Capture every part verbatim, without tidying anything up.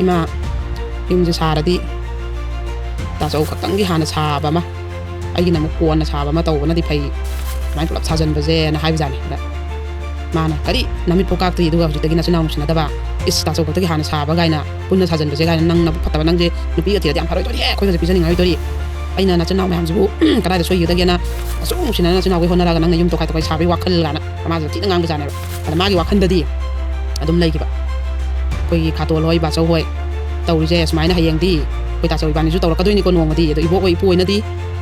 "ꯏꯃꯥ, ꯌꯨꯝꯁꯦ ꯁꯥꯔꯗꯤ ꯇꯥꯆꯧ ꯈꯛꯇꯪꯒꯤ ꯍꯥꯟꯅ ꯁꯥꯕ ꯑꯃ, ꯑꯩꯒꯤꯅ ꯑꯃꯨꯛ ꯀꯣꯟꯅ ꯁꯥꯕ ꯑꯃ ꯇꯧꯕꯅꯗꯤ ꯐꯩ, ꯁꯨꯃꯥꯏꯅ ꯄꯨꯂꯞ ꯁꯥꯖꯟꯕꯁꯦꯅ" ꯍꯥꯏꯕꯖꯥꯠꯅꯤ꯫ ꯑꯗ ꯃꯥꯅ, "ꯀꯔꯤ, ꯅꯃꯤꯠꯄꯨ ꯀꯥꯛꯇ꯭ꯔꯤ, ꯑꯗꯨꯒ ꯍꯧꯖꯤꯛꯇꯒꯤ ꯅꯆꯤꯟ ꯅꯅꯥꯎ ꯅꯨꯡꯁꯤꯅꯗꯕ, ꯏꯁ, ꯇꯥꯆꯧ ꯈꯛꯇꯒꯤ ꯍꯥꯟꯅ ꯁꯥꯕ ꯀꯥꯏꯅ, ꯄꯨꯟꯅ ꯁꯥꯖꯟꯕꯁꯦ ꯀꯥꯏꯅ, ꯅꯪ ꯅꯕꯨꯛ ꯐꯠꯇꯕ, ꯅꯪꯁꯦ ꯅꯨꯄꯤꯒ ꯊꯤꯔꯗꯤ ꯌꯥꯝ ꯐꯔꯣꯏꯗꯣꯔꯤ, ꯑꯩꯈꯣꯏꯒꯁꯦ ꯄꯤꯖꯅꯤꯡꯉꯔꯣꯏꯗꯣꯔꯤ, ꯑꯩꯅ ꯅꯆꯤꯟ ꯅꯅꯥꯎ ꯃꯌꯥꯝꯁꯤꯕꯨ ꯀꯗꯥꯏꯗ ꯁꯣꯏꯈꯤꯒꯗꯒꯦꯅ, ꯑꯁꯨꯛ ꯅꯨꯡꯁꯤꯅꯅ ꯅꯆꯤꯟ ꯅꯅꯥꯎꯒꯤ ꯍꯣꯠꯅꯔꯒ ꯅꯪꯅ ꯌꯨꯝ ꯇꯣꯈꯥꯏ ꯇꯣꯈꯥꯏ ꯁꯥꯕꯒꯤ ꯋꯥꯈꯜ" ꯀꯥꯏꯅ ꯃꯥꯁꯦ ꯊꯤꯅ ꯉꯥꯡꯕꯖꯥꯠꯅꯦꯕ꯫ ꯑꯗ ꯃꯥꯒꯤ ꯋꯥꯈꯜꯗꯗꯤ ꯑꯗꯨꯝ ꯂꯩꯈꯤꯕ, ꯑꯩꯈꯣꯏꯒꯤ ꯈꯥꯇꯣꯟ ꯍꯣꯏ, ꯕꯥꯆꯧ ꯍꯣꯏ ꯇꯧꯔꯤꯁꯦ ꯁꯨꯃꯥꯏꯅ ꯍꯌꯦꯡꯗꯤ ꯑꯩꯈꯣꯏ ꯇꯥꯆꯧ ꯏꯕꯥꯅꯤꯁꯨ ꯇꯧꯔꯛꯀꯗꯣꯏꯅꯤꯀꯣ ꯅꯣꯡꯃꯗꯤ꯫ ꯑꯗꯣ ꯏꯕꯣꯛ ꯍꯣꯏ, ꯏꯄꯨ ꯍꯣꯏꯅꯗꯤ,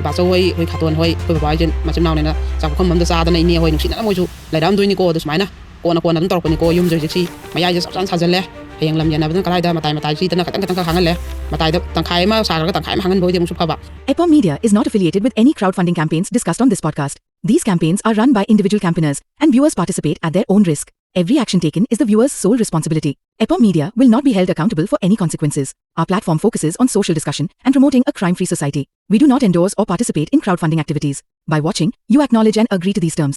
ꯕꯥꯆꯧ ꯍꯣꯏ, ꯑꯩꯈꯣꯏ ꯈꯥꯇꯣꯟ ꯍꯣꯏ, ꯑꯩꯈꯣꯏ ꯕꯕꯥ ꯍꯣꯏꯁꯦ ꯃꯆꯤꯟ ꯃꯅꯥꯎꯅꯦꯅ ꯆꯥꯛ ꯄꯨꯈꯝ ꯑꯝꯗ ꯆꯥꯗꯅ ꯏꯅꯦ ꯍꯣꯏ ꯅꯨꯡꯁꯤꯅꯅ ꯃꯣꯏꯁꯨ ꯂꯩꯔꯛꯑꯝꯗꯣꯏꯅꯤꯀꯣ꯫ ꯑꯗꯨ ꯁꯨꯃꯥꯏꯅ ꯀꯣꯟꯅ ꯀꯣꯟꯅ ꯑꯗꯨꯝ ꯇꯧꯔꯛꯄꯅꯤꯀꯣ꯫ ꯌꯨꯝꯁꯦ ꯍꯧꯖꯤꯛꯁꯤ ꯃꯌꯥꯏꯁꯦ ꯆꯞ ꯆꯥꯅ ꯁꯥꯖꯜꯂꯦ꯫ ꯍꯌꯦꯡ ꯂꯝ ꯌꯦꯟꯅꯕꯗꯅ ꯀꯗꯥꯏꯗ ꯃꯇꯥꯏ ꯃꯇꯥꯏꯁꯤꯗꯅ ꯈꯤꯇꯪ ꯈꯤꯇꯪ ꯈꯛ ꯍꯥꯡꯍꯜꯂꯦ꯫ ꯃꯇꯥꯏꯗ ꯇꯪꯈꯥꯏ ꯑꯃ ꯁꯥꯈ꯭ꯔꯒ ꯇꯪꯈꯥꯏ ꯑꯃ ꯍꯥꯡꯍꯟꯕ ꯑꯣꯏꯗꯤ ꯑꯃꯨꯛꯁꯨ ꯐꯕ꯫ Epom Media is not affiliated with any crowdfunding campaigns discussed on this podcast. These campaigns are run by individual campaigners, and viewers participate at their own risk. Every action taken is the viewer's sole responsibility. Epom Media will not be held accountable for any consequences. Our platform focuses on social discussion and promoting a crime-free society. We do not endorse or participate in crowdfunding activities. By watching, you acknowledge and agree to these terms.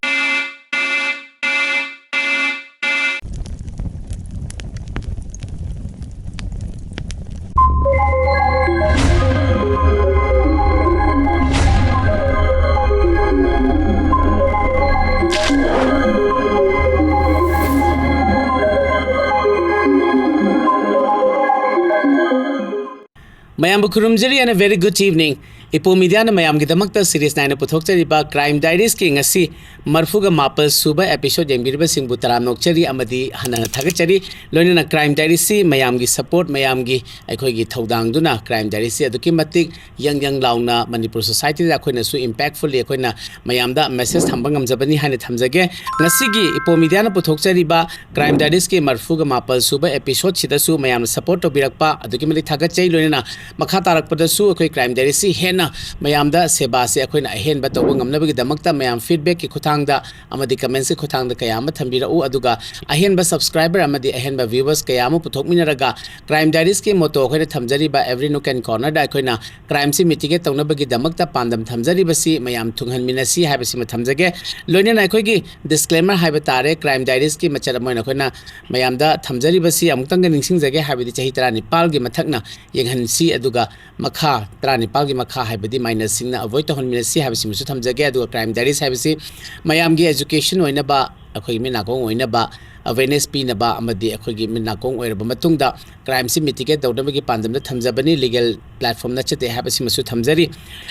ꯃꯌꯥꯝꯕꯨ ꯈꯨꯔꯨꯝꯖꯔꯤ and a very good evening. ꯏꯄꯣ ꯃꯤꯗꯤꯌꯥꯅ ꯃꯌꯥꯝꯒꯤꯗꯃꯛꯇ serious ꯅꯥꯏꯅ ꯄꯨꯊꯣꯛꯆꯔꯤꯕ crime ꯗꯥꯏꯔꯤꯁꯀꯤ ꯉꯁꯤ ꯃꯔꯐꯨꯒ ꯃꯥꯄꯜ ꯁꯨꯕ ꯑꯦꯄꯤꯁꯣꯗ ꯌꯦꯡꯕꯤꯔꯤꯕꯁꯤꯡꯕꯨ ꯇꯔꯥꯝꯅ ꯑꯣꯛꯆꯔꯤ ꯑꯃꯗꯤ ꯍꯟꯅ ꯍꯟꯅ ꯊꯥꯒꯠꯆꯔꯤ꯫ ꯂꯣꯏꯅꯅ ꯀ꯭ꯔꯥꯏꯝ ꯗꯥꯏꯔꯤꯁꯤ ꯃꯌꯥꯝꯒꯤ ꯁꯄꯣꯔꯠ, ꯃꯌꯥꯝꯒꯤ ꯑꯩꯈꯣꯏꯒꯤ ꯊꯧꯗꯥꯡꯗꯨꯅ ꯀ꯭ꯔꯥꯏꯝ ꯗꯥꯏꯔꯤꯁꯤ ꯑꯗꯨꯛꯀꯤ ꯃꯇꯤꯛ ꯌꯪ ꯌꯪ ꯂꯥꯎꯅ ꯃꯅꯤꯄꯨꯔ ꯁꯣꯁꯥꯏꯇꯤꯗ ꯑꯩꯈꯣꯏꯅꯁꯨ ꯏꯝꯄꯦꯛꯐꯨꯜꯂꯤ ꯑꯩꯈꯣꯏꯅ ꯃꯌꯥꯝꯗ ꯃꯦꯁꯦꯖ ꯊꯝꯕ ꯉꯝꯖꯕꯅꯤ ꯍꯥꯏꯅ ꯊꯝꯖꯒꯦ꯫ ꯉꯁꯤꯒꯤ ꯏꯄꯣ ꯃꯤꯗꯤꯌꯥꯅ ꯄꯨꯊꯣꯛꯆꯔꯤꯕ ꯀ꯭ꯔꯥꯏꯝ ꯗꯥꯏꯔꯤꯁꯀꯤ ꯃꯔꯐꯨꯒ ꯃꯥꯄꯜ ꯁꯨꯕ ꯑꯦꯄꯤꯁꯣꯗꯁꯤꯗꯁꯨ ꯃꯌꯥꯝꯅ ꯁꯄꯣꯔꯠ ꯇꯧꯕꯤꯔꯛꯄ ꯑꯗꯨꯛꯀꯤ ꯃꯇꯤꯛ ꯊꯥꯒꯠꯆꯩ꯫ ꯂꯣꯏꯅꯅ ꯃꯈꯥ ꯇꯥꯔꯛꯄꯗꯁꯨ ꯑꯩꯈꯣꯏ ꯀ꯭ꯔꯥꯏꯝ ꯗꯥꯏꯔꯤꯁꯤ ꯍꯦꯟꯅ ꯃꯌꯥꯝꯗ ꯁꯦꯕꯥꯁꯦ ꯑꯩꯈꯣꯏꯅ ꯑꯍꯦꯟꯕ ꯇꯧꯕ ꯉꯝꯅꯕꯒꯤꯗꯃꯛꯇ ꯃꯌꯥꯝ feedbackꯀꯤ ꯈꯨꯠꯊꯥꯡꯗ ꯑꯃꯗꯤ commentsꯀꯤ ꯈꯨꯠꯊꯥꯡꯗ ꯀꯌꯥ ꯑꯃ ꯊꯝꯕꯤꯔꯛꯎ, ꯑꯗꯨꯒ ꯑꯍꯦꯟꯕ subscriber ꯑꯃꯗꯤ ꯑꯍꯦꯟꯕ viewers ꯀꯌꯥ ꯑꯃ ꯄꯨꯊꯣꯛꯃꯤꯟꯅꯔꯒ Crime Diariesꯀꯤ motto ꯑꯩꯈꯣꯏꯅ ꯊꯝꯖꯔꯤꯕ every nook and cornerꯗ ꯑꯩꯈꯣꯏꯅ crimeꯁꯤ mitigate ꯇꯧꯅꯕꯒꯤꯗꯃꯛꯇ ꯄꯥꯟꯗꯝ ꯊꯝꯖꯔꯤꯕꯁꯤ ꯃꯌꯥꯝ ꯊꯨꯡꯍꯟꯃꯤꯟꯅꯁꯤ ꯍꯥꯏꯕꯁꯤꯃ ꯊꯝꯖꯒꯦ꯫ ꯂꯣꯏꯅꯅ ꯑꯩꯈꯣꯏꯒꯤ disclaimer ꯍꯥꯏꯕ ꯇꯥꯔꯦ, Crime Diariesꯀꯤ ꯃꯆꯠ ꯑꯃ ꯑꯣꯏꯅ ꯑꯩꯈꯣꯏꯅ ꯃꯌꯥꯝꯗ ꯊꯝꯖꯔꯤꯕꯁꯤ ꯑꯃꯨꯛꯇꯪꯒ ꯅꯤꯡꯁꯤꯡꯖꯒꯦ, ꯍꯥꯏꯕꯗꯤ ꯆꯍꯤ ꯇꯔꯥꯅꯤꯄꯥꯜꯒꯤ ꯃꯊꯛꯅ ꯌꯦꯡꯍꯟꯁꯤ, ꯑꯗꯨꯒ ꯃꯈꯥ ꯇꯔꯥꯅꯤꯄꯥꯜꯒꯤ ꯃꯈꯥ ꯍꯥꯏꯕꯗꯤ minorꯁꯤꯡꯅ avoid ꯇꯧꯍꯟꯃꯤꯟꯅꯁꯤ ꯍꯥꯏꯕꯁꯤꯃꯁꯨ ꯊꯝꯖꯒꯦ꯫ ꯑꯗꯨꯒ Crime Diaries ꯍꯥꯏꯕꯁꯤ ꯃꯌꯥꯝꯒꯤ education ꯑꯣꯏꯅꯕ, ꯑꯩꯈꯣꯏꯒꯤ ꯃꯤꯠ ꯅꯥꯀꯣꯡ ꯑꯣꯏꯅꯕ, awareness ꯄꯤꯅꯕ ꯑꯃꯗꯤ ꯑꯩꯈꯣꯏꯒꯤ ꯃꯤꯠ ꯅꯥꯀꯣꯡ ꯑꯣꯏꯔꯕ ꯃꯇꯨꯡꯗ crimeꯁꯤ mitigate ꯇꯧꯅꯕꯒꯤ ꯄꯥꯟꯗꯝꯗ ꯊꯝꯖꯕꯅꯤ, legal platform ꯅꯠꯆꯗꯦ ꯍꯥꯏꯕꯁꯤꯃꯁꯨ ꯊꯝꯖꯔꯤ꯫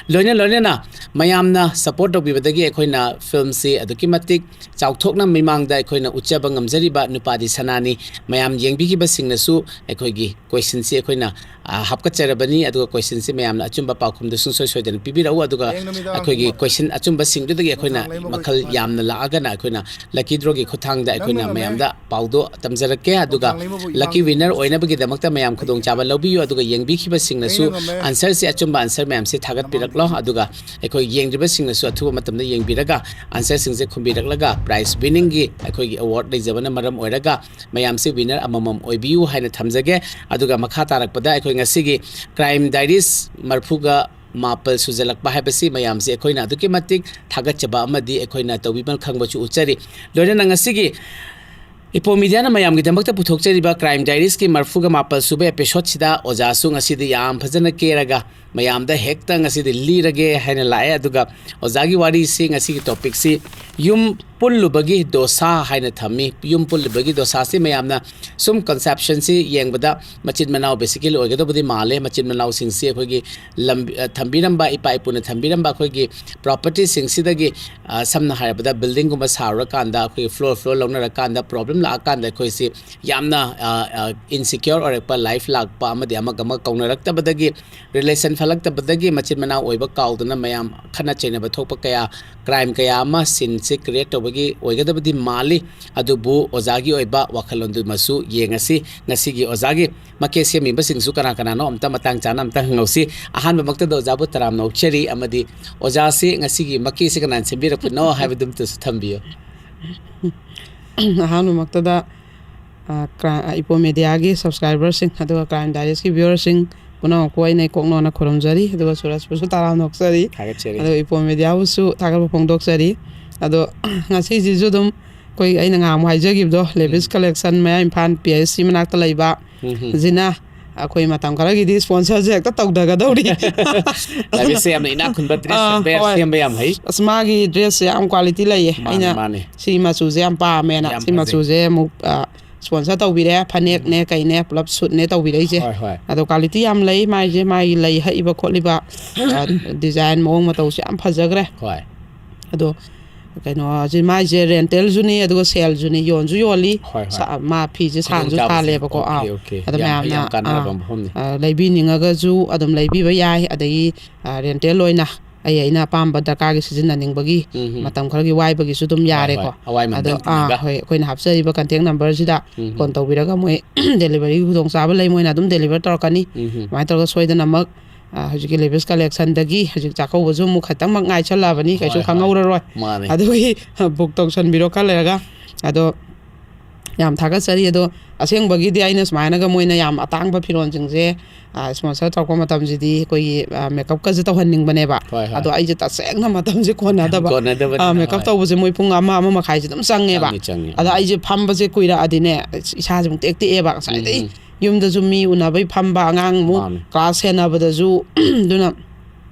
ꯂꯣꯏꯅ ꯂꯣꯏꯅꯅ ꯃꯌꯥꯝꯅ support ꯇꯧꯕꯤꯕꯗꯒꯤ ꯑꯩꯈꯣꯏꯅ filmꯁꯤ ꯑꯗꯨꯛꯀꯤ ꯃꯇꯤꯛ ꯆꯥꯎꯊꯣꯛꯅ ꯃꯤꯃꯥꯡꯗ ꯑꯩꯈꯣꯏꯅ ꯎꯠꯆꯕ ꯉꯝꯖꯔꯤꯕ ꯅꯨꯄꯥꯗꯤ ꯁꯅꯥꯅꯤ꯫ ꯃꯌꯥꯝ ꯌꯦꯡꯕꯤꯈꯤꯕꯁꯤꯡꯅꯁꯨ ꯑꯩꯈꯣꯏꯒꯤ questionꯁꯤ ꯑꯩꯈꯣꯏꯅ, ꯑ, ꯍꯥꯞꯀꯠꯆꯔꯕꯅꯤ, ꯑꯗꯨꯒ questionꯁꯤ ꯃꯌꯥꯝꯅ ꯑꯆꯨꯝꯕ ꯄꯥꯎꯈꯨꯝꯗꯨ ꯁꯨꯡꯁꯣꯏ ꯁꯣꯏꯗꯅ ꯄꯤꯕꯤꯔꯛꯎ, ꯑꯗꯨꯒ ꯍꯌꯦꯡ ꯅꯨꯃꯤꯗꯥꯡ ꯑꯩꯈꯣꯏꯒꯤ question ꯑꯆꯨꯝꯕꯁꯤꯡꯗꯨꯗꯒꯤ ꯑꯩꯈꯣꯏꯅ ꯃꯈꯜ ꯌꯥꯝꯅ ꯂꯥꯛꯑꯒꯅ ꯑꯩꯈꯣꯏꯅ lucky drawꯒꯤ ꯈꯨꯠꯊꯥꯡꯗ ꯑꯩꯈꯣꯏꯅ ꯃꯌꯥꯝꯗ ꯄꯥꯎꯗꯣ ꯇꯝꯖꯔꯛꯀꯦ, ꯑꯗꯨꯒ lucky winner ꯑꯣꯏꯅꯕꯒꯤꯗꯃꯛꯇ ꯃꯌꯥꯝ ꯈꯨꯗꯣꯡꯆꯥꯕ ꯂꯧꯕꯤꯌꯨ, ꯑꯗꯨꯒ ꯌꯦꯡꯕꯤꯈꯤꯕꯁꯤꯡꯅꯁꯨ answerꯁꯤ, ꯑꯆꯨꯝꯕ answer ꯃꯌꯥꯝꯁꯤ ꯊꯥꯒꯠꯄꯤꯔꯛꯂꯣ, ꯑꯗꯨꯒ ꯑꯩꯈꯣꯏ ꯌꯦꯡꯂꯤꯕꯁꯤꯡꯅꯁꯨ ꯑꯊꯨꯕ ꯃꯇꯝꯗ ꯌꯦꯡꯕꯤꯔꯒ answerꯁꯤꯡꯁꯦ ꯈꯨꯝꯕꯤꯔꯛꯂꯒ prize winningꯒꯤ ꯑꯩꯈꯣꯏꯒꯤ award ꯂꯩꯖꯕꯅ ꯃꯔꯝ ꯑꯣꯏꯔꯒ ꯃꯌꯥꯝꯁꯦ winner ꯑꯃꯃꯝ ꯑꯣꯏꯕꯤꯌꯨ ꯍꯥꯏꯅ ꯊꯝꯖꯒꯦ꯫ ꯑꯗꯨꯒ ꯃꯈꯥ ꯇꯥꯔꯛꯄꯗ ꯑꯩꯈꯣꯏ ꯉꯁꯤꯒꯤ Crime Diaries ꯃꯔꯐꯨꯒ ꯃꯥꯄꯜ ꯁꯨꯖꯜꯂꯛꯄ ꯍꯥꯏꯕꯁꯤ ꯃꯌꯥꯝꯁꯦ ꯑꯩꯈꯣꯏꯅ ꯑꯗꯨꯛꯀꯤ ꯃꯇꯤꯛ ꯊꯥꯒꯠꯆꯕ ꯑꯃꯗꯤ ꯑꯩꯈꯣꯏꯅ ꯇꯧꯕꯤꯃꯜ ꯈꯪꯕꯁꯨ ꯎꯠꯆꯔꯤ꯫ ꯂꯣꯏꯅꯅ ꯉꯁꯤꯒꯤ Ipoh Mediaꯅ ꯃꯌꯥꯝꯒꯤꯗꯃꯛꯇ ꯄꯨꯊꯣꯛꯆꯔꯤꯕ Crime Diariesꯀꯤ ꯃꯔꯐꯨꯒ ꯃꯥꯄꯜ ꯁꯨꯕ episodeꯁꯤꯗ ꯑꯣꯖꯥꯁꯨ ꯉꯁꯤꯗꯤ ꯌꯥꯝ ꯐꯖꯅ ꯀꯦꯔꯒ ꯃꯌꯥꯝꯗ ꯍꯦꯛꯇ ꯉꯁꯤꯗꯤ ꯂꯤꯔꯒꯦ ꯍꯥꯏꯅ ꯂꯥꯛꯑꯦ꯫ ꯑꯗꯨꯒ ꯑꯣꯖꯥꯒꯤ ꯋꯥꯔꯤꯁꯤ, ꯉꯁꯤꯒꯤ topicꯁꯤ ꯌꯨꯝ ꯄꯨꯜꯂꯨꯕꯒꯤ ꯗꯣꯁꯥ ꯍꯥꯏꯅ ꯊꯝꯃꯤ꯫ ꯌꯨꯝ ꯄꯨꯜꯂꯨꯕꯒꯤ ꯗꯣꯁꯥꯁꯤ ꯃꯌꯥꯝꯅ ꯁꯨꯝ conceptionꯁꯤ ꯌꯦꯡꯕꯗ ꯃꯆꯤꯟ ꯃꯅꯥꯎ basically ꯑꯣꯏꯒꯗꯧꯕꯗꯤ ꯃꯥꯜꯂꯦ꯫ ꯃꯆꯤꯟ ꯃꯅꯥꯎꯁꯤꯡꯁꯤ ꯑꯩꯈꯣꯏꯒꯤ ꯂꯝ-, ꯑ, ꯊꯝꯕꯤꯔꯝꯕ, ꯏꯄꯥ ꯏꯄꯨꯅ ꯊꯝꯕꯤꯔꯝꯕ ꯑꯩꯈꯣꯏꯒꯤ propertyꯁꯤꯡꯁꯤꯗꯒꯤ, ꯑ, ꯁꯝꯅ ꯍꯥꯏꯔꯕꯗ buildingꯒꯨꯝꯕ ꯁꯥꯔꯨꯔꯀꯥꯟꯗ, ꯑꯩꯈꯣꯏꯒꯤ floor floor ꯂꯧꯅꯔꯀꯥꯟꯗ problem ꯂꯥꯛꯑꯀꯥꯟꯗ ꯑꯩꯈꯣꯏꯁꯤ ꯌꯥꯝꯅ, ꯑ, ꯑ, insecure ꯑꯣꯏꯔꯛꯄ, life ꯂꯥꯛꯄ ꯑꯃꯗꯤ ꯑꯃꯒ ꯑꯃꯒ ꯀꯧꯅꯔꯛꯇꯕꯗꯒꯤ, relation ꯐꯠꯂꯛꯇꯕꯗꯒꯤ ꯃꯆꯤꯟ ꯃꯅꯥꯎ ꯑꯣꯏꯕ ꯀꯥꯎꯗꯨꯅ ꯃꯌꯥꯝ ꯈꯠꯅ ꯆꯩꯅꯕ ꯊꯣꯛꯄ ꯀꯌꯥ, crime ꯀꯌꯥ ꯑꯃ sceneꯁꯤ create ꯇꯧꯕ ꯒꯤ ꯑꯣꯏꯒꯗꯕꯗꯤ ꯃꯥꯜꯂꯤ꯫ ꯑꯗꯨꯕꯨ ꯑꯣꯖꯥꯒꯤ ꯑꯣꯏꯕ ꯋꯥꯈꯜꯂꯣꯟꯗꯨꯃꯁꯨ ꯌꯦꯡꯉꯁꯤ꯫ ꯉꯁꯤꯒꯤ ꯑꯣꯖꯥꯒꯤ ꯃꯀꯦ ꯁꯦꯝꯃꯤꯕꯁꯤꯡꯁꯨ ꯀꯅꯥ ꯀꯅꯥꯅꯣ ꯑꯝꯇ ꯃꯇꯥꯡ ꯆꯥꯅ ꯑꯝꯇ ꯍꯪꯍꯧꯁꯤ꯫ ꯑꯍꯥꯟꯕꯃꯛꯇꯗ ꯑꯣꯖꯥꯕꯨ ꯇꯔꯥꯝꯅ ꯑꯣꯛꯆꯔꯤ ꯑꯃꯗꯤ ꯑꯣꯖꯥꯁꯤ ꯉꯁꯤꯒꯤ ꯃꯀꯦꯁꯤ ꯀꯅꯥꯅ ꯁꯦꯝꯕꯤꯔꯛꯄꯅꯣ ꯍꯥꯏꯕꯗꯨꯝꯇꯁꯨ ꯊꯝꯕꯤꯌꯨ꯫ ꯑꯍꯥꯟꯕꯃꯛꯇꯗ, ꯑ, ꯀ꯭ꯔꯥ-, ꯑ, ꯏꯄꯣ ꯃꯦꯗꯤꯌꯥꯒꯤ ꯁꯕꯁꯀ꯭ꯔꯥꯏꯕꯔꯁꯤꯡ ꯑꯗꯨꯒ ꯀ꯭ꯔꯥꯏꯝ ꯗꯥꯏꯔꯤꯁꯀꯤ ꯚ꯭ꯌꯨꯋꯔꯁꯤꯡ ꯄꯨꯝꯅꯃꯛꯄꯨ ꯑꯩꯅ ꯏꯀꯣꯛ ꯅꯣꯟꯅ ꯈꯨꯔꯨꯝꯖꯔꯤ꯫ ꯑꯗꯨꯒ ꯁꯨꯔꯖꯄꯨꯁꯨ ꯇꯔꯥꯝꯅ ꯑꯣꯛꯆꯔꯤ꯫ ꯊꯥꯒꯠꯆꯔꯤ꯫ ꯑꯗꯨꯒ ꯏꯄꯣ ꯃꯦꯗꯤꯌꯥꯕꯨꯁꯨ ꯊꯥꯒꯠꯄ ꯐꯣꯡꯗꯣꯛꯆꯔꯤ꯫ ꯑꯗꯣ ꯉꯁꯤꯁꯤꯁꯨ ꯑꯗꯨꯝ ꯑꯩꯈꯣꯏ, ꯑꯩꯅ ꯉꯍꯥꯟꯃꯨꯛ ꯍꯥꯏꯖꯈꯤꯕꯗꯣ, ꯂꯦꯕꯤꯁ ꯀꯂꯦꯛꯁꯟ ꯃꯌꯥ ꯏꯝꯐꯥꯜ ꯄꯤ ꯑꯩꯆ ꯁꯤ ꯃꯅꯥꯛꯇ ꯂꯩꯕ, ꯎꯝ ꯍꯝ꯫ ꯁꯤꯅ ꯑꯩꯈꯣꯏ ꯃꯇꯝ ꯈꯔꯒꯤꯗꯤ ꯁ꯭ꯄꯣꯟꯁꯔꯁꯦ ꯍꯦꯛꯇ ꯇꯧꯗꯒꯗꯧꯔꯤ꯫ ꯂꯥꯏꯕꯤꯁꯁꯦ ꯌꯥꯝꯅ ꯏꯅꯥꯛ ꯈꯨꯟꯕ ꯗ꯭ꯔꯦꯁ ꯑꯥ, ꯁꯦꯝꯕ ꯌꯥꯝ, ꯍꯣꯏ꯫ ꯁꯦꯝꯕ ꯌꯥꯝ ꯍꯩ꯫ ꯑꯁ, ꯃꯥꯒꯤ ꯗ꯭ꯔꯦꯁꯁꯦ ꯌꯥꯝ ꯀ꯭ꯋꯥꯂꯤꯇꯤ ꯂꯩꯌꯦ꯫ ꯃꯥꯅꯦ, ꯑꯩꯅ ꯃꯥꯅꯦ꯫ ꯁꯤ ꯃꯆꯨꯁꯦ ꯌꯥꯝ ꯄꯥꯝꯃꯦꯅ ꯌꯥꯝ ꯁꯤ ꯐꯖꯩ꯫ ꯃꯆꯨꯁꯦ ꯑꯃꯨꯛ, ꯑ, ꯁ꯭ꯄꯣꯟꯁꯔ ꯇꯧꯕꯤꯔꯦ꯫ ꯐꯅꯦꯛꯅꯦ ꯀꯩꯅꯦ ꯄꯨꯂꯞ ꯁꯨꯠꯅꯦ ꯇꯧꯕꯤꯔꯛꯏꯁꯦ꯫ ꯍꯣꯏ, ꯍꯣꯏ꯫ ꯑꯗꯣ ꯀ꯭ꯋꯥꯂꯤꯇꯤ ꯌꯥꯝ ꯂꯩ꯫ ꯃꯥꯏꯁꯦ, ꯃꯥꯒꯤ ꯂꯩ ꯍꯛꯏꯕ ꯈꯣꯠꯂꯤꯕ, ꯑ, ꯗꯤꯖꯥꯏꯟ ꯃꯑꯣꯡ ꯃꯇꯧꯁꯦ ꯌꯥꯝ ꯐꯖꯈ꯭ꯔꯦ꯫ ꯍꯣꯏ꯫ ꯑꯗꯣ ꯀꯩꯅꯣ, ꯁꯤ ꯃꯥꯏꯁꯦ ꯔꯦꯟꯇꯦꯜꯁꯨꯅꯤ, ꯑꯗꯨꯒ ꯁꯦꯜꯁꯨꯅꯤ, ꯌꯣꯟꯁꯨ ꯌꯣꯜꯂꯤ꯫ ꯍꯣꯏ, ꯍꯣꯏ꯫ ꯁꯥ-, ꯃꯥ ꯐꯤꯁꯦ ꯁꯥꯟꯁꯨ ꯈꯨꯗꯣꯡꯆꯥꯕꯁꯦ꯫ ꯁꯥꯜꯂꯦꯕꯀꯣ꯫ ꯑꯥ꯫ Okay, okay. ꯑꯗ ꯌꯥꯝ ꯐꯩ, ꯃꯌꯥꯝꯅ, ꯌꯥꯝ ꯀꯥꯟꯅꯔꯕ ꯑꯥ, ꯃꯐꯝꯅꯤ꯫ ꯑ, ꯂꯩꯕꯤꯅꯤꯡꯉꯒꯁꯨ ꯑꯗꯨꯝ ꯂꯩꯕꯤꯕ ꯌꯥꯏ꯫ ꯑꯗꯒꯤ, ꯑ, ꯔꯦꯟꯇꯦꯜ ꯑꯣꯏꯅ ꯑꯩ, ꯑꯩꯅ ꯑꯄꯥꯝꯕ ꯗꯔꯀꯥꯔꯒꯤ ꯁꯤꯖꯤꯟꯅꯅꯤꯡꯕꯒꯤ, ꯎꯝ, ꯎꯝ꯫ ꯃꯇꯝ ꯈꯔꯒꯤ ꯋꯥꯏꯕꯒꯤꯁꯨ ꯑꯗꯨꯝ ꯍꯣꯏ, ꯌꯥꯔꯦꯀꯣ꯫ ꯍꯣꯏ꯫ ꯑꯋꯥꯏꯃꯟꯗ ꯑꯗꯣ, ꯑꯥ, ꯊꯝꯃꯒ꯫ ꯍꯣꯏ, ꯑꯩꯈꯣꯏꯅ ꯍꯥꯞꯆꯔꯤꯕ ꯀꯟꯇꯦꯛ ꯅꯝꯕꯔꯁꯤꯗ ꯎꯝ, ꯎꯝ꯫ ꯐꯣꯟ ꯇꯧꯕꯤꯔꯒ ꯃꯣꯏ ꯗꯦꯂꯤꯚꯔꯤꯒꯤ ꯈꯨꯗꯣꯡꯆꯥꯕ ꯂꯩ, ꯃꯣꯏꯅ ꯑꯗꯨꯝ ꯗꯦꯂꯤꯚꯔ ꯇꯧꯔꯛꯀꯅꯤ꯫ ꯎꯝ, ꯎꯝ꯫ ꯑꯗꯨꯃꯥꯏꯅ ꯇꯧꯔꯒ ꯁꯣꯏꯗꯅꯃꯛ, ꯑ, ꯍꯧꯖꯤꯛꯀꯤ ꯂꯦꯕꯤꯁ ꯀꯂꯦꯛꯁꯟꯗꯒꯤ ꯍꯧꯖꯤꯛ ꯆꯥꯛꯀꯧꯕꯁꯨ ꯑꯃꯨꯛ ꯈꯛꯇꯃꯛ ꯉꯥꯏꯁꯜꯂꯛꯑꯕꯅꯤ, ꯀꯩꯁꯨ ꯍꯣꯏ, ꯍꯣꯏ꯫ ꯈꯪꯍꯧꯔꯔꯣꯏ꯫ ꯃꯥꯅꯦ꯫ ꯑꯗꯨꯒꯤ ꯕꯨꯛ ꯇꯧꯁꯟꯕꯤꯔꯣ ꯈꯔ ꯂꯩꯔꯒ꯫ ꯑꯗꯣ ꯌꯥꯝ ꯊꯥꯒꯠꯆꯔꯤ꯫ ꯑꯗꯣ ꯑꯁꯦꯡꯕꯒꯤꯗꯤ ꯑꯩꯅ ꯁꯨꯃꯥꯏꯅꯒ ꯃꯣꯏꯅ ꯌꯥꯝ ꯑꯇꯥꯡꯕ ꯐꯤꯔꯣꯜꯁꯤꯡꯁꯦ, ꯑ, ꯁ꯭ꯄꯣꯟꯁꯔ ꯇꯧꯔꯛꯄ ꯃꯇꯝꯁꯤꯗꯤ ꯑꯩꯈꯣꯏꯒꯤ, ꯑ, ꯃꯦꯀꯞꯀꯁꯦ ꯇꯧꯍꯟꯅꯤꯡꯕꯅꯦꯕ꯫ ꯍꯣꯏ, ꯍꯣꯏ꯫ ꯑꯗꯣ ꯑꯩꯁꯦ ꯇꯁꯦꯡꯅ ꯃꯇꯝꯁꯦ ꯀꯣꯟꯅꯗꯕ꯫ ꯀꯣꯟꯅꯗꯕꯅꯤꯅ, ꯑ, ꯃꯦꯀꯞ ꯍꯣꯏ꯫ ꯆꯪꯉꯤ, ꯆꯪꯉꯤ꯫ ꯑꯗ ꯑꯩꯁꯦ ꯐꯝꯕꯁꯦ ꯀꯨꯏꯔꯛꯑꯗꯤꯅꯦ, ꯏꯁꯥꯁꯦ ꯑꯃꯨꯛ ꯇꯦꯛ ꯇꯦꯛꯑꯦꯕ꯫ ꯉꯁꯥꯏꯗꯩ ꯎꯝ, ꯎꯝ꯫ ꯌꯨꯝꯗꯁꯨ ꯃꯤ ꯎꯅꯕꯩ ꯐꯝꯕ, ꯑꯉꯥꯡ ꯑꯃꯨꯛ ꯃꯥꯅꯦ꯫ ꯀ꯭ꯂꯥꯁ ꯁꯦꯟꯅꯕꯗꯁꯨ꯫ ꯑꯗꯨꯅ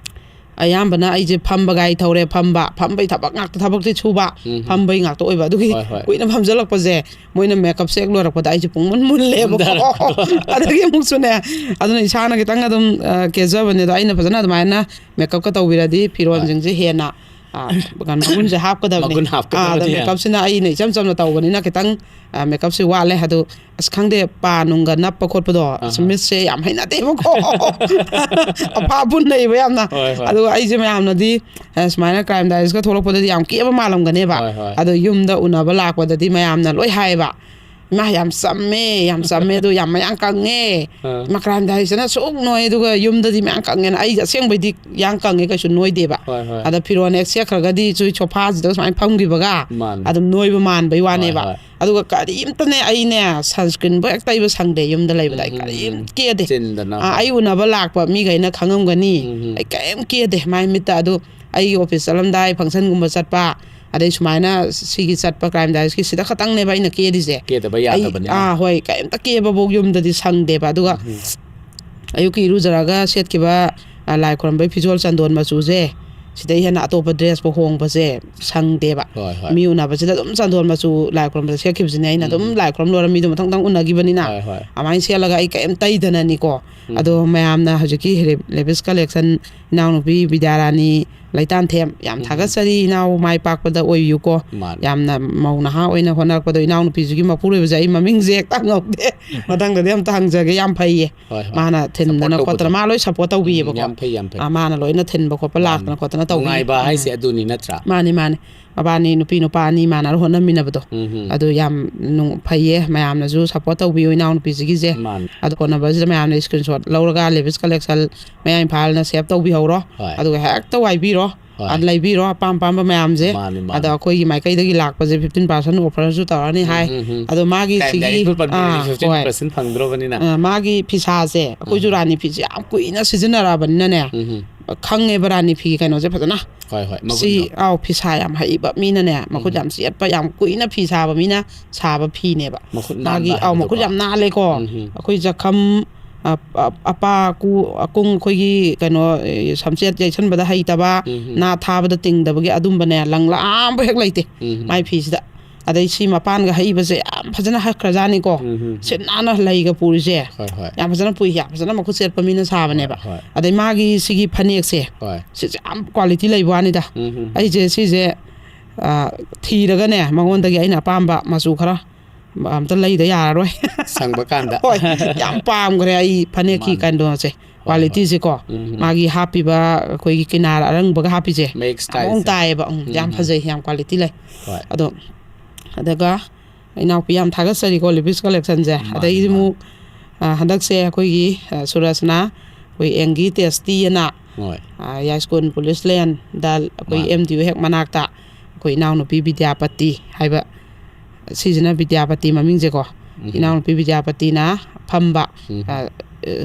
ꯑꯌꯥꯝꯕꯅ ꯑꯩꯁꯦ ꯐꯝꯕ ꯒꯥꯔꯤ ꯊꯧꯔꯦ, ꯐꯝꯕ, ꯐꯝꯕꯩ ꯊꯕꯛ ꯉꯥꯛꯇ, ꯊꯕꯛꯇꯤ ꯁꯨꯕ, ꯎꯝ, ꯎꯝ꯫ ꯐꯝꯕꯩ ꯉꯥꯛꯇ ꯑꯣꯏꯕ꯫ ꯑꯗꯨꯒꯤ ꯍꯣꯏ, ꯍꯣꯏ꯫ ꯀꯨꯏꯅ ꯐꯝꯖꯜꯂꯛꯄꯁꯦ, ꯃꯣꯏꯅ ꯃꯦꯀꯞꯁꯦ ꯍꯦꯛ ꯂꯣꯏꯔꯛꯄꯗ ꯑꯩꯁꯦ ꯄꯨꯡ ꯃꯨꯟ ꯃꯨꯜꯂꯦꯕꯀꯣ꯫ ꯃꯨꯟꯊꯔꯛꯄꯗꯣ꯫ ꯑꯗꯒꯤ ꯑꯃꯨꯛꯁꯨꯅꯦ, ꯑꯗꯨꯅ ꯏꯁꯥꯅ ꯈꯤꯇꯪ ꯑꯗꯨꯝ, ꯑ, ꯀꯦꯖꯕꯅꯦ꯫ ꯑꯗꯣ ꯑꯩꯅ ꯐꯖꯅ ꯑꯗꯨꯃꯥꯏꯅ ꯃꯦꯀꯞꯀ ꯇꯧꯕꯤꯔꯗꯤ ꯐꯤꯔꯣꯟꯁꯤꯡꯁꯦ ꯍꯦꯟꯅ ꯑꯥ, ꯀꯩꯅꯣ, ꯃꯒꯨꯟꯁꯦ ꯍꯥꯞꯀꯗꯕꯅꯤ꯫ ꯃꯒꯨꯟ ꯍꯥꯞꯀꯗꯕꯅꯤ, ꯑꯥ, ꯑꯗ ꯑꯥ꯫ ꯃꯦꯀꯞꯁꯤꯅ ꯑꯩꯅ ꯏꯆꯝ ꯆꯝꯅ ꯇꯧꯕꯅꯤꯅ ꯈꯤꯇꯪ, ꯑꯥ, ꯃꯦꯀꯞꯁꯦ ꯋꯥꯠꯂꯦ꯫ ꯑꯗꯨ ꯑꯁ, ꯈꯪꯗꯦ, ꯄꯥ ꯅꯨꯡꯒ ꯅꯞꯄ ꯈꯣꯠꯄꯗꯣ ꯑꯁ, ꯑꯍꯥ꯫ ꯃꯤꯠꯁꯦ ꯌꯥꯝ ꯍꯩꯅꯗꯦꯕꯀꯣ꯫ ꯑꯐꯥ ꯄꯨꯟꯅꯩꯕ ꯌꯥꯝꯅ꯫ ꯍꯣꯏ, ꯍꯣꯏ꯫ ꯑꯗꯨꯒ ꯑꯩꯁꯦ ꯃꯌꯥꯝꯅꯗꯤ, ꯑ, ꯁꯨꯃꯥꯏꯅ ꯀ꯭ꯔꯥꯏꯝ ꯗꯥꯏꯔꯤꯁꯀ ꯊꯣꯛꯂꯛꯄꯗꯗꯤ ꯌꯥꯝ ꯀꯦꯕ ꯃꯥꯜꯂꯝꯒꯅꯦꯕ꯫ ꯍꯣꯏ, ꯍꯣꯏ꯫ ꯑꯗꯣ ꯌꯨꯝꯗ ꯎꯅꯕ ꯂꯥꯛꯄꯗꯗꯤ ꯃꯌꯥꯝꯅ ꯂꯣꯏ ꯍꯥꯏꯌꯦꯕ, "ꯏꯃꯥ, ꯌꯥꯝ ꯆꯝꯃꯦ, ꯌꯥꯝ ꯆꯝꯃꯦ, ꯑꯗꯣ ꯌꯥꯝ ꯃꯌꯥꯡ ꯀꯪꯉꯦ꯫ ꯑꯥ꯫ ꯏꯃꯥ, ꯀ꯭ꯔꯥꯏꯝ ꯗꯥꯏꯔꯤꯁꯤꯅ ꯁꯨꯛ ꯅꯣꯏ", ꯑꯗꯨꯒ ꯌꯨꯝꯗꯗꯤ ꯃꯌꯥꯡ ꯀꯪꯉꯦꯅ꯫ ꯑꯩꯁꯦ ꯑꯁꯦꯡꯕꯩꯗꯤ ꯌꯥꯡ ꯀꯪꯉꯦ, ꯀꯩꯁꯨ ꯅꯣꯏꯗꯦꯕ꯫ ꯍꯣꯏ, ꯍꯣꯏ꯫ ꯑꯗ ꯐꯤꯔꯣꯟ ꯍꯦꯛ ꯁꯦꯠꯈ꯭ꯔꯒꯗꯤ ꯁꯣꯐꯥꯁꯤꯗ ꯁꯨꯃꯥꯏꯅ ꯐꯝꯈꯤꯕꯒ ꯃꯥꯅꯦ꯫ ꯑꯗꯨꯝ ꯅꯣꯏꯕ ꯃꯥꯟꯕꯩ ꯋꯥꯅꯦꯕ꯫ ꯍꯣꯏ, ꯍꯣꯏ꯫ ꯑꯗꯨꯒ ꯀꯔꯤꯝꯇꯅꯦ, ꯑꯩꯅꯦ ꯁꯟꯁꯀ꯭ꯔꯤꯟꯕꯨ ꯍꯦꯛ ꯇꯩꯕ ꯁꯪꯗꯦ ꯌꯨꯝꯗ ꯂꯩꯕꯗ꯫ ꯑꯩ ꯎꯝ, ꯎꯝ, ꯀꯔꯤꯝ ꯎꯝ꯫ ꯀꯦꯗꯦ꯫ ꯆꯤꯟꯗꯅ, ꯑꯥ, ꯍꯣꯏ꯫ ꯑꯩ ꯎꯅꯕ ꯂꯥꯛꯄ ꯃꯤꯈꯩꯅ ꯈꯪꯉꯝꯒꯅꯤ꯫ ꯎꯝ, ꯎꯝ꯫ ꯑꯩ ꯀꯔꯤꯝ ꯀꯦꯗꯦ ꯃꯥꯏ ꯃꯤꯠꯇ꯫ ꯑꯗꯨ ꯑꯩꯒꯤ ꯑꯣꯐꯤꯁ ꯆꯠꯂꯝꯗꯥꯏ, ꯐꯪꯁꯟꯒꯨꯝꯕ ꯆꯠꯄ, ꯑꯗꯩ ꯁꯨꯃꯥꯏꯅ ꯁꯤꯒꯤ ꯆꯠꯄ, ꯀ꯭ꯔꯥꯏꯝ ꯗꯥꯏꯔꯤꯁꯀꯤ, ꯁꯤꯗ ꯈꯛꯇꯪꯅꯦꯕ ꯑꯩꯅ ꯀꯦꯔꯤꯁꯦ꯫ ꯀꯦꯗꯕ ꯑꯩ, ꯌꯥꯗꯕꯅꯤꯅ꯫ ꯑꯥ, ꯍꯣꯏ, ꯀꯔꯤꯝꯇ ꯀꯦꯕꯐꯧ ꯌꯨꯝꯗꯗꯤ ꯁꯪꯗꯦꯕ꯫ ꯑꯗꯨꯒ ꯎꯝ꯫ ꯑꯌꯨꯛꯀꯤ ꯏꯔꯨꯖꯔꯒ ꯁꯦꯠꯈꯤꯕ, ꯑ, ꯂꯥꯏ ꯈꯨꯔꯝꯕꯩ ꯐꯤꯖꯣꯜ ꯆꯟꯗꯣꯟ ꯃꯆꯨꯁꯦ, ꯁꯤꯗꯩ ꯍꯦꯟꯅ ꯑꯇꯣꯞꯄ ꯗ꯭ꯔꯦꯁꯄꯨ ꯍꯣꯡꯕꯁꯦ ꯁꯪꯗꯦꯕ꯫ ꯍꯣꯏ, ꯍꯣꯏ꯫ ꯃꯤ ꯎꯅꯕꯁꯤꯗ ꯑꯗꯨꯝ ꯆꯟꯗꯣꯟ ꯃꯆꯨ ꯂꯥꯏ ꯈꯨꯔꯝꯕꯗ ꯁꯦꯠꯈꯤꯕꯁꯤꯅꯦ ꯑꯩꯅ ꯑꯗꯨꯝ ꯎꯝ꯫ ꯂꯥꯏ ꯈꯨꯔꯝ ꯂꯣꯏꯔ ꯃꯤꯗꯣ ꯃꯊꯪ ꯃꯊꯪ ꯎꯅꯈꯤꯕꯅꯤꯅ꯫ ꯍꯣꯏ, ꯍꯣꯏ꯫ ꯑꯗꯨꯃꯥꯏꯅ ꯁꯦꯠꯂꯒ ꯑꯩ ꯀꯔꯤꯝ ꯇꯩꯗꯅꯅꯤꯀꯣ꯫ ꯎꯝ꯫ ꯑꯗꯣ ꯃꯌꯥꯝꯅ ꯍꯧꯖꯤꯛꯀꯤ ꯂꯦꯕꯤꯁ ꯀꯂꯦꯛꯁꯟ ꯏꯅꯥꯎꯅꯨꯄꯤ ꯕꯤꯗ꯭ꯌꯥꯔꯥꯅꯤ ꯂꯩꯇꯥꯟꯊꯦꯝ, ꯌꯥꯝ ꯎꯝ꯫ ꯊꯥꯒꯠꯆꯔꯤ ꯏꯅꯥꯎ, ꯃꯥꯏ ꯄꯥꯛꯄꯗ ꯑꯣꯏꯕꯤꯌꯨꯀꯣ꯫ ꯃꯥꯅꯦ꯫ ꯌꯥꯝꯅ ꯃꯧ ꯅꯍꯥ ꯑꯣꯏꯅ ꯍꯣꯠꯅꯔꯛꯄꯗꯣ ꯏꯅꯥꯎꯅꯨꯄꯤꯁꯤꯒꯤ ꯃꯄꯨꯔꯣꯏꯕꯁꯦ ꯑꯩ ꯃꯃꯤꯡꯁꯦ ꯍꯦꯛꯇ ꯍꯪꯍꯧꯗꯦ꯫ ꯃꯊꯪꯗꯗꯤ ꯑꯝꯇ ꯍꯪꯖꯒꯦ꯫ ꯌꯥꯝ ꯐꯩꯌꯦ꯫ ꯍꯣꯏ, ꯍꯣꯏ꯫ ꯃꯥꯅ ꯊꯤꯟꯗꯅ Support ꯈꯣꯠꯇꯅ ꯇꯧꯕꯗꯣ꯫ ꯃꯥ ꯂꯣꯏ ꯁꯞꯄꯣꯔꯠ ꯇꯧꯕꯤꯌꯦꯕꯀꯣ꯫ ꯎꯝ, ꯌꯥꯝ ꯐꯩ, ꯌꯥꯝ ꯐꯩ꯫ ꯑꯥ, ꯃꯥꯅ ꯂꯣꯏꯅ ꯊꯤꯟꯕ ꯈꯣꯠꯄ ꯃꯥꯅꯦ꯫ ꯂꯥꯛꯇꯅ ꯈꯣꯠꯇꯅ ꯇꯧꯕꯤꯌꯦ꯫ ꯅꯨꯡꯉꯥꯏꯕ ꯎꯝ꯫ ꯍꯥꯏꯁꯦ ꯑꯗꯨꯅꯤ ꯅꯠꯇ꯭ꯔꯥ? ꯃꯥꯅꯤ, ꯃꯥꯅꯤ꯫ ꯃꯕꯥꯅꯤ ꯅꯨꯄꯤ ꯅꯨꯄꯥ ꯑꯅꯤ ꯃꯥꯟꯅꯔ ꯍꯣꯠꯅꯃꯤꯟꯅꯕꯗꯣ꯫ ꯎꯝ, ꯎꯝ꯫ ꯑꯗꯨ ꯌꯥꯝ ꯅꯨꯡ-, ꯐꯩꯌꯦ꯫ ꯃꯌꯥꯝꯅꯁꯨ ꯁꯞꯄꯣꯔꯠ ꯇꯧꯕꯤꯌꯨ ꯏꯅꯥꯎꯅꯨꯄꯤꯁꯤꯒꯤꯁꯦ꯫ ꯃꯥꯅꯦ꯫ ꯑꯗꯣ ꯍꯣꯠꯅꯕꯁꯤꯗ ꯃꯌꯥꯝꯅ ꯏꯁꯀ꯭ꯔꯤꯟ ꯁꯣꯠ ꯂꯧꯔꯒ ꯂꯦꯕꯤꯁ ꯀꯂꯦꯛꯁꯟ ꯃꯌꯥ ꯏꯝꯐꯥꯜꯅ ꯁꯦꯞ ꯇꯧꯕꯤꯍꯧꯔꯣ꯫ ꯍꯣꯏ꯫ ꯑꯗꯨꯒ ꯍꯦꯛꯇ ꯋꯥꯏꯕꯤꯔꯣ꯫ ꯍꯣꯏ꯫ ꯑꯗ ꯂꯩꯕꯤꯔꯣ ꯑꯄꯥꯝ ꯑꯄꯥꯝꯕ ꯃꯌꯥꯝꯁꯦ꯫ ꯃꯥꯅꯦ, ꯃꯥꯅꯦ꯫ ꯑꯗꯣ ꯑꯩꯈꯣꯏꯒꯤ ꯃꯥꯏꯀꯩꯗꯒꯤ ꯂꯥꯛꯄꯁꯦ ꯐꯤꯐꯇꯤꯟ ꯄꯥꯔꯁꯦꯟ ꯑꯣꯐꯔꯁꯨ ꯇꯧꯔꯅꯤ ꯍꯥꯏ꯫ ꯎꯝ, ꯎꯝ, ꯎꯝ꯫ ꯑꯗꯣ ꯃꯥꯒꯤ ꯀ꯭ꯔꯥꯏꯝ ꯁꯤꯒꯤ, ꯗꯥꯏꯔꯤ ꯐꯨꯜ ꯄꯟꯕꯤꯔꯗꯤ ꯑꯥ, ꯐꯤꯐꯇꯤꯟ ꯍꯣꯏ꯫ ꯄꯥꯔꯁꯦꯟ ꯐꯪꯗ꯭ꯔꯣꯕꯅꯤꯅ꯫ ꯑ, ꯃꯥꯒꯤ ꯐꯤꯁꯥꯁꯦ ꯑꯩꯈꯣꯏꯁꯨ ꯎꯝ꯫ ꯔꯥꯅꯤ ꯐꯤꯁꯦ ꯌꯥꯝ ꯀꯨꯏꯅ ꯁꯤꯖꯤꯟꯅꯔꯛꯑꯕꯅꯤꯅꯅꯦ, ꯎꯝ, ꯎꯝ꯫ ꯈꯪꯉꯦꯕ ꯔꯥꯅꯤ ꯐꯤ ꯀꯩꯅꯣꯁꯦ ꯐꯖꯅ꯫ ꯍꯣꯏ, ꯍꯣꯏ꯫ ꯃꯒꯨꯟꯗꯣ꯫ ꯁꯤ, ꯑꯥꯎ, ꯐꯤꯁꯥ ꯌꯥꯝ ꯍꯩꯕ ꯃꯤꯅꯅꯦ, ꯃꯈꯨꯠ ꯎꯝ꯫ ꯌꯥꯝ ꯆꯦꯠꯄ, ꯌꯥꯝ ꯀꯨꯏꯅ ꯐꯤ ꯁꯥꯕ ꯃꯤꯅ ꯁꯥꯕ ꯐꯤꯅꯦꯕ꯫ ꯃꯈꯨꯠ ꯃꯥꯒꯤ, ꯅꯥꯟꯕ ꯑꯥꯎ, ꯃꯈꯨꯠ ꯍꯥꯏꯕꯗꯣꯀꯣ꯫ ꯌꯥꯝ ꯅꯥꯜꯂꯦꯀꯣ꯫ ꯎꯝ, ꯎꯝ꯫ ꯑꯩꯈꯣꯏ ꯖꯈꯝ, ꯑ, ꯑ, ꯑꯄꯥ ꯀꯨ-, ꯑꯀꯨꯡ ꯑꯩꯈꯣꯏꯒꯤ ꯀꯩꯅꯣ, ꯑꯦ, ꯁꯝꯆꯦꯠ ꯌꯩꯁꯟꯕꯗ ꯍꯩꯇꯕ, ꯎꯝ, ꯎꯝ꯫ ꯅꯥ ꯊꯥꯕꯗ ꯇꯤꯡꯗꯕꯒꯤ ꯑꯗꯨꯝꯕꯅꯦ, ꯂꯪ ꯂꯥꯝꯕ ꯍꯦꯛ ꯂꯩꯇꯦ ꯎꯝ, ꯎꯝ꯫ ꯃꯥꯏ ꯐꯤꯁꯤꯗ꯫ ꯑꯗꯩ ꯁꯤ ꯃꯄꯥꯟꯒ ꯍꯛꯏꯕꯁꯦ ꯌꯥꯝ ꯐꯖꯅ ꯍꯛꯈ꯭ꯔꯖꯥꯠꯅꯤꯀꯣ꯫ ꯎꯝ, ꯎꯝ, ꯎꯝ꯫ ꯁꯤꯠ ꯅꯥꯟꯅ ꯂꯩꯒ ꯄꯨꯔꯤꯁꯦ꯫ ꯍꯣꯏ, ꯍꯣꯏ꯫ ꯌꯥꯝ ꯐꯖꯅ ꯄꯨꯏ, ꯌꯥꯝ ꯐꯖꯅ ꯃꯈꯨꯠ ꯆꯦꯠꯄ ꯃꯤꯅ ꯁꯥꯕꯅꯦꯕ꯫ ꯍꯣꯏ, ꯍꯣꯏ꯫ ꯑꯗꯩ ꯃꯥꯒꯤ ꯁꯤꯒꯤ ꯐꯅꯦꯛꯁꯦ, ꯍꯣꯏ꯫ ꯁꯤꯁꯦ ꯌꯥꯝ quality ꯂꯩꯕ ꯋꯥꯅꯤꯗ꯫ ꯎꯝ, ꯎꯝ, ꯎꯝ꯫ ꯑꯩꯁꯦ ꯁꯤꯁꯦ, ꯑ, ꯊꯤꯔꯒꯅꯦ, ꯃꯉꯣꯟꯗꯒꯤ ꯑꯩꯅ ꯑꯄꯥꯝꯕ ꯃꯆꯨ ꯈꯔ ꯑꯝꯇ ꯂꯩꯗ ꯌꯥꯔꯔꯣꯏ꯫ ꯁꯪꯕ ꯀꯥꯟꯗ꯫ ꯍꯣꯏ, ꯌꯥꯝ ꯄꯥꯝꯈ꯭ꯔꯦ ꯑꯩ ꯐꯅꯦꯛꯀꯤ ꯃꯥꯅꯦ꯫ ꯀꯩꯅꯣꯁꯦ, ꯍꯣꯏ, ꯍꯣꯏ꯫ Qualityꯁꯦ ꯀꯣ꯫ ꯎꯝ, ꯎꯝ꯫ ꯃꯥꯒꯤ ꯍꯥꯞꯄꯤꯕ ꯑꯩꯈꯣꯏꯒꯤ ꯀꯤꯅꯥꯔ ꯑꯔꯪꯕꯒ ꯍꯥꯞꯄꯤꯁꯦ, ꯃꯌꯦꯛ ꯌꯥꯝ ꯃꯑꯣꯡ ꯁ꯭ꯇꯥꯏꯜꯁꯦ꯫ ꯇꯥꯏꯌꯦꯕ꯫ ꯎꯝ, ꯎꯝ, ꯌꯥꯝ ꯎꯝ꯫ ꯐꯖꯩ, ꯌꯥꯝ quality ꯂꯩ꯫ ꯍꯣꯏ꯫ ꯑꯗꯣ, ꯑꯗꯨꯒ ꯏꯅꯥꯎꯄꯤ ꯌꯥꯝ ꯊꯥꯒꯠꯆꯔꯤꯀꯣ, Levi's collectionꯁꯦ꯫ ꯃꯥꯅꯤ, ꯑꯗꯩꯗꯤ ꯃꯥꯅꯤ꯫ ꯑꯃꯨꯛ, ꯑ, ꯍꯟꯗꯛꯁꯦ ꯑꯩꯈꯣꯏꯒꯤ, ꯑ, ꯁꯨꯔꯖꯅ ꯑꯩꯈꯣꯏ Angry Tasty ꯑꯅ, ꯍꯣꯏ꯫ ꯑ, ꯌꯥꯏꯁ꯭ꯀꯨꯜ police laneꯗ ꯑꯩꯈꯣꯏ ꯃꯥꯅꯤ꯫ M D U ꯍꯦꯛ ꯃꯅꯥꯛꯇ ꯑꯩꯈꯣꯏ ꯏꯅꯥꯎꯅꯨꯄꯤ ꯕꯤꯗ꯭ꯌꯥꯄꯇꯤ ꯍꯥꯏꯕ, ꯁꯤꯁꯤꯅ ꯕꯤꯗ꯭ꯌꯥꯄꯇꯤ ꯃꯃꯤꯡꯁꯦꯀꯣ꯫ ꯎꯝ꯫ ꯏꯅꯥꯎꯅꯨꯄꯤ ꯕꯤꯗ꯭ꯌꯥꯄꯇꯤꯅ ꯐꯝꯕ, ꯎꯝ꯫ ꯑ,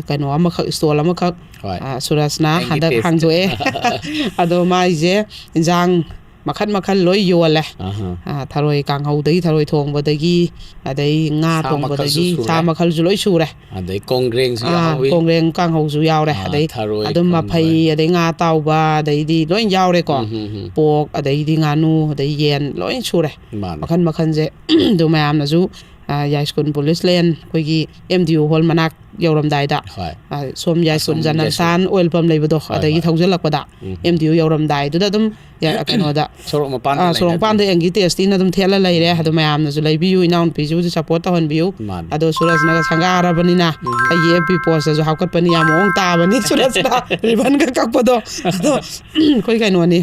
ꯀꯩꯅꯣ ꯑꯃꯈꯛ, stall ꯑꯃꯈꯛ, ꯍꯣꯏ꯫ ꯑ, ꯁꯨꯔꯖꯅ Angry Taste꯫ ꯍꯟꯗꯛ ꯍꯥꯡꯗꯣꯛꯑꯦ꯫ ꯑꯗꯣ ꯃꯥꯏꯁꯦ ꯏꯟꯖꯥꯡ ꯃꯈꯜ ꯃꯈꯜ ꯂꯣꯏ ꯌꯣꯜꯂꯦ꯫ ꯑꯍꯥ꯫ ꯑ, ꯊꯔꯣꯏ ꯀꯥꯡꯍꯧꯗꯒꯤ, ꯊꯔꯣꯏ ꯊꯣꯡꯕꯗꯒꯤ, ꯑꯗꯩ ꯉꯥ ꯁꯥ ꯊꯣꯡꯕꯗꯒꯤ, ꯃꯈꯜꯁꯨ ꯁꯥ ꯁꯨꯔꯦ꯫ ꯃꯈꯜꯁꯨ ꯂꯣꯏ ꯁꯨꯔꯦ꯫ ꯑꯗꯩ ꯀꯣꯡꯒ꯭ꯔꯦꯡꯁꯨ ꯑꯥ, ꯌꯥꯎꯍꯧꯋꯤ꯫ ꯀꯣꯡꯒ꯭ꯔꯦꯡ ꯀꯥꯡꯍꯧꯁꯨ ꯌꯥꯎꯔꯦ꯫ ꯑꯥ, ꯑꯗꯩ ꯊꯔꯣꯏ ꯑꯗꯨꯝ ꯀꯪꯕ꯫ ꯃꯐꯩ, ꯑꯗꯩ ꯉꯥ ꯑꯇꯥꯎꯕ, ꯑꯗꯩꯗꯤ ꯂꯣꯏ ꯌꯥꯎꯔꯦꯀꯣ꯫ ꯎꯝ, ꯎꯝ, ꯎꯝ꯫ Pork, ꯑꯗꯩꯗꯤ ꯉꯥꯅꯨ, ꯑꯗꯩ ꯌꯦꯟ, ꯂꯣꯏ ꯁꯨꯔꯦ꯫ ꯃꯥꯅꯦ꯫ ꯃꯈꯜ ꯃꯈꯜꯁꯦ꯫ ꯑꯗꯨ ꯃꯌꯥꯝꯅꯁꯨ, ꯑ, ꯌꯥꯏꯁ꯭ꯀꯨꯜ police lane, ꯑꯩꯈꯣꯏꯒꯤ M D U hall ꯃꯅꯥꯛ ꯌꯧꯔꯝꯗꯥꯏꯗ, ꯍꯣꯏ꯫ ꯑ, ꯁꯣꯝ ꯌꯥꯏꯁ꯭ꯀꯨꯜ ꯑꯁꯣꯝ ꯖꯅꯔ ꯌꯥꯏꯁ꯭ꯀꯨꯜ꯫ ꯁꯥꯟ oil pump ꯂꯩꯕꯗꯣ, ꯍꯣꯏ, ꯑꯗꯒꯤ ꯍꯣꯏ꯫ ꯊꯧꯖꯤꯜꯂꯛꯄꯗ ꯎꯝ꯫ M D U ꯌꯧꯔꯝꯗꯥꯏꯗꯨꯗ ꯑꯗꯨꯝ ꯌꯥ-, ꯀꯩꯅꯣꯗ, ꯁꯣꯔꯣꯛ ꯃꯄꯥꯟꯗ ꯑꯥ, ꯂꯩꯔꯦ ꯁꯣꯔꯣꯛ ꯃꯄꯥꯟꯗ ꯑꯗꯨꯝ꯫ Angry Tastyꯅ ꯑꯗꯨꯝ ꯊꯦꯠꯂ ꯂꯩꯔꯦ꯫ ꯎꯝ꯫ ꯑꯗꯣ ꯃꯌꯥꯝꯅꯁꯨ ꯂꯩꯕꯤꯌꯨ, ꯏꯅꯥꯎꯅꯨꯄꯤꯁꯤꯕꯨꯁꯨ support ꯇꯧꯍꯟꯕꯤꯌꯨ꯫ ꯃꯥꯅꯤ꯫ ꯑꯗꯣ ꯁꯨꯔꯖꯅꯒ ꯁꯪꯒꯥꯔꯕꯅꯤꯅ ꯎꯝ꯫ ꯑꯩꯒꯤ F B postꯇꯁꯨ ꯍꯥꯞꯀꯠꯄꯅꯤ, ꯌꯥꯝ ꯃꯑꯣꯡ ꯇꯥꯕꯅꯤ ꯁꯨꯔꯖꯅ ribbonꯒ ꯀꯛꯄꯗꯣ꯫ ꯑꯗꯣ ꯑꯩꯈꯣꯏ ꯀꯩꯅꯣꯅꯤ,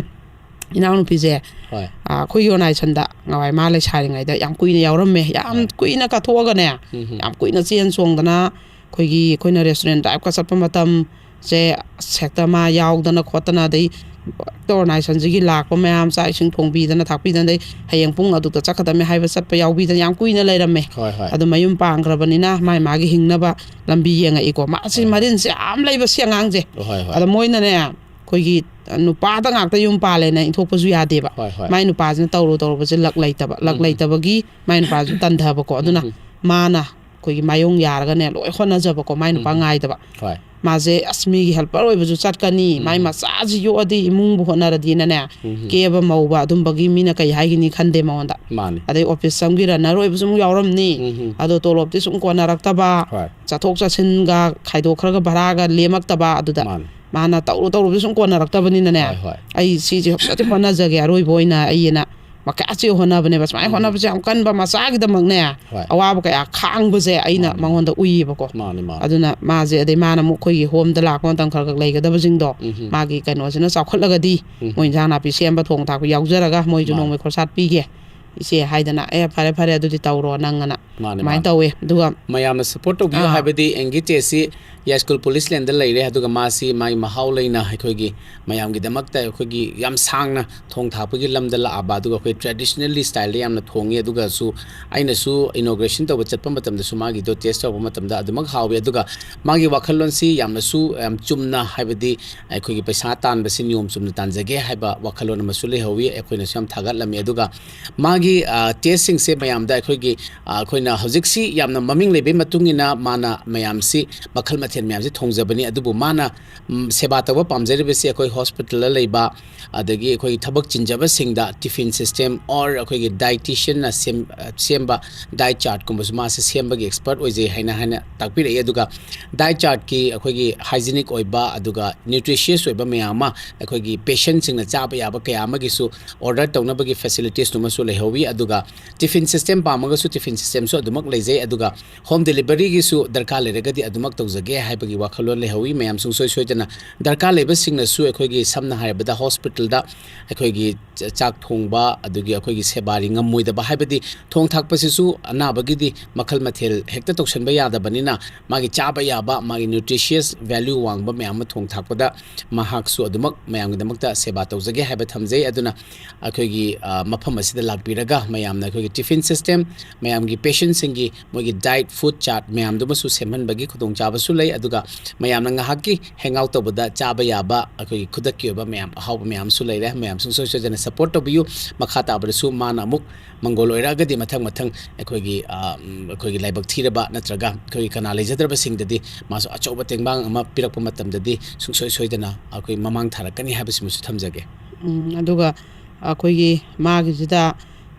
ꯏꯅꯥꯎꯅꯨꯄꯤꯁꯦ, ꯍꯣꯏ꯫ ꯑꯥ, ꯑꯩꯈꯣꯏꯒꯤ organizationꯗ ꯉꯋꯥꯏ ꯃꯥ ꯂꯩꯁꯥꯔꯤꯉꯩꯗ ꯌꯥꯝ ꯀꯨꯏꯅ ꯌꯥꯎꯔꯝꯃꯦ, ꯌꯥꯝ ꯍꯣꯏ꯫ ꯀꯨꯏꯅ ꯀꯠꯊꯣꯛꯑꯒꯅꯦ, ꯎꯝ ꯍꯝ꯫ ꯌꯥꯝ ꯀꯨꯏꯅ ꯆꯦꯟ ꯆꯣꯡꯗꯅ, ꯑꯩꯈꯣꯏꯒꯤ, ꯑꯩꯈꯣꯏꯅ restaurant driveꯀ ꯆꯠꯄ ꯃꯇꯝꯁꯦ, ꯍꯦꯛꯇ ꯃꯥ ꯌꯥꯎꯗꯅ ꯈꯣꯠꯇꯅ, ꯑꯗꯩ organizationꯁꯤꯒꯤ ꯂꯥꯛꯄ ꯃꯌꯥꯝ ꯆꯥꯛ ꯏꯁꯤꯡ ꯊꯣꯡꯕꯤꯗꯅ ꯊꯥꯛꯄꯤꯗꯅ, ꯑꯗꯩ ꯍꯌꯦꯡ ꯄꯨꯡ ꯑꯗꯨꯛꯇ ꯆꯠꯀꯗꯕꯅꯦ ꯍꯥꯏꯕ ꯆꯠꯄ ꯌꯥꯎꯕꯤꯗꯅ ꯌꯥꯝ ꯀꯨꯏꯅ ꯂꯩꯔꯝꯃꯦ꯫ ꯍꯣꯏ, ꯍꯣꯏ꯫ ꯑꯗꯣ ꯃꯌꯨꯝ ꯄꯥꯟꯈ꯭ꯔꯕꯅꯤꯅ ꯃꯥꯏ ꯃꯥꯒꯤ ꯍꯤꯡꯅꯕ ꯂꯝꯕꯤ ꯌꯦꯡꯉꯛꯏꯀꯣ꯫ ꯃꯥꯁꯤ ꯍꯣꯏ, ꯍꯣꯏ꯫ ꯃꯔꯤꯟꯁꯦ ꯌꯥꯝ ꯂꯩꯕ ꯁꯤ ꯑꯉꯥꯡꯁꯦ꯫ ꯍꯣꯏ, ꯍꯣꯏ꯫ ꯑꯗꯣ ꯃꯣꯏꯅꯅꯦ, ꯑꯩꯈꯣꯏꯒꯤ ꯅꯨꯄꯥꯗ ꯉꯥꯛꯇ ꯌꯨꯝ ꯄꯥꯜꯂꯦꯅ ꯏꯟꯊꯣꯛꯄꯁꯨ ꯌꯥꯗꯦꯕ꯫ ꯍꯣꯏ, ꯍꯣꯏ꯫ ꯃꯥꯏ ꯅꯨꯄꯥꯁꯤꯅ ꯇꯧꯔꯨ ꯇꯧꯔꯨꯕꯁꯦ ꯂꯛ ꯂꯩꯇꯕ, ꯂꯛ ꯎꯝ꯫ ꯂꯩꯇꯕꯒꯤ ꯃꯥꯏ ꯅꯨꯄꯥꯁꯨ ꯇꯟꯊꯕꯀꯣ꯫ ꯑꯗꯨꯅ ꯎꯝ꯫ ꯃꯥꯅ ꯑꯩꯈꯣꯏꯒꯤ ꯃꯥꯏꯌꯣꯡ ꯌꯥꯔꯒꯅꯦ ꯂꯣꯏ ꯍꯣꯠꯅꯖꯕꯀꯣ, ꯃꯥꯏ ꯅꯨꯄꯥ ꯎꯝ꯫ ꯉꯥꯏꯗꯕ꯫ ꯍꯣꯏ꯫ ꯃꯥꯁꯦ ꯑꯁ ꯃꯤꯒꯤ helper ꯑꯣꯏꯕꯁꯨ ꯆꯠꯀꯅꯤ, ꯃꯥꯏ ꯃꯆꯥꯁꯤ ꯌꯣꯛꯑꯗꯤ ꯏꯃꯨꯡꯕꯨ ꯍꯣꯠꯅꯔꯗꯤꯅꯅꯦ, ꯀꯦꯕ ꯃꯧꯕ ꯑꯗꯨꯝꯕꯒꯤ ꯃꯤꯅ ꯀꯩ ꯍꯥꯏꯒꯅꯤ ꯈꯟꯗꯦ ꯃꯉꯣꯟꯗ꯫ ꯃꯥꯅꯤ꯫ ꯑꯗꯩ office ꯑꯃꯒꯤ runner ꯑꯣꯏꯕꯁꯨ ꯑꯃꯨꯛ ꯌꯥꯎꯔꯝꯅꯤ꯫ ꯑꯗꯣ ꯇꯣꯂꯣꯞꯇꯤ ꯁꯨꯝ ꯀꯣꯟꯅꯔꯛꯇꯕ, ꯍꯣꯏ꯫ ꯆꯠꯊꯣꯛ ꯆꯠꯁꯤꯟꯒ ꯈꯥꯏꯗꯣꯛꯈ꯭ꯔꯒ ꯚꯔꯥꯒ ꯂꯦꯝꯃꯛꯇꯕ, ꯑꯗꯨꯗ ꯃꯥꯅꯤ꯫ ꯃꯥꯅ ꯇꯧꯔꯨ ꯇꯧꯔꯨꯕꯁꯨ ꯁꯨꯝ ꯀꯣꯟꯅꯔꯛꯇꯕꯅꯤꯅꯅꯦ, ꯍꯣꯏ, ꯍꯣꯏ꯫ ꯑꯩ ꯁꯤꯁꯦ ꯐꯖꯅ ꯍꯣꯠꯅꯖꯒꯦ, ꯑꯔꯣꯏꯕ ꯑꯣꯏꯅ ꯑꯩꯅ ꯃꯀꯥꯁꯦ ꯍꯣꯠꯅꯕꯅꯦꯕ꯫ ꯁꯨꯃꯥꯏꯅ ꯍꯣꯠꯅꯕꯁꯦ ꯌꯥꯝ ꯀꯟꯕ, ꯃꯆꯥꯒꯤꯗꯃꯛꯅꯦ, ꯍꯣꯏ꯫ ꯑꯋꯥꯕ ꯀꯌꯥ ꯈꯥꯡꯕꯁꯦ ꯑꯩꯅ ꯃꯥꯅꯤ꯫ ꯃꯉꯣꯟꯗ ꯎꯏꯌꯦꯕꯀꯣ꯫ ꯃꯥꯅꯤ, ꯃꯥꯅꯤ꯫ ꯑꯗꯨꯅ ꯃꯥꯁꯦ, ꯑꯗꯩ ꯃꯥꯅ ꯑꯃꯨꯛ ꯑꯩꯈꯣꯏꯒꯤ homeꯗ ꯂꯥꯛꯄ ꯃꯇꯝ ꯈꯔ ꯈꯔ ꯂꯩꯒꯗꯕꯁꯤꯡꯗꯣ, ꯎꯝ꯫ ꯃꯥꯒꯤ ꯀꯩꯅꯣꯁꯤꯅ ꯆꯥꯎꯈꯠꯂꯒꯗꯤ, ꯎꯝ꯫ ꯃꯣꯏ ꯏꯟꯁꯥꯡ ꯅꯥꯄꯤ ꯁꯦꯝꯕ, ꯊꯣꯡ ꯊꯥꯛꯄ ꯌꯥꯎꯖꯔꯒ ꯃꯣꯏꯁꯨ ꯃꯥꯅꯤ꯫ ꯅꯣꯡꯃꯩ ꯈꯣꯔꯁꯥꯠ ꯄꯤꯒꯦ ꯏꯆꯦ ꯍꯥꯏꯗꯅ, "ꯑꯦ, ꯐꯔꯦ, ꯐꯔꯦ, ꯑꯗꯨꯗꯤ ꯇꯧꯔꯣ ꯅꯪ" ꯑꯅ ꯃꯥꯅꯤ, ꯑꯗꯨꯃꯥꯏꯅ ꯃꯥꯅꯤ꯫ ꯇꯧꯋꯦ꯫ ꯑꯗꯨꯒ ꯃꯌꯥꯝꯅ support ꯇꯧꯕꯤꯌꯨ꯫ ꯑꯥ꯫ ꯍꯥꯏꯕꯗꯤ ꯑꯦꯡꯒꯤ ꯇꯦꯁꯤ ꯌꯥꯏꯁ꯭ꯀꯨꯜ police laneꯗ ꯂꯩꯔꯦ, ꯑꯗꯨꯒ ꯃꯥꯁꯤ ꯃꯥꯒꯤ ꯃꯍꯥꯎ ꯂꯩꯅ ꯑꯩꯈꯣꯏꯒꯤ ꯃꯌꯥꯝꯒꯤꯗꯃꯛꯇ ꯑꯩꯈꯣꯏꯒꯤ ꯌꯥꯝ ꯁꯥꯡꯅ ꯊꯣꯡ ꯊꯥꯛꯄꯒꯤ ꯂꯝꯗ ꯂꯥꯛꯑꯕ, ꯑꯗꯨꯒ ꯑꯩꯈꯣꯏ traditionally styleꯗ ꯌꯥꯝꯅ ꯊꯣꯡꯉꯤ꯫ ꯑꯗꯨꯒꯁꯨ ꯑꯩꯅꯁꯨ inauguration ꯇꯧꯕ ꯆꯠꯄ ꯃꯇꯝꯗꯁꯨ ꯃꯥꯒꯤꯗꯣ taste ꯇꯧꯕ ꯃꯇꯝꯗ ꯑꯗꯨꯃꯛ ꯍꯥꯎꯋꯤ꯫ ꯑꯗꯨꯒ ꯃꯥꯒꯤ ꯋꯥꯈꯜꯂꯣꯟꯁꯤ ꯌꯥꯝꯅꯁꯨ ꯌꯥꯝ ꯆꯨꯝꯅ, ꯍꯥꯏꯕꯗꯤ ꯑꯩꯈꯣꯏꯒꯤ ꯄꯩꯁꯥ ꯇꯥꯟꯕꯁꯤ ꯅꯤꯌꯣꯝ ꯆꯨꯝꯅ ꯇꯥꯟꯖꯒꯦ ꯍꯥꯏꯕ ꯋꯥꯈꯜꯂꯣꯟ ꯑꯃꯁꯨ ꯂꯩꯍꯧꯋꯤ꯫ ꯑꯩꯈꯣꯏꯅꯁꯨ ꯌꯥꯝ ꯊꯥꯒꯠꯂꯝꯃꯤ꯫ ꯑꯗꯨꯒ ꯃꯥꯒꯤ, ꯑ, tasteꯁꯤꯡꯁꯦ ꯃꯌꯥꯝꯗ ꯑꯩꯈꯣꯏꯒꯤ, ꯑ, ꯑꯩꯈꯣꯏꯅ ꯍꯧꯖꯤꯛꯁꯤ ꯌꯥꯝꯅ ꯃꯃꯤꯡ ꯂꯩꯕꯒꯤ ꯃꯇꯨꯡ ꯏꯟꯅ ꯃꯥꯅ ꯃꯌꯥꯝꯁꯤ ꯃꯈꯜ ꯃꯊꯦꯜ ꯃꯌꯥꯝꯁꯤ ꯊꯣꯡꯖꯕꯅꯤ꯫ ꯑꯗꯨꯕꯨ ꯃꯥꯅ, ꯎꯝ, ꯁꯦꯕꯥ ꯇꯧꯕ ꯄꯥꯝꯖꯔꯤꯕꯁꯤ ꯑꯩꯈꯣꯏ hospitalꯗ ꯂꯩꯕ, ꯑꯗꯒꯤ ꯑꯩꯈꯣꯏꯒꯤ ꯊꯕꯛ ꯆꯤꯟꯖꯕꯁꯤꯡꯗ tiffin system or ꯑꯩꯈꯣꯏꯒꯤ dietitianꯅ ꯁꯦꯝ-, ꯑ, ꯁꯦꯝꯕ diet chartꯀꯨꯝꯕꯁꯨ ꯃꯥꯁꯦ ꯁꯦꯝꯕꯒꯤ expert ꯑꯣꯏꯖꯩ ꯍꯥꯏꯅ, ꯍꯥꯏꯅ ꯇꯥꯛꯄꯤꯔꯛꯏ꯫ ꯑꯗꯨꯒ diet chartꯀꯤ ꯑꯩꯈꯣꯏꯒꯤ hygienic ꯑꯣꯏꯕ ꯑꯗꯨꯒ nutritious ꯑꯣꯏꯕ ꯃꯌꯥꯝ ꯑꯃ ꯑꯩꯈꯣꯏꯒꯤ patientꯁꯤꯡꯅ ꯆꯥꯕ ꯌꯥꯕ ꯀꯌꯥ ꯑꯃꯒꯤꯁꯨ order ꯇꯧꯅꯕꯒꯤ facilitiesꯇꯨꯃꯁꯨ ꯂꯩꯍꯧꯋꯤ꯫ ꯑꯗꯨꯒ tiffin system ꯄꯥꯝꯃꯒꯁꯨ tiffin systemꯁꯨ ꯑꯗꯨꯃꯛ ꯂꯩꯖꯩ꯫ ꯑꯗꯨꯒ home deliveryꯒꯤꯁꯨ ꯗꯔꯀꯥꯔ ꯂꯩꯔꯒꯗꯤ ꯑꯗꯨꯃꯛ ꯇꯧꯖꯒꯦ ꯍꯥꯏꯕꯒꯤ ꯋꯥꯈꯜꯂꯣꯟ ꯂꯩꯍꯧꯋꯤ꯫ ꯃꯌꯥꯝ ꯁꯨꯡꯁꯣꯏ ꯁꯣꯏꯗꯅ ꯗꯔꯀꯥꯔ ꯂꯩꯕꯁꯤꯡꯅꯁꯨ ꯑꯩꯈꯣꯏꯒꯤ, ꯁꯝꯅ ꯍꯥꯏꯔꯕꯗ, hospitalꯗ ꯑꯩꯈꯣꯏꯒꯤ ꯆ-, ꯆꯥꯛ ꯊꯣꯡꯕ, ꯑꯗꯨꯒꯤ ꯑꯩꯈꯣꯏꯒꯤ ꯁꯦꯕꯥꯔꯤ ꯉꯝꯃꯣꯏꯗꯕ, ꯍꯥꯏꯕꯗꯤ ꯊꯣꯡ ꯊꯥꯛꯄꯁꯤꯁꯨ ꯑꯅꯥꯕꯒꯤꯗꯤ ꯃꯈꯜ ꯃꯊꯦꯜ ꯍꯦꯛꯇ ꯇꯧꯁꯟꯕ ꯌꯥꯗꯕꯅꯤꯅ, ꯃꯥꯒꯤ ꯆꯥꯕ ꯌꯥꯕ, ꯃꯥꯒꯤ nutritious value ꯋꯥꯡꯕ ꯃꯌꯥꯝ ꯑꯃ ꯊꯣꯡ ꯊꯥꯛꯄꯗ ꯃꯍꯥꯛꯁꯨ ꯑꯗꯨꯃꯛ ꯃꯌꯥꯝꯒꯤꯗꯃꯛꯇ ꯁꯦꯕꯥ ꯇꯧꯖꯒꯦ ꯍꯥꯏꯕ ꯊꯝꯖꯩ꯫ ꯑꯗꯨꯅ ꯑꯩꯈꯣꯏꯒꯤ, ꯑ, ꯃꯐꯝ ꯑꯁꯤꯗ ꯂꯥꯛꯄꯤꯔꯒ ꯂꯩꯔꯒ ꯃꯌꯥꯝꯅ ꯑꯩꯈꯣꯏꯒꯤ ꯇꯤꯐꯤꯟ ꯁꯤꯁꯇꯦꯝ, ꯃꯌꯥꯝꯒꯤ ꯄꯦꯁꯦꯟꯁꯤꯡꯒꯤ ꯃꯣꯏꯒꯤ ꯗꯥꯏꯠ, ꯐꯨꯗ ꯆꯥꯔꯠ ꯃꯌꯥꯝꯗꯨꯃꯁꯨ ꯁꯦꯝꯍꯟꯕꯒꯤ ꯈꯨꯗꯣꯡꯆꯥꯕꯁꯨ ꯂꯩ꯫ ꯑꯗꯨꯒ ꯃꯌꯥꯝꯅ ꯉꯥꯏꯍꯥꯛꯀꯤ ꯍꯦꯡ ꯑꯥꯎꯠ ꯇꯧꯕꯗ ꯆꯥꯕ ꯌꯥꯕ ꯑꯩꯈꯣꯏꯒꯤ ꯈꯨꯗꯛꯀꯤ ꯑꯣꯏꯕ ꯃꯌꯥꯝ, ꯑꯍꯥꯎꯕ ꯃꯌꯥꯝꯁꯨ ꯂꯩꯔꯦ꯫ ꯃꯌꯥꯝ ꯁꯨꯡꯁꯣꯏ ꯁꯣꯏꯗꯅ ꯁꯄꯣꯔꯠ ꯇꯧꯕꯤꯌꯨ꯫ ꯃꯈꯥ ꯇꯥꯕꯗꯁꯨ ꯃꯥꯅ ꯑꯃꯨꯛ ꯃꯪꯒꯣꯜ ꯑꯣꯏꯔꯛꯑꯒꯗꯤ ꯃꯊꯪ ꯃꯊꯪ ꯑꯩꯈꯣꯏꯒꯤ, ꯑ, ꯎꯝ, ꯑꯩꯈꯣꯏꯒꯤ ꯂꯥꯏꯕꯛ ꯊꯤꯔꯕ ꯅꯠꯇ꯭ꯔꯒ ꯑꯩꯈꯣꯏꯒꯤ ꯀꯅꯥ ꯂꯩꯖꯗ꯭ꯔꯕꯁꯤꯡꯗꯗꯤ ꯃꯥꯁꯨ ꯑꯆꯧꯕ ꯇꯦꯡꯕꯥꯡ ꯑꯃ ꯄꯤꯔꯛꯄ ꯃꯇꯝꯗꯗꯤ ꯁꯨꯡꯁꯣꯏ ꯁꯣꯏꯗꯅ ꯑꯩꯈꯣꯏ ꯃꯃꯥꯡ ꯊꯥꯔꯛꯀꯅꯤ ꯍꯥꯏꯕꯁꯤꯃꯁꯨ ꯊꯝꯖꯒꯦ꯫ ꯎꯝ, ꯑꯗꯨꯒ ꯑꯩꯈꯣꯏꯒꯤ ꯃꯥꯒꯤꯁꯤꯗ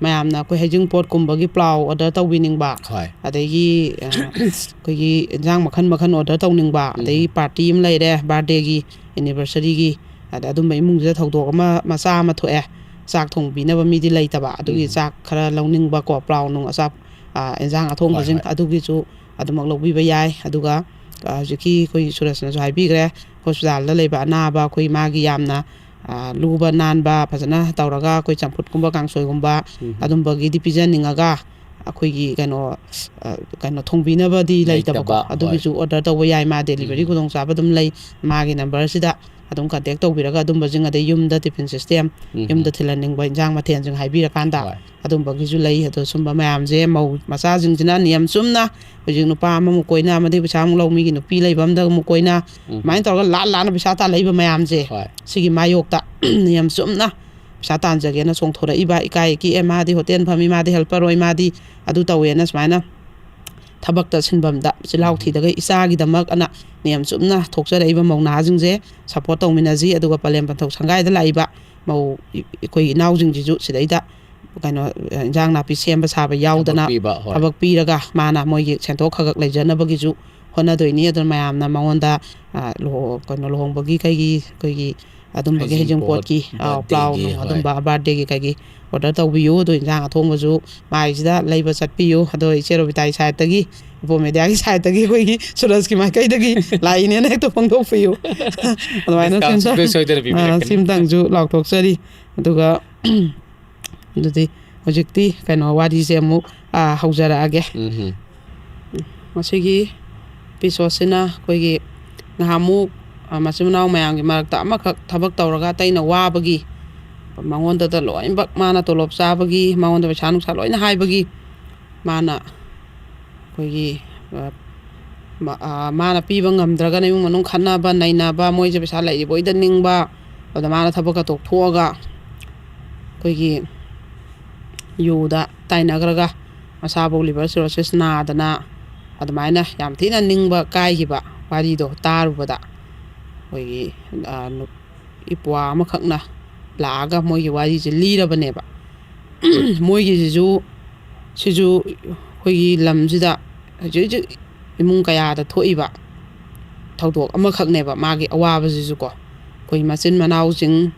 ꯃꯌꯥꯝꯅ ꯑꯩꯈꯣꯏ ꯍꯩꯖꯤꯡꯄꯣꯠꯀꯨꯝꯕꯒꯤ ꯄ꯭ꯂꯥꯎ ꯑꯣꯔꯗꯔ ꯇꯧꯕꯤꯅꯤꯡꯕ, ꯍꯣꯏ꯫ ꯑꯗꯒꯤ, ꯑ, ꯑꯩꯈꯣꯏꯒꯤ ꯏꯟꯖꯥꯡ ꯃꯈꯜ ꯃꯈꯜ ꯑꯣꯔꯗꯔ ꯇꯧꯅꯤꯡꯕ, ꯑꯗꯒꯤ ꯎꯝ꯫ ꯄꯥꯔꯇꯤ ꯑꯃ ꯂꯩꯔꯦ, ꯕꯥꯔꯗꯦꯒꯤ, ꯑꯦꯅꯤꯚꯔꯁꯔꯤꯒꯤ, ꯑꯗ ꯑꯗꯨꯝꯕ ꯏꯃꯨꯡꯁꯤꯗ ꯊꯧꯗꯣꯛ ꯑꯃ ꯃꯆꯥ ꯑꯃ ꯊꯣꯛꯑꯦ, ꯆꯥꯛ ꯊꯣꯡꯕꯤꯅꯕ ꯃꯤꯗꯤ ꯂꯩꯇꯕ, ꯑꯗꯨꯒꯤ ꯎꯝ꯫ ꯆꯥꯛ ꯈꯔ ꯂꯧꯅꯤꯡꯕꯀꯣ, ꯄ꯭ꯂꯥꯎ ꯅꯨꯡ ꯑꯆꯥ-, ꯑ, ꯏꯟꯖꯥꯡ ꯑꯊꯣꯡꯕꯁꯤꯡ ꯍꯣꯏ, ꯍꯣꯏ꯫ ꯑꯗꯨꯒꯤꯁꯨ ꯑꯗꯨꯃꯛ ꯂꯧꯕꯤꯕ ꯌꯥꯏ꯫ ꯑꯗꯨꯒ, ꯑ, ꯍꯧꯖꯤꯛꯀꯤ ꯑꯩꯈꯣꯏ ꯁꯨꯔꯖꯅꯁꯨ ꯍꯥꯏꯕꯤꯈ꯭ꯔꯦ, ꯍꯣꯁꯄꯤꯇꯥꯜꯗ ꯂꯩꯕ ꯑꯅꯥꯕ ꯑꯩꯈꯣꯏ ꯃꯥꯒꯤ ꯌꯥꯝꯅ, ꯑ, ꯂꯨꯕ ꯅꯥꯟꯕ ꯐꯖꯅ ꯇꯧꯔꯒ ꯑꯩꯈꯣꯏ ꯆꯝꯐꯨꯠꯀꯨꯝꯕ ꯀꯥꯡꯁꯣꯏꯒꯨꯝꯕ ꯎꯝ꯫ ꯑꯗꯨꯝꯕꯒꯤꯗꯤ ꯄꯤꯖꯅꯤꯡꯉꯒ ꯑꯩꯈꯣꯏꯒꯤ ꯀꯩꯅꯣ, ꯑ, ꯀꯩꯅꯣ ꯊꯣꯡꯕꯤꯅꯕꯗꯤ ꯂꯩꯇꯕꯀꯣ, ꯂꯩꯇꯕ, ꯍꯣꯏ꯫ ꯑꯗꯨꯒꯤꯁꯨ ꯑꯣꯔꯗꯔ ꯇꯧꯕ ꯌꯥꯏ꯫ ꯃꯥ ꯗꯦꯂꯤꯚꯔꯤ ꯎꯝ꯫ ꯈꯨꯗꯣꯡꯆꯥꯕ ꯑꯗꯨꯝ ꯂꯩ꯫ ꯃꯥꯒꯤ ꯅꯝꯕꯔꯁꯤꯗ ꯑꯗꯨꯝ ꯀꯟꯇꯦꯛ ꯇꯧꯕꯤꯔꯒ ꯑꯗꯨꯝꯕꯁꯤꯡ, ꯑꯗꯩ ꯌꯨꯝꯗ ꯇꯤꯐꯤꯟ ꯁꯤꯁꯇꯦꯝ, ꯎꯝ꯫ ꯌꯨꯝꯗ ꯊꯤꯜꯍꯟꯅꯤꯡꯕ ꯏꯟꯖꯥꯡ ꯃꯊꯦꯜꯁꯤꯡ ꯍꯥꯏꯕꯤꯔꯀꯥꯟꯗ ꯍꯣꯏ꯫ ꯑꯗꯨꯝꯕꯒꯤꯁꯨ ꯂꯩ꯫ ꯑꯗꯣ ꯁꯨꯝꯕ ꯃꯌꯥꯝꯁꯦ ꯃꯧ ꯃꯆꯥꯁꯤꯡꯁꯤꯅ ꯅꯤꯌꯝ ꯆꯨꯝꯅ, ꯍꯧꯖꯤꯛ ꯅꯨꯄꯥ ꯑꯃꯃꯨꯛ ꯀꯣꯏꯅ, ꯑꯃꯗꯤ ꯄꯩꯁꯥ ꯑꯃꯨꯛ ꯂꯧ, ꯃꯤꯒꯤ ꯅꯨꯄꯤ ꯂꯩꯕ ꯑꯃꯗ ꯑꯃꯨꯛ ꯀꯣꯏꯅ, ꯎꯝ꯫ ꯑꯗꯨꯃꯥꯏꯅ ꯇꯧꯔꯒ ꯂꯥꯟ ꯂꯥꯟꯅ ꯄꯩꯁꯥ ꯇꯥꯜꯂꯛꯏꯕ ꯃꯌꯥꯝꯁꯦ, ꯍꯣꯏ꯫ ꯁꯤꯒꯤ ꯃꯥꯌꯣꯛꯇ ꯅꯤꯌꯝ ꯆꯨꯝꯅ ꯄꯩꯁꯥ ꯇꯥꯟꯖꯒꯦꯅ ꯆꯣꯡꯊꯣꯔꯛꯏꯕ, ꯏꯀꯥꯏ ꯀꯤꯑꯦ, ꯃꯥꯗꯤ ꯍꯣꯇꯦꯜ ꯐꯝꯃꯤ, ꯃꯥꯗꯤ ꯍꯦꯜꯄꯔ ꯑꯣꯏ, ꯃꯥꯗꯤ ꯑꯗꯨ ꯇꯧꯋꯦꯅ ꯁꯨꯃꯥꯏꯅ ꯊꯕꯛꯇ ꯁꯤꯟꯐꯝꯗ ꯆꯤꯜꯍꯥꯎ ꯎꯝ꯫ ꯊꯤꯗꯒꯩ ꯏꯆꯥꯒꯤꯗꯃꯛ ꯑꯅ ꯅꯤꯌꯝ ꯆꯨꯝꯅ ꯊꯣꯛꯆꯔꯛꯏꯕ ꯃꯧ ꯅꯍꯥꯁꯤꯡꯁꯦ ꯁꯄꯣꯔꯠ ꯇꯧꯃꯤꯟꯅꯁꯤ꯫ ꯑꯗꯨꯒ ꯄꯂꯦꯝ ꯄꯟꯊꯧ ꯁꯪꯒꯥꯏꯗ ꯂꯥꯛꯏꯕ ꯃꯧ ꯑꯩꯈꯣꯏ ꯏꯅꯥꯎꯁꯤꯡꯁꯤꯁꯨ ꯁꯤꯗꯩꯗ ꯀꯩꯅꯣ, ꯏꯟꯖꯥꯡ ꯅꯥꯄꯤ ꯁꯦꯝꯕ ꯁꯥꯕ ꯌꯥꯎꯗꯅ ꯊꯕꯛ ꯄꯤꯕ, ꯍꯣꯏ꯫ ꯊꯕꯛ ꯄꯤꯔꯒ ꯃꯥꯅ ꯃꯣꯏꯒꯤ ꯁꯦꯟꯊꯣꯛ ꯈꯔ ꯈꯛ ꯂꯩꯖꯅꯕꯒꯤꯁꯨ ꯍꯣꯠꯅꯗꯣꯏꯅꯤ꯫ ꯑꯗꯨꯅ ꯃꯌꯥꯝꯅ ꯃꯉꯣꯟꯗ, ꯑ, ꯂꯨꯍꯣ-, ꯀꯩꯅꯣ, ꯂꯨꯍꯣꯡꯕꯒꯤ ꯀꯩꯒꯤ ꯑꯩꯈꯣꯏꯒꯤ ꯑꯗꯨꯝꯕꯒꯤ ꯍꯩꯖꯤꯡꯄꯣꯠ, ꯍꯩꯖꯤꯡꯄꯣꯠꯀꯤ, ꯑ, ꯄ꯭ꯂꯥꯎ ꯕꯥꯔꯗꯦꯒꯤ, ꯅꯨꯡ ꯍꯣꯏ꯫ ꯑꯗꯨꯝꯕ ꯕꯥꯔꯗꯦꯒꯤ ꯀꯩꯒꯤ ꯑꯣꯔꯗꯔ ꯇꯧꯕꯤꯌꯨ꯫ ꯑꯗꯣ ꯏꯟꯖꯥꯡ ꯑꯊꯣꯡꯕꯁꯨ ꯃꯥꯏꯁꯤꯗ ꯂꯩꯕ ꯆꯠꯄꯤꯌꯨ꯫ ꯑꯗꯣ ꯏꯆꯦ ꯔꯣꯕꯤꯇꯥꯒꯤ ꯁꯥꯏꯠꯇꯒꯤ, ꯏꯄꯣ ꯃꯦꯗꯤꯌꯥꯒꯤ ꯁꯥꯏꯠꯇꯒꯤ ꯑꯩꯈꯣꯏꯒꯤ ꯁꯨꯔꯖꯀꯤ ꯃꯥꯏꯀꯩꯗꯒꯤ ꯂꯥꯛꯏꯅꯦꯅ ꯍꯦꯛꯇ ꯐꯣꯡꯗꯣꯛꯄꯤꯌꯨ꯫ ꯑꯗꯨꯃꯥꯏꯅ ꯗꯤꯁꯀꯥꯎꯟ ꯁꯤꯝꯇ-, ꯁꯨꯡꯁꯣꯏ ꯁꯣꯏꯗꯅ ꯑ, ꯄꯤꯕꯤꯔꯛꯀꯅꯤ꯫ ꯁꯤꯝꯇꯪꯁꯨ ꯂꯥꯎꯊꯣꯛꯆꯔꯤ꯫ ꯑꯗꯨꯒ ꯑꯗꯨꯗꯤ ꯍꯧꯖꯤꯛꯇꯤ ꯀꯩꯅꯣ ꯋꯥꯔꯤꯁꯦ ꯑꯃꯨꯛ, ꯑ, ꯍꯧꯖꯔꯛꯑꯒꯦ꯫ ꯎꯝꯍꯨꯝ꯫ ꯃꯁꯤꯒꯤ ꯑꯦꯄꯤꯁꯣꯠꯁꯤꯅ ꯑꯩꯈꯣꯏꯒꯤ ꯅꯍꯥꯟꯃꯨꯛ, ꯑ, ꯃꯆꯤꯟ ꯃꯅꯥꯎ ꯃꯌꯥꯝꯒꯤ ꯃꯔꯛꯇ ꯑꯃꯈꯛ ꯊꯕꯛ ꯇꯧꯔꯒ ꯑꯇꯩꯅ ꯋꯥꯕꯒꯤ ꯃꯉꯣꯟꯗꯗ ꯂꯣꯏꯅꯃꯛ ꯃꯥꯅ ꯇꯣꯂꯣꯞ ꯆꯥꯕꯒꯤ, ꯃꯉꯣꯟꯗ ꯄꯩꯁꯥ ꯅꯨꯡꯁꯥ ꯂꯣꯏꯅ ꯍꯥꯏꯕꯒꯤ, ꯃꯥꯅ ꯑꯩꯈꯣꯏꯒꯤ, ꯑ, ꯃ-, ꯑ, ꯃꯥꯅ ꯄꯤꯕ ꯉꯝꯗ꯭ꯔꯒꯅ ꯏꯃꯨꯡ ꯃꯅꯨꯡ ꯈꯠꯅꯕ ꯅꯩꯅꯕ, ꯃꯣꯏꯁꯦ ꯄꯩꯁꯥ ꯂꯩꯔꯤꯕꯣꯏꯗ ꯅꯤꯡꯕ, ꯑꯗ ꯃꯥꯅ ꯊꯕꯛꯀ ꯇꯣꯛꯊꯣꯛꯑꯒ ꯑꯩꯈꯣꯏꯒꯤ ꯌꯨꯗ ꯇꯥꯏꯅꯈ꯭ꯔꯒ ꯃꯁꯥꯐꯧ liver cirrhosis ꯅꯥꯗꯅ ꯑꯗꯨꯃꯥꯏꯅ ꯌꯥꯝ ꯊꯤꯅ ꯅꯤꯡꯕ ꯀꯥꯏꯈꯤꯕ ꯋꯥꯔꯤꯗꯣ ꯇꯥꯔꯨꯕꯗ, ꯑꯩꯈꯣꯏꯒꯤ, ꯑ, ꯅꯨ-, ꯏꯄ꯭ꯋꯥ ꯑꯃꯈꯛꯅ ꯂꯥꯛꯑꯒ ꯃꯣꯏꯒꯤ ꯋꯥꯔꯤꯁꯦ ꯂꯤꯔꯕꯅꯦꯕ꯫ ꯃꯣꯏꯒꯤꯁꯤꯁꯨ, ꯁꯤꯁꯨ ꯑꯩꯈꯣꯏꯒꯤ ꯂꯝꯁꯤꯗ ꯍꯧꯖꯤꯛ ꯍꯧꯖꯤꯛ ꯏꯃꯨꯡ ꯀꯌꯥꯗ ꯊꯣꯛꯏꯕ ꯊꯧꯗꯣꯛ ꯑꯃꯈꯛꯅꯦꯕ, ꯃꯥꯒꯤ ꯑꯋꯥꯕꯁꯤꯁꯨꯀꯣ꯫ ꯑꯩꯈꯣꯏ ꯃꯆꯤꯟ ꯃꯅꯥꯎꯁꯤꯡ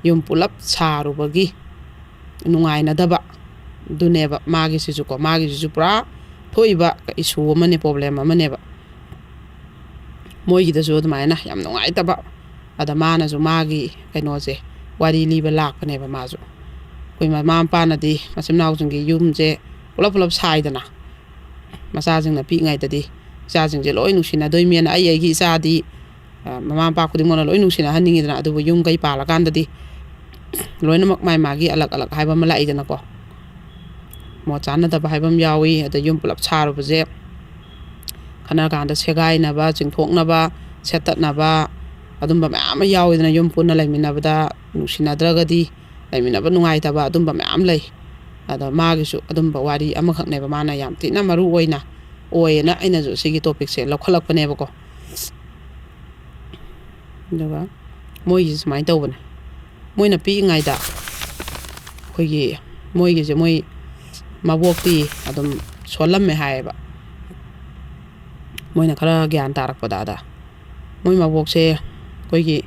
ꯌꯨꯝ ꯄꯨꯂꯞ ꯁꯥꯔꯨꯕꯒꯤ ꯅꯨꯡꯉꯥꯏꯅꯗꯕ ꯑꯗꯨꯅꯦꯕ ꯃꯥꯒꯤꯁꯤꯁꯨꯀꯣ꯫ ꯃꯥꯒꯤꯁꯤꯁꯨ ꯄꯨꯔꯥ ꯊꯣꯛꯏꯕ issue ꯑꯃꯅꯦ, problem ꯑꯃꯅꯦꯕ꯫ ꯃꯣꯏꯒꯤꯗꯁꯨ ꯑꯗꯨꯃꯥꯏꯅ ꯌꯥꯝ ꯅꯨꯡꯉꯥꯏꯇꯕ, ꯑꯗ ꯃꯥꯅꯁꯨ ꯃꯥꯒꯤ ꯀꯩꯅꯣꯁꯦ, ꯋꯥꯔꯤ ꯂꯤꯕ ꯂꯥꯛꯄꯅꯦꯕ ꯃꯥꯁꯨ꯫ ꯑꯩꯈꯣꯏ ꯃꯃꯥ ꯃꯄꯥꯅꯗꯤ ꯃꯆꯤꯟ ꯃꯅꯥꯎꯁꯤꯡꯒꯤ ꯌꯨꯝꯁꯦ ꯄꯨꯂꯞ ꯄꯨꯂꯞ ꯁꯥꯏꯗꯅ, ꯃꯆꯥꯁꯤꯡꯅ ꯄꯤꯛꯏꯉꯩꯗꯗꯤ ꯏꯆꯥꯁꯤꯡꯁꯦ ꯂꯣꯏ ꯅꯨꯡꯁꯤꯅꯗꯣꯏꯃꯦꯅ, ꯑꯩ ꯑꯩꯒꯤ ꯏꯆꯥꯗꯤ, ꯑ, ꯃꯃꯥ ꯃꯄꯥ ꯈꯨꯗꯤꯡꯃꯛꯅ ꯂꯣꯏ ꯅꯨꯡꯁꯤꯅꯍꯟꯅꯤꯡꯉꯤꯗꯅ꯫ ꯑꯗꯨꯕꯨ ꯌꯨꯝ ꯀꯩ ꯄꯥꯜꯂꯀꯥꯟꯗꯗꯤ ꯂꯣꯏꯅꯃꯛ ꯃꯥꯏ ꯃꯥꯒꯤ ꯑꯂꯛ ꯑꯂꯛ ꯍꯥꯏꯕ ꯑꯃ ꯂꯥꯛꯏꯗꯅꯀꯣ꯫ ꯃꯣꯠ ꯆꯥꯅꯗꯕ ꯍꯥꯏꯕ ꯑꯃ ꯌꯥꯎꯏ꯫ ꯑꯗ ꯌꯨꯝ ꯄꯨꯂꯞ ꯁꯥꯔꯨꯕꯁꯦ ꯈꯠꯅ ꯀꯥꯟꯗ ꯁꯦꯒꯥꯏꯅꯕ, ꯆꯤꯡꯊꯣꯛꯅꯕ, ꯁꯦꯠꯇꯠꯅꯕ, ꯑꯗꯨꯝꯕ ꯃꯌꯥꯝ ꯑꯃ ꯌꯥꯎꯏꯗꯅ꯫ ꯌꯨꯝ ꯄꯨꯟꯅ ꯂꯩꯃꯤꯟꯅꯕꯗ ꯅꯨꯡꯁꯤꯅꯗ꯭ꯔꯒꯗꯤ ꯂꯩꯃꯤꯟꯅꯕ ꯅꯨꯡꯉꯥꯏꯇꯕ, ꯑꯗꯨꯝꯕ ꯃꯌꯥꯝ ꯂꯩ꯫ ꯑꯗ ꯃꯥꯒꯤꯁꯨ ꯑꯗꯨꯝꯕ ꯋꯥꯔꯤ ꯑꯃꯈꯛꯅꯦꯕ ꯃꯥꯅ ꯌꯥꯝ ꯊꯤꯅ ꯃꯔꯨ ꯑꯣꯏꯅ, ꯑꯣꯏꯌꯦꯅ ꯑꯩꯅꯁꯨ ꯁꯤꯒꯤ topicꯁꯦ ꯂꯧꯈꯠꯂꯛꯄꯅꯦꯕꯀꯣ꯫ ꯑꯗꯨꯒ ꯃꯣꯏꯒꯤꯁꯦ ꯁꯨꯃꯥꯏꯅ ꯇꯧꯕꯅꯦ꯫ ꯃꯣꯏꯅ ꯄꯤꯛꯏꯉꯩꯗ ꯑꯩꯈꯣꯏꯒꯤ, ꯃꯣꯏꯒꯤꯁꯦ, ꯃꯣꯏ ꯃꯕꯣꯛꯇꯤ ꯑꯗꯨꯝ ꯁꯣꯜꯂꯝꯃꯦ ꯍꯥꯏꯌꯦꯕ, ꯃꯣꯏꯅ ꯈꯔ ꯒ꯭ꯌꯥꯟ ꯇꯥꯔꯛꯄꯗ꯫ ꯑꯗ ꯃꯣꯏ ꯃꯕꯣꯛꯁꯦ ꯑꯩꯈꯣꯏꯒꯤ,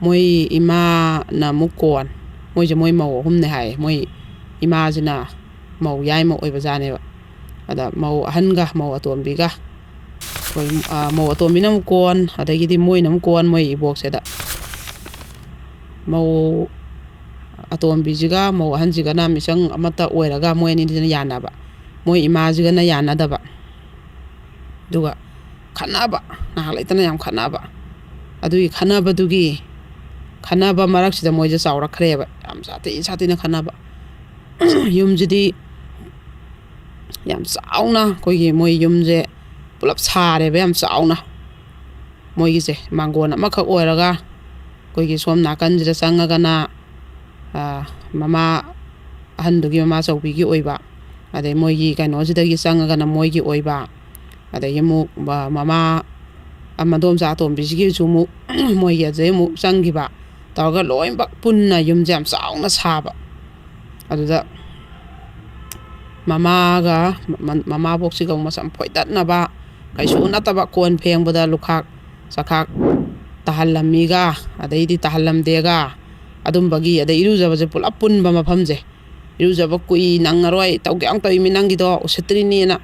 ꯃꯣꯏ ꯏꯃꯥꯅ ꯑꯃꯨꯛ ꯀꯣꯟ, ꯃꯣꯏꯁꯦ ꯃꯣꯏ ꯃꯧ ꯑꯍꯨꯝꯅꯦ ꯍꯥꯏꯌꯦ꯫ ꯃꯣꯏ ꯏꯃꯥꯁꯤꯅ ꯃꯧ ꯌꯥꯏꯃ ꯑꯣꯏꯕꯖꯥꯠꯅꯦꯕ꯫ ꯑꯗ ꯃꯧ ꯑꯍꯟꯒ ꯃꯧ ꯑꯇꯣꯝꯕꯤꯒ, ꯑꯩꯈꯣꯏ, ꯑ, ꯃꯧ ꯑꯇꯣꯝꯕꯤꯅ ꯑꯃꯨꯛ ꯀꯣꯟ, ꯑꯗꯒꯤꯗꯤ ꯃꯣꯏꯅ ꯑꯃꯨꯛ ꯀꯣꯟ, ꯃꯣꯏ ꯏꯕꯣꯛꯁꯤꯗ꯫ ꯃꯧ ꯑꯇꯣꯝꯕꯤꯁꯤꯒ ꯃꯧ ꯑꯍꯟꯁꯤꯒꯅ ꯃꯤꯆꯪ ꯑꯃꯠꯇ ꯑꯣꯏꯔꯒ ꯃꯣꯏ ꯑꯅꯤꯁꯤꯅ ꯌꯥꯅꯕ, ꯃꯣꯏ ꯏꯃꯥꯁꯤꯒꯅ ꯌꯥꯅꯗꯕ꯫ ꯑꯗꯨꯒ ꯈꯠꯅꯕ, ꯉꯥꯏꯍꯥꯛ ꯂꯩꯇꯅ ꯌꯥꯝ ꯈꯠꯅꯕ꯫ ꯑꯗꯨꯒꯤ ꯈꯠꯅꯕꯗꯨꯒꯤ ꯈꯟꯅꯕ ꯃꯔꯛꯁꯤꯗ ꯃꯣꯏꯁꯦ ꯆꯥꯎꯔꯛꯈ꯭ꯔꯦꯕ, ꯌꯥꯝ ꯁꯥꯊꯤ ꯁꯥꯊꯤꯅ ꯈꯟꯅꯕ꯫ ꯌꯨꯝꯁꯤꯗꯤ ꯌꯥꯝ ꯆꯥꯎꯅ ꯑꯩꯈꯣꯏꯒꯤ ꯃꯣꯏ ꯌꯨꯝꯁꯦ ꯄꯨꯂꯞ ꯁꯥꯔꯦꯕ, ꯌꯥꯝ ꯆꯥꯎꯅ꯫ ꯃꯣꯏꯒꯤꯁꯦ ꯃꯥꯡꯒꯣꯟ ꯑꯃꯈꯛ ꯑꯣꯏꯔꯒ ꯑꯩꯈꯣꯏꯒꯤ ꯁꯣꯝ ꯅꯥꯀꯟꯁꯤꯗ ꯆꯪꯉꯒꯅ, ꯑꯥ, ꯃꯃꯥ ꯑꯍꯟꯗꯨꯒꯤ, ꯃꯃꯥ ꯆꯧꯕꯤꯒꯤ ꯑꯣꯏꯕ, ꯑꯗꯩ ꯃꯣꯏꯒꯤ ꯀꯩꯅꯣꯁꯤꯗꯒꯤ ꯆꯪꯉꯒꯅ ꯃꯣꯏꯒꯤ ꯑꯣꯏꯕ, ꯑꯗꯒꯤ ꯑꯃꯨꯛ ꯃ-, ꯃꯃꯥ, ꯑ, ꯃꯗꯣꯝꯆꯥ ꯑꯇꯣꯝꯕꯤꯁꯤꯒꯤꯁꯨ ꯑꯃꯨꯛ ꯃꯣꯏꯒꯤ ꯑꯗꯩ ꯑꯃꯨꯛ ꯆꯪꯈꯤꯕ ꯇꯧꯔꯒ ꯂꯣꯏꯅꯃꯛ ꯄꯨꯟꯅ ꯌꯨꯝꯁꯦ ꯌꯥꯝ ꯆꯥꯎꯅ ꯁꯥꯕ꯫ ꯑꯗꯨꯗ ꯃꯃꯥꯒ ꯃ-, ꯃꯃꯥꯕꯣꯛꯁꯤꯒ ꯑꯃꯨꯛ ꯃꯁꯝ ꯐꯣꯏꯗꯠꯅꯕ, ꯀꯩꯁꯨ ꯅꯠꯇꯕ ꯀꯣꯟ ꯐꯦꯡꯕꯗ ꯂꯨꯈꯥꯛ ꯆꯈꯥꯛ ꯇꯥꯍꯜꯂꯝꯃꯤꯒ, ꯑꯗꯩꯗꯤ ꯇꯥꯍꯜꯂꯝꯗꯦꯒ, ꯑꯗꯨꯝꯕꯒꯤ, ꯑꯗꯩ ꯏꯔꯨꯖꯕꯁꯦ ꯄꯨꯂꯞ ꯄꯨꯟꯕ ꯃꯐꯝꯁꯦ, ꯏꯔꯨꯖꯕ ꯀꯨꯏ ꯅꯪꯉꯔꯣꯏ, ꯇꯧꯒꯦ ꯌꯥꯝ ꯇꯧꯏꯃꯤ ꯅꯪꯒꯤꯗꯣ, ꯎꯁꯤꯠꯇ꯭ꯔꯤꯅꯦꯅ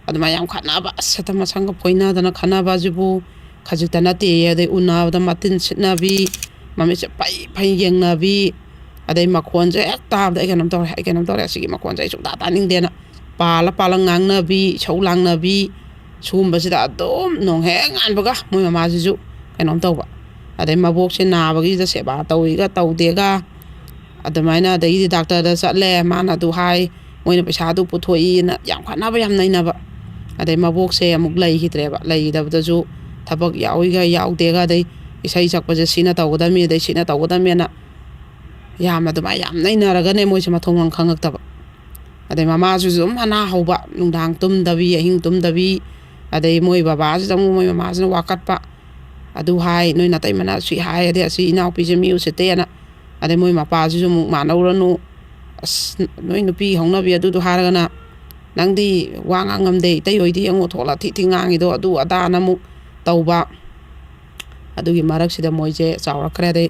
ꯑꯗꯨꯃꯥꯏꯅ ꯌꯥꯝ ꯈꯠꯅꯕ꯫ ꯑꯁ, ꯍꯦꯛꯇ ꯃꯁꯝꯒ ꯐꯣꯏꯅꯗꯅ ꯈꯠꯅꯕꯁꯤꯕꯨ ꯈꯖꯤꯛꯇ ꯅꯠꯇꯦꯌꯦ꯫ ꯑꯗꯩ ꯎꯅꯕꯗ ꯃꯇꯤꯟ ꯁꯤꯠꯅꯕꯤ, ꯃꯃꯤꯠꯁꯦ ꯐꯩ ꯐꯩ ꯌꯦꯡꯅꯕꯤ, ꯑꯗꯩ ꯃꯈꯣꯟꯁꯦ ꯍꯦꯛ ꯇꯥꯕꯗ "ꯑꯩ ꯀꯩꯅꯣꯝ ꯇꯧꯔꯦ, ꯑꯩ ꯀꯩꯅꯣꯝ ꯇꯧꯔꯦ, ꯑꯁꯤꯒꯤ ꯃꯈꯣꯟꯁꯦ ꯑꯩ ꯁꯨꯡꯇꯥ ꯇꯥꯅꯤꯡꯗꯦꯅ" ꯄꯥꯜꯂ ꯄꯥꯜꯂ ꯉꯥꯡꯅꯕꯤ, ꯏꯁꯧ ꯂꯥꯡꯅꯕꯤ, ꯁꯤꯒꯨꯝꯕꯁꯤꯗ ꯑꯗꯨꯝ ꯅꯣꯡ ꯍꯦꯛ ꯉꯥꯟꯕꯒ ꯃꯣꯏ ꯃꯃꯥꯁꯤꯁꯨ ꯀꯩꯅꯣꯝ ꯇꯧꯕ꯫ ꯑꯗꯩ ꯃꯕꯣꯛꯁꯦ ꯅꯥꯕꯒꯤꯗ ꯁꯦꯕꯥ ꯇꯧꯏꯒ ꯇꯧꯗꯦꯒ, ꯑꯗꯨꯃꯥꯏꯅ꯫ ꯑꯗꯒꯤꯗꯤ ꯗꯥꯛꯇꯔꯗ ꯆꯠꯂꯦ, ꯃꯥꯅ ꯑꯗꯨ ꯍꯥꯏ, ꯃꯣꯏꯅ ꯄꯩꯁꯥꯗꯨ ꯄꯨꯊꯣꯛꯏꯅ ꯌꯥꯝ ꯈꯠꯅꯕ, ꯌꯥꯝ ꯅꯩꯅꯕ꯫ ꯑꯗꯩ ꯃꯕꯣꯛꯁꯦ ꯑꯃꯨꯛ ꯂꯩꯈꯤꯗ꯭ꯔꯦꯕ, ꯂꯩꯈꯤꯗꯕꯗꯁꯨ ꯊꯕꯛ ꯌꯥꯎꯏꯒ ꯌꯥꯎꯗꯦꯒ, ꯑꯗꯩ ꯏꯁꯩ ꯁꯛꯄꯁꯦ ꯁꯤꯅ ꯇꯧꯒꯗꯕꯅꯤ, ꯑꯗꯩ ꯁꯤꯅ ꯇꯧꯒꯗꯕꯅꯦꯅ ꯌꯥꯝ ꯑꯗꯨꯃꯥꯏꯅ ꯌꯥꯝ ꯅꯩꯅꯔꯒꯅꯦ ꯃꯣꯏꯁꯦ ꯃꯊꯣꯡ ꯃꯔꯝ ꯈꯪꯉꯛꯇꯕ꯫ ꯑꯗꯩ ꯃꯃꯥꯁꯤꯁꯨ ꯑꯗꯨꯝ ꯑꯅꯥ ꯍꯧꯕ, ꯅꯨꯡꯗꯥꯡ ꯇꯨꯝꯗꯕꯤ, ꯑꯍꯤꯡ ꯇꯨꯝꯗꯕꯤ, ꯑꯗꯩ ꯃꯣꯏ ꯕꯕꯥꯁꯤꯗ ꯑꯃꯨꯛ ꯃꯣꯏ ꯃꯃꯥꯁꯤꯅ ꯋꯥꯀꯠꯄ, "ꯑꯗꯨ ꯍꯥꯏ, ꯅꯣꯏ ꯅꯇꯩꯃꯅ ꯑꯁꯨꯛ ꯍꯥꯏ, ꯑꯗꯩ ꯑꯁꯤ ꯏꯅꯥꯎꯄꯤꯁꯦ ꯃꯤ ꯎꯁꯤꯠꯇꯦꯅ", ꯑꯗꯩ ꯃꯣꯏ ꯃꯄꯥꯁꯤꯁꯨ ꯑꯃꯨꯛ "ꯃꯥꯟꯅꯧꯔꯅꯨ, ꯑꯁ, ꯅꯣꯏ ꯅꯨꯄꯤ ꯍꯧꯅꯕꯤ ꯑꯗꯨꯗꯣ ꯍꯥꯏꯔꯒꯅ ꯅꯪꯗꯤ ꯋꯥ ꯉꯥꯡ ꯉꯝꯗꯦ, ꯏꯇꯩ ꯍꯣꯏꯗꯤ ꯌꯦꯡꯉꯣ ꯊꯣꯛꯂꯛ ꯊꯤ ꯊꯤ ꯉꯥꯡꯉꯤꯗꯣ", ꯑꯗꯨ ꯑꯗꯥꯅ ꯑꯃꯨꯛ ꯇꯧꯕ꯫ ꯑꯗꯨꯒꯤ ꯃꯔꯛꯁꯤꯗ ꯃꯣꯏꯁꯦ ꯆꯥꯎꯔꯛꯈ꯭ꯔꯦ꯫ ꯑꯗꯩ,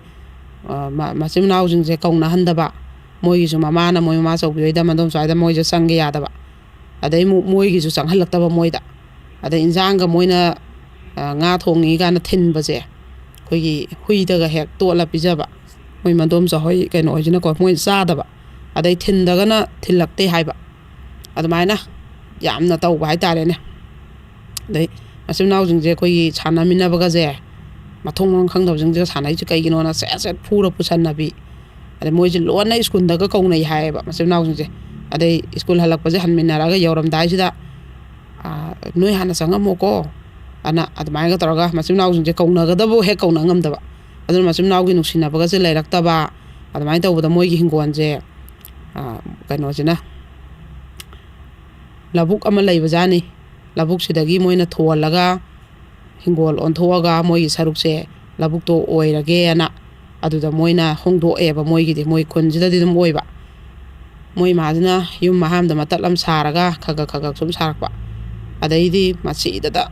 ꯑ, ꯃ-, ꯃꯆꯤꯟ ꯃꯅꯥꯎꯁꯤꯡꯁꯦ ꯀꯧꯅꯍꯟꯗꯕ, ꯃꯣꯏꯒꯤꯁꯨ ꯃꯃꯥꯅ ꯃꯣꯏ ꯃꯃꯥ ꯆꯧꯕꯤ ꯍꯣꯏꯗ, ꯃꯗꯣꯝꯆꯥ ꯍꯣꯏꯗ ꯃꯣꯏꯁꯦ ꯆꯪꯒꯦ ꯌꯥꯗꯕ, ꯑꯗꯩ ꯑꯃꯨꯛ ꯃꯣꯏꯒꯤꯁꯨ ꯆꯪꯍꯜꯂꯛꯇꯕ ꯃꯣꯏꯗ꯫ ꯑꯗꯩ ꯏꯟꯖꯥꯡꯒ ꯃꯣꯏꯅ, ꯑ, ꯉꯥ ꯊꯣꯡꯉꯤ ꯀꯥꯏꯅ ꯊꯤꯟꯕꯁꯦ ꯑꯩꯈꯣꯏꯒꯤ ꯍꯨꯏꯗꯒ ꯍꯦꯛ ꯇꯣꯠꯂ ꯄꯤꯖꯕ, ꯃꯣꯏ ꯃꯗꯣꯝꯆꯥ ꯍꯣꯏ ꯀꯩꯅꯣ ꯍꯣꯏꯁꯤꯅꯀꯣ, ꯃꯣꯏ ꯆꯥꯗꯕ, ꯑꯗꯩ ꯊꯤꯟꯗꯒꯅ ꯊꯤꯜꯂꯛꯇꯦ ꯍꯥꯏꯕ, ꯑꯗꯨꯃꯥꯏꯅ ꯌꯥꯝꯅ ꯇꯧꯕ ꯍꯥꯏꯇꯥꯔꯦꯅꯦ꯫ ꯑꯗꯩ ꯃꯆꯤꯟ ꯃꯅꯥꯎꯁꯤꯡꯁꯦ ꯑꯩꯈꯣꯏꯒꯤ ꯁꯥꯟꯅꯃꯤꯟꯅꯕꯒꯁꯦ ꯃꯊꯣꯡ ꯃꯔꯝ ꯈꯪꯗꯕꯁꯤꯡꯁꯤꯒ ꯁꯥꯟꯅꯩꯁꯦ ꯀꯩꯒꯤꯅꯣꯅ ꯁꯦꯠ ꯁꯦꯠ ꯐꯨꯔ ꯄꯨꯁꯟꯅꯕꯤ꯫ ꯑꯗꯩ ꯃꯣꯏꯁꯦ ꯂꯣꯟꯅ ꯁ꯭ꯀꯨꯜꯗꯒ ꯀꯧꯅꯩ ꯍꯥꯏꯌꯦꯕ ꯃꯆꯤꯟ ꯃꯅꯥꯎꯁꯤꯡꯁꯦ꯫ ꯑꯗꯩ ꯁ꯭ꯀꯨꯜ ꯍꯜꯂꯛꯄꯁꯦ ꯍꯟꯃꯤꯟꯅꯔꯒ ꯌꯧꯔꯝꯗꯥꯏꯁꯤꯗ, "ꯑꯥ, ꯅꯣꯏ ꯍꯥꯟꯅ ꯆꯪꯉꯝꯃꯣꯀꯣ" ꯑꯅ ꯑꯗꯨꯃꯥꯏꯅꯒ ꯇꯧꯔꯒ ꯃꯆꯤꯟ ꯃꯅꯥꯎꯁꯤꯡꯁꯦ ꯀꯧꯅꯒꯗꯕ ꯍꯦꯛ ꯀꯧꯅ ꯉꯝꯗꯕ꯫ ꯑꯗꯨꯅ ꯃꯆꯤꯟ ꯃꯅꯥꯎꯒꯤ ꯅꯨꯡꯁꯤꯅꯕꯒꯁꯦ ꯂꯩꯔꯛꯇꯕ꯫ ꯑꯗꯨꯃꯥꯏꯅ ꯇꯧꯕꯗ ꯃꯣꯏꯒꯤ ꯍꯤꯡꯒꯣꯜꯁꯦ, ꯑꯥ, ꯀꯩꯅꯣꯁꯤꯅ, ꯂꯧꯕꯨꯛ ꯑꯃ ꯂꯩꯕꯖꯥꯠꯅꯤ꯫ ꯂꯧꯕꯨꯛꯁꯤꯗꯒꯤ ꯃꯣꯏꯅ ꯊꯣꯜꯂꯒ ꯍꯤꯡꯒꯣꯜ ꯑꯣꯟꯊꯣꯛꯑꯒ ꯃꯣꯏꯒꯤ ꯁꯔꯨꯛꯁꯦ ꯂꯧꯕꯨꯛꯇꯣ ꯑꯣꯏꯔꯒꯦꯅ ꯑꯗꯨꯗ ꯃꯣꯏꯅ ꯍꯣꯡꯗꯣꯛꯑꯦꯕ꯫ ꯃꯣꯏꯒꯤꯗꯤ ꯃꯣꯏ ꯈꯨꯟꯁꯤꯗꯗꯤ ꯑꯗꯨꯝ ꯑꯣꯏꯕ꯫ ꯃꯣꯏ ꯃꯥꯁꯤꯅ ꯌꯨꯝ ꯃꯍꯥꯝꯗ ꯃꯇꯠ ꯑꯃ ꯁꯥꯔꯒ ꯈꯒ ꯈꯒ ꯁꯨꯝ ꯁꯥꯔꯛꯄ꯫ ꯑꯗꯩꯗꯤ ꯃꯁꯤꯗꯗ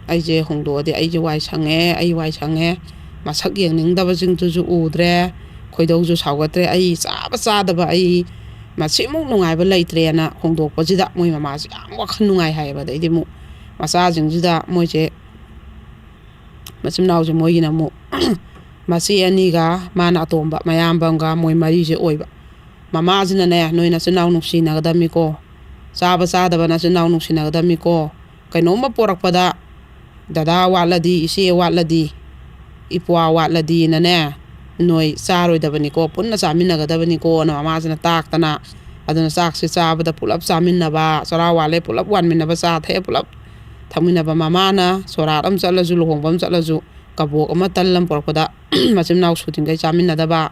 ꯑꯩꯁꯦ ꯍꯣꯡꯗꯣꯛꯑꯗꯤ ꯑꯩꯁꯦ ꯋꯥꯏ ꯁꯪꯉꯦ, ꯑꯩ ꯋꯥꯏ ꯁꯪꯉꯦ, ꯃꯁꯛ ꯌꯦꯡꯅꯤꯡꯗꯕꯁꯤꯡꯗꯨꯁꯨ ꯎꯗ꯭ꯔꯦ, ꯈꯣꯏꯗꯧꯁꯨ ꯁꯥꯎꯒꯠꯇ꯭ꯔꯦ, ꯑꯩ ꯆꯥꯕ ꯆꯥꯗꯕ, ꯑꯩ ꯃꯁꯤꯃꯨꯛ ꯅꯨꯡꯉꯥꯏꯕ ꯂꯩꯇ꯭ꯔꯦꯅ ꯍꯣꯡꯗꯣꯛꯄꯁꯤꯗ ꯃꯣꯏ ꯃꯃꯥꯁꯦ ꯌꯥꯝ ꯋꯥꯈꯜ ꯅꯨꯡꯉꯥꯏ ꯍꯥꯏꯌꯦꯕ꯫ ꯑꯗꯩꯗꯤ ꯑꯃꯨꯛ ꯃꯆꯥꯁꯤꯡꯁꯤꯗ ꯃꯣꯏꯁꯦ, ꯃꯆꯤꯟ ꯃꯅꯥꯎꯁꯦ ꯃꯣꯏꯒꯤꯅ ꯑꯃꯨꯛ ꯃꯆꯦ ꯑꯅꯤꯒ ꯃꯥꯅ ꯑꯇꯣꯝꯕ ꯃꯌꯥꯝꯕ ꯑꯃꯒ ꯃꯣꯏ ꯃꯔꯤꯁꯦ ꯑꯣꯏꯕ꯫ ꯃꯃꯥꯁꯤꯅꯅꯦ, "ꯅꯣꯏ ꯅꯆꯤꯟ ꯅꯅꯥꯎ ꯅꯨꯡꯁꯤꯅꯒꯗꯕꯅꯤꯀꯣ, ꯆꯥꯕ ꯆꯥꯗꯕ ꯅꯆꯤꯟ ꯅꯅꯥꯎ ꯅꯨꯡꯁꯤꯅꯒꯗꯕꯅꯤꯀꯣ, ꯀꯩꯅꯣꯝꯃ ꯄꯣꯔꯛꯄꯗ ꯗꯗꯥ ꯋꯥꯠꯂꯗꯤ, ꯏꯆꯦ ꯋꯥꯠꯂꯗꯤ, ꯏꯄ꯭ꯋꯥ ꯋꯥꯠꯂꯗꯤꯅꯅꯦ, ꯅꯣꯏ ꯆꯥꯔꯣꯏꯗꯕꯅꯤꯀꯣ, ꯄꯨꯟꯅ ꯆꯥꯃꯤꯟꯅꯒꯗꯕꯅꯤꯀꯣꯅ" ꯃꯃꯥꯁꯤꯅ ꯇꯥꯛꯇꯅ꯫ ꯑꯗꯨꯅ ꯆꯥꯛꯁꯦ ꯆꯥꯕꯗ ꯄꯨꯂꯞ ꯆꯥꯃꯤꯟꯅꯕ, ꯆꯔꯥ ꯋꯥꯠꯂꯦ ꯄꯨꯂꯞ ꯋꯥꯟꯃꯤꯟꯅꯕ, ꯆꯥ ꯊꯛꯑꯦ ꯄꯨꯂꯞ ꯊꯛꯃꯤꯟꯅꯕ꯫ ꯃꯃꯥꯅ ꯁꯣꯔꯥꯠ ꯑꯃ ꯆꯠꯂꯁꯨ, ꯂꯨꯍꯣꯡꯕ ꯑꯃ ꯆꯠꯂꯁꯨ, ꯀꯕꯣꯛ ꯑꯃ ꯇꯜ ꯑꯃ ꯄꯨꯔꯛꯄꯗ ꯃꯆꯤꯟ ꯃꯅꯥꯎ ꯁꯨꯗ꯭ꯔꯤꯡꯈꯩ ꯆꯥꯃꯤꯟꯅꯗꯕ,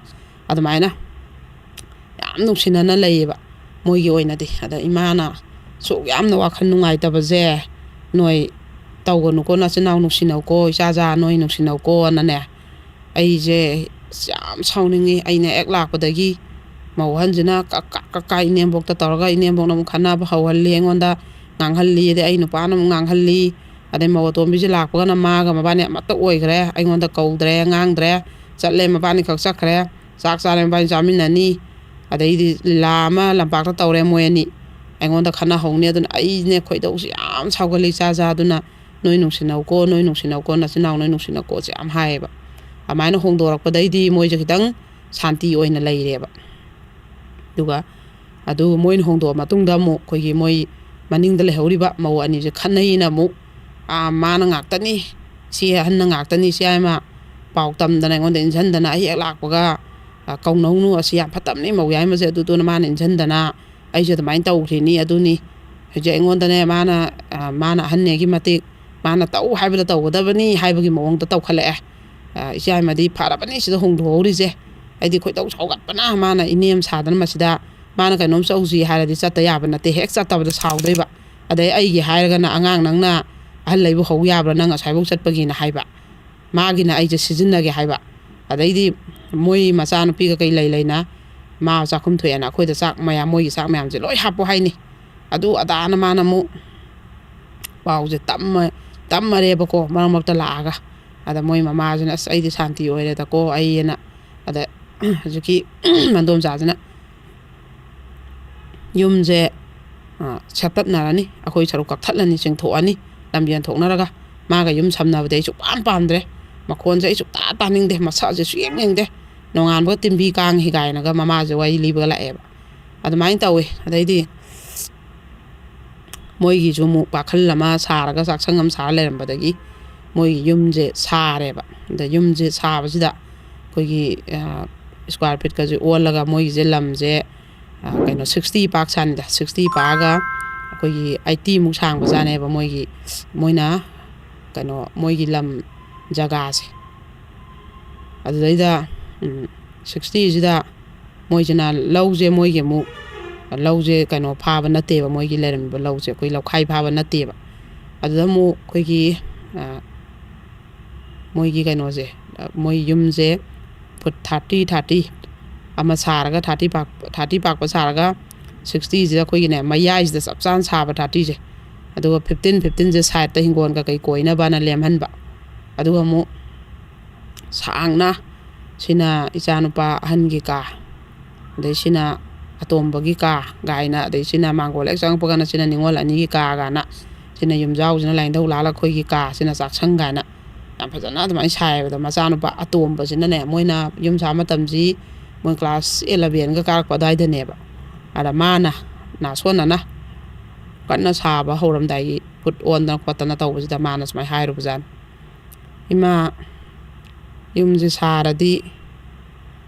ꯑꯗꯨꯃꯥꯏꯅ ꯌꯥꯝ ꯅꯨꯡꯁꯤꯅꯅ ꯂꯩꯌꯦꯕ ꯃꯣꯏꯒꯤ ꯑꯣꯏꯅꯗꯤ꯫ ꯑꯗ ꯏꯃꯥꯅ ꯁꯨꯛ ꯌꯥꯝꯅ ꯋꯥꯈꯜ ꯅꯨꯡꯉꯥꯏꯇꯕꯁꯦ, "ꯅꯣꯏ ꯇꯧꯒꯅꯨꯀꯣ, ꯅꯆꯤꯟ ꯅꯅꯥꯎ ꯅꯨꯡꯁꯤꯅꯧꯀꯣ, ꯏꯆꯥ ꯏꯆꯥ ꯅꯣꯏ ꯅꯨꯡꯁꯤꯅꯧꯀꯣꯅꯅꯦ", ꯑꯩꯁꯦ ꯌꯥꯝ ꯁꯥꯎꯅꯤꯡꯉꯤ꯫ ꯑꯩꯅ ꯍꯦꯛ ꯂꯥꯛꯄꯗꯒꯤ ꯃꯧ ꯑꯍꯟꯁꯤꯅ ꯀꯛ ꯀꯛ ꯀꯛ ꯀꯛ ꯏꯅꯦꯝꯕꯣꯛꯇ ꯇꯧꯔꯒ, ꯏꯅꯦꯝꯕꯣꯛꯅ ꯑꯃꯨꯛ ꯈꯠꯅꯕ ꯍꯧꯍꯜꯂꯤ, ꯑꯩꯉꯣꯟꯗ ꯉꯥꯡꯍꯜꯂꯤ, ꯑꯗꯩ ꯑꯩ ꯅꯨꯄꯥꯅ ꯑꯃꯨꯛ ꯉꯥꯡꯍꯜꯂꯤ꯫ ꯑꯗꯩ ꯃꯧ ꯑꯇꯣꯝꯕꯤꯁꯦ ꯂꯥꯛꯄꯒꯅ ꯃꯥꯒ ꯃꯕꯥꯅꯤ ꯑꯃꯠꯇ ꯑꯣꯏꯈ꯭ꯔꯦ, ꯑꯩꯉꯣꯟꯗ ꯀꯧꯗ꯭ꯔꯦ, ꯉꯥꯡꯗ꯭ꯔꯦ, ꯆꯠꯂꯦ, ꯃꯕꯥꯅꯤ ꯈꯛ ꯆꯠꯈ꯭ꯔꯦ꯫ ꯆꯥꯛ ꯆꯥꯔꯦ, ꯃꯕꯥꯅꯤ ꯆꯥꯃꯤꯟꯅꯅꯤ꯫ ꯑꯗꯩꯗꯤ ꯂꯤꯂꯥ ꯑꯃ ꯂꯝꯄꯥꯛꯇ ꯇꯧꯔꯦ ꯃꯣꯏ ꯑꯅꯤ, ꯑꯩꯉꯣꯟꯗ ꯈꯠꯅꯍꯧꯅꯤ꯫ ꯑꯗꯨꯅ ꯑꯩꯅꯦ ꯈꯣꯏꯗꯧꯁꯦ ꯌꯥꯝ ꯁꯥꯎꯒꯠꯂꯤ ꯏꯆꯥ ꯏꯆꯥ꯫ ꯑꯗꯨꯅ "ꯅꯣꯏ ꯅꯨꯡꯁꯤꯅꯧꯀꯣ, ꯅꯣꯏ ꯅꯨꯡꯁꯤꯅꯧꯀꯣ, ꯅꯆꯤꯟ ꯅꯅꯥꯎ ꯅꯣꯏ ꯅꯨꯡꯁꯤꯅꯧꯀꯣꯁꯦ" ꯌꯥꯝ ꯍꯥꯏꯌꯦꯕ꯫ ꯑꯗꯨꯃꯥꯏꯅ ꯍꯣꯡꯗꯣꯔꯛꯄꯗꯩꯗꯤ ꯃꯣꯏꯁꯦ ꯈꯤꯇꯪ ꯁꯥꯟꯇꯤ ꯑꯣꯏꯅ ꯂꯩꯔꯦꯕ꯫ ꯑꯗꯨꯒ ꯑꯗꯨ ꯃꯣꯏꯅ ꯍꯣꯡꯗꯣꯛꯑ ꯃꯇꯨꯡꯗ ꯑꯃꯨꯛ ꯑꯩꯈꯣꯏꯒꯤ ꯃꯣꯏ ꯃꯅꯤꯡꯗ ꯂꯩꯍꯧꯔꯤꯕ ꯃꯧ ꯑꯅꯤꯁꯦ ꯈꯠꯅꯩꯅ ꯑꯃꯨꯛ, "ꯑꯥ, ꯃꯥꯅ ꯉꯥꯛꯇꯅꯤ, ꯁꯤ ꯑꯍꯟꯅ ꯉꯥꯛꯇꯅꯤ, ꯁꯤ ꯍꯥꯏꯃ ꯄꯥꯎ ꯇꯝꯗꯅ ꯑꯩꯉꯣꯟꯗ ꯏꯟꯁꯤꯟꯗꯅ ꯑꯩ ꯍꯦꯛ ꯂꯥꯛꯄꯒ, "ꯑ, ꯀꯧꯅꯧꯅꯨ, ꯑꯁꯤ ꯌꯥꯝ ꯐꯠꯇꯕꯅꯤ, ꯃꯧ ꯌꯥꯏꯃꯁꯦ", ꯑꯗꯨꯗꯨꯅ ꯃꯥꯅ ꯏꯟꯁꯤꯟꯗꯅ ꯑꯩꯁꯨ ꯑꯗꯨꯃꯥꯏꯅ ꯇꯧꯈ꯭ꯔꯤꯅꯤ꯫ ꯑꯗꯨꯅꯤ ꯍꯧꯖꯤꯛ ꯑꯩꯉꯣꯟꯗꯅꯦ ꯃꯥꯅ, ꯑ, ꯃꯥꯅ ꯑꯍꯟꯅꯦꯒꯤ ꯃꯇꯤꯛ ꯃꯥꯅ ꯇꯧ ꯍꯥꯏꯕꯗ ꯇꯧꯒꯗꯕꯅꯤ ꯍꯥꯏꯕꯒꯤ ꯃꯑꯣꯡꯗ ꯇꯧꯈꯠꯂꯛꯑꯦ꯫ "ꯑ, ꯏꯆꯥ ꯍꯥꯏꯃꯗꯤ ꯐꯔꯕꯅꯤ ꯁꯤꯗ ꯍꯣꯡꯗꯣꯛꯍꯧꯔꯤꯁꯦ, ꯑꯩꯗꯤ ꯈꯣꯏꯗꯧ ꯁꯥꯎꯒꯠꯄꯅ", ꯃꯥꯅ ꯏꯅꯦꯝ ꯁꯥꯗꯅ ꯃꯁꯤꯗ꯫ ꯃꯥꯅ ꯀꯩꯅꯣꯝ ꯆꯧꯁꯤ ꯍꯥꯏꯔꯗꯤ ꯆꯠꯇ ꯌꯥꯕ ꯅꯠꯇꯦ, ꯍꯦꯛ ꯆꯠꯇꯕꯗ ꯁꯥꯎꯗꯣꯏꯕ꯫ ꯑꯗꯩ ꯑꯩꯒꯤ ꯍꯥꯏꯔꯒꯅ, "ꯑꯉꯥꯡ ꯅꯪꯅ ꯑꯍꯜ ꯂꯩꯕ ꯍꯧ ꯌꯥꯕ꯭ꯔꯥ, ꯅꯪ ꯑꯁ꯭ꯋꯥꯏꯐꯥꯎ ꯆꯠꯄꯒꯤꯅ?" ꯍꯥꯏꯕ꯫ ꯃꯥꯒꯤꯅ ꯑꯩꯁꯦ ꯁꯤꯖꯤꯟꯅꯒꯦ ꯍꯥꯏꯕ꯫ ꯑꯗꯩꯗꯤ ꯃꯣꯏ ꯃꯆꯥꯅꯨꯄꯤꯒ ꯀꯩ ꯂꯩ ꯂꯩꯅ ꯃꯥ ꯆꯥꯛꯈꯨꯝ ꯊꯣꯛꯑꯦꯅ ꯑꯩꯈꯣꯏꯗ ꯆꯥꯛ ꯃꯌꯥꯝ, ꯃꯣꯏꯒꯤ ꯆꯥꯛ ꯃꯌꯥꯝꯁꯦ ꯂꯣꯏ ꯍꯥꯞꯄꯣ ꯍꯥꯏꯅꯤ꯫ ꯑꯗꯨ ꯑꯗꯥꯅ ꯃꯥꯅ ꯑꯃꯨꯛ ꯄꯥꯎꯁꯦ ꯇꯝꯃ-, ꯇꯝꯃꯔꯦꯕꯀꯣ, ꯃꯔꯛ ꯃꯔꯛꯇ ꯂꯥꯛꯑꯒ꯫ ꯑꯗ ꯃꯣꯏ ꯃꯃꯥꯁꯤꯅ, "ꯑꯁ, ꯑꯩꯗꯤ ꯁꯥꯟꯇꯤ ꯑꯣꯏꯔꯦꯗꯀꯣ ꯑꯩ"ꯍꯥꯏꯅ꯫ ꯑꯗ ꯍꯧꯖꯤꯛꯀꯤ ꯃꯟꯗꯣꯝꯆꯥꯁꯤꯅ ꯌꯨꯝꯁꯦ, ꯑ, ꯁꯦꯞꯇꯠꯅꯔꯅꯤ, ꯑꯩꯈꯣꯏ ꯁꯔꯨꯛ ꯀꯛꯊꯠꯂꯅꯤ, ꯆꯤꯡꯊꯣꯛꯑꯅꯤ, ꯂꯝ ꯌꯦꯟꯊꯣꯛꯅꯔꯒ꯫ ꯃꯥꯒ ꯌꯨꯝ ꯁꯝꯅꯕꯗꯤ ꯑꯩ ꯁꯨꯛꯄꯥꯝ ꯄꯥꯝꯗ꯭ꯔꯦ, ꯃꯈꯣꯟꯁꯦ ꯑꯩ ꯁꯨꯛꯇꯥ ꯇꯥꯅꯤꯡꯗꯦ, ꯃꯁꯛꯁꯦ ꯁꯨꯛꯌꯦꯡ ꯌꯦꯡꯗꯦ, ꯅꯣꯡꯉꯥꯟꯕꯒ ꯇꯤꯟꯕꯤ ꯀꯥꯡ ꯍꯤꯒꯥꯏꯅꯒ ꯃꯃꯥꯁꯦ ꯋꯥꯔꯤ ꯂꯤꯕꯒ ꯂꯥꯛꯑꯦꯕ꯫ ꯑꯗꯨꯃꯥꯏꯅ ꯇꯧꯋꯦ꯫ ꯑꯗꯩꯗꯤ ꯃꯣꯏꯒꯤꯁꯨ ꯑꯃꯨꯛ ꯄꯥꯈꯜ ꯑꯃ ꯁꯥꯔꯒ ꯆꯥꯛꯁꯪ ꯑꯃ ꯁꯥꯔ ꯂꯩꯔꯝꯕꯗꯒꯤ ꯃꯣꯏꯒꯤ ꯌꯨꯝꯁꯦ ꯁꯥꯔꯦꯕ꯫ ꯑꯗ ꯌꯨꯝꯁꯦ ꯁꯥꯕꯁꯤꯗ ꯑꯩꯈꯣꯏꯒꯤ, ꯑ, square feetꯀꯁꯦ ꯑꯣꯜꯂꯒ ꯃꯣꯏꯒꯤꯁꯦ ꯂꯝꯁꯦ, ꯑ, ꯀꯩꯅꯣ, sixty ꯄꯥꯛ ꯁꯥꯅꯤꯗ, sixty ꯄꯥꯛꯑꯒ ꯑꯩꯈꯣꯏꯒꯤ eightyꯃꯨꯛ ꯁꯥꯡꯕꯖꯥꯠꯅꯦꯕ ꯃꯣꯏꯒꯤ, ꯃꯣꯏꯅ ꯀꯩꯅꯣ, ꯃꯣꯏꯒꯤ ꯂꯝ ꯖꯒꯥꯁꯦ꯫ ꯑꯗꯨꯗꯩꯗ, ꯎꯝ, sixtyꯁꯤꯗ ꯃꯣꯏꯁꯤꯅ ꯂꯧꯁꯦ, ꯃꯣꯏꯒꯤ ꯑꯃꯨꯛ ꯂꯧꯁꯦ ꯀꯩꯅꯣ ꯐꯥꯕ ꯅꯠꯇꯦꯕ, ꯃꯣꯏꯒꯤ ꯂꯩꯔꯝꯃꯤꯕ ꯂꯧꯁꯦ ꯑꯩꯈꯣꯏ ꯂꯧꯈꯥꯏ ꯐꯥꯕ ꯅꯠꯇꯦꯕ꯫ ꯑꯗꯨꯗ ꯑꯃꯨꯛ ꯑꯩꯈꯣꯏꯒꯤ, ꯑ, ꯃꯣꯏꯒꯤ ꯀꯩꯅꯣꯁꯦ, ꯑ, ꯃꯣꯏ ꯌꯨꯝꯁꯦ foot thirty, thirty ꯑꯃ ꯁꯥꯔꯒ, thirty ꯄꯥꯛ-, thirty ꯄꯥꯛꯄ ꯁꯥꯔꯒ, sixtyꯁꯤꯗ ꯑꯩꯈꯣꯏꯒꯤꯅꯦ, ꯃꯌꯥꯏꯁꯤꯗ ꯆꯞ ꯆꯥꯅ ꯁꯥꯕ thirtyꯁꯦ꯫ ꯑꯗꯨꯒ fifteen, fifteenꯁꯦ sideꯇ ꯍꯤꯡꯒꯣꯜꯒ ꯀꯩ ꯀꯣꯏꯅꯕꯅ ꯂꯦꯝꯍꯟꯕ꯫ ꯑꯗꯨꯒ ꯑꯃꯨꯛ ꯁꯥꯡꯅ, ꯁꯤꯅ ꯏꯆꯥꯅꯨꯄꯥ ꯑꯍꯟꯒꯤ ꯀꯥ, ꯑꯗꯩ ꯁꯤꯅ ꯑꯇꯣꯝꯕꯒꯤ ꯀꯥ ꯒꯥꯏꯅ, ꯑꯗꯩ ꯁꯤꯅ ꯃꯥꯡꯒꯣꯜ ꯍꯦꯛ ꯆꯪꯉꯛꯄꯒꯅ ꯁꯤꯅ ꯅꯤꯉꯣꯜ ꯑꯅꯤꯒꯤ ꯀꯥ ꯒꯥꯏꯅ, ꯁꯤꯅ ꯌꯨꯝꯖꯥꯎꯁꯤꯅ ꯂꯥꯏꯅꯤꯡꯊꯧ ꯂꯥꯜꯂ ꯑꯩꯈꯣꯏꯒꯤ ꯀꯥ, ꯁꯤꯅ ꯆꯥꯛꯁꯪ ꯒꯥꯏꯅ ꯌꯥꯝ ꯐꯖꯅ ꯑꯗꯨꯃꯥꯏꯅ ꯁꯥꯏꯌꯦꯕ꯫ ꯑꯗꯣ ꯃꯆꯥꯅꯨꯄꯥ ꯑꯇꯣꯝꯕꯁꯤꯅꯅꯦ, ꯃꯣꯏꯅ ꯌꯨꯝ ꯁꯥ ꯃꯇꯝꯁꯤ ꯃꯣꯏ class elevenꯒ ꯀꯥꯔꯛꯄ ꯑꯗꯨꯋꯥꯏꯗꯅꯦꯕ꯫ ꯑꯗ ꯃꯥꯅ ꯅꯥꯁꯣꯟꯅꯅ ꯀꯟꯅ ꯁꯥꯕ ꯍꯧꯔꯝꯗꯥꯏꯒꯤ ꯐꯨꯠ ꯑꯣꯟꯗꯅ ꯈꯣꯠꯇꯅ ꯇꯧꯕꯁꯤꯗ ꯃꯥꯅ ꯁꯨꯃꯥꯏꯅ ꯍꯥꯏꯔꯨꯕꯖꯥꯠꯅꯤ, "ꯏꯃꯥ, ꯌꯨꯝꯁꯦ ꯁꯥꯔꯗꯤ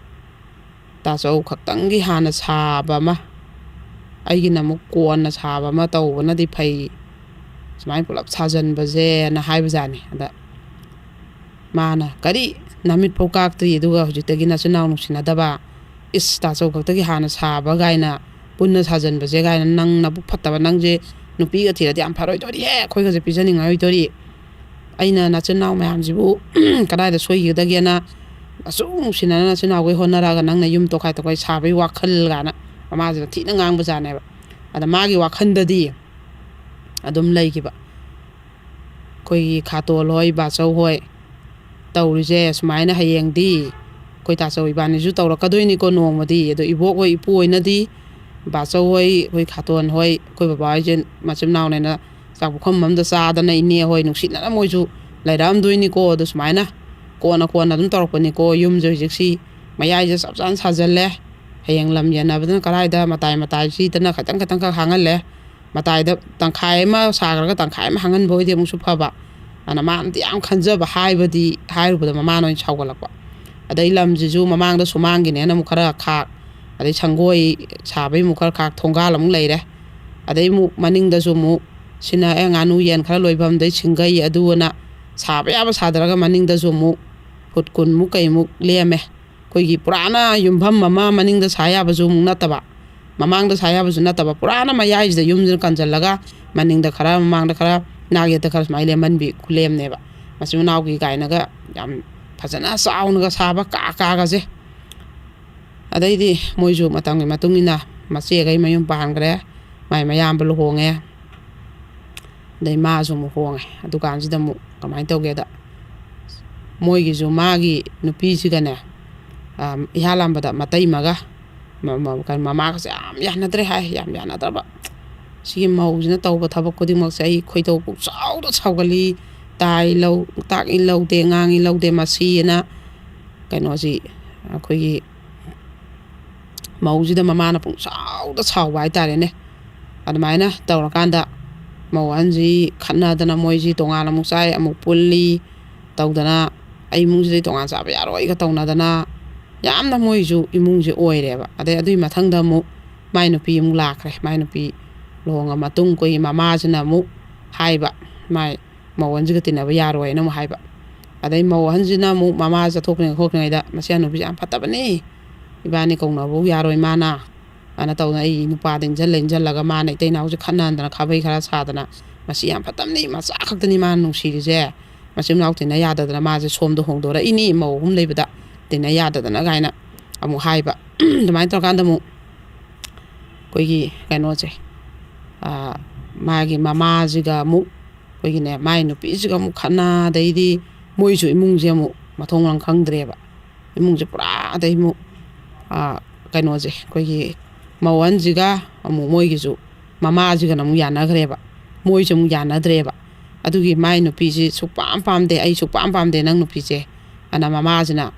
ꯇꯥꯆꯧ ꯈꯛꯇꯪꯒꯤ ꯍꯥꯟꯅ ꯁꯥꯕ ꯑꯃ, ꯑꯩꯒꯤꯅ ꯑꯃꯨꯛ ꯀꯣꯟꯅ ꯁꯥꯕ ꯑꯃ ꯇꯧꯕꯅꯗꯤ ꯐꯩ, ꯁꯨꯃꯥꯏꯅ ꯄꯨꯂꯞ ꯁꯥꯖꯟꯕꯁꯦꯅ" ꯍꯥꯏꯕꯖꯥꯠꯅꯤ꯫ ꯑꯗ ꯃꯥꯅ, "ꯀꯔꯤ? ꯅꯃꯤꯠꯐꯥꯎ ꯀꯥꯛꯇ꯭ꯔꯤ, ꯑꯗꯨꯒ ꯍꯧꯖꯤꯛꯇꯒꯤ ꯅꯆꯤꯟ ꯅꯅꯥꯎ ꯅꯨꯡꯁꯤꯅꯗꯕ? ꯏꯁ, ꯇꯥꯆꯧ ꯈꯛꯇꯒꯤ ꯍꯥꯟꯅ ꯁꯥꯕ ꯀꯥꯏꯅ, ꯄꯨꯟꯅ ꯁꯥꯖꯟꯕꯁꯦ ꯀꯥꯏꯅ, ꯅꯪ ꯅꯕꯨꯛ ꯐꯠꯇꯕ, ꯅꯪꯁꯦ ꯅꯨꯄꯤꯒ ꯊꯤꯔꯗꯤ ꯌꯥꯝ ꯐꯔꯣꯏꯗꯣꯔꯤꯍꯦ, ꯑꯩꯈꯣꯏꯒꯁꯦ ꯄꯤꯖꯅꯤꯡꯉꯔꯣꯏꯗꯣꯔꯤ꯫ ꯑꯩꯅ ꯅꯆꯤꯟ ꯅꯅꯥꯎ ꯃꯌꯥꯝꯁꯤꯕꯨ ꯀꯗꯥꯏꯗ ꯁꯣꯏꯈꯤꯒꯗꯒꯦꯅ, ꯑꯁꯨꯛ ꯅꯨꯡꯁꯤꯅꯅ ꯅꯆꯤꯟ ꯅꯅꯥꯎꯈꯩ ꯍꯣꯠꯅꯔꯒ ꯅꯪꯅ ꯌꯨꯝ ꯇꯣꯈꯥꯏ ꯇꯣꯈꯥꯏ ꯁꯥꯕꯒꯤ ꯋꯥꯈꯜ" ꯀꯥꯏꯅ ꯃꯃꯥꯁꯤꯅ ꯊꯤꯅ ꯉꯥꯡꯕꯖꯥꯠꯅꯦꯕ꯫ ꯑꯗ ꯃꯥꯒꯤ ꯋꯥꯈꯜꯗꯗꯤ ꯑꯗꯨꯝ ꯂꯩꯈꯤꯕ꯫ ꯑꯩꯈꯣꯏꯒꯤ ꯈꯥꯇꯣꯜ ꯍꯣꯏ, ꯕꯥꯆꯧ ꯍꯣꯏ ꯇꯧꯔꯤꯁꯦ ꯁꯨꯃꯥꯏꯅ ꯍꯌꯦꯡꯗꯤ ꯑꯩꯈꯣꯏ ꯇꯥꯆꯧ ꯏꯕꯥꯅꯤꯁꯨ ꯇꯧꯔꯛꯀꯗꯣꯏꯅꯤꯀꯣ ꯅꯣꯡꯃꯗꯤ꯫ ꯑꯗꯣ ꯏꯕꯣꯛ ꯍꯣꯏ, ꯏꯄꯨ ꯍꯣꯏꯅꯗꯤ, ꯕꯥꯆꯧ ꯍꯣꯏ, ꯑꯩꯈꯣꯏ ꯈꯥꯇꯣꯟ ꯍꯣꯏ, ꯑꯩꯈꯣꯏ ꯕꯕꯥ ꯍꯣꯏꯁꯦ ꯃꯆꯤꯟ ꯃꯅꯥꯎꯅꯦꯅ ꯆꯥꯛ ꯄꯨꯈꯝ ꯑꯃꯗ ꯆꯥꯗꯅ ꯏꯅꯦ ꯍꯣꯏ ꯅꯨꯡꯁꯤꯅꯅ ꯃꯣꯏꯁꯨ ꯂꯩꯔꯛꯑꯝꯗꯣꯏꯅꯤꯀꯣ꯫ ꯑꯗꯣ ꯁꯨꯃꯥꯏꯅ ꯀꯣꯟꯅ ꯀꯣꯟꯅ ꯑꯗꯨꯝ ꯇꯧꯔꯛꯄꯅꯤꯀꯣ꯫ ꯌꯨꯝꯁꯦ ꯍꯧꯖꯤꯛꯁꯤ ꯃꯌꯥꯏꯁꯦ ꯆꯞ ꯆꯥꯅ ꯁꯥꯖꯜꯂꯦ꯫ ꯍꯌꯦꯡ ꯂꯝ ꯌꯦꯟꯅꯕꯗꯅ ꯀꯗꯥꯏꯗ ꯃꯇꯥꯏ ꯃꯇꯥꯏꯁꯤꯗꯅ ꯈꯤꯇꯪ ꯈꯤꯇꯪꯈꯛ ꯍꯥꯡꯍꯜꯂꯦ꯫ ꯃꯇꯥꯏꯗ ꯇꯪꯈꯥꯏ ꯑꯃ ꯁꯥꯈ꯭ꯔꯒ ꯇꯪꯈꯥꯏ ꯑꯃ ꯍꯥꯡꯍꯟꯕ ꯑꯣꯏꯗꯤ ꯑꯃꯨꯛꯁꯨ ꯐꯕ꯫ ꯑꯗꯨꯅ ꯃꯥꯅꯗꯤ ꯌꯥꯝ ꯈꯟꯖꯕ, ꯍꯥꯏꯕꯗꯤ ꯍꯥꯏꯔꯨꯕꯗ ꯃꯃꯥꯅ ꯑꯣꯏꯅ ꯁꯥꯎꯒꯠꯂꯛꯄ꯫ ꯑꯗꯩ ꯂꯝꯁꯤꯁꯨ ꯃꯃꯥꯡꯗ ꯁꯨꯃꯥꯡꯒꯤꯅꯦꯅ ꯑꯃꯨꯛ ꯈꯔ ꯈꯥꯛ, ꯑꯗꯩ ꯁꯪꯒꯣꯏ ꯁꯥꯕꯩ ꯑꯃꯨꯛ ꯈꯔ ꯈꯥꯛ, ꯊꯣꯡꯒꯥꯜ ꯑꯃꯨꯛ ꯂꯩꯔꯦ꯫ ꯑꯗꯩ ꯑꯃꯨꯛ ꯃꯅꯤꯡꯗꯁꯨ ꯑꯃꯨꯛ ꯁꯤꯅ ꯑꯦ ꯉꯥꯅꯨ ꯌꯦꯟ ꯈꯔ ꯂꯣꯏꯐꯝꯗꯩ ꯁꯤꯡꯒꯩ ꯑꯗꯨꯅ ꯁꯥꯕ ꯌꯥꯕ ꯁꯥꯗꯔꯒ ꯃꯅꯤꯡꯗꯁꯨ ꯑꯃꯨꯛ ꯐꯨꯠ ꯀꯨꯟꯃꯨꯛ ꯀꯩꯃꯨꯛ ꯂꯦꯝꯃꯦ꯫ ꯑꯩꯈꯣꯏꯒꯤ ꯄꯨꯔꯥꯅ ꯌꯨꯝꯐꯝ ꯑꯃ ꯃꯅꯤꯡꯗ ꯁꯥ ꯌꯥꯕꯁꯨ ꯑꯃꯨꯛ ꯅꯠꯇꯕ, ꯃꯃꯥꯡꯗ ꯁꯥ ꯌꯥꯕꯁꯨ ꯅꯠꯇꯕ, ꯄꯨꯔꯥꯅ ꯃꯌꯥꯏꯁꯤꯗ ꯌꯨꯝꯁꯤꯅ ꯀꯟꯁꯤꯜꯂꯒ ꯃꯅꯤꯡꯗ ꯈꯔ, ꯃꯃꯥꯡꯗ ꯈꯔ, ꯅꯥꯛ ꯌꯦꯠꯇ ꯈꯔ ꯁꯨꯃꯥꯏꯅ ꯂꯦꯝꯍꯟꯕꯤ ꯈꯨꯂꯦꯝꯅꯦꯕ꯫ ꯃꯆꯤꯟ ꯃꯅꯥꯎꯒꯤ ꯀꯥꯏꯅꯒ ꯌꯥꯝ ꯐꯖꯅ ꯆꯥꯎꯅꯒ ꯁꯥꯕ ꯀꯥ ꯀꯥꯒꯁꯦ꯫ ꯑꯗꯩꯗꯤ ꯃꯣꯏꯁꯨ ꯃꯇꯝꯒꯤ ꯃꯇꯨꯡ ꯏꯟꯅ ꯃꯆꯦꯈꯩ ꯃꯌꯨꯝ ꯄꯥꯟꯈ꯭ꯔꯦ, ꯃꯥꯏ ꯃꯌꯥꯝꯕ ꯂꯨꯍꯣꯡꯉꯦ, ꯑꯗꯩ ꯃꯥꯁꯨ ꯑꯃꯨꯛ ꯍꯣꯡꯉꯦ꯫ ꯑꯗꯨꯀꯥꯟꯁꯤꯗ ꯑꯃꯨꯛ ꯀꯃꯥꯏꯅ ꯇꯧꯒꯦꯗ, ꯃꯣꯏꯒꯤꯁꯨ ꯃꯥꯒꯤ ꯅꯨꯄꯤꯁꯤꯒꯅꯦ, ꯑꯝ, ꯏꯍꯥꯟ ꯍꯥꯟꯕꯗ ꯃꯇꯩꯃꯒ ꯃ-, ꯃ-, ꯀꯩꯅꯣ, ꯃꯃꯥꯒꯁꯦ ꯌꯥꯝ ꯌꯥꯅꯗ꯭ꯔꯦ ꯍꯥꯏ꯫ ꯌꯥꯝ ꯌꯥꯅꯗ꯭ꯔꯕ, "ꯁꯤꯒꯤ ꯃꯧꯁꯤꯅ ꯇꯧꯕ ꯊꯕꯛ ꯈꯨꯗꯤꯡꯃꯛꯁꯦ ꯑꯩ ꯈꯣꯏꯗꯧ ꯄꯨꯡꯁꯥꯎꯗ ꯁꯥꯎꯒꯠꯂꯤ, ꯇꯥꯏ ꯂꯧ-, ꯇꯥꯛꯏ ꯂꯧꯗꯦ, ꯉꯥꯡꯉꯤ ꯂꯧꯗꯦ, ꯃꯁꯤꯅ", ꯀꯩꯅꯣꯁꯤ, ꯑꯩꯈꯣꯏꯒꯤ ꯃꯧꯁꯤꯗ ꯃꯃꯥꯅ ꯄꯨꯡꯁꯥꯎꯗ ꯁꯥꯎꯕ ꯍꯥꯏꯇꯥꯔꯦꯅꯦ꯫ ꯑꯗꯨꯃꯥꯏꯅ ꯇꯧꯔꯀꯥꯟꯗ ꯃꯧ ꯑꯍꯟꯁꯤ ꯈꯠꯅꯗꯅ ꯃꯣꯏꯁꯤ ꯇꯣꯉꯥꯟꯅ ꯑꯃꯨꯛ ꯆꯥꯏ, ꯑꯃꯨꯛ ꯄꯨꯜꯂꯤ, ꯇꯧꯗꯅ, "ꯑꯩ ꯏꯃꯨꯡꯁꯤꯗꯩ ꯇꯣꯉꯥꯟ ꯆꯥꯕ ꯌꯥꯔꯣꯏꯒ" ꯇꯧꯅꯗꯅ, ꯌꯥꯝꯅ ꯃꯣꯏꯁꯨ ꯏꯃꯨꯡꯁꯦ ꯑꯣꯏꯔꯦꯕ꯫ ꯑꯗꯩ ꯑꯗꯨꯒꯤ ꯃꯊꯪꯗ ꯑꯃꯨꯛ ꯃꯥꯏ ꯅꯨꯄꯤ ꯑꯃꯨꯛ ꯂꯥꯛꯈ꯭ꯔꯦ꯫ ꯃꯥꯏ ꯅꯨꯄꯤ ꯂꯨꯍꯣꯡꯉ ꯃꯇꯨꯡ ꯑꯩꯈꯣꯏꯒꯤ ꯃꯃꯥꯁꯤꯅ ꯑꯃꯨꯛ ꯍꯥꯏꯕ, "ꯃꯥꯏ ꯃꯧ ꯑꯍꯟꯁꯤꯒ ꯇꯤꯟꯅꯕ ꯌꯥꯔꯣꯏꯅ" ꯑꯃꯨꯛ ꯍꯥꯏꯕ꯫ ꯑꯗꯩ ꯃꯧ ꯑꯍꯟꯁꯤꯅ ꯑꯃꯨꯛ ꯃꯃꯥ ꯆꯠꯊꯣꯛꯈ꯭ꯔꯤꯉꯩ ꯈꯣꯠꯈ꯭ꯔꯤꯉꯩꯗ, "ꯃꯁꯤ ꯍꯅꯨꯕꯤꯁꯦ ꯌꯥꯝ ꯐꯠꯇꯕꯅꯤ, ꯏꯕꯥꯅꯤ ꯀꯧꯅꯕꯕꯨ ꯌꯥꯔꯣꯏ ꯃꯥꯅ" ꯑꯅ ꯇꯧꯗꯅ, ꯑꯩ ꯅꯨꯄꯥꯗ ꯏꯟꯁꯤꯜꯂ ꯏꯟꯁꯤꯜꯂꯒ ꯃꯥꯅ ꯏꯇꯩ ꯏꯅꯥꯎꯁꯦ ꯈꯠꯅꯍꯟꯗꯅ ꯈꯥꯕꯩ ꯈꯔ ꯁꯥꯗꯅ, "ꯃꯁꯤ ꯌꯥꯝ ꯐꯠꯇꯕꯅꯤ, ꯃꯆꯥ ꯈꯛꯇꯅꯤ ꯃꯥꯅ ꯅꯨꯡꯁꯤꯔꯤꯁꯦ, ꯃꯆꯤꯟ ꯃꯅꯥꯎ ꯇꯤꯟꯅ ꯌꯥꯗꯗꯅ ꯃꯥꯁꯦ ꯁꯣꯝꯗ ꯍꯣꯡꯗꯣꯔꯛꯏꯅꯤ, ꯃꯧ ꯑꯍꯨꯝ ꯂꯩꯕꯗ ꯇꯤꯟꯅ ꯌꯥꯗꯗꯅ" ꯀꯥꯏꯅ ꯑꯃꯨꯛ ꯍꯥꯏꯕ꯫ ꯑꯗꯨꯃꯥꯏꯅ ꯇꯧꯔꯀꯥꯟꯗ ꯑꯃꯨꯛ ꯑꯩꯈꯣꯏꯒꯤ ꯀꯩꯅꯣꯁꯦ, ꯑꯥ, ꯃꯥꯒꯤ ꯃꯃꯥꯁꯤꯒ ꯑꯃꯨꯛ, ꯑꯩꯈꯣꯏꯒꯤꯅꯦ, ꯃꯥꯏ ꯅꯨꯄꯤꯁꯤꯒ ꯑꯃꯨꯛ ꯈꯠꯅ, ꯑꯗꯩꯗꯤ ꯃꯣꯏꯁꯨ ꯏꯃꯨꯡꯁꯦ ꯑꯃꯨꯛ ꯃꯊꯣꯡ ꯃꯔꯝ ꯈꯪꯗ꯭ꯔꯦꯕ꯫ ꯏꯃꯨꯡꯁꯦ ꯄꯨꯔꯥ, ꯑꯗꯩ ꯑꯃꯨꯛ, ꯑꯥ, ꯀꯩꯅꯣꯁꯦ, ꯑꯩꯈꯣꯏꯒꯤ ꯃꯧ ꯑꯍꯟꯁꯤꯒ ꯑꯃꯨꯛ ꯃꯣꯏꯒꯤꯁꯨ ꯃꯃꯥꯁꯤꯒꯅ ꯑꯃꯨꯛ ꯌꯥꯅꯈ꯭ꯔꯦꯕ, ꯃꯣꯏꯁꯨ ꯑꯃꯨꯛ ꯌꯥꯅꯗ꯭ꯔꯦꯕ꯫ ꯑꯗꯨꯒꯤ ꯃꯥꯏ ꯅꯨꯄꯤꯁꯤ ꯁꯨꯛꯄꯥꯝ ꯄꯥꯝꯗꯦ, "ꯑꯩ ꯁꯨꯛꯄꯥꯝ ꯄꯥꯝꯗꯦ ꯅꯪ ꯅꯨꯄꯤꯁꯦ" ꯑꯅ ꯃꯃꯥꯁꯤꯅ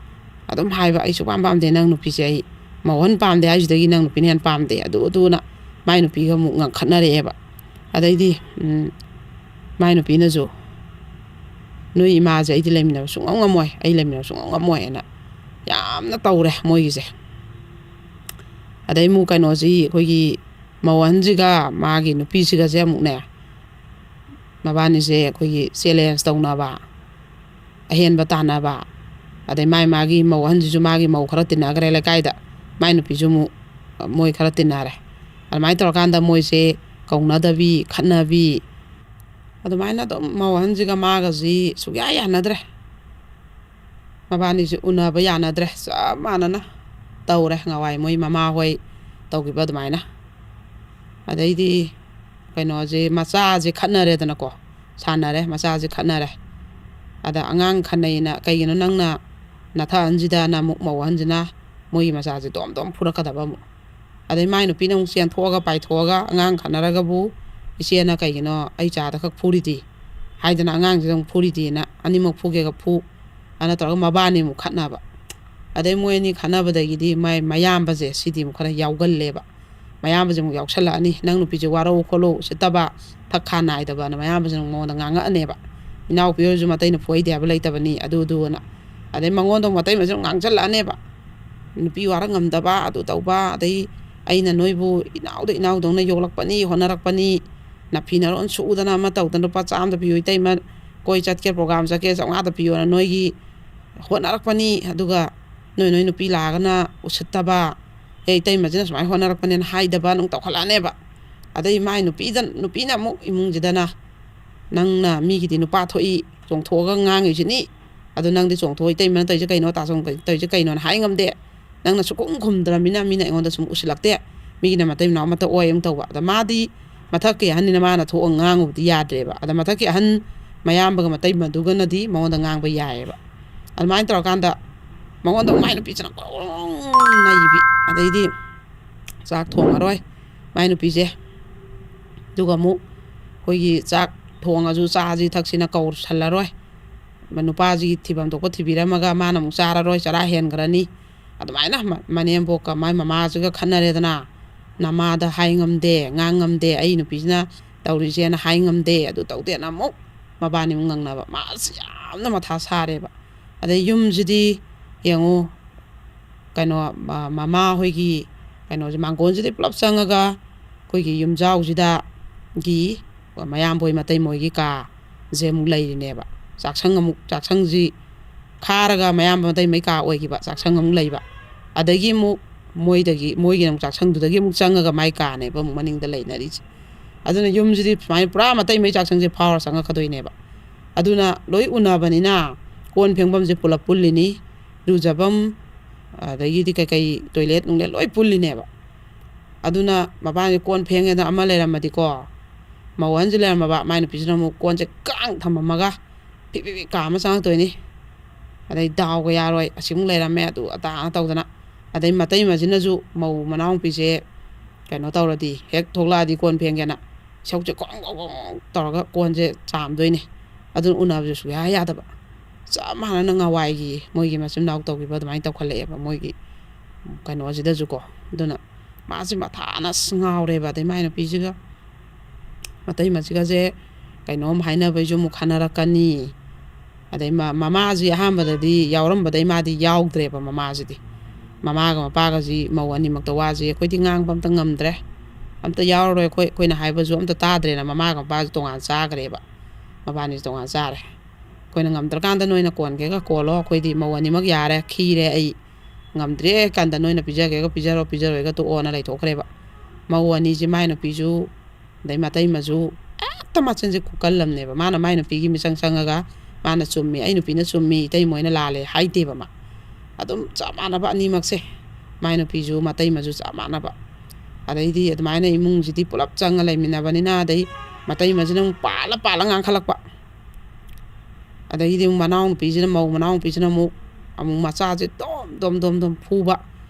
ꯑꯗꯨꯝ ꯍꯥꯏꯕ, "ꯑꯩ ꯁꯨꯛꯄꯥꯝ ꯄꯥꯝꯗꯦ ꯅꯪ ꯅꯨꯄꯤꯁꯦ, ꯑꯩ ꯃꯧ ꯑꯍꯟ ꯄꯥꯝꯗꯦ ꯍꯥꯏꯁꯤꯗꯒꯤ ꯅꯪ ꯅꯨꯄꯤꯅ ꯍꯦꯟꯅ ꯄꯥꯝꯗꯦ" ꯑꯗꯨ ꯑꯗꯨꯅ ꯃꯥꯏ ꯅꯨꯄꯤꯒ ꯑꯃꯨꯛ ꯉꯪꯈꯠꯅꯔꯛꯑꯦꯕ꯫ ꯑꯗꯩꯗꯤ, ꯎꯝ, ꯃꯥꯏ ꯅꯨꯄꯤꯅꯁꯨ, "ꯅꯣꯏ ꯏꯃꯥꯁꯦ ꯑꯩꯗꯤ ꯂꯩꯃꯤꯟꯅꯕ ꯁꯨꯡꯉꯝ ꯉꯝꯃꯣꯏ, ꯑꯩ ꯂꯩꯃꯤꯟꯅꯕ ꯁꯨꯡꯉꯝ ꯉꯝꯃꯣꯏ" ꯍꯥꯏꯅ ꯌꯥꯝꯅ ꯇꯧꯔꯦ ꯃꯣꯏꯒꯤꯁꯦ꯫ ꯑꯗꯩ ꯑꯃꯨꯛ ꯀꯩꯅꯣꯁꯤ, ꯑꯩꯈꯣꯏꯒꯤ ꯃꯧ ꯑꯍꯟꯁꯤꯒ ꯃꯥꯒꯤ ꯅꯨꯄꯤꯁꯤꯒꯁꯦ ꯑꯃꯨꯛꯅꯦ, ꯃꯕꯥꯅꯤꯁꯦ ꯑꯩꯈꯣꯏꯒꯤ ꯆꯦꯂꯦꯟꯖ ꯇꯧꯅꯕ, ꯑꯍꯦꯟꯕ ꯇꯥꯟꯅꯕ, ꯑꯗꯩ ꯃꯥꯏ ꯃꯥꯒꯤ ꯃꯧ ꯑꯍꯟꯁꯤꯁꯨ ꯃꯥꯒꯤ ꯃꯧ ꯈꯔ ꯇꯤꯟꯅꯈ꯭ꯔꯦ ꯂꯩꯀꯥꯏꯗ, ꯃꯥꯏ ꯅꯨꯄꯤꯁꯨ ꯑꯃꯨꯛ ꯃꯣꯏ ꯈꯔ ꯇꯤꯟꯅꯔꯦ꯫ ꯑꯗꯨꯃꯥꯏꯅ ꯇꯧꯔꯀꯥꯟꯗ ꯃꯣꯏꯁꯦ ꯀꯧꯅꯗꯕꯤ, ꯈꯠꯅꯕꯤ, ꯑꯗꯨꯃꯥꯏꯅ ꯑꯗꯨꯝ ꯃꯧ ꯑꯍꯟꯁꯤꯒ ꯃꯥꯒꯁꯤ ꯁꯨꯛꯌꯥ ꯌꯥꯅꯗ꯭ꯔꯦ꯫ ꯃꯕꯥꯅꯤꯁꯦ ꯎꯅꯕ ꯌꯥꯅꯗ꯭ꯔꯦ꯫ ꯆꯞ ꯃꯥꯟꯅꯅ ꯇꯧꯔꯦ ꯉꯋꯥꯏ ꯃꯣꯏ ꯃꯃꯥꯍꯣꯏ ꯇꯧꯈꯤꯕ ꯑꯗꯨꯃꯥꯏꯅ꯫ ꯑꯗꯩꯗꯤ ꯀꯩꯅꯣꯁꯦ, ꯃꯆꯥꯁꯦ ꯈꯠꯅꯔꯦꯗꯅꯀꯣ, ꯁꯥꯟꯅꯔꯦ, ꯃꯆꯥꯁꯦ ꯈꯠꯅꯔꯦ꯫ ꯑꯗ ꯑꯉꯥꯡ ꯈꯠꯅꯩꯅ, "ꯀꯩꯒꯤꯅꯣ ꯅꯪꯅ ꯅꯊꯛ ꯑꯍꯟꯁꯤꯗꯅ" ꯑꯃꯨꯛ ꯃꯧ ꯑꯍꯟꯁꯤꯅ ꯃꯣꯏꯒꯤ ꯃꯆꯥꯁꯦ ꯗꯣꯝ ꯗꯣꯝ ꯐꯨꯔꯛꯀꯗꯕ ꯑꯃꯨꯛ꯫ ꯑꯗꯩ ꯃꯥꯏ ꯅꯨꯄꯤꯅ ꯑꯃꯨꯛ ꯆꯦꯟꯊꯣꯛꯑꯒ ꯄꯥꯏꯊꯣꯛꯑꯒ, "ꯑꯉꯥꯡ ꯈꯠꯅꯔꯒꯕꯨ ꯏꯆꯦꯅ ꯀꯩꯒꯤꯅꯣ ꯑꯩ ꯆꯥꯗ ꯈꯛ ꯐꯨꯔꯤꯗꯤ?" ꯍꯥꯏꯗꯅ ꯑꯉꯥꯡꯁꯤꯗ ꯑꯃꯨꯛ ꯐꯨꯔꯤꯗꯤꯅ, "ꯑꯅꯤꯃꯛ ꯐꯨꯒꯦꯒ ꯐꯨ" ꯑꯅ ꯇꯧꯔꯒ ꯃꯕꯥꯅꯤ ꯑꯃꯨꯛ ꯈꯠꯅꯕ꯫ ꯑꯗꯩ ꯃꯣꯏ ꯑꯅꯤ ꯈꯠꯅꯕꯗꯒꯤꯗꯤ ꯃꯥꯏ ꯃꯌꯥꯝꯕꯁꯦ ꯁꯤꯗꯤ ꯑꯃꯨꯛ ꯈꯔ ꯌꯥꯎꯒꯜꯂꯦꯕ꯫ ꯃꯌꯥꯝꯕꯁꯦ ꯑꯃꯨꯛ ꯌꯥꯎꯁꯜꯂꯛꯑꯅꯤ, "ꯅꯪ ꯅꯨꯄꯤꯁꯦ ꯋꯥꯔꯧ ꯈꯣꯠꯂꯧ ꯎꯁꯤꯠꯇꯕ, ꯊꯛ ꯈꯥ ꯅꯥꯏꯗꯕꯅ" ꯃꯌꯥꯝꯕꯁꯤꯅ ꯑꯃꯨꯛ ꯃꯉꯣꯟꯗ ꯉꯥꯡꯉꯛꯑꯅꯦꯕ꯫ ꯏꯅꯥꯎꯄꯤ ꯑꯣꯏꯔꯁꯨ ꯃꯇꯩꯅ ꯐꯨꯍꯩꯗꯦ ꯍꯥꯏꯕ ꯂꯩꯇꯕꯅꯤ, ꯑꯗꯨ ꯑꯗꯨꯅ꯫ ꯑꯗꯩ ꯃꯉꯣꯟꯗ ꯑꯃꯨꯛ ꯃꯇꯩ ꯃꯆꯥ ꯉꯥꯡꯁꯜꯂꯛꯑꯅꯦꯕ, "ꯅꯨꯄꯤ ꯋꯥꯔꯛ ꯉꯝꯗꯕ, ꯑꯗꯨ ꯇꯧꯕ", ꯑꯗꯩ ꯑꯩꯅ ꯅꯣꯏꯕꯨ ꯏꯅꯥꯎꯗ ꯏꯅꯥꯎꯗꯧꯅ ꯌꯣꯛꯂꯛꯄꯅꯤ, ꯍꯣꯠꯅꯔꯛꯄꯅꯤ, ꯅꯐꯤ ꯅꯔꯣꯟ ꯁꯨꯗꯅ ꯑꯃ ꯇꯧꯗꯅ ꯂꯨꯄꯥ ꯆꯥꯝꯗ ꯄꯤꯌꯨ ꯏꯇꯩꯃ, ꯀꯣꯏ ꯆꯠꯀꯦ program ꯆꯠꯀꯦ ꯆꯥꯝꯃꯉꯥꯗ ꯄꯤꯌꯣꯅ ꯅꯣꯏꯒꯤ ꯍꯣꯠꯅꯔꯛꯄꯅꯤ, ꯑꯗꯨꯒ ꯅꯣꯏ ꯅꯣꯏ ꯅꯨꯄꯤ ꯂꯥꯛꯑꯒꯅ ꯎꯁꯤꯠꯇꯕ, "ꯑꯦ, ꯏꯇꯩꯃꯁꯤꯅ ꯁꯨꯃꯥꯏꯅ ꯍꯣꯠꯅꯔꯛꯄꯅꯦꯅ" ꯍꯥꯏꯗꯕ ꯑꯃꯨꯛ ꯇꯧꯈꯠꯂꯛꯑꯅꯦꯕ꯫ ꯑꯗꯩ ꯃꯥꯏ ꯅꯨꯄꯤꯗ, ꯅꯨꯄꯤꯅ ꯑꯃꯨꯛ ꯏꯃꯨꯡꯁꯤꯗꯅ, "ꯅꯪꯅ ꯃꯤꯒꯤꯗꯤ ꯅꯨꯄꯥ ꯊꯣꯛꯏ, ꯆꯣꯡꯊꯣꯛꯑꯒ ꯉꯥꯡꯉꯤꯁꯤꯅꯤ, ꯑꯗꯨ ꯅꯪꯗꯤ ꯆꯣꯡꯊꯣꯛꯑꯣ, ꯏꯇꯩꯃꯅ ꯇꯧꯔꯤꯁꯦ ꯀꯩꯅꯣ, ꯇꯥꯆꯧꯅ ꯇꯧꯔꯤꯁꯦ ꯀꯩꯅꯣꯅ" ꯍꯥꯏ ꯉꯝꯗꯦ꯫ ꯅꯪꯅ ꯁꯨꯈꯨꯝ ꯈꯨꯝꯗ꯭ꯔꯃꯤꯅ ꯃꯤꯅ ꯑꯩꯉꯣꯟꯗ ꯁꯨꯝ ꯎꯁꯤꯜꯂꯛꯇꯦ, ꯃꯤꯒꯤꯅ ꯃꯇꯩ ꯃꯅꯥꯎ ꯑꯃꯠꯇ ꯑꯣꯏ ꯑꯃꯨꯛ ꯇꯧꯕ꯫ ꯑꯗ ꯃꯥꯗꯤ ꯃꯊꯛꯀꯤ ꯑꯍꯟꯅꯤꯅ ꯃꯥꯅ ꯊꯣꯛꯑꯒ ꯉꯥꯡꯉꯨꯕꯗꯤ ꯌꯥꯗ꯭ꯔꯦꯕ꯫ ꯑꯗ ꯃꯊꯛꯀꯤ ꯑꯍꯟ ꯃꯌꯥꯝꯕꯒ ꯃꯇꯩꯃꯗꯨꯒꯅꯗꯤ ꯃꯉꯣꯟꯗ ꯉꯥꯡꯕ ꯌꯥꯏꯌꯦꯕ꯫ ꯑꯗꯨꯃꯥꯏꯅ ꯇꯧꯔꯀꯥꯟꯗ ꯃꯉꯣꯟꯗ ꯃꯥꯏ ꯅꯨꯄꯤꯁꯤꯅ ꯒ꯭ꯔꯣꯡ ꯅꯩꯕꯤ꯫ ꯑꯗꯩꯗꯤ ꯆꯥꯛ ꯊꯣꯡꯉꯔꯣꯏ ꯃꯥꯏ ꯅꯨꯄꯤꯁꯦ꯫ ꯑꯗꯨꯒ ꯑꯃꯨꯛ ꯑꯩꯈꯣꯏꯒꯤ ꯆꯥꯛ ꯊꯣꯡꯉꯁꯨ ꯆꯥꯁꯤ ꯊꯛꯁꯤꯅ ꯀꯧꯁꯜꯂꯔꯣꯏ꯫ ꯅꯨꯄꯥꯁꯤꯒꯤ ꯊꯤꯐꯝ ꯊꯣꯛꯄ ꯊꯤꯕꯤꯔꯝꯃꯒ ꯃꯥꯅ ꯑꯃꯨꯛ ꯆꯥꯔꯔꯣꯏ, ꯆꯔꯥ ꯍꯦꯟꯈ꯭ꯔꯅꯤ꯫ ꯑꯗꯨꯃꯥꯏꯅ ꯃ-, ꯃꯅꯦꯝꯕꯣꯛꯀ ꯃꯥꯏ ꯃꯃꯥꯁꯤꯒ ꯈꯠꯅꯔꯦꯗꯅ, "ꯅꯃꯥꯗ ꯍꯥꯏ ꯉꯝꯗꯦ, ꯉꯥꯡ ꯉꯝꯗꯦ, ꯑꯩ ꯅꯨꯄꯤꯁꯤꯅ ꯇꯧꯔꯤꯁꯦꯅ ꯍꯥꯏ ꯉꯝꯗꯦ", ꯑꯗꯨ ꯇꯧꯗꯦꯅ ꯑꯃꯨꯛ ꯃꯕꯥꯅꯤ ꯑꯃꯨꯛ ꯉꯪꯅꯕ꯫ ꯃꯥꯁꯤ ꯌꯥꯝꯅ ꯃꯊꯥ ꯁꯥꯔꯦꯕ꯫ ꯑꯗꯩ ꯌꯨꯝꯁꯤꯗꯤ ꯌꯦꯡꯉꯨ, ꯀꯩꯅꯣ, ꯃ-, ꯃꯃꯥ ꯍꯣꯏꯒꯤ ꯀꯩꯅꯣꯁꯦ, ꯃꯥꯡꯒꯣꯟꯁꯤꯗꯩ ꯄꯨꯂꯞ ꯆꯪꯉꯒ ꯑꯩꯈꯣꯏꯒꯤ ꯌꯨꯝꯖꯥꯎꯁꯤꯗꯒꯤ ꯃꯌꯥꯝꯕ ꯍꯣꯏ ꯃꯇꯩꯃ ꯍꯣꯏꯒꯤ ꯀꯥꯁꯦ ꯑꯃꯨꯛ ꯂꯩꯔꯤꯅꯦꯕ꯫ ꯆꯥꯛꯁꯪ ꯑꯃꯨꯛ, ꯆꯥꯛꯁꯪꯁꯤ ꯈꯥꯔꯒ ꯃꯌꯥꯝꯕ ꯃꯇꯩꯃꯩ ꯀꯥ ꯑꯣꯏꯈꯤꯕ, ꯆꯥꯛꯁꯪ ꯑꯃꯨꯛ ꯂꯩꯕ꯫ ꯑꯗꯒꯤ ꯑꯃꯨꯛ ꯃꯣꯏꯗꯒꯤ, ꯃꯣꯏꯒꯤ ꯑꯃꯨꯛ ꯆꯥꯛꯁꯪꯗꯨꯗꯒꯤ ꯑꯃꯨꯛ ꯆꯪꯉꯒ ꯃꯥꯏ ꯀꯥꯅꯦꯕ ꯑꯃꯨꯛ ꯃꯅꯤꯡꯗ ꯂꯩꯅꯔꯤꯁꯦ꯫ ꯑꯗꯨꯅ ꯌꯨꯝꯁꯤꯗꯤ ꯁꯨꯃꯥꯏꯅ ꯄꯨꯔꯥ ꯃꯇꯩꯃꯩ ꯆꯥꯛꯁꯪꯁꯦ ꯐꯥꯎꯔ ꯆꯪꯉꯛꯀꯗꯣꯏꯅꯦꯕ꯫ ꯑꯗꯨꯅ ꯂꯣꯏ ꯎꯅꯕꯅꯤꯅ ꯀꯣꯟ ꯐꯦꯡꯐꯝꯁꯦ ꯄꯨꯂꯞ ꯄꯨꯜꯂꯤꯅꯤ, ꯂꯨꯖꯐꯝ, ꯑꯗꯒꯤꯗꯤ ꯀꯩꯀꯩ toilet ꯅꯨꯡꯂꯦꯠ ꯂꯣꯏ ꯄꯨꯜꯂꯤꯅꯦꯕ꯫ ꯑꯗꯨꯅ ꯃꯄꯥꯟꯁꯦ ꯀꯣꯟ ꯐꯦꯡꯉꯦꯗꯅ ꯑꯃ ꯂꯩꯔꯝꯃꯗꯤꯀꯣ, ꯃꯧ ꯑꯍꯟꯁꯦ ꯂꯩꯔꯝꯃꯕ, ꯃꯥꯏ ꯅꯨꯄꯤꯁꯤꯅ ꯑꯃꯨꯛ ꯀꯣꯟꯁꯦ ꯀꯥꯡ ꯊꯝꯃꯝꯃꯒ ꯐꯤꯛ ꯐꯤꯛ ꯐꯤꯛ ꯀꯥꯝꯃ ꯆꯪꯉꯛꯇꯣꯏꯅꯤ꯫ ꯑꯗꯩ ꯗꯥꯎꯒ ꯌꯥꯔꯣꯏ, ꯑꯁꯤꯃꯨꯛ ꯂꯩꯔꯝꯃꯦ, ꯑꯗꯨ ꯑꯗꯥ ꯇꯧꯗꯅ꯫ ꯑꯗꯩ ꯃꯇꯩꯃꯁꯤꯅꯁꯨ ꯃꯧ ꯃꯅꯥꯎꯅꯨꯄꯤꯁꯦ ꯀꯩꯅꯣ ꯇꯧꯔꯗꯤ, ꯍꯦꯛ ꯊꯣꯛꯂꯛꯑꯗꯤ ꯀꯣꯟ ꯐꯦꯡꯒꯦꯅ ꯏꯁꯧꯁꯦ ꯀꯣꯡ ꯀꯣꯡ ꯀꯣꯡ ꯇꯧꯔꯒ ꯀꯣꯟꯁꯦ ꯆꯥꯝꯗꯣꯏꯅꯦ꯫ ꯑꯗꯨꯅ ꯎꯅꯕꯁꯨ ꯁꯨꯡꯌꯥ ꯌꯥꯗꯕ꯫ ꯆꯞ ꯃꯥꯟꯅꯅ ꯉꯍꯥꯟꯋꯥꯏꯒꯤ ꯃꯣꯏꯒꯤ ꯃꯆꯤꯟ ꯃꯅꯥꯎ ꯇꯧꯈꯤꯕ ꯑꯗꯨꯃꯥꯏꯅ ꯇꯧꯈꯠꯂꯛꯑꯦꯕ ꯃꯣꯏꯒꯤ ꯀꯩꯅꯣꯁꯤꯗꯁꯨꯀꯣ꯫ ꯑꯗꯨꯅ ꯃꯥꯁꯦ ꯃꯊꯥꯅ ꯑꯁ ꯉꯥꯎꯔꯦꯕ꯫ ꯑꯗꯩ ꯃꯥꯏ ꯅꯨꯄꯤꯁꯤꯒ ꯃꯇꯩꯃꯁꯤꯒꯁꯦ ꯀꯩꯅꯣꯝ ꯍꯥꯏꯅꯕꯩꯁꯨ ꯑꯃꯨꯛ ꯈꯟꯅꯔꯛꯀꯅꯤ꯫ ꯑꯗꯩ ꯃ-, ꯃꯃꯥꯁꯤ ꯑꯍꯥꯟꯕꯗꯗꯤ ꯌꯥꯎꯔꯝꯕꯗꯩ ꯃꯥꯗꯤ ꯌꯥꯎꯗ꯭ꯔꯦꯕ꯫ ꯃꯃꯥꯁꯤꯗꯤ, ꯃꯃꯥꯒ ꯃꯄꯥꯒꯁꯤ, ꯃꯧ ꯑꯅꯤꯃꯛꯇ ꯋꯥꯁꯤ ꯑꯩꯈꯣꯏꯗꯤ ꯉꯥꯡꯕ ꯑꯝꯇ ꯉꯝꯗ꯭ꯔꯦ, ꯑꯝꯇ ꯌꯥꯎꯔꯔꯣꯏ ꯑꯩꯈꯣꯏ, ꯑꯩꯈꯣꯏꯅ ꯍꯥꯏꯕꯁꯨ ꯑꯝꯇ ꯇꯥꯗ꯭ꯔꯦꯅ ꯃꯃꯥꯒ ꯃꯄꯥꯁꯨ ꯇꯣꯉꯥꯟ ꯆꯥꯈ꯭ꯔꯦꯕ꯫ ꯃꯕꯥꯅꯤꯁꯨ ꯇꯣꯉꯥꯟ ꯆꯥꯔꯦ꯫ "ꯑꯩꯈꯣꯏꯅ ꯉꯝꯗ꯭ꯔꯀꯥꯟꯗ ꯅꯣꯏꯅ ꯀꯣꯟꯒꯦꯒ ꯀꯣꯜꯂꯣ, ꯑꯩꯈꯣꯏꯗꯤ ꯃꯧ ꯑꯅꯤꯃꯛ ꯌꯥꯔꯦ, ꯈꯤꯔꯦ ꯑꯩ, ꯉꯝꯗ꯭ꯔꯦ ꯀꯥꯟꯗ ꯅꯣꯏꯅ ꯄꯤꯖꯒꯦꯒ ꯄꯤꯖꯔꯣ, ꯄꯤꯖꯔꯣꯏꯒ ꯇꯣꯛꯑꯣꯅ" ꯂꯩꯊꯣꯛꯈ꯭ꯔꯦꯕ꯫ ꯃꯧ ꯑꯅꯤꯁꯤ, ꯃꯥꯏ ꯅꯨꯄꯤꯁꯨ ꯑꯗꯩ ꯃꯇꯩꯃꯁꯨ ꯍꯦꯛꯇ ꯃꯆꯤꯟꯁꯦ ꯈꯨꯀꯜꯂꯝꯅꯦꯕ꯫ ꯃꯥꯅ ꯃꯥꯏ ꯅꯨꯄꯤꯒꯤ ꯃꯤꯆꯪ ꯆꯪꯉꯒ ꯃꯥꯅ ꯆꯨꯝꯃꯤ, ꯑꯩ ꯅꯨꯄꯤꯅ ꯆꯨꯝꯃꯤ, ꯏꯇꯩꯃ ꯍꯣꯏꯅ ꯂꯥꯜꯂꯦ ꯍꯥꯏꯗꯦꯕ ꯃꯥ꯫ ꯑꯗꯨꯝ ꯆꯞ ꯃꯥꯟꯅꯕ ꯑꯅꯤꯃꯛꯁꯦ, ꯃꯥꯏ ꯅꯨꯄꯤꯁꯨ ꯃꯇꯩꯃꯁꯨ ꯆꯞ ꯃꯥꯟꯅꯕ꯫ ꯑꯗꯩꯗꯤ ꯑꯗꯨꯃꯥꯏꯅ ꯏꯃꯨꯡꯁꯤꯗꯤ ꯄꯨꯂꯞ ꯆꯪꯉ ꯂꯩꯃꯤꯟꯅꯕꯅꯤꯅ, ꯑꯗꯩ ꯃꯇꯩꯃꯁꯤꯅ ꯑꯃꯨꯛ ꯄꯥꯜꯂ ꯄꯥꯜꯂ ꯉꯥꯡꯈꯠꯂꯛꯄ꯫ ꯑꯗꯒꯤꯗꯤ ꯑꯃꯨꯛ ꯃꯅꯥꯎꯅꯨꯄꯤꯁꯤꯅ, ꯃꯧ ꯃꯅꯥꯎꯅꯨꯄꯤꯁꯤꯅ ꯑꯃꯨꯛ, ꯑꯃꯨꯛ ꯃꯆꯥꯁꯦ ꯗꯣꯝ ꯗꯣꯝ ꯗꯣꯝ ꯗꯣꯝ ꯐꯨꯕ,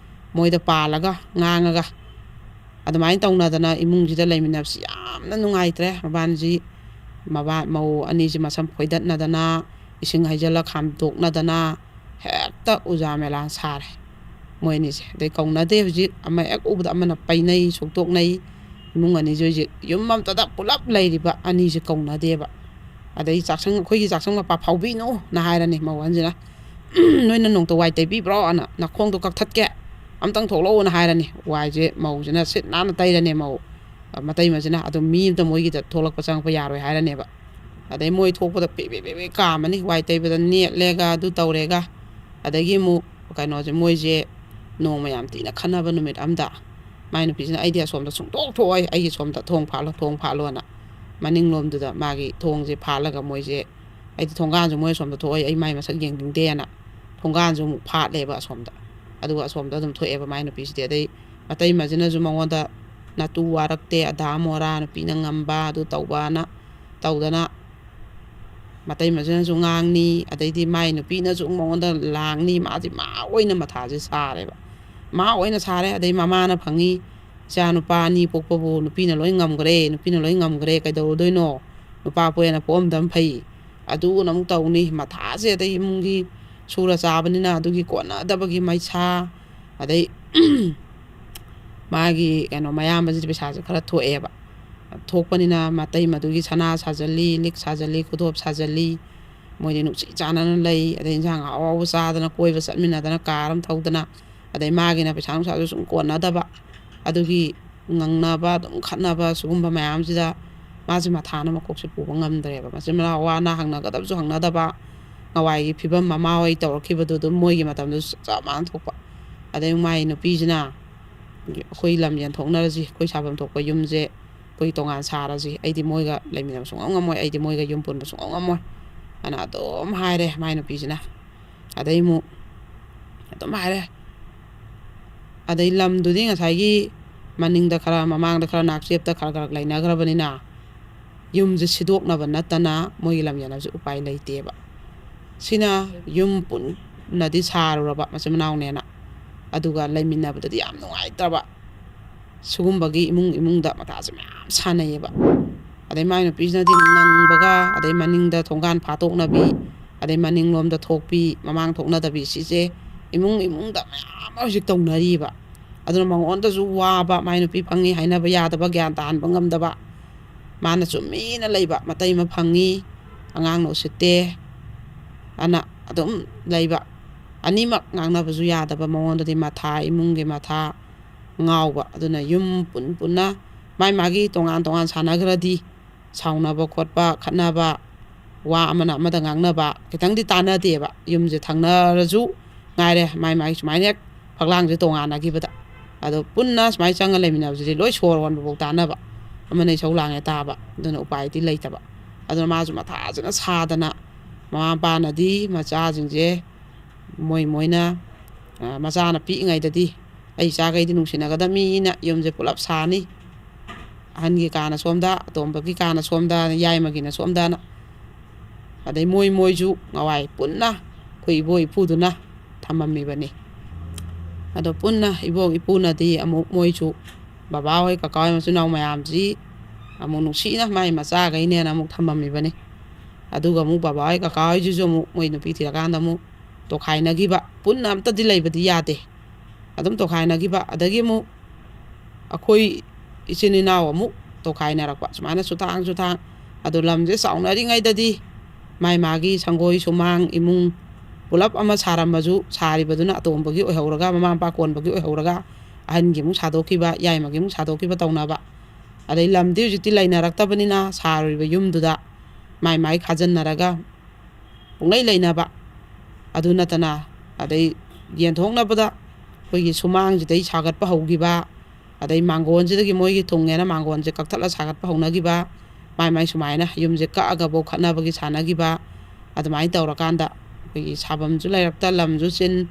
ꯃꯣꯏꯗ ꯄꯥꯜꯂꯒ ꯉꯥꯡꯉꯒ꯫ ꯑꯗꯨꯃꯥꯏꯅ ꯇꯧꯅꯗꯅ ꯏꯃꯨꯡꯁꯤꯗ ꯂꯩꯃꯤꯟꯅꯕꯁꯤ ꯌꯥꯝꯅ ꯅꯨꯡꯉꯥꯏꯇ꯭ꯔꯦ꯫ ꯃꯕꯥꯅꯤꯁꯤ ꯃꯕꯥ-, ꯃꯧ ꯑꯅꯤꯁꯤ ꯃꯁꯝ ꯈꯣꯏꯗꯠꯅꯗꯅ, ꯏꯁꯤꯡ ꯍꯩꯖꯤꯜꯂ ꯈꯥꯝꯗꯣꯛꯅꯗꯅ ꯍꯦꯛꯇ ꯎꯖꯥ ꯃꯦꯂꯥ ꯁꯥꯔꯦ ꯃꯣꯏ ꯑꯅꯤꯁꯦ꯫ ꯑꯗꯩ ꯀꯧꯅꯗꯦ ꯍꯧꯖꯤꯛ, ꯑꯃ ꯍꯦꯛ ꯎꯕꯗ ꯑꯃꯅ ꯄꯩꯅꯩ, ꯁꯨꯛꯇꯣꯛꯅꯩ꯫ ꯏꯃꯨꯡ ꯑꯅꯤꯁꯦ ꯍꯧꯖꯤꯛ ꯌꯨꯝ ꯑꯃꯇꯗ ꯄꯨꯂꯞ ꯂꯩꯔꯤꯕ ꯑꯅꯤꯁꯦ ꯀꯧꯅꯗꯦꯕ꯫ ꯑꯗꯩ ꯆꯥꯛꯁꯪ, "ꯑꯩꯈꯣꯏꯒꯤ ꯆꯥꯛꯁꯪ ꯃꯄꯥ ꯐꯥꯎꯕꯤꯅꯨ"ꯅ ꯍꯥꯏꯔꯅꯤ ꯃꯧ ꯑꯍꯟꯁꯤꯅ꯫ "ꯅꯣꯏꯅ ꯅꯣꯡꯇ ꯋꯥꯏ ꯇꯩꯕꯤꯕ꯭ꯔꯣ?" ꯑꯅ, "ꯅꯈꯣꯡꯗꯣ ꯀꯛꯊꯠꯀꯦ, ꯑꯝꯇꯪ ꯊꯣꯛꯂꯛꯎꯅ" ꯍꯥꯏꯔꯅꯤ꯫ ꯋꯥꯏꯁꯦ ꯃꯧꯁꯤꯅ ꯁꯤꯠ ꯅꯥꯟꯅ ꯇꯩꯔꯅꯤ ꯃꯧ, ꯃꯇꯩꯃꯁꯤꯅ꯫ ꯑꯗꯨꯝ ꯃꯤ ꯑꯝꯇ ꯃꯣꯏꯒꯤꯗ ꯊꯣꯛꯂꯛꯄ ꯆꯪꯉꯛꯄ ꯌꯥꯔꯣꯏ ꯍꯥꯏꯔꯅꯦꯕ꯫ ꯑꯗꯩ ꯃꯣꯏ ꯊꯣꯛꯄꯗ ꯄꯦ ꯄꯦ ꯄꯦ ꯄꯦ ꯀꯥꯝꯃꯅꯤ, ꯋꯥꯏ ꯇꯩꯕꯗ ꯅꯦꯠꯂꯦꯒ ꯑꯗꯨ ꯇꯧꯔꯦꯒ꯫ ꯑꯗꯒꯤ ꯑꯃꯨꯛ ꯀꯩꯅꯣꯁꯦ, ꯃꯣꯏꯁꯦ ꯅꯣꯡꯃ ꯌꯥꯝ ꯊꯤꯅ ꯈꯟꯅꯕ ꯅꯨꯃꯤꯠ ꯑꯝꯗ ꯃꯥꯏ ꯅꯨꯄꯤꯁꯤꯅ, "ꯑꯩꯗꯤ ꯑꯁꯣꯝꯗ ꯁꯨꯡꯊꯣꯛ ꯊꯣꯛꯑꯣꯏ, ꯑꯩꯒꯤ ꯁꯣꯝꯗ ꯊꯣꯡ ꯐꯥꯜꯂꯣ, ꯊꯣꯡ ꯐꯥꯜꯂꯣꯅ" ꯃꯅꯤꯡꯂꯣꯝꯗꯨꯗ ꯃꯥꯒꯤ ꯊꯣꯡꯁꯦ ꯐꯥꯜꯂꯒ ꯃꯣꯏꯁꯦ, ꯑꯩꯗꯤ ꯊꯣꯡꯒꯥꯟꯁꯨ ꯃꯣꯏ ꯑꯁꯣꯝꯗ ꯊꯣꯛꯑꯣꯏ, ꯑꯩ ꯃꯥꯏ ꯃꯁꯛ ꯌꯦꯡꯅꯤꯡꯗꯦꯅ ꯊꯣꯡꯒꯥꯟꯁꯨ ꯑꯃꯨꯛ ꯐꯥꯠꯂꯦꯕ ꯑꯁꯣꯝꯗ꯫ ꯑꯗꯨꯒ ꯑꯁꯣꯝꯗ ꯑꯗꯨꯝ ꯊꯣꯛꯑꯦꯕ ꯃꯥꯏ ꯅꯨꯄꯤꯁꯤꯗꯤ꯫ ꯑꯗꯩ ꯃꯇꯩꯃꯁꯤꯅꯁꯨ ꯃꯉꯣꯟꯗ ꯅꯇꯨ ꯋꯥꯔꯛꯇꯦ, ꯑꯗꯥ ꯃꯣꯔꯥ, ꯅꯨꯄꯤꯅ ꯉꯝꯕ, ꯑꯗꯨ ꯇꯧꯕꯅ ꯇꯧꯗꯅ ꯃꯇꯩꯃꯁꯤꯅꯁꯨ ꯉꯥꯡꯅꯤ, ꯑꯗꯩꯗꯤ ꯃꯥꯏ ꯅꯨꯄꯤꯅꯁꯨ ꯃꯉꯣꯟꯗ ꯂꯥꯡꯅꯤ꯫ ꯃꯥꯁꯤ ꯃꯥ ꯑꯣꯏꯅ ꯃꯊꯥꯁꯦ ꯁꯥꯔꯦꯕ, ꯃꯥ ꯑꯣꯏꯅ ꯁꯥꯔꯦ꯫ ꯑꯗꯩ ꯃꯃꯥꯅ ꯐꯪꯉꯤ, "ꯏꯆꯥ ꯅꯨꯄꯥ ꯑꯅꯤ ꯄꯣꯛꯄꯕꯨ ꯅꯨꯄꯤꯅ ꯂꯣꯏ ꯉꯝꯈ꯭ꯔꯦ, ꯅꯨꯄꯤꯅ ꯂꯣꯏ ꯉꯝꯈ꯭ꯔꯦ, ꯀꯩꯗꯧꯔꯨꯗꯣꯏꯅꯣ? ꯅꯨꯄꯥ ꯄꯣꯛꯑꯦꯅ ꯄꯣꯛꯑꯝꯗꯕꯅ ꯐꯩ", ꯑꯗꯨꯅ ꯑꯃꯨꯛ ꯇꯧꯅꯤ꯫ ꯃꯊꯥꯁꯦ ꯑꯗꯩ ꯏꯃꯨꯡꯒꯤ ꯁꯨꯔ ꯆꯥꯕꯅꯤꯅ ꯑꯗꯨꯒꯤ ꯀꯣꯟꯅꯗꯕꯒꯤ ꯃꯩꯁꯥ, ꯑꯗꯩ ꯃꯥꯒꯤ ꯀꯩꯅꯣ ꯃꯌꯥꯝꯕꯁꯤꯗꯤ ꯄꯩꯁꯥꯁꯦ ꯈꯔ ꯊꯣꯛꯑꯦꯕ, ꯊꯣꯛꯄꯅꯤꯅ ꯃꯇꯩ ꯃꯗꯨꯒꯤ ꯁꯅꯥ ꯁꯥꯖꯜꯂꯤ, ꯂꯤꯛ ꯁꯥꯖꯜꯂꯤ, ꯈꯨꯗꯣꯞ ꯁꯥꯖꯜꯂꯤ꯫ ꯃꯣꯏꯗꯤ ꯅꯨꯡꯁꯤ ꯆꯥꯟꯅꯅ ꯂꯩ, ꯑꯗꯩ ꯏꯟꯁꯥꯡ ꯑꯍꯥꯎ ꯑꯍꯥꯎꯕ ꯆꯥꯗꯅ, ꯀꯣꯏꯕ ꯆꯠꯃꯤꯟꯅꯗꯅ, ꯀꯥꯔ ꯑꯃ ꯊꯧꯗꯅ, ꯑꯗꯩ ꯃꯥꯒꯤꯅ ꯄꯩꯁꯥ ꯅꯨꯡꯁꯥꯁꯨ ꯁꯨꯝ ꯀꯣꯟꯅꯗꯕ, ꯑꯗꯨꯒꯤ ꯉꯪꯅꯕ, ꯑꯗꯨꯝ ꯈꯠꯅꯕ, ꯁꯤꯒꯨꯝꯕ ꯃꯌꯥꯝꯁꯤꯗ ꯃꯥꯁꯦ ꯃꯊꯥꯅ ꯃꯀꯣꯛꯁꯦ ꯄꯨꯕ ꯉꯝꯗ꯭ꯔꯦꯕ꯫ ꯃꯆꯤꯟ ꯃꯅꯥꯎ ꯋꯥꯅ ꯍꯪꯅꯒꯗꯕꯁꯨ ꯍꯪꯅꯗꯕ, ꯅꯍꯥꯟꯋꯥꯏꯒꯤ ꯐꯤꯕꯝ ꯃꯃꯥ ꯍꯣꯏ ꯇꯧꯔꯛꯈꯤꯕꯗꯣ ꯑꯗꯨꯝ ꯃꯣꯏꯒꯤ ꯃꯇꯝꯗꯁꯨ ꯆꯞ ꯃꯥꯟꯅ ꯊꯣꯛꯄ꯫ ꯑꯗꯩ ꯃꯥꯏ ꯅꯨꯄꯤꯁꯤꯅ, "ꯑꯩꯈꯣꯏ ꯂꯝ ꯌꯦꯟꯊꯣꯛꯅꯔꯁꯤ, ꯑꯩꯈꯣꯏ ꯁꯥꯐꯝ ꯊꯣꯛꯄ ꯌꯨꯝꯁꯦ ꯑꯩꯈꯣꯏ ꯇꯣꯉꯥꯟ ꯁꯥꯔꯁꯤ, ꯑꯩꯗꯤ ꯃꯣꯏꯒ ꯂꯩꯃꯤꯟꯅꯕ ꯁꯨꯡꯉꯝ ꯉꯝꯃꯣꯏ, ꯑꯩꯗꯤ ꯃꯣꯏꯒ ꯌꯨꯝ ꯄꯨꯟꯕ ꯁꯨꯡꯉꯝ ꯉꯝꯃꯣꯏ" ꯑꯅ ꯑꯗꯨꯝ ꯍꯥꯏꯔꯦ ꯃꯥꯏ ꯅꯨꯄꯤꯁꯤꯅ꯫ ꯑꯗꯩ ꯑꯃꯨꯛ ꯑꯗꯨꯝ ꯍꯥꯏꯔꯦ꯫ ꯑꯗꯩ ꯂꯝꯗꯨꯗꯤ ꯉꯁꯥꯏꯒꯤ ꯃꯅꯤꯡꯗ ꯈꯔ, ꯃꯃꯥꯡꯗ ꯈꯔ, ꯅꯥꯛꯆꯦꯞꯇ ꯈꯔ ꯈꯔ ꯂꯩꯅꯈ꯭ꯔꯕꯅꯤꯅ ꯌꯨꯝꯁꯦ ꯁꯤꯗꯣꯛꯅꯕ ꯅꯠꯇꯅ ꯃꯣꯏꯒꯤ ꯂꯝ ꯌꯦꯟꯅꯕꯁꯦ ꯎꯄꯥꯏ ꯂꯩꯇꯦꯕ꯫ ꯁꯤꯅ ꯌꯨꯝ ꯄꯨꯟꯅꯗꯤ ꯁꯥꯔꯨꯔꯕ ꯃꯆꯤꯟ ꯃꯅꯥꯎꯅꯦꯅ, ꯑꯗꯨꯒ ꯂꯩꯃꯤꯟꯅꯕꯗꯗꯤ ꯌꯥꯝ ꯅꯨꯡꯉꯥꯏꯇ꯭ꯔꯕ꯫ ꯁꯤꯒꯨꯝꯕꯒꯤ ꯏꯃꯨꯡ ꯏꯃꯨꯡꯗ ꯃꯊꯥꯁꯦ ꯃꯌꯥꯝ ꯁꯥꯟꯅꯩꯌꯦꯕ꯫ ꯑꯗꯩ ꯃꯥꯏ ꯅꯨꯄꯤꯁꯤꯅꯗꯤ ꯉꯪꯕꯒ, ꯑꯗꯩ ꯃꯅꯤꯡꯗ ꯊꯣꯡꯒꯥꯟ ꯐꯥꯠꯇꯣꯛꯅꯕꯤ, ꯑꯗꯩ ꯃꯅꯤꯡꯂꯣꯝꯗ ꯊꯣꯛꯄꯤ, ꯃꯃꯥꯡ ꯊꯣꯛꯅꯗꯕꯤ, ꯁꯤꯁꯦ ꯏꯃꯨꯡ ꯏꯃꯨꯡꯗ ꯃꯌꯥꯝ ꯑꯃ ꯍꯧꯖꯤꯛ ꯇꯧꯅꯔꯤꯕ꯫ ꯑꯗꯨꯅ ꯃꯉꯣꯟꯗꯁꯨ ꯋꯥꯕ, ꯃꯥꯏ ꯅꯨꯄꯤ ꯐꯪꯉꯤ ꯍꯥꯏꯅꯕ ꯌꯥꯗꯕ, ꯒ꯭ꯌꯥꯟ ꯇꯥꯍꯟꯕ ꯉꯝꯗꯕ, ꯃꯥꯅ ꯆꯨꯝꯃꯤꯅ ꯂꯩꯕ, ꯃꯇꯩ ꯑꯃ ꯐꯪꯉꯤ, ꯑꯉꯥꯡꯅ ꯎꯁꯤꯠꯇꯦ ꯑꯅ ꯑꯗꯨꯝ ꯂꯩꯕ, ꯑꯅꯤꯃꯛ ꯉꯥꯡꯅꯕꯁꯨ ꯌꯥꯗꯕ, ꯃꯉꯣꯟꯗꯗꯤ ꯃꯊꯥ, ꯏꯃꯨꯡꯒꯤ ꯃꯊꯥ, ꯉꯥꯎꯕ꯫ ꯑꯗꯨꯅ ꯌꯨꯝ ꯄꯨꯟ ꯄꯨꯟꯅ ꯃꯥꯏ ꯃꯥꯒꯤ ꯇꯣꯉꯥꯟ ꯇꯣꯉꯥꯟ ꯁꯥꯟꯅꯈ꯭ꯔꯗꯤ ꯁꯥꯎꯅꯕ ꯈꯣꯠꯄ, ꯈꯠꯅꯕ, ꯋꯥ ꯑꯃꯅ ꯑꯃꯗ ꯉꯥꯡꯅꯕ ꯈꯤꯇꯪꯗꯤ ꯇꯥꯟꯅꯗꯦꯕ꯫ ꯌꯨꯝꯁꯦ ꯊꯪꯅꯔꯁꯨ ꯉꯥꯏꯔꯦ, ꯃꯥꯏ ꯃꯥꯏ ꯁꯨꯃꯥꯏꯅ ꯍꯦꯛ ꯐꯛꯂꯥꯡꯁꯦ ꯇꯣꯉꯥꯟꯅꯈꯤꯕꯗ꯫ ꯑꯗꯣ ꯄꯨꯟꯅ ꯁꯨꯃꯥꯏꯅ ꯆꯪꯉ ꯂꯩꯃꯤꯟꯅꯕꯁꯤꯗꯤ ꯂꯣꯏ ꯁꯣꯔ ꯍꯣꯟꯕꯐꯥꯎ ꯇꯥꯟꯅꯕ, ꯑꯃꯅ ꯏꯁꯧ ꯂꯥꯡꯉꯦ ꯇꯥꯕ꯫ ꯑꯗꯨꯅ ꯎꯄꯥꯏꯗꯤ ꯂꯩꯇꯕ꯫ ꯑꯗꯨꯅ ꯃꯥꯁꯨ ꯃꯊꯥꯁꯤꯅ ꯁꯥꯗꯅ, ꯃꯃꯥ ꯃꯄꯥꯅꯗꯤ ꯃꯆꯥꯁꯤꯡꯁꯦ ꯃꯣꯏ ꯃꯣꯏꯅ, ꯑ, ꯃꯆꯥꯅ ꯄꯤꯛꯏꯉꯩꯗꯗꯤ ꯑꯩ ꯏꯆꯥꯈꯩꯗꯤ ꯅꯨꯡꯁꯤꯅꯒꯗꯕꯅꯤꯅ ꯌꯨꯝꯁꯦ ꯄꯨꯂꯞ ꯁꯥꯅꯤ꯫ ꯑꯍꯟꯒꯤ ꯀꯥꯅ ꯁꯣꯝꯗ, ꯑꯇꯣꯝꯕꯒꯤ ꯀꯥꯅ ꯁꯣꯝꯗ, ꯌꯥꯏꯃꯒꯤꯅ ꯁꯣꯝꯗꯅ꯫ ꯑꯗꯩ ꯃꯣꯏ ꯃꯣꯏꯁꯨ ꯅꯍꯥꯟꯋꯥꯏ ꯄꯨꯟꯅ ꯑꯩꯈꯣꯏ ꯏꯕꯣ ꯏꯄꯨꯗꯨꯅ ꯊꯝꯃꯝꯃꯤꯕꯅꯤ꯫ ꯑꯗꯣ ꯄꯨꯟꯅ ꯏꯕꯣ ꯏꯄꯨꯅꯗꯤ ꯑꯃꯨꯛ ꯃꯣꯏꯁꯨ ꯕꯕꯥ ꯍꯣꯏ, ꯀꯀꯥ ꯍꯣꯏ, ꯃꯆꯤꯟ ꯃꯅꯥꯎ ꯃꯌꯥꯝꯁꯤ ꯑꯃꯨꯛ ꯅꯨꯡꯁꯤꯅ ꯃꯥꯏ ꯃꯆꯥꯈꯩꯅꯦꯅ ꯑꯃꯨꯛ ꯊꯝꯃꯝꯃꯤꯕꯅꯤ꯫ ꯑꯗꯨꯒ ꯑꯃꯨꯛ ꯕꯕꯥ ꯍꯣꯏ, ꯀꯀꯥ ꯍꯣꯏꯁꯤꯁꯨ ꯑꯃꯨꯛ ꯃꯣꯏ ꯅꯨꯄꯤ ꯊꯤꯔꯀꯥꯟꯗ ꯑꯃꯨꯛ ꯇꯣꯈꯥꯏꯅꯈꯤꯕ, ꯄꯨꯟꯅ ꯑꯝꯇꯗꯤ ꯂꯩꯕꯗꯤ ꯌꯥꯗꯦ꯫ ꯑꯗꯨꯝ ꯇꯣꯈꯥꯏꯅꯈꯤꯕ꯫ ꯑꯗꯒꯤ ꯑꯃꯨꯛ ꯑꯩꯈꯣꯏ ꯏꯆꯤꯟ ꯏꯅꯥꯎ ꯑꯃꯨꯛ ꯇꯣꯈꯥꯏꯅꯔꯛꯄ꯫ ꯁꯨꯃꯥꯏꯅ ꯁꯨꯊꯥꯡ ꯁꯨꯊꯥꯡ꯫ ꯑꯗꯣ ꯂꯝꯁꯦ ꯆꯥꯎꯅꯔꯤꯉꯩꯗꯗꯤ ꯃꯥꯏ ꯃꯥꯒꯤ ꯁꯪꯒꯣꯏ ꯁꯨꯃꯥꯡ ꯏꯃꯨꯡ ꯄꯨꯂꯞ ꯑꯃ ꯁꯥꯔꯝꯃꯁꯨ, ꯁꯥꯔꯤꯕꯗꯨꯅ ꯑꯇꯣꯝꯕꯒꯤ ꯑꯣꯏꯍꯧꯔꯒ, ꯃꯃꯥ ꯃꯄꯥ ꯀꯣꯟꯕꯒꯤ ꯑꯣꯏꯍꯧꯔꯒ, ꯑꯍꯟꯒꯤ ꯑꯃꯨꯛ ꯁꯥꯗꯣꯛꯈꯤꯕ, ꯌꯥꯏꯃꯒꯤ ꯑꯃꯨꯛ ꯁꯥꯗꯣꯛꯈꯤꯕ ꯇꯧꯅꯕ꯫ ꯑꯗꯩ ꯂꯝꯗꯤ ꯍꯧꯖꯤꯛꯇꯤ ꯂꯩꯅꯔꯛꯇꯕꯅꯤꯅ, ꯁꯥꯔꯨꯔꯤꯕ ꯌꯨꯝꯗꯨꯗ ꯃꯥꯏ ꯃꯥꯏ ꯈꯥꯖꯤꯟꯅꯔꯒ ꯄꯨꯡꯂꯩ ꯂꯩꯅꯕ꯫ ꯑꯗꯨ ꯅꯠꯇꯅ, ꯑꯗꯩ ꯌꯦꯟꯊꯣꯛꯅꯕꯗ ꯑꯩꯈꯣꯏꯒꯤ ꯁꯨꯃꯥꯡꯁꯤꯗꯩ ꯁꯥꯒꯠꯄ ꯍꯧꯈꯤꯕ, ꯑꯗꯩ ꯃꯥꯡꯒꯣꯟꯁꯤꯗꯒꯤ ꯃꯣꯏꯒꯤ ꯊꯨꯡꯉꯦꯅ ꯃꯥꯡꯒꯣꯟꯁꯦ ꯀꯛꯊꯠꯂ ꯁꯥꯒꯠꯄ ꯍꯧꯅꯈꯤꯕ, ꯃꯥꯏ ꯃꯥꯏ ꯁꯨꯃꯥꯏꯅ ꯌꯨꯝꯁꯦ ꯀꯛꯑꯒꯐꯧ ꯈꯠꯅꯕꯒꯤ ꯁꯥꯟꯅꯈꯤꯕ꯫ ꯑꯗꯨꯃꯥꯏꯅ ꯇꯧꯔꯀꯥꯟꯗ ꯑꯩꯈꯣꯏꯒꯤ ꯁꯥꯐꯝꯁꯨ ꯂꯩꯔꯛꯇ, ꯂꯝꯁꯨ ꯆꯤꯟ,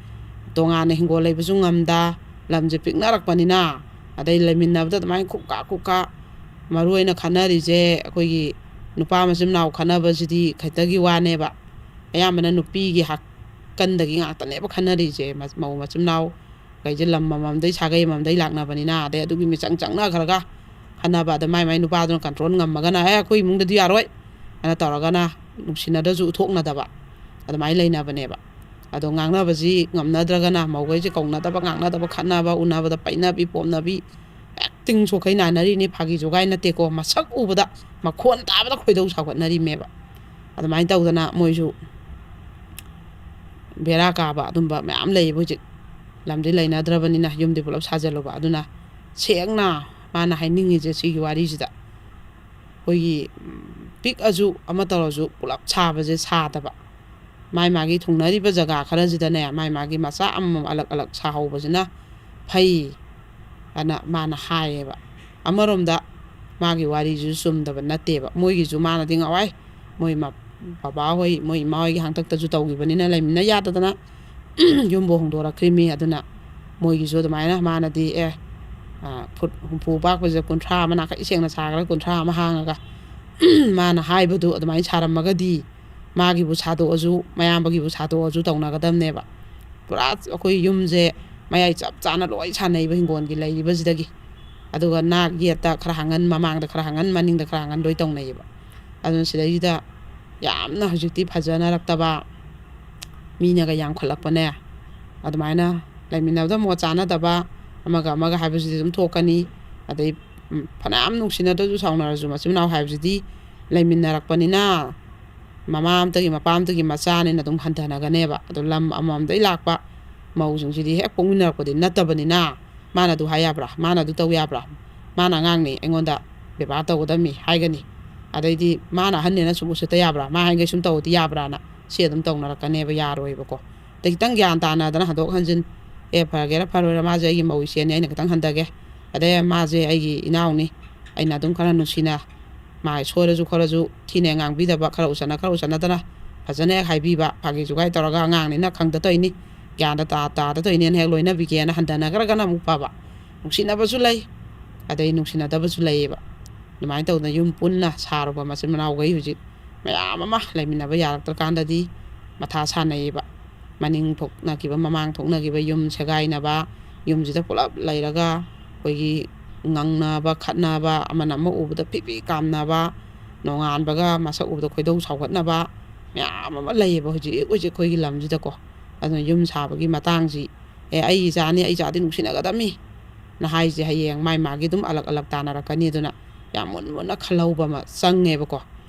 ꯇꯣꯉꯥꯟꯅ ꯍꯤꯡꯒꯣꯜ ꯂꯩꯕꯁꯨ ꯉꯝꯗ, ꯂꯝꯁꯦ ꯄꯤꯛꯅꯔꯛꯄꯅꯤꯅ꯫ ꯑꯗꯩ ꯂꯩꯃꯤꯟꯅꯕꯗ ꯑꯗꯨꯃꯥꯏꯅ ꯈꯨꯛꯀꯥ ꯈꯨꯛꯀꯥ꯫ ꯃꯔꯨ ꯑꯣꯏꯅ ꯈꯠꯅꯔꯤꯁꯦ ꯑꯩꯈꯣꯏꯒꯤ ꯅꯨꯄꯥ ꯃꯆꯤꯟ ꯃꯅꯥꯎ ꯈꯠꯅꯕꯁꯤꯗꯤ ꯈꯛꯇꯒꯤ ꯋꯥꯅꯦꯕ꯫ ꯑꯌꯥꯝꯕꯅ ꯅꯨꯄꯤꯒꯤ ꯍꯛꯀꯟꯗꯒꯤ ꯉꯥꯛꯇꯅꯦꯕ ꯈꯠꯅꯔꯤꯁꯦ꯫ ꯃ-, ꯃꯧ ꯃꯆꯤꯟ ꯃꯅꯥꯎ ꯀꯩꯁꯦ ꯂꯝ ꯑꯃꯃꯝꯗꯩ, ꯁꯥꯒꯩ ꯑꯃꯃꯝꯗꯩ ꯂꯥꯛꯅꯕꯅꯤꯅ, ꯑꯗꯩ ꯑꯗꯨꯒꯤ ꯃꯤꯆꯪ ꯆꯪꯅꯈ꯭ꯔꯒ ꯈꯠꯅꯕ꯫ ꯑꯗ ꯃꯥꯏ ꯃꯥꯏ ꯅꯨꯄꯥꯗꯨꯅ ꯀꯟꯇ꯭ꯔꯣꯜ ꯉꯝꯃꯒꯅ, "ꯑꯦ, ꯑꯩꯈꯣꯏ ꯏꯃꯨꯡꯗꯗꯤ ꯌꯥꯔꯣꯏ" ꯍꯥꯏꯅ ꯇꯧꯔꯒꯅ ꯅꯨꯡꯁꯤꯅꯗ꯭ꯔꯁꯨ ꯎꯠꯊꯣꯛꯅꯗꯕ, ꯑꯗꯨꯃꯥꯏꯅ ꯂꯩꯅꯕꯅꯦꯕ꯫ ꯑꯗꯣ ꯉꯥꯡꯅꯕꯁꯤ ꯉꯝꯅꯗ꯭ꯔꯒꯅ ꯃꯧꯈꯩꯁꯦ ꯀꯧꯅꯗꯕ, ꯉꯥꯡꯅꯗꯕ, ꯈꯠꯅꯕ, ꯎꯅꯕꯗ ꯄꯩꯅꯕꯤ, ꯄꯣꯝꯅꯕꯤ, ꯑꯦꯛꯇꯤꯡ ꯁꯣꯈꯩ ꯅꯥꯏꯅꯔꯤꯅꯤ, ꯐꯥꯒꯤ ꯖꯣꯒꯥꯏ ꯅꯠꯇꯦꯀꯣ꯫ ꯃꯁꯛ ꯎꯕꯗ, ꯃꯈꯣꯟ ꯇꯥꯕꯗ ꯈꯣꯏꯗꯧ ꯁꯥꯎꯒꯠꯅꯔꯤꯃꯦꯕ꯫ ꯑꯗꯨꯃꯥꯏꯅ ꯇꯧꯗꯅ ꯃꯣꯏꯁꯨ ꯕꯦꯔꯥ ꯀꯥꯕ ꯑꯗꯨꯝꯕ ꯃꯌꯥꯝ ꯂꯩꯌꯦꯕ ꯍꯧꯖꯤꯛ꯫ ꯂꯝꯗꯤ ꯂꯩꯅꯗ꯭ꯔꯕꯅꯤꯅ ꯌꯨꯝꯗꯤ ꯄꯨꯂꯞ ꯁꯥꯖꯜꯂꯨꯕ꯫ ꯑꯗꯨꯅ ꯁꯦꯡꯅ ꯃꯥꯅ ꯍꯥꯏꯅꯤꯡꯉꯤꯁꯦ ꯁꯤꯒꯤ ꯋꯥꯔꯤꯁꯤꯗ, ꯑꯩꯈꯣꯏꯒꯤ, ꯎꯝ, ꯄꯤꯛꯑꯁꯨ ꯑꯃ ꯇꯧꯔꯁꯨ ꯄꯨꯂꯞ ꯁꯥꯕꯁꯦ ꯁꯥꯗꯕ, ꯃꯥꯏ ꯃꯥꯒꯤ ꯊꯨꯡꯅꯔꯤꯕ ꯖꯒꯥ ꯈꯔꯁꯤꯗꯅꯦ, ꯃꯥꯏ ꯃꯥꯒꯤ ꯃꯆꯥ ꯑꯃꯃꯝ ꯑꯂꯛ ꯑꯂꯛ ꯁꯥꯍꯧꯕꯁꯤꯅ ꯐꯩ ꯍꯥꯏꯅ ꯃꯥꯅ ꯍꯥꯏꯌꯦꯕ꯫ ꯑꯃꯔꯣꯝꯗ ꯃꯥꯒꯤ ꯋꯥꯔꯤꯁꯤꯁꯨ ꯆꯨꯝꯗꯕ ꯅꯠꯇꯦꯕ꯫ ꯃꯣꯏꯒꯤꯁꯨ ꯃꯥꯅꯗꯤ ꯉꯥꯎꯋꯥꯏ, ꯃꯣꯏ ꯃ-, ꯕꯕꯥꯍꯣꯏ, ꯃꯣꯏ ꯏꯃꯥꯍꯣꯏꯒꯤ ꯍꯥꯛꯇꯛꯇꯁꯨ ꯇꯧꯈꯤꯕꯅꯤꯅ ꯂꯩꯃꯤꯟꯅ ꯌꯥꯗꯗꯅ ꯌꯨꯝꯕꯨ ꯍꯣꯡꯗꯣꯔꯛꯈ꯭ꯔꯤꯃꯤ꯫ ꯑꯗꯨꯅ ꯃꯣꯏꯒꯤꯁꯨ ꯑꯗꯨꯃꯥꯏꯅ ꯃꯥꯅꯗꯤ, "ꯑꯦ, ꯑ, ꯐꯨꯠ ꯍꯨꯝꯐꯨ ꯄꯥꯛꯄꯁꯤꯗ ꯀꯨꯟꯊ꯭ꯔꯥ ꯑꯃ ꯅꯥꯀꯩ ꯁꯦꯡꯅ ꯁꯥꯈ꯭ꯔꯒ ꯀꯨꯟꯊ꯭ꯔꯥ ꯑꯃ ꯍꯥꯡꯉꯒ" ꯃꯥꯅ ꯍꯥꯏꯕꯗꯨ ꯑꯗꯨꯃꯥꯏꯅ ꯁꯥꯔꯝꯃꯒꯗꯤ ꯃꯥꯒꯤꯕꯨ ꯁꯥꯗꯣꯛꯑꯁꯨ, ꯃꯌꯥꯝꯕꯒꯤꯕꯨ ꯁꯥꯗꯣꯛꯑꯁꯨ ꯇꯧꯅꯒꯗꯕꯅꯦꯕ꯫ ꯄꯨꯔꯥ ꯑꯩꯈꯣꯏ ꯌꯨꯝꯁꯦ ꯃꯌꯥꯏ ꯆꯞ ꯆꯥꯅ ꯂꯣꯏ ꯁꯥꯟꯅꯩꯕ ꯍꯤꯡꯒꯣꯜꯒꯤ ꯂꯩꯔꯤꯕꯁꯤꯗꯒꯤ꯫ ꯑꯗꯨꯒ ꯅꯥꯛ ꯌꯦꯠꯇ ꯈꯔ ꯍꯥꯡꯍꯟ, ꯃꯃꯥꯡꯗ ꯈꯔ ꯍꯥꯡꯍꯟ, ꯃꯅꯤꯡꯗ ꯈꯔ ꯍꯥꯡꯍꯟ ꯂꯣꯏ ꯇꯧꯅꯩꯌꯦꯕ꯫ ꯑꯗꯨꯅ ꯁꯤꯗꯩꯁꯤꯗ ꯌꯥꯝꯅ ꯍꯧꯖꯤꯛꯇꯤ ꯐꯖꯅꯔꯛꯇꯕ, ꯃꯤꯅꯒ ꯌꯥꯝꯈꯠꯂꯛꯄꯅꯦ꯫ ꯑꯗꯨꯃꯥꯏꯅ ꯂꯩꯃꯤꯟꯅꯕꯗ ꯃꯣꯠ ꯆꯥꯅꯗꯕ, ꯑꯃꯒ ꯑꯃꯒ ꯍꯥꯏꯕꯁꯤꯗꯤ ꯑꯗꯨꯝ ꯊꯣꯛꯀꯅꯤ꯫ ꯑꯗꯩ ꯎꯝ, ꯐꯅꯌꯥꯝ ꯅꯨꯡꯁꯤꯅꯗ꯭ꯔꯁꯨ ꯁꯥꯎꯅꯔꯁꯨ ꯃꯆꯤꯟ ꯃꯅꯥꯎ ꯍꯥꯏꯕꯁꯤꯗꯤ ꯂꯩꯃꯤꯟꯅꯔꯛꯄꯅꯤꯅ, ꯃꯃꯥ ꯑꯃꯇꯒꯤ ꯃꯄꯥ ꯑꯃꯇꯒꯤ ꯃꯆꯥꯅꯤꯅ ꯑꯗꯨꯝ ꯍꯟꯊꯅꯒꯅꯦꯕ꯫ ꯑꯗꯣ ꯂꯝ ꯑꯃꯃꯝꯗꯒꯤ ꯂꯥꯛꯄ ꯃꯧꯁꯤꯡꯁꯤꯗꯤ ꯍꯦꯛ ꯄꯣꯛꯃꯤꯟꯅꯔꯛꯄꯗꯤ ꯅꯠꯇꯕꯅꯤꯅ, "ꯃꯥꯅ ꯑꯗꯨ ꯍꯥꯏ ꯌꯥꯕ꯭ꯔꯥ? ꯃꯥꯅ ꯑꯗꯨ ꯇꯧ ꯌꯥꯕ꯭ꯔꯥ? ꯃꯥꯅ ꯑꯉꯥꯡꯅꯤ, ꯑꯩꯉꯣꯟꯗ ꯕꯦꯕꯥꯔ ꯇꯧꯒꯗꯕꯅꯤ" ꯍꯥꯏꯒꯅꯤ꯫ ꯑꯗꯩꯗꯤ, "ꯃꯥꯅ ꯑꯍꯟꯅꯦꯅ ꯁꯨꯝ ꯎꯁꯤꯠꯇ ꯌꯥꯕ꯭ꯔꯥ? ꯃꯥ ꯍꯥꯏꯈꯩ ꯁꯨꯝ ꯇꯧꯔꯗꯤ ꯌꯥꯕ꯭ꯔꯥꯅ?" ꯁꯤ ꯑꯗꯨꯝ ꯇꯧꯅꯔꯛꯀꯅꯦꯕ, ꯌꯥꯔꯣꯏꯕꯀꯣ꯫ ꯑꯗꯩ ꯈꯤꯇꯪ ꯒ꯭ꯌꯥꯟ ꯇꯥꯅꯗꯅ ꯍꯟꯗꯣꯛ ꯍꯟꯖꯤꯟ, "ꯑꯦ, ꯐꯒꯦꯔꯥ ꯐꯔꯣꯏꯔꯥ, ꯃꯥꯁꯦ ꯑꯩꯒꯤ ꯃꯧ ꯏꯆꯦꯅꯤ, ꯑꯩꯅ ꯈꯤꯇꯪ ꯍꯟꯊꯒꯦ, ꯑꯗꯩ ꯃꯥꯁꯦ ꯑꯩꯒꯤ ꯏꯅꯥꯎꯅꯤ, ꯑꯩꯅ ꯑꯗꯨꯝ ꯈꯔ ꯅꯨꯡꯁꯤꯅ, ꯃꯥ ꯁꯣꯏꯔꯁꯨ ꯈꯣꯠꯂꯁꯨ ꯊꯤꯅ ꯉꯥꯡꯕꯤꯗꯕ, ꯈꯔ ꯎꯁꯟꯅ ꯈꯔ ꯎꯁꯟꯅꯗꯅ ꯐꯖꯅ ꯍꯦꯛ ꯍꯥꯏꯕꯤꯕ, ꯐꯥꯒꯤ ꯖꯨꯒꯥꯏ ꯇꯧꯔꯒ ꯑꯉꯥꯡꯅꯤꯅ ꯈꯪꯗ ꯇꯧꯔꯤꯅꯤ, ꯒ꯭ꯌꯥꯟꯗ ꯇꯥ ꯇꯥꯗ ꯇꯧꯔꯤꯅꯦꯅ ꯍꯦꯛ ꯂꯣꯏꯅꯕꯤꯒꯦꯅ ꯍꯟꯊꯅꯈ꯭ꯔꯒꯅ ꯑꯃꯨꯛ ꯐꯕ, ꯅꯨꯡꯁꯤꯅꯕꯁꯨ ꯂꯩ, ꯑꯗꯩ ꯅꯨꯡꯁꯤꯅꯗꯕꯁꯨ ꯂꯩꯌꯦꯕ꯫ ꯑꯗꯨꯃꯥꯏꯅ ꯇꯧꯗꯅ ꯌꯨꯝ ꯄꯨꯟꯅ ꯁꯥꯔꯨꯕ ꯃꯆꯤꯟ ꯃꯅꯥꯎꯈꯩ ꯍꯧꯖꯤꯛ ꯃꯌꯥꯝ ꯑꯃ ꯂꯩꯃꯤꯟꯅꯕ ꯌꯥꯔꯛꯇ꯭ꯔꯀꯥꯟꯗꯗꯤ ꯃꯊꯥ ꯁꯥꯟꯅꯩꯌꯦꯕ꯫ ꯃꯅꯤꯡ ꯊꯣꯛꯅꯈꯤꯕ, ꯃꯃꯥꯡ ꯊꯣꯛꯅꯈꯤꯕ, ꯌꯨꯝ ꯁꯦꯒꯥꯏꯅꯕ, ꯌꯨꯝꯁꯤꯗ ꯄꯨꯂꯞ ꯂꯩꯔꯒ ꯑꯩꯈꯣꯏꯒꯤ ꯉꯪꯅꯕ, ꯈꯠꯅꯕ, ꯑꯃꯅ ꯑꯃ ꯎꯕꯗ ꯐꯤ ꯐꯤ ꯀꯥꯝꯅꯕ, ꯅꯣꯡꯉꯥꯟꯕꯒ ꯃꯁꯛ ꯎꯕꯗ ꯈꯣꯏꯗꯧ ꯁꯥꯎꯒꯠꯅꯕ ꯃꯌꯥꯝ ꯑꯃ ꯂꯩꯌꯦꯕ ꯍꯧꯖꯤꯛ, ꯍꯧꯖꯤꯛ ꯑꯩꯈꯣꯏꯒꯤ ꯂꯝꯁꯤꯗꯀꯣ꯫ ꯑꯗꯨꯅ ꯌꯨꯝ ꯁꯥꯕꯒꯤ ꯃꯇꯥꯡꯁꯤ, "ꯑꯦ, ꯑꯩ ꯏꯆꯥꯅꯤ, ꯑꯩ ꯏꯆꯥꯗꯤ ꯅꯨꯡꯁꯤꯅꯒꯗꯕꯅꯤ" ꯅ ꯍꯥꯏꯁꯦ ꯍꯌꯦꯡ ꯃꯥꯏ ꯃꯥꯒꯤ ꯑꯗꯨꯝ ꯑꯂꯛ ꯑꯂꯛ ꯇꯥꯅꯔꯛꯀꯅꯤ꯫ ꯑꯗꯨꯅ ꯌꯥꯝ ꯃꯨꯟ ꯃꯨꯟꯅ ꯈꯜꯍꯧꯕ ꯑꯃ ꯆꯪꯉꯦꯕꯀꯣ꯫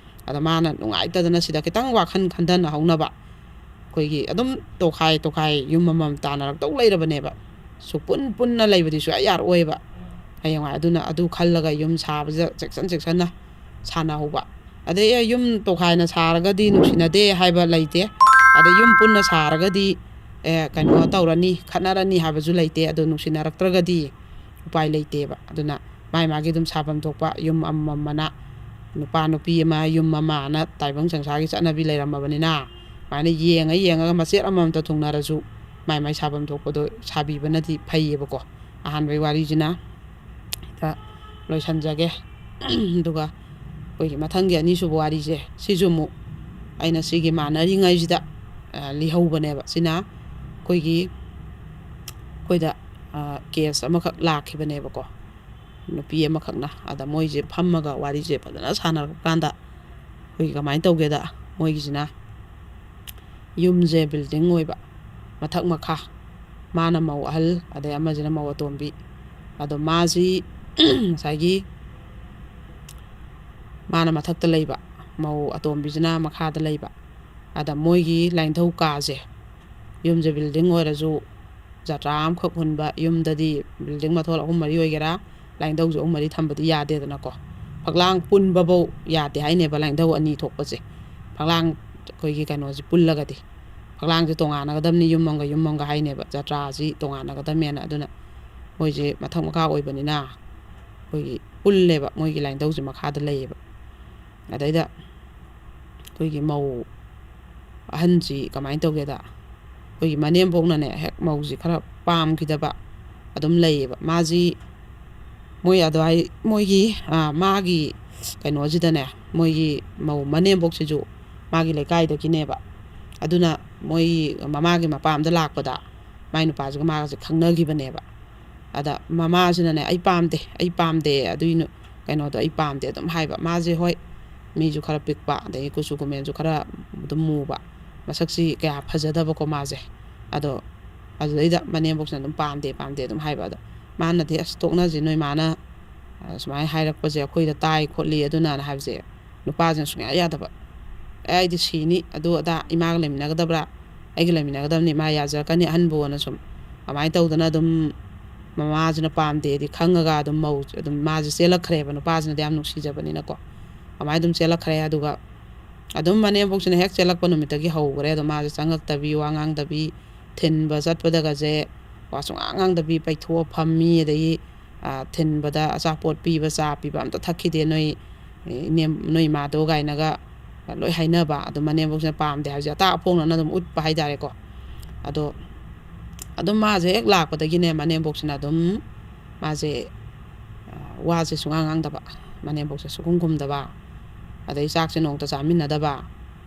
ꯑꯗꯣ ꯃꯥꯅ ꯅꯨꯡꯉꯥꯏꯇꯗꯅ ꯁꯤꯗ ꯈꯤꯇꯪ ꯋꯥꯈꯜ ꯈꯟꯊꯅꯍꯧꯅꯕ, ꯑꯩꯈꯣꯏꯒꯤ ꯑꯗꯨꯝ ꯇꯣꯈꯥꯏ ꯇꯣꯈꯥꯏ ꯌꯨꯝ ꯑꯃꯃꯝ ꯇꯥꯅꯔꯛꯇꯧ ꯂꯩꯔꯕꯅꯦꯕ, ꯁꯨꯛꯄꯨꯟ ꯄꯨꯟꯅ ꯂꯩꯕꯗꯤ ꯁꯨꯡꯌꯥ ꯌꯥꯔꯛꯑꯣꯏꯕ ꯍꯌꯦꯡꯋꯥꯏ꯫ ꯑꯗꯨꯅ ꯑꯗꯨ ꯈꯜꯂꯒ ꯌꯨꯝ ꯁꯥꯕꯁꯤꯗ ꯆꯦꯛꯁꯤꯟ ꯆꯦꯛꯁꯤꯟꯅ ꯁꯥꯟꯅꯍꯧꯕ꯫ ꯑꯗꯩ, "ꯑꯦ, ꯌꯨꯝ ꯇꯣꯈꯥꯏꯅ ꯁꯥꯔꯒꯗꯤ ꯅꯨꯡꯁꯤꯅꯗꯦ" ꯍꯥꯏꯕ ꯂꯩꯇꯦ꯫ ꯑꯗꯩ ꯌꯨꯝ ꯄꯨꯟꯅ ꯁꯥꯔꯒꯗꯤ, "ꯑꯦ, ꯀꯩꯅꯣ ꯇꯧꯔꯅꯤ, ꯈꯠꯅꯔꯅꯤ" ꯍꯥꯏꯕꯁꯨ ꯂꯩꯇꯦ꯫ ꯑꯗꯣ ꯅꯨꯡꯁꯤꯅꯔꯛꯇ꯭ꯔꯒꯗꯤ ꯎꯄꯥꯏ ꯂꯩꯇꯦꯕ꯫ ꯑꯗꯨꯅ ꯃꯥꯏ ꯃꯥꯒꯤ ꯑꯗꯨꯝ ꯁꯥꯐꯝ ꯊꯣꯛꯄ ꯌꯨꯝ ꯑꯃꯃꯝ ꯑꯅ, ꯅꯨꯄꯥ ꯅꯨꯄꯤ ꯑꯃ, ꯌꯨꯝ ꯑꯃ ꯑꯅ ꯇꯥꯏꯕꯪ ꯁꯪꯁꯥꯔꯒꯤ ꯆꯠꯅꯕꯤ ꯂꯩꯔꯝꯃꯕꯅꯤꯅ, ꯑꯗꯨꯃꯥꯏꯅ ꯌꯦꯡꯉ ꯌꯦꯡꯉꯒ ꯃꯆꯦꯠ ꯑꯃꯃꯝꯇ ꯊꯨꯡꯅꯔꯁꯨ ꯃꯥꯏ ꯃꯥꯏ ꯁꯥꯐꯝ ꯊꯣꯛꯄꯗꯣ ꯁꯥꯕꯤꯕꯅꯗꯤ ꯐꯩꯌꯦꯕꯀꯣ꯫ ꯑꯍꯥꯟꯕꯒꯤ ꯋꯥꯔꯤꯁꯤꯅ ꯍꯦꯛꯇ ꯂꯣꯏꯁꯤꯟꯖꯒꯦ꯫ ꯑꯗꯨꯒ ꯑꯩꯈꯣꯏꯒꯤ ꯃꯊꯪꯒꯤ ꯑꯅꯤꯁꯨꯕ ꯋꯥꯔꯤꯁꯦ, ꯁꯤꯁꯨ ꯑꯃꯨꯛ ꯑꯩꯅ ꯁꯤꯒꯤ ꯃꯥꯟꯅꯔꯤꯉꯩꯁꯤꯗ, ꯑ, ꯂꯤꯍꯧꯕꯅꯦꯕ꯫ ꯁꯤꯅ ꯑꯩꯈꯣꯏꯒꯤ, ꯑꯩꯈꯣꯏꯗ, ꯑ, ꯀꯦꯁ ꯑꯃꯈꯛ ꯂꯥꯛꯈꯤꯕꯅꯦꯕꯀꯣ, ꯅꯨꯄꯤ ꯑꯃꯈꯛꯅ꯫ ꯑꯗ ꯃꯣꯏꯁꯦ ꯐꯝꯃꯒ ꯋꯥꯔꯤꯁꯦ ꯐꯖꯅ ꯁꯥꯟꯅꯔꯛꯄ ꯀꯥꯟꯗ, ꯑꯩꯈꯣꯏꯒꯤ ꯀꯃꯥꯏꯅ ꯇꯧꯒꯦꯗ, ꯃꯣꯏꯒꯤꯁꯤꯅ ꯌꯨꯝꯁꯦ ꯕꯤꯜꯗꯤꯡ ꯑꯣꯏꯕ, ꯃꯊꯛ ꯃꯈꯥ, ꯃꯥꯅ ꯃꯧ ꯑꯍꯜ, ꯑꯗꯩ ꯑꯃꯁꯤꯅ ꯃꯧ ꯑꯇꯣꯝꯕꯤ꯫ ꯑꯗꯣ ꯃꯥꯁꯤ ꯉꯁꯥꯏꯒꯤ ꯃꯥꯅ ꯃꯊꯛꯇ ꯂꯩꯕ, ꯃꯧ ꯑꯇꯣꯝꯕꯤꯁꯤꯅ ꯃꯈꯥꯗ ꯂꯩꯕ꯫ ꯑꯗ ꯃꯣꯏꯒꯤ ꯂꯥꯏꯅꯤꯡꯊꯧ ꯀꯥꯁꯦ, ꯌꯨꯝꯁꯦ building ꯑꯣꯏꯔꯁꯨ, ꯖꯇ꯭ꯔꯥ ꯑꯃꯈꯛ ꯍꯨꯟꯕ ꯌꯨꯝꯗꯗꯤ building ꯃꯊꯣꯜ ꯑꯍꯨꯝ ꯃꯔꯤ ꯑꯣꯏꯒꯦꯔꯥ, ꯂꯥꯏꯅꯤꯡꯊꯧꯁꯦ ꯑꯍꯨꯝ ꯃꯔꯤ ꯊꯝꯕꯗꯤ ꯌꯥꯗꯦꯗꯅꯀꯣ꯫ ꯐꯛꯂꯥꯡ ꯄꯨꯟꯕꯐꯧ ꯌꯥꯗꯦ ꯍꯥꯏꯅꯦꯕ, ꯂꯥꯏꯅꯤꯡꯊꯧ ꯑꯅꯤ ꯊꯣꯛꯄꯁꯦ꯫ ꯐꯛꯂꯥꯡ, ꯑꯩꯈꯣꯏꯒꯤ ꯀꯩꯅꯣꯁꯦ ꯄꯨꯜꯂꯒꯗꯤ, ꯐꯛꯂꯥꯡꯁꯦ ꯇꯣꯉꯥꯟꯅꯒꯗꯕꯅꯤ, ꯌꯨꯝ ꯑꯃꯒ ꯌꯨꯝ ꯑꯃꯒ ꯍꯥꯏꯅꯦꯕ, ꯖꯇ꯭ꯔꯥꯁꯤ ꯇꯣꯉꯥꯟꯅꯒꯗꯕꯅꯦꯅ꯫ ꯑꯗꯨꯅ ꯃꯣꯏꯁꯦ ꯃꯊꯛ ꯃꯈꯥ ꯑꯣꯏꯕꯅꯤꯅ ꯑꯩꯈꯣꯏꯒꯤ ꯄꯨꯜꯂꯦꯕ, ꯃꯣꯏꯒꯤ ꯂꯥꯏꯅꯤꯡꯊꯧꯁꯦ ꯃꯈꯥꯗ ꯂꯩꯌꯦꯕ꯫ ꯑꯗꯩꯗ ꯑꯩꯈꯣꯏꯒꯤ ꯃꯧ ꯑꯍꯟꯁꯤ ꯀꯃꯥꯏꯅ ꯇꯧꯒꯦꯗ, ꯑꯩꯈꯣꯏꯒꯤ ꯃꯅꯦꯝꯕꯣꯛꯅꯅꯦ ꯍꯦꯛ ꯃꯧꯁꯤ ꯈꯔ ꯄꯥꯝꯈꯤꯗꯕ ꯑꯗꯨꯝ ꯂꯩꯌꯦꯕ꯫ ꯃꯥꯁꯤ ꯃꯣꯏ ꯑꯗꯨꯋꯥꯏ, ꯃꯣꯏꯒꯤ, ꯑꯥ, ꯃꯥꯒꯤ ꯀꯩꯅꯣꯁꯤꯗꯅꯦ, ꯃꯣꯏꯒꯤ ꯃꯧ ꯃꯅꯦꯝꯕꯣꯛꯁꯤꯁꯨ ꯃꯥꯒꯤ ꯂꯩꯀꯥꯏꯗꯒꯤꯅꯦꯕ꯫ ꯑꯗꯨꯅ ꯃꯣꯏ ꯃꯃꯥꯒꯤ ꯃꯄꯥꯝꯗ ꯂꯥꯛꯄꯗ ꯃꯥꯏ ꯅꯨꯄꯥꯁꯤꯒ ꯃꯥꯒꯁꯦ ꯈꯪꯅꯈꯤꯕꯅꯦꯕ꯫ ꯑꯗ ꯃꯃꯥꯁꯤꯅꯅꯦ, "ꯑꯩ ꯄꯥꯝꯗꯦ, ꯑꯩ ꯄꯥꯝꯗꯦ, ꯑꯗꯨꯏ ꯅꯨ-, ꯀꯩꯅꯣꯗꯣ ꯑꯩ ꯄꯥꯝꯗꯦ" ꯑꯗꯨꯝ ꯍꯥꯏꯕ꯫ ꯃꯥꯁꯦ, ꯍꯣꯏ, ꯃꯤꯁꯨ ꯈꯔ ꯄꯤꯛꯄ, ꯑꯗꯒꯤ ꯀꯨꯆꯨ ꯀꯨꯃꯦꯟꯁꯨ ꯈꯔ ꯑꯗꯨꯝ ꯃꯨꯕ, ꯃꯁꯛꯁꯤ ꯀꯌꯥ ꯐꯖꯗꯕꯀꯣ ꯃꯥꯁꯦ꯫ ꯑꯗꯣ ꯑꯗꯨꯗꯩꯗ ꯃꯅꯦꯝꯕꯣꯛꯁꯤꯅ ꯑꯗꯨꯝ, "ꯄꯥꯝꯗꯦ, ꯄꯥꯝꯗꯦ" ꯑꯗꯨꯝ ꯍꯥꯏꯕ꯫ ꯑꯗꯣ ꯃꯥꯅꯗꯤ, "ꯑꯁ, ꯇꯣꯛꯅꯁꯤ, ꯅꯣꯏ ꯃꯥꯅ, ꯑ, ꯁꯨꯃꯥꯏꯅ ꯍꯥꯏꯔꯛꯄꯁꯦ ꯑꯩꯈꯣꯏꯗ ꯇꯥꯏ ꯈꯣꯠꯂꯤ" ꯑꯗꯨꯅꯅ ꯍꯥꯏꯕꯁꯦ ꯅꯨꯄꯥꯁꯤꯅ ꯁꯨꯡꯌꯥ ꯌꯥꯗꯕ꯫ "ꯑꯦ, ꯑꯩꯗꯤ ꯁꯤꯅꯤ, ꯑꯗꯨ ꯑꯗꯥ, ꯏꯃꯥꯒ ꯂꯩꯃꯤꯟꯅꯒꯗꯕ꯭ꯔꯥ, ꯑꯩꯒ ꯂꯩꯃꯤꯟꯅꯒꯗꯕꯅꯤ, ꯃꯥ ꯌꯥꯖꯔꯛꯀꯅꯤ, ꯑꯍꯟꯕꯨꯅ" ꯁꯨꯝ ꯑꯗꯨꯃꯥꯏꯅ ꯇꯧꯗꯅ ꯑꯗꯨꯝ ꯃꯃꯥꯁꯤꯅ ꯄꯥꯝꯗꯦꯗꯤ ꯈꯪꯉꯒ ꯑꯗꯨꯝ ꯃꯧ-, ꯑꯗꯨꯝ ꯃꯥꯁꯦ ꯆꯦꯜꯂꯛꯈ꯭ꯔꯦꯕ, ꯅꯨꯄꯥꯁꯤꯅꯗꯤ ꯌꯥꯝ ꯅꯨꯡꯁꯤꯖꯕꯅꯤꯅꯀꯣ꯫ ꯑꯗꯨꯃꯥꯏꯅ ꯑꯗꯨꯝ ꯆꯦꯜꯂꯛꯈ꯭ꯔꯦ꯫ ꯑꯗꯨꯒ ꯑꯗꯨꯝ ꯃꯅꯦꯝꯕꯣꯛꯁꯤꯅ ꯍꯦꯛ ꯆꯦꯜꯂꯛꯄ ꯅꯨꯃꯤꯠꯇꯒꯤ ꯍꯧꯈ꯭ꯔꯦ꯫ ꯑꯗꯣ ꯃꯥꯁꯦ ꯆꯪꯉꯛꯇꯕꯤ, ꯋꯥ ꯉꯥꯡꯗꯕꯤ, ꯊꯤꯟꯕ ꯆꯠꯄꯗꯒꯁꯦ ꯋꯥ ꯁꯨꯡꯉꯥꯡ ꯉꯥꯡꯗꯕꯤ, ꯄꯩꯊꯣꯛꯑ ꯐꯝꯃꯤ꯫ ꯑꯗꯒꯤ, ꯑ, ꯊꯤꯟꯕꯗ ꯑꯆꯥꯄꯣꯠ ꯄꯤꯕ, ꯆꯥ ꯄꯤꯕ ꯑꯝꯇ ꯊꯛꯈꯤꯗꯦ ꯅꯣꯏ, ꯏꯅꯦꯝ-, ꯅꯣꯏ ꯏꯃꯥꯗꯣ ꯀꯥꯏꯅꯒ ꯂꯣꯏ ꯍꯥꯏꯅꯕ꯫ ꯑꯗꯨ ꯃꯅꯦꯝꯕꯣꯛꯁꯤꯅ ꯄꯥꯝꯗꯦ ꯍꯥꯏꯕꯁꯦ ꯑꯇꯥꯛ ꯑꯐꯣꯡꯅꯅ ꯑꯗꯨꯝ ꯎꯠꯄ ꯍꯥꯏꯇꯥꯔꯦꯀꯣ꯫ ꯑꯗꯣ ꯑꯗꯨꯝ ꯃꯥꯁꯦ ꯍꯦꯛ ꯂꯥꯛꯄꯗꯒꯤꯅꯦ, ꯃꯅꯦꯝꯕꯣꯛꯁꯤꯅ ꯑꯗꯨꯝ ꯃꯥꯁꯦ, ꯑ, ꯋꯥꯁꯦ ꯁꯨꯡꯉꯥꯡ ꯉꯥꯡꯗꯕ, ꯃꯅꯦꯝꯕꯣꯛꯁꯦ ꯁꯨꯈꯨꯝ ꯈꯨꯝꯗꯕ, ꯑꯗꯩ ꯆꯥꯛꯁꯦ ꯅꯣꯡꯇ ꯆꯥꯃꯤꯟꯅꯗꯕ,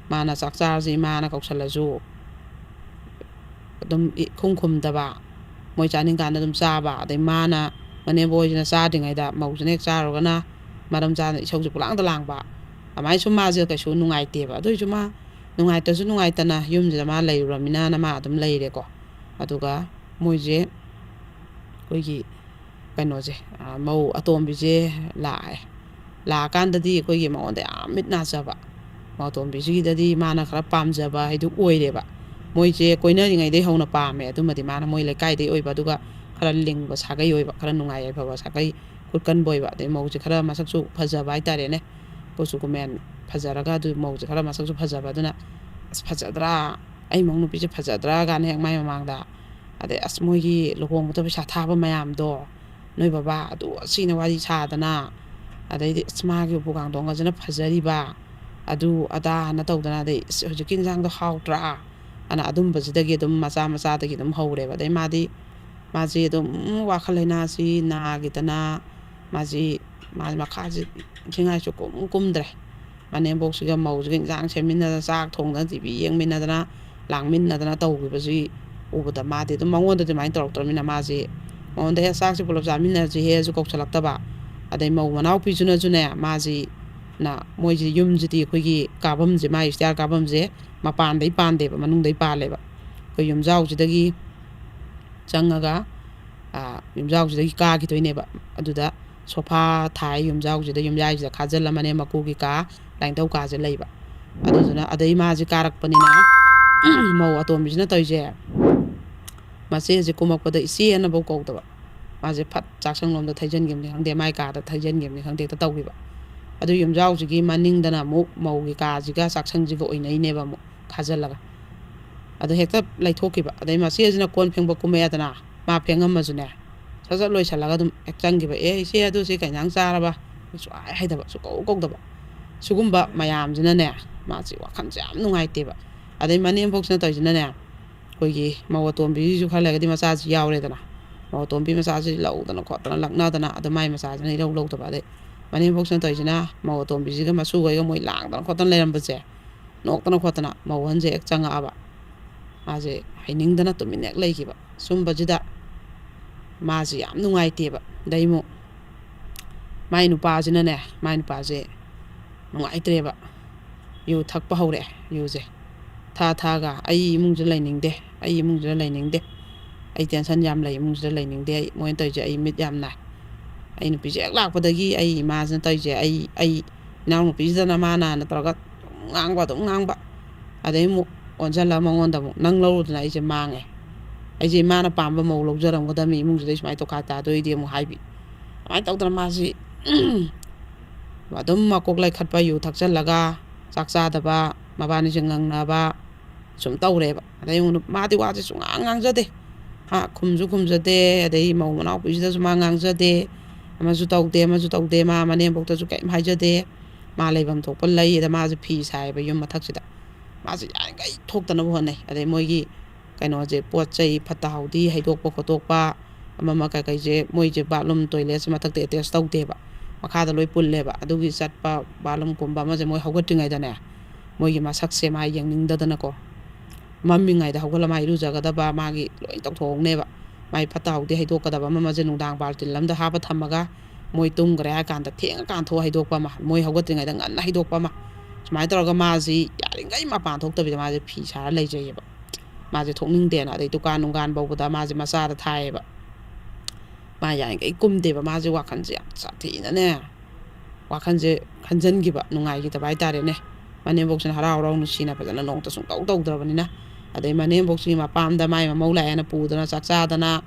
ꯃꯥꯅ ꯆꯥꯛ ꯆꯥꯔꯁꯦ ꯏꯃꯥꯅ ꯀꯧꯁꯜꯂꯁꯨ ꯑꯗꯨꯝ ꯏ-, ꯈꯨꯝ ꯈꯨꯝꯗꯕ, ꯃꯣꯏ ꯆꯥꯅꯤꯡꯀꯥꯟꯗ ꯑꯗꯨꯝ ꯆꯥꯕ, ꯑꯗꯩ ꯃꯥꯅ, ꯃꯅꯦꯝꯕꯣꯛ ꯍꯣꯏꯁꯤꯅ ꯆꯥꯗ꯭ꯔꯤꯉꯩꯗ ꯃꯧꯁꯤꯅ ꯍꯦꯛ ꯆꯥꯔꯨꯔꯒꯅ ꯃꯔꯝ ꯆꯥꯗꯅ ꯏꯁꯧꯁꯦ ꯄꯨꯂꯥꯡꯗ ꯂꯥꯡꯕ꯫ ꯑꯗꯨꯃꯥꯏꯅ ꯁꯨꯝ ꯃꯥꯁꯦ ꯀꯩꯁꯨ ꯅꯨꯡꯉꯥꯏꯇꯦꯕ꯫ ꯑꯗꯨ ꯑꯣꯏꯁꯨ ꯃꯥ ꯅꯨꯡꯉꯥꯏꯇ꯭ꯔꯁꯨ ꯅꯨꯡꯉꯥꯏꯇꯅ ꯌꯨꯝꯁꯤꯗ ꯃꯥ ꯂꯩꯔꯨꯔꯃꯤꯅꯅ ꯃꯥ ꯑꯗꯨꯝ ꯂꯩꯔꯦꯀꯣ꯫ ꯑꯗꯨꯒ ꯃꯣꯏꯁꯦ ꯑꯩꯈꯣꯏꯒꯤ ꯀꯩꯅꯣꯁꯦ, ꯃꯧ ꯑꯇꯣꯝꯕꯤꯁꯦ ꯂꯥꯛꯑꯦ꯫ ꯂꯥꯛꯑꯀꯥꯟꯗꯗꯤ ꯑꯩꯈꯣꯏꯒꯤ ꯃꯉꯣꯟꯗ ꯌꯥꯝ ꯃꯤꯠ ꯅꯥꯖꯕ, ꯃꯧ ꯑꯇꯣꯝꯕꯤꯁꯤꯗꯗꯤ ꯃꯥꯅ ꯈꯔ ꯄꯥꯝꯖꯕ ꯍꯥꯏꯗꯨ ꯑꯣꯏꯔꯦꯕ꯫ ꯃꯣꯏꯁꯦ ꯀꯣꯏꯅꯔꯤꯉꯩꯗꯩ ꯍꯧꯅ ꯄꯥꯝꯃꯦ꯫ ꯑꯗꯨꯃꯗꯤ ꯃꯥꯅ ꯃꯣꯏ ꯂꯩꯀꯥꯏꯗꯩ ꯑꯣꯏꯕ, ꯑꯗꯨꯒ ꯈꯔ ꯂꯤꯡꯕ ꯁꯥꯒꯩ ꯑꯣꯏꯕ, ꯈꯔ ꯅꯨꯡꯉꯥꯏ ꯌꯥꯏꯐꯕ ꯁꯥꯒꯩ, ꯈꯨꯠ ꯀꯟꯕ ꯑꯣꯏꯕ, ꯑꯗꯩ ꯃꯧꯁꯦ ꯈꯔ ꯃꯁꯛꯁꯨ ꯐꯖꯕ ꯍꯥꯏꯇꯥꯔꯦꯅꯦ, ꯀꯨꯆꯨ ꯀꯨꯃꯦꯟ ꯐꯖꯔꯒ, ꯑꯗꯨ ꯃꯧꯁꯦ ꯈꯔ ꯃꯁꯛꯁꯨ ꯐꯖꯕ꯫ ꯑꯗꯨꯅ "ꯑꯁ, ꯐꯖꯗ꯭ꯔꯥ? ꯑꯩ ꯃꯧ ꯅꯨꯄꯤꯁꯦ ꯐꯖꯗ꯭ꯔꯥ?" ꯀꯥꯏꯅ ꯍꯦꯛ ꯃꯥꯏ ꯃꯃꯥꯡꯗ꯫ ꯑꯗꯩ "ꯑꯁ, ꯃꯣꯏꯒꯤ ꯂꯨꯍꯣꯡꯕꯗ ꯄꯩꯁꯥ ꯊꯥꯕ ꯃꯌꯥꯝꯗꯣ, ꯅꯣꯏ ꯕꯕꯥ ꯑꯗꯨ ꯑꯁꯤꯅ ꯋꯥꯔꯤ ꯁꯥꯗꯅ, ꯑꯗꯩꯗꯤ ꯑꯁ, ꯃꯥꯒꯤ ꯎꯄꯨ ꯀꯥꯡꯊꯣꯟꯒꯁꯤꯅ ꯐꯖꯔꯤꯕ, ꯑꯗꯨ ꯑꯗꯥꯅ ꯇꯧꯗꯅ, ꯑꯗꯩ ꯑꯁ, ꯍꯧꯖꯤꯛꯀꯤ ꯏꯟꯁꯥꯡꯗꯣ ꯍꯥꯎꯇ꯭ꯔꯥ?" ꯑꯅ ꯑꯗꯨꯝꯕꯁꯤꯗꯒꯤ ꯑꯗꯨꯝ ꯃꯆꯥ ꯃꯆꯥꯗꯒꯤ ꯑꯗꯨꯝ ꯍꯧꯔꯦꯕ꯫ ꯑꯗꯩ ꯃꯥꯗꯤ, ꯃꯥꯁꯤ ꯑꯗꯨꯝ ꯋꯥꯈꯜ ꯂꯩꯅꯥꯁꯤ ꯅꯥꯈꯤꯗꯅ, ꯃꯥꯁꯤ, ꯃꯥ ꯃꯈꯥꯁꯤ ꯅꯤꯡꯊꯤꯅꯤꯡꯉꯥꯏꯁꯨ ꯀꯨꯝ ꯀꯨꯝꯗ꯭ꯔꯦ꯫ ꯃꯅꯦꯝꯕꯣꯛꯁꯤꯒ ꯃꯧꯁꯤꯒ ꯏꯟꯁꯥꯡ ꯁꯦꯝꯃꯤꯟꯅꯗꯅ, ꯆꯥꯛ ꯊꯣꯡꯗꯅ, ꯇꯤ ꯚꯤ ꯌꯦꯡꯃꯤꯟꯅꯗꯅ, ꯂꯥꯡꯃꯤꯟꯅꯗꯅ ꯇꯧꯈꯤꯕꯁꯤ ꯎꯕꯗ, ꯃꯥꯗꯤ ꯑꯗꯨꯝ ꯃꯉꯣꯟꯗ ꯑꯗꯨꯃꯥꯏꯅ ꯇꯧꯔꯛꯇ꯭ꯔꯃꯤꯅ, ꯃꯥꯁꯤ ꯃꯉꯣꯟꯗ "ꯑꯦ, ꯆꯥꯛꯁꯤ ꯄꯨꯂꯞ ꯆꯥꯃꯤꯟꯅꯁꯤꯍꯦꯁꯨ" ꯀꯧꯁꯜꯂꯛꯇꯕ꯫ ꯑꯗꯩ ꯃꯧ ꯃꯅꯥꯎꯄꯤꯁꯤꯅꯁꯨꯅꯦ, ꯃꯥꯁꯤ ꯅ ꯃꯣꯏꯁꯤ ꯌꯨꯝꯁꯤꯗꯤ ꯑꯩꯈꯣꯏꯒꯤ ꯀꯥꯐꯝꯁꯦ, ꯃꯥꯒꯤ ꯁ꯭ꯇꯤꯌꯥꯔ ꯀꯥꯐꯝꯁꯦ ꯃꯄꯥꯟꯗꯩ ꯄꯥꯟꯗꯦꯕ, ꯃꯅꯨꯡꯗꯩ ꯄꯥꯜꯂꯦꯕ꯫ ꯑꯩꯈꯣꯏ ꯌꯨꯝꯖꯥꯎꯁꯤꯗꯒꯤ ꯆꯪꯉꯒ, ꯑ, ꯌꯨꯝꯖꯥꯎꯁꯤꯗꯒꯤ ꯀꯥꯈꯤꯗꯣꯏꯅꯦꯕ꯫ ꯑꯗꯨꯗ ꯁꯣꯐꯥ ꯊꯥꯏ ꯌꯨꯝꯖꯥꯎꯁꯤꯗ, ꯌꯨꯝꯌꯥꯏꯁꯤꯗ ꯈꯥꯖꯤꯜꯂꯝꯃꯅꯦ, ꯃꯀꯨꯒꯤ ꯀꯥ, ꯂꯥꯏꯅꯤꯡꯊꯧ ꯀꯥꯁꯦ ꯂꯩꯕ꯫ ꯑꯗꯨꯗꯨꯅ ꯑꯗꯩ ꯃꯥꯁꯦ ꯀꯥꯔꯛꯄꯅꯤꯅ, ꯃꯧ ꯑꯇꯣꯝꯕꯤꯁꯤꯅ ꯇꯧꯔꯤꯁꯦ, ꯃꯆꯦꯁꯦ ꯀꯨꯝꯃꯛꯄꯗ "ꯏꯆꯦ" ꯑꯅꯐꯧ ꯀꯧꯗꯕ꯫ ꯃꯥꯁꯦ ꯐꯠ ꯆꯥꯛꯁꯪꯂꯣꯝꯗ ꯊꯩꯖꯤꯟꯈꯤꯕꯅꯤ ꯈꯪꯗꯦ, ꯃꯥꯏ ꯀꯥꯗ ꯊꯩꯖꯤꯟꯈꯤꯕꯅꯤ ꯈꯪꯗꯦ, ꯍꯦꯛꯇ ꯇꯧꯈꯤꯕ꯫ ꯑꯗꯨ ꯌꯨꯝꯖꯥꯎꯁꯤꯒꯤ ꯃꯅꯤꯡꯗꯅ ꯑꯃꯨꯛ ꯃꯧꯒꯤ ꯀꯥꯁꯤꯒ ꯆꯥꯛꯁꯪꯁꯤꯒ ꯑꯣꯏꯅꯩꯅꯦꯕ ꯑꯃꯨꯛ ꯈꯥꯖꯤꯜꯂꯒ꯫ ꯑꯗꯨ ꯍꯦꯛꯇ ꯂꯩꯊꯣꯛꯈꯤꯕ꯫ ꯑꯗꯩ ꯃꯆꯦꯁꯤꯅ ꯀꯣꯟ ꯐꯦꯡꯕ ꯀꯨꯝꯃꯛꯑꯦꯗꯅ, ꯃꯥ ꯐꯦꯡꯉꯝꯃꯁꯨꯅꯦ, ꯁꯠ ꯁꯠ ꯂꯣꯏꯁꯤꯜꯂꯒ ꯑꯗꯨꯝ ꯍꯦꯛ ꯆꯪꯈꯤꯕ꯫ "ꯑꯦ, ꯏꯆꯦ, ꯑꯗꯨ ꯁꯤ ꯀꯩ ꯏꯟꯖꯥꯡ ꯆꯥꯔꯕ?" ꯁꯨꯡꯍꯥꯏ ꯍꯥꯏꯗꯕ, ꯁꯨꯡꯀꯧ ꯀꯧꯗꯕ꯫ ꯁꯤꯒꯨꯝꯕ ꯃꯌꯥꯝꯁꯤꯅꯅꯦ, ꯃꯥꯁꯤ ꯋꯥꯈꯜꯁꯦ ꯌꯥꯝ ꯅꯨꯡꯉꯥꯏꯇꯦꯕ꯫ ꯑꯗꯩ ꯃꯅꯦꯝꯕꯣꯛꯁꯤꯅ ꯇꯧꯔꯤꯁꯤꯅꯅꯦ, ꯑꯩꯈꯣꯏꯒꯤ ꯃꯧ ꯑꯇꯣꯝꯕꯤꯁꯤꯁꯨ ꯈꯔ ꯂꯩꯔꯒꯗꯤ ꯃꯆꯥꯁꯤ ꯌꯥꯎꯔꯦꯗꯅ, ꯃꯧ ꯑꯇꯣꯝꯕꯤ ꯃꯆꯥꯁꯤ ꯂꯧꯗꯅ ꯈꯣꯠꯇꯅ ꯂꯛꯅꯗꯅ, ꯑꯗ ꯃꯥꯏ ꯃꯆꯥꯁꯤꯅ ꯏꯔꯧ ꯂꯧꯗꯕ꯫ ꯑꯗꯩ ꯃꯅꯦꯝꯕꯣꯛꯁꯤꯅ ꯇꯧꯔꯤꯁꯤꯅ, ꯃꯧ ꯑꯇꯣꯝꯕꯤꯁꯤꯒ ꯃꯁꯨꯈꯩꯒ ꯃꯣꯏ ꯂꯥꯡꯗꯅ ꯈꯣꯠꯇꯅ ꯂꯩꯔꯝꯕꯁꯦ, ꯅꯣꯛꯇꯅ ꯈꯣꯠꯇꯅ ꯃꯧ ꯑꯍꯟꯁꯦ ꯍꯦꯛ ꯆꯪꯉꯛꯑꯕ, ꯃꯥꯁꯦ ꯍꯩꯅꯤꯡꯗꯅ ꯇꯨꯃꯤꯟꯅ ꯍꯦꯛ ꯂꯩꯈꯤꯕ꯫ ꯁꯨꯝꯕꯁꯤꯗ ꯃꯥꯁꯦ ꯌꯥꯝ ꯅꯨꯡꯉꯥꯏꯇꯦꯕ꯫ ꯑꯗꯩ ꯑꯃꯨꯛ ꯃꯥꯏ ꯅꯨꯄꯥꯁꯤꯅꯅꯦ, ꯃꯥꯏ ꯅꯨꯄꯥꯁꯦ ꯅꯨꯡꯉꯥꯏꯇ꯭ꯔꯦꯕ, ꯌꯨ ꯊꯛꯄ ꯍꯧꯔꯛꯑꯦ꯫ ꯌꯨꯁꯦ ꯊꯛꯑ ꯊꯛꯑꯒ "ꯑꯩ ꯏꯃꯨꯡꯁꯤꯗ ꯂꯩꯅꯤꯡꯗꯦ, ꯑꯩ ꯏꯃꯨꯡꯁꯤꯗ ꯂꯩꯅꯤꯡꯗꯦ, ꯑꯩ tension ꯌꯥꯝ ꯂꯩ, ꯏꯃꯨꯡꯁꯤꯗ ꯂꯩꯅꯤꯡꯗꯦ ꯑꯩ, ꯃꯣꯏꯅ ꯇꯧꯔꯤꯁꯦ ꯑꯩ ꯃꯤꯠ ꯌꯥꯝ ꯅꯥꯏ꯫ ꯑꯩ ꯅꯨꯄꯤꯁꯦ ꯍꯦꯛ ꯂꯥꯛꯄꯗꯒꯤ ꯑꯩ ꯏꯃꯥꯁꯤꯅ ꯇꯧꯔꯤꯁꯦ, ꯑꯩ ꯑꯩ ꯏꯅꯥꯎꯅꯨꯄꯤꯁꯤꯗꯅ ꯃꯥꯅ ꯅꯠꯇ꯭ꯔꯒ ꯑꯗꯨꯝ ꯉꯥꯡꯕ, ꯑꯗꯨꯝ ꯉꯥꯡꯕ꯫ ꯑꯗꯩ ꯑꯃꯨꯛ ꯑꯣꯟꯁꯤꯜꯂꯒ ꯃꯉꯣꯟꯗ ꯑꯃꯨꯛ, "ꯅꯪ ꯂꯧꯔꯨꯗꯅ ꯑꯩꯁꯦ ꯃꯥꯡꯉꯦ, ꯑꯩꯁꯦ ꯏꯃꯥꯅ ꯄꯥꯝꯕ ꯃꯧ ꯂꯧꯖꯔꯝꯒꯗꯕꯅꯤ, ꯏꯃꯨꯡꯁꯤꯗ ꯁꯨꯃꯥꯏꯅ ꯇꯣꯈꯥꯏ ꯇꯥꯗꯣꯏꯗꯤ" ꯑꯃꯨꯛ ꯍꯥꯏꯕꯤ꯫ ꯑꯗꯨꯃꯥꯏꯅ ꯇꯧꯗꯅ ꯃꯥꯁꯤ ꯑꯗꯨꯝ ꯃꯀꯣꯛ ꯂꯩꯈꯠꯄ, ꯌꯨ ꯊꯛꯆꯜꯂꯒ ꯆꯥꯛ ꯆꯥꯗꯕ, ꯃꯕꯥꯅꯤꯁꯦ ꯉꯪꯅꯕ ꯁꯨꯝ ꯇꯧꯔꯦꯕ꯫ ꯑꯗꯩ ꯑꯃꯨꯛ ꯃꯥꯗꯤ ꯋꯥꯁꯦ ꯁꯨꯡꯉꯥꯡ ꯉꯥꯡꯖꯗꯦ꯫ ꯍꯥ, ꯈꯨꯝꯁꯨ ꯈꯨꯝꯖꯗꯦ꯫ ꯑꯗꯩ ꯃꯧ ꯃꯅꯥꯎꯄꯤꯁꯤꯗꯁꯨ ꯃꯥ ꯉꯥꯡꯖꯗꯦ꯫ ꯑꯃꯁꯨ ꯇꯧꯗꯦ, ꯑꯃꯁꯨ ꯇꯧꯗꯦ꯫ ꯃꯥ ꯃꯅꯦꯝꯕꯣꯛꯇꯁꯨ ꯀꯔꯤꯝ ꯍꯥꯏꯖꯗꯦ꯫ ꯃꯥ ꯂꯩꯐꯝ ꯊꯣꯛꯄ ꯂꯩ꯫ ꯑꯗ ꯃꯥꯁꯦ ꯐꯤ ꯁꯥꯏꯌꯦꯕ ꯌꯨꯝ ꯃꯊꯛꯁꯤꯗ꯫ ꯃꯥꯁꯦ ꯌꯥꯔꯤꯈꯩ ꯊꯣꯛꯇꯅꯕ ꯍꯣꯠꯅꯩ꯫ ꯑꯗꯩ ꯃꯣꯏꯒꯤ ꯀꯩꯅꯣꯁꯦ, ꯄꯣꯠ ꯆꯩ ꯐꯠꯇ ꯍꯥꯎꯗꯤ ꯍꯩꯗꯣꯛꯄ ꯈꯣꯠꯇꯣꯛꯄ, ꯑꯃ ꯑꯃ ꯀꯩꯀꯩꯁꯦ, ꯃꯣꯏꯁꯦ bathroom, toiletꯁꯦ ꯃꯊꯛꯇ attach ꯇꯧꯗꯦꯕ, ꯃꯈꯥꯗ ꯂꯣꯏ ꯄꯨꯜꯂꯦꯕ꯫ ꯑꯗꯨꯒꯤ ꯆꯠꯄ, bathroomꯀꯨꯝꯕ ꯑꯃꯁꯦ ꯃꯣꯏ ꯍꯧꯒꯠꯇ꯭ꯔꯤꯉꯩꯗꯅꯦ, ꯃꯣꯏꯒꯤ ꯃꯁꯛꯁꯦ ꯃꯥ ꯌꯦꯡꯅꯤꯡꯗꯗꯅꯀꯣ, ꯃꯝꯃꯤꯉꯩꯗ ꯍꯧꯒꯠꯂ ꯃꯥ ꯏꯔꯨꯖꯒꯗꯕ, ꯃꯥꯒꯤ ꯂꯣꯏ ꯇꯧꯊꯣꯛꯍꯧꯅꯦꯕ꯫ ꯃꯥꯏ ꯐꯠꯇ ꯍꯥꯎꯗꯤ ꯍꯩꯗꯣꯛꯀꯗꯕ ꯑꯃ ꯑꯃꯁꯦ ꯅꯨꯡꯗꯥꯡ ꯕꯥꯜꯇꯤꯟ ꯑꯃꯗ ꯍꯥꯞꯄ ꯊꯝꯃꯒ, ꯃꯣꯏ ꯇꯨꯝꯈ꯭ꯔꯦ ꯍꯥꯏ ꯀꯥꯟꯗ ꯊꯦꯡꯉꯀꯥꯟ ꯊꯣꯛꯑ ꯍꯩꯗꯣꯛꯄ ꯑꯃ, ꯃꯣꯏ ꯍꯧꯒꯠꯇ꯭ꯔꯤꯉꯩꯗ ꯉꯟꯅ ꯍꯩꯗꯣꯛꯄ ꯑꯃ, ꯁꯨꯃꯥꯏꯅ ꯇꯧꯔꯒ ꯃꯥꯁꯤ ꯌꯥꯔꯤꯈꯩ ꯃꯄꯥꯟ ꯊꯣꯛꯇꯕꯤꯗ ꯃꯥꯁꯦ ꯐꯤ ꯁꯥꯔ ꯂꯩꯖꯩꯌꯦꯕ꯫ ꯃꯥꯁꯦ ꯊꯣꯛꯅꯤꯡꯗꯦꯅ꯫ ꯑꯗꯩ ꯗꯨꯀꯥꯟ ꯅꯨꯡꯒꯥꯟ ꯐꯥꯎꯕꯗ ꯃꯥꯁꯦ ꯃꯆꯥꯗ ꯊꯥꯏꯌꯦꯕ꯫ ꯃꯥ ꯌꯥꯔꯤꯈꯩ ꯀꯨꯝꯗꯦꯕ꯫ ꯃꯥꯁꯦ ꯋꯥꯈꯜꯁꯦ ꯌꯥꯝ ꯁꯥꯊꯤꯅꯅꯦ, ꯋꯥꯈꯜꯁꯦ ꯈꯟꯖꯟꯈꯤꯕ, ꯅꯨꯡꯉꯥꯏꯈꯤꯗꯕ ꯍꯥꯏꯇꯥꯔꯦꯅꯦ꯫ ꯃꯅꯦꯝꯕꯣꯛꯁꯤꯅ ꯍꯔꯥꯎ ꯍꯔꯥꯎ ꯅꯨꯡꯁꯤꯅ ꯐꯖꯅ ꯅꯣꯡꯇ ꯁꯨꯡꯇꯧ ꯇꯧꯗ꯭ꯔꯕꯅꯤꯅ꯫ ꯑꯗꯩ ꯃꯅꯦꯝꯕꯣꯛꯁꯤꯒꯤ ꯃꯄꯥꯝꯗ ꯃꯥꯏ ꯃꯃꯧ ꯂꯥꯛꯑꯦꯅ ꯄꯨꯗꯅ ꯆꯥꯛ ꯆꯥꯗꯅ,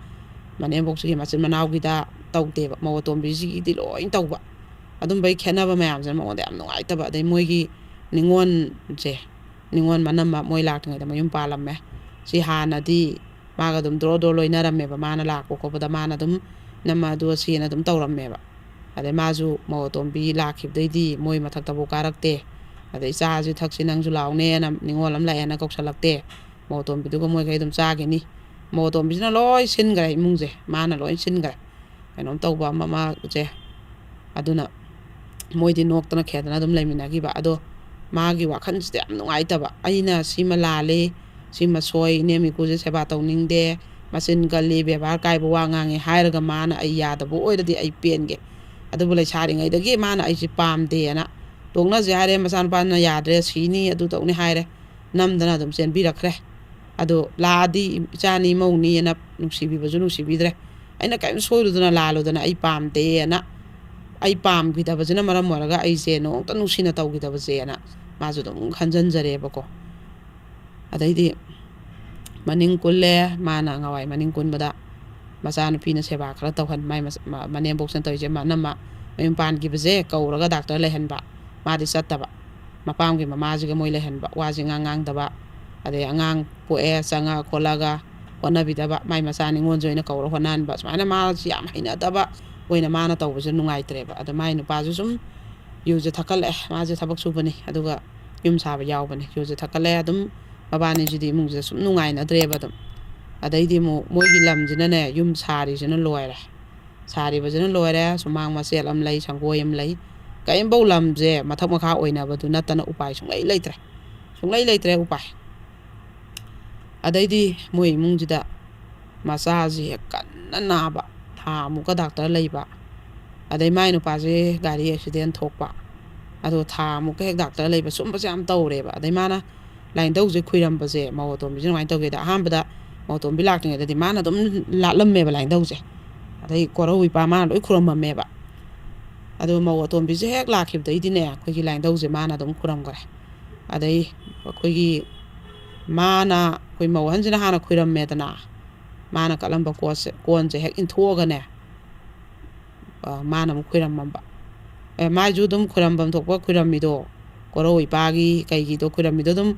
ꯃꯅꯦꯝꯕꯣꯛꯁꯤꯒꯤ ꯃꯆꯤꯟ ꯃꯅꯥꯎꯒꯤꯗ ꯇꯧꯗꯦꯕ, ꯃꯧ ꯑꯇꯣꯝꯕꯤꯁꯤꯒꯤꯗꯤ ꯂꯣꯏ ꯇꯧꯕ꯫ ꯑꯗꯨꯝꯕꯩ ꯈꯦꯠꯅꯕ ꯃꯌꯥꯝꯁꯤꯅ ꯃꯉꯣꯟꯗ ꯌꯥꯝ ꯅꯨꯡꯉꯥꯏꯇꯕ꯫ ꯑꯗꯩ ꯃꯣꯏꯒꯤ ꯅꯤꯉꯣꯜꯁꯦ, ꯅꯤꯉꯣꯜ ꯃꯅꯝꯃ ꯃꯣꯏ ꯂꯥꯛꯇ꯭ꯔꯤꯉꯩꯗ ꯃꯌꯨꯝ ꯄꯥꯜꯂꯝꯃꯦ꯫ ꯁꯤ ꯍꯥꯟꯅꯗꯤ ꯃꯥꯒ ꯑꯗꯨꯝ ꯗ꯭ꯔꯣ ꯗ꯭ꯔꯣ ꯂꯣꯏꯅꯔꯝꯃꯦꯕ꯫ ꯃꯥꯅ ꯂꯥꯛꯄ ꯈꯣꯠꯄꯗ ꯃꯥꯅ ꯑꯗꯨꯝ ꯅꯝꯃ ꯑꯗꯨ ꯑꯁꯤꯅ ꯑꯗꯨꯝ ꯇꯧꯔꯝꯃꯦꯕ꯫ ꯑꯗꯩ ꯃꯥꯁꯨ ꯃꯧ ꯑꯇꯣꯝꯕꯤ ꯂꯥꯛꯈꯤꯕꯗꯩꯗꯤ ꯃꯣꯏ ꯃꯊꯛꯇꯐꯥꯎ ꯀꯥꯔꯛꯇꯦ꯫ ꯑꯗꯩ "ꯆꯥꯁꯤ ꯊꯛꯁꯤ, ꯅꯪꯁꯨ ꯂꯥꯛꯎꯅꯦꯅ", ꯅꯤꯉꯣꯜ ꯑꯃ ꯂꯥꯛꯑꯦꯅ ꯀꯧꯁꯜꯂꯛꯇꯦ꯫ ꯃꯧ ꯑꯇꯣꯝꯕꯤꯗꯨꯒ ꯃꯣꯏꯈꯩ ꯑꯗꯨꯝ ꯆꯥꯈꯤꯅꯤ꯫ ꯃꯧ ꯑꯇꯣꯝꯕꯤꯁꯤꯅ ꯂꯣꯏ ꯁꯤꯟꯈ꯭ꯔꯦ ꯏꯃꯨꯡꯁꯦ, ꯃꯥꯅ ꯂꯣꯏ ꯁꯤꯟꯈ꯭ꯔꯦ꯫ ꯀꯩꯅꯣꯝ ꯇꯧꯕ ꯑꯃ ꯑꯃꯁꯦ꯫ ꯑꯗꯨꯅ ꯃꯣꯏꯗꯤ ꯅꯣꯛꯇꯅ ꯈꯦꯗꯅ ꯑꯗꯨꯝ ꯂꯩꯃꯤꯟꯅꯈꯤꯕ꯫ ꯑꯗꯣ ꯃꯥꯒꯤ ꯋꯥꯈꯜꯁꯤꯗ ꯌꯥꯝ ꯅꯨꯡꯉꯥꯏꯇꯕ, "ꯑꯩꯅ ꯁꯤꯃ ꯂꯥꯜꯂꯤ, ꯁꯤꯃ ꯁꯣꯏ, ꯏꯅꯦꯝ ꯏꯀꯨꯁꯦ ꯁꯦꯕꯥ ꯇꯧꯅꯤꯡꯗꯦ, ꯃꯆꯤꯟ ꯀꯜꯂꯤ, ꯕꯦꯕꯥꯔ ꯀꯥꯏꯕ ꯋꯥ ꯉꯥꯡꯉꯤ" ꯍꯥꯏꯔꯒ ꯃꯥꯅ ꯑꯩ ꯌꯥꯗꯕ ꯑꯣꯏꯔꯗꯤ ꯑꯩ ꯄꯦꯟꯒꯦ꯫ ꯑꯗꯨꯕꯨ ꯂꯩꯁꯥꯔꯤꯉꯩꯗꯒꯤ ꯃꯥꯅ ꯑꯩꯁꯦ ꯄꯥꯝꯗꯦꯅ, "ꯇꯣꯛꯅꯁꯦ" ꯍꯥꯏꯔꯦ, ꯃꯆꯥꯅꯨꯄꯥꯅ "ꯌꯥꯗ꯭ꯔꯦ, ꯁꯤꯅꯤ, ꯑꯗꯨ ꯇꯧꯅꯤ" ꯍꯥꯏꯔꯦ, ꯅꯝꯗꯅ ꯑꯗꯨꯝ ꯆꯦꯟꯕꯤꯔꯛꯈ꯭ꯔꯦ꯫ ꯑꯗꯣ ꯂꯥꯛꯑꯗꯤ ꯏꯆꯥꯅꯤ ꯃꯧꯅꯤꯅ ꯅꯨꯡꯁꯤꯕꯤꯕꯁꯨ ꯅꯨꯡꯁꯤꯕꯤꯗ꯭ꯔꯦ꯫ ꯑꯩꯅ ꯀꯔꯤꯝ ꯁꯣꯏꯔꯨꯗꯅ ꯂꯥꯜꯂꯨꯗꯅ ꯑꯩ ꯄꯥꯝꯗꯦꯅ, ꯑꯩ ꯄꯥꯝꯈꯤꯗꯕꯁꯤꯅ ꯃꯔꯝ ꯑꯣꯏꯔꯒ ꯑꯩꯁꯦ ꯅꯣꯡꯇ ꯅꯨꯡꯁꯤꯅ ꯇꯧꯈꯤꯗꯕꯁꯦꯅ ꯃꯥꯁꯨ ꯑꯗꯨꯝ ꯈꯟꯖꯟꯖꯔꯦꯕꯀꯣ꯫ ꯑꯗꯩꯗꯤ ꯃꯅꯤꯡ ꯀꯨꯜꯂꯦ꯫ ꯃꯥꯅ ꯉꯍꯥꯟꯋꯥꯏ ꯃꯅꯤꯡ ꯀꯨꯟꯕꯗ ꯃꯆꯥꯅꯨꯄꯤꯅ ꯁꯦꯕꯥ ꯈꯔ ꯇꯧꯍꯟ, ꯃꯥꯏ ꯃꯆ-, ꯃ-, ꯃꯅꯦꯝꯕꯣꯛꯁꯤꯅ ꯇꯧꯔꯤꯁꯦ, ꯃ-, ꯑꯅꯝꯕ ꯃꯌꯨꯝ ꯄꯥꯟꯈꯤꯕꯁꯦ ꯀꯧꯔꯒ ꯗꯥꯛꯇꯔ ꯂꯩꯍꯟꯕ, ꯃꯥꯗꯤ ꯆꯠꯇꯕ, ꯃꯄꯥꯝꯒꯤ ꯃꯃꯥꯁꯤꯒ ꯃꯣꯏ ꯂꯩꯍꯟꯕ, ꯋꯥꯁꯦ ꯏꯉꯥꯡ ꯉꯥꯡꯗꯕ, ꯑꯗꯩ ꯑꯉꯥꯡ ꯄꯣꯛꯑꯦ ꯆꯪꯉ ꯈꯣꯠꯂꯒ ꯍꯣꯠꯅꯕꯤꯗꯕ, ꯃꯥꯏ ꯃꯆꯥ ꯅꯤꯉꯣꯜꯁꯦ ꯑꯣꯏꯅ ꯀꯧꯔ ꯍꯣꯠꯅꯍꯟꯕ, ꯁꯨꯃꯥꯏꯅ ꯃꯥꯁꯤ ꯌꯥꯝ ꯍꯩꯅꯗꯕ ꯑꯣꯏꯅ ꯃꯥꯅ ꯇꯧꯕꯁꯦ ꯅꯨꯡꯉꯥꯏꯇ꯭ꯔꯦꯕ꯫ ꯑꯗ ꯃꯥꯏ ꯅꯨꯄꯥꯁꯨ ꯁꯨꯝ ꯌꯨꯁꯦ ꯊꯛꯀꯠꯂꯛꯑꯦ, ꯃꯥꯁꯦ ꯊꯕꯛ ꯁꯨꯕꯅꯤ, ꯑꯗꯨꯒ ꯌꯨꯝ ꯁꯥꯕ ꯌꯥꯎꯕꯅꯤ, ꯌꯨꯁꯦ ꯊꯛꯀꯠꯂꯛꯑꯦ꯫ ꯑꯗꯨꯝ ꯃꯕꯥꯅꯤꯁꯤꯗꯤ ꯏꯃꯨꯡꯁꯤꯗ ꯁꯨꯝ ꯅꯨꯡꯉꯥꯏꯅꯗ꯭ꯔꯦꯕ꯫ ꯑꯗꯨꯝ ꯑꯗꯩꯗꯤ ꯑꯃꯨꯛ ꯃꯣꯏꯒꯤ ꯂꯝꯁꯤꯅꯅꯦ, ꯌꯨꯝ ꯁꯥꯔꯤꯁꯤꯅ ꯂꯣꯏꯔꯦ, ꯁꯥꯔꯤꯕꯁꯤꯅ ꯂꯣꯏꯔꯦ꯫ ꯁꯨꯃꯥꯡ ꯃꯆꯦꯠ ꯑꯃ ꯂꯩ, ꯁꯪꯒꯣꯏ ꯑꯃ ꯂꯩ, ꯀꯔꯤꯝꯐꯧ ꯂꯝꯁꯦ ꯃꯊꯛ ꯃꯈꯥ ꯑꯣꯏꯅꯕꯗꯨ ꯅꯠꯇꯅ ꯎꯄꯥꯏ ꯁꯨꯡꯂꯩ ꯂꯩꯇ꯭ꯔꯦ, ꯁꯨꯡꯂꯩ ꯂꯩꯇ꯭ꯔꯦ ꯎꯄꯥꯏ꯫ ꯑꯗꯩꯗꯤ ꯃꯣꯏ ꯏꯃꯨꯡꯁꯤꯗ ꯃꯆꯥꯁꯤ ꯍꯦꯛ ꯀꯟꯅ ꯅꯥꯕ, ꯊꯥ ꯑꯃꯨꯛꯀ ꯗꯥꯛꯇꯔ ꯂꯩꯕ, ꯑꯗꯩ ꯃꯥꯏ ꯅꯨꯄꯥꯁꯦ ꯒꯥꯔꯤ ꯑꯦꯛꯁꯤꯗꯦꯟ ꯊꯣꯛꯄ, ꯑꯗꯣ ꯊꯥ ꯑꯃꯨꯛꯀ ꯍꯦꯛ ꯗꯥꯛꯇꯔ ꯂꯩꯕ, ꯁꯨꯝꯕꯁꯦ ꯌꯥꯝ ꯇꯧꯔꯦꯕ꯫ ꯑꯗꯩ ꯃꯥꯅ ꯂꯥꯏꯅꯤꯡꯊꯧꯁꯦ ꯈꯨꯏꯔꯝꯕꯁꯦ ꯃꯧ ꯑꯇꯣꯝꯕꯤꯁꯦ ꯀꯃꯥꯏꯅ ꯇꯧꯒꯦꯗ, ꯑꯍꯥꯟꯕꯗ ꯃꯧ ꯑꯇꯣꯝꯕꯤ ꯂꯥꯛꯇ꯭ꯔꯤꯉꯩꯗꯗꯤ ꯃꯥꯅ ꯑꯗꯨꯝ ꯂꯥꯠꯂꯝꯃꯦꯕ ꯂꯥꯏꯅꯤꯡꯊꯧꯁꯦ꯫ ꯑꯗꯩ ꯀꯣꯔꯧ ꯏꯄꯥ ꯃꯥꯅ ꯂꯣꯏ ꯈꯨꯔꯝꯃꯝꯃꯦꯕ꯫ ꯑꯗꯣ ꯃꯧ ꯑꯇꯣꯝꯕꯤꯁꯦ ꯍꯦꯛ ꯂꯥꯛꯈꯤꯕꯗꯩꯗꯤꯅꯦ, ꯑꯩꯈꯣꯏꯒꯤ ꯂꯥꯏꯅꯤꯡꯊꯧꯁꯦ ꯃꯥꯅ ꯑꯗꯨꯝ ꯈꯨꯔꯝꯈ꯭ꯔꯦ꯫ ꯑꯗꯩ ꯑꯩꯈꯣꯏꯒꯤ ꯃꯥꯅ, ꯑꯩꯈꯣꯏ ꯃꯧ ꯑꯍꯟꯁꯤꯅ ꯍꯥꯟꯅ ꯈꯨꯔꯝꯃꯦꯗꯅ, ꯃꯥꯅ ꯀꯠꯂꯝꯕ ꯀꯣꯠꯁꯦ, ꯀꯣꯟꯁꯦ ꯍꯦꯛ ꯏꯟꯊꯣꯛꯑꯒꯅꯦ, ꯑ, ꯃꯥꯅ ꯑꯃꯨꯛ ꯈꯨꯔꯝꯃꯝꯕ꯫ ꯑꯦ, ꯃꯥꯏꯁꯨ ꯑꯗꯨꯝ ꯈꯨꯔꯝꯐꯝ ꯊꯣꯛꯄ ꯈꯨꯔꯝꯃꯤꯗꯣ, ꯀꯣꯔꯧ ꯏꯄꯥꯒꯤ ꯀꯩꯒꯤꯗꯣ ꯈꯨꯔꯝꯃꯤꯗꯣ ꯑꯗꯨꯝ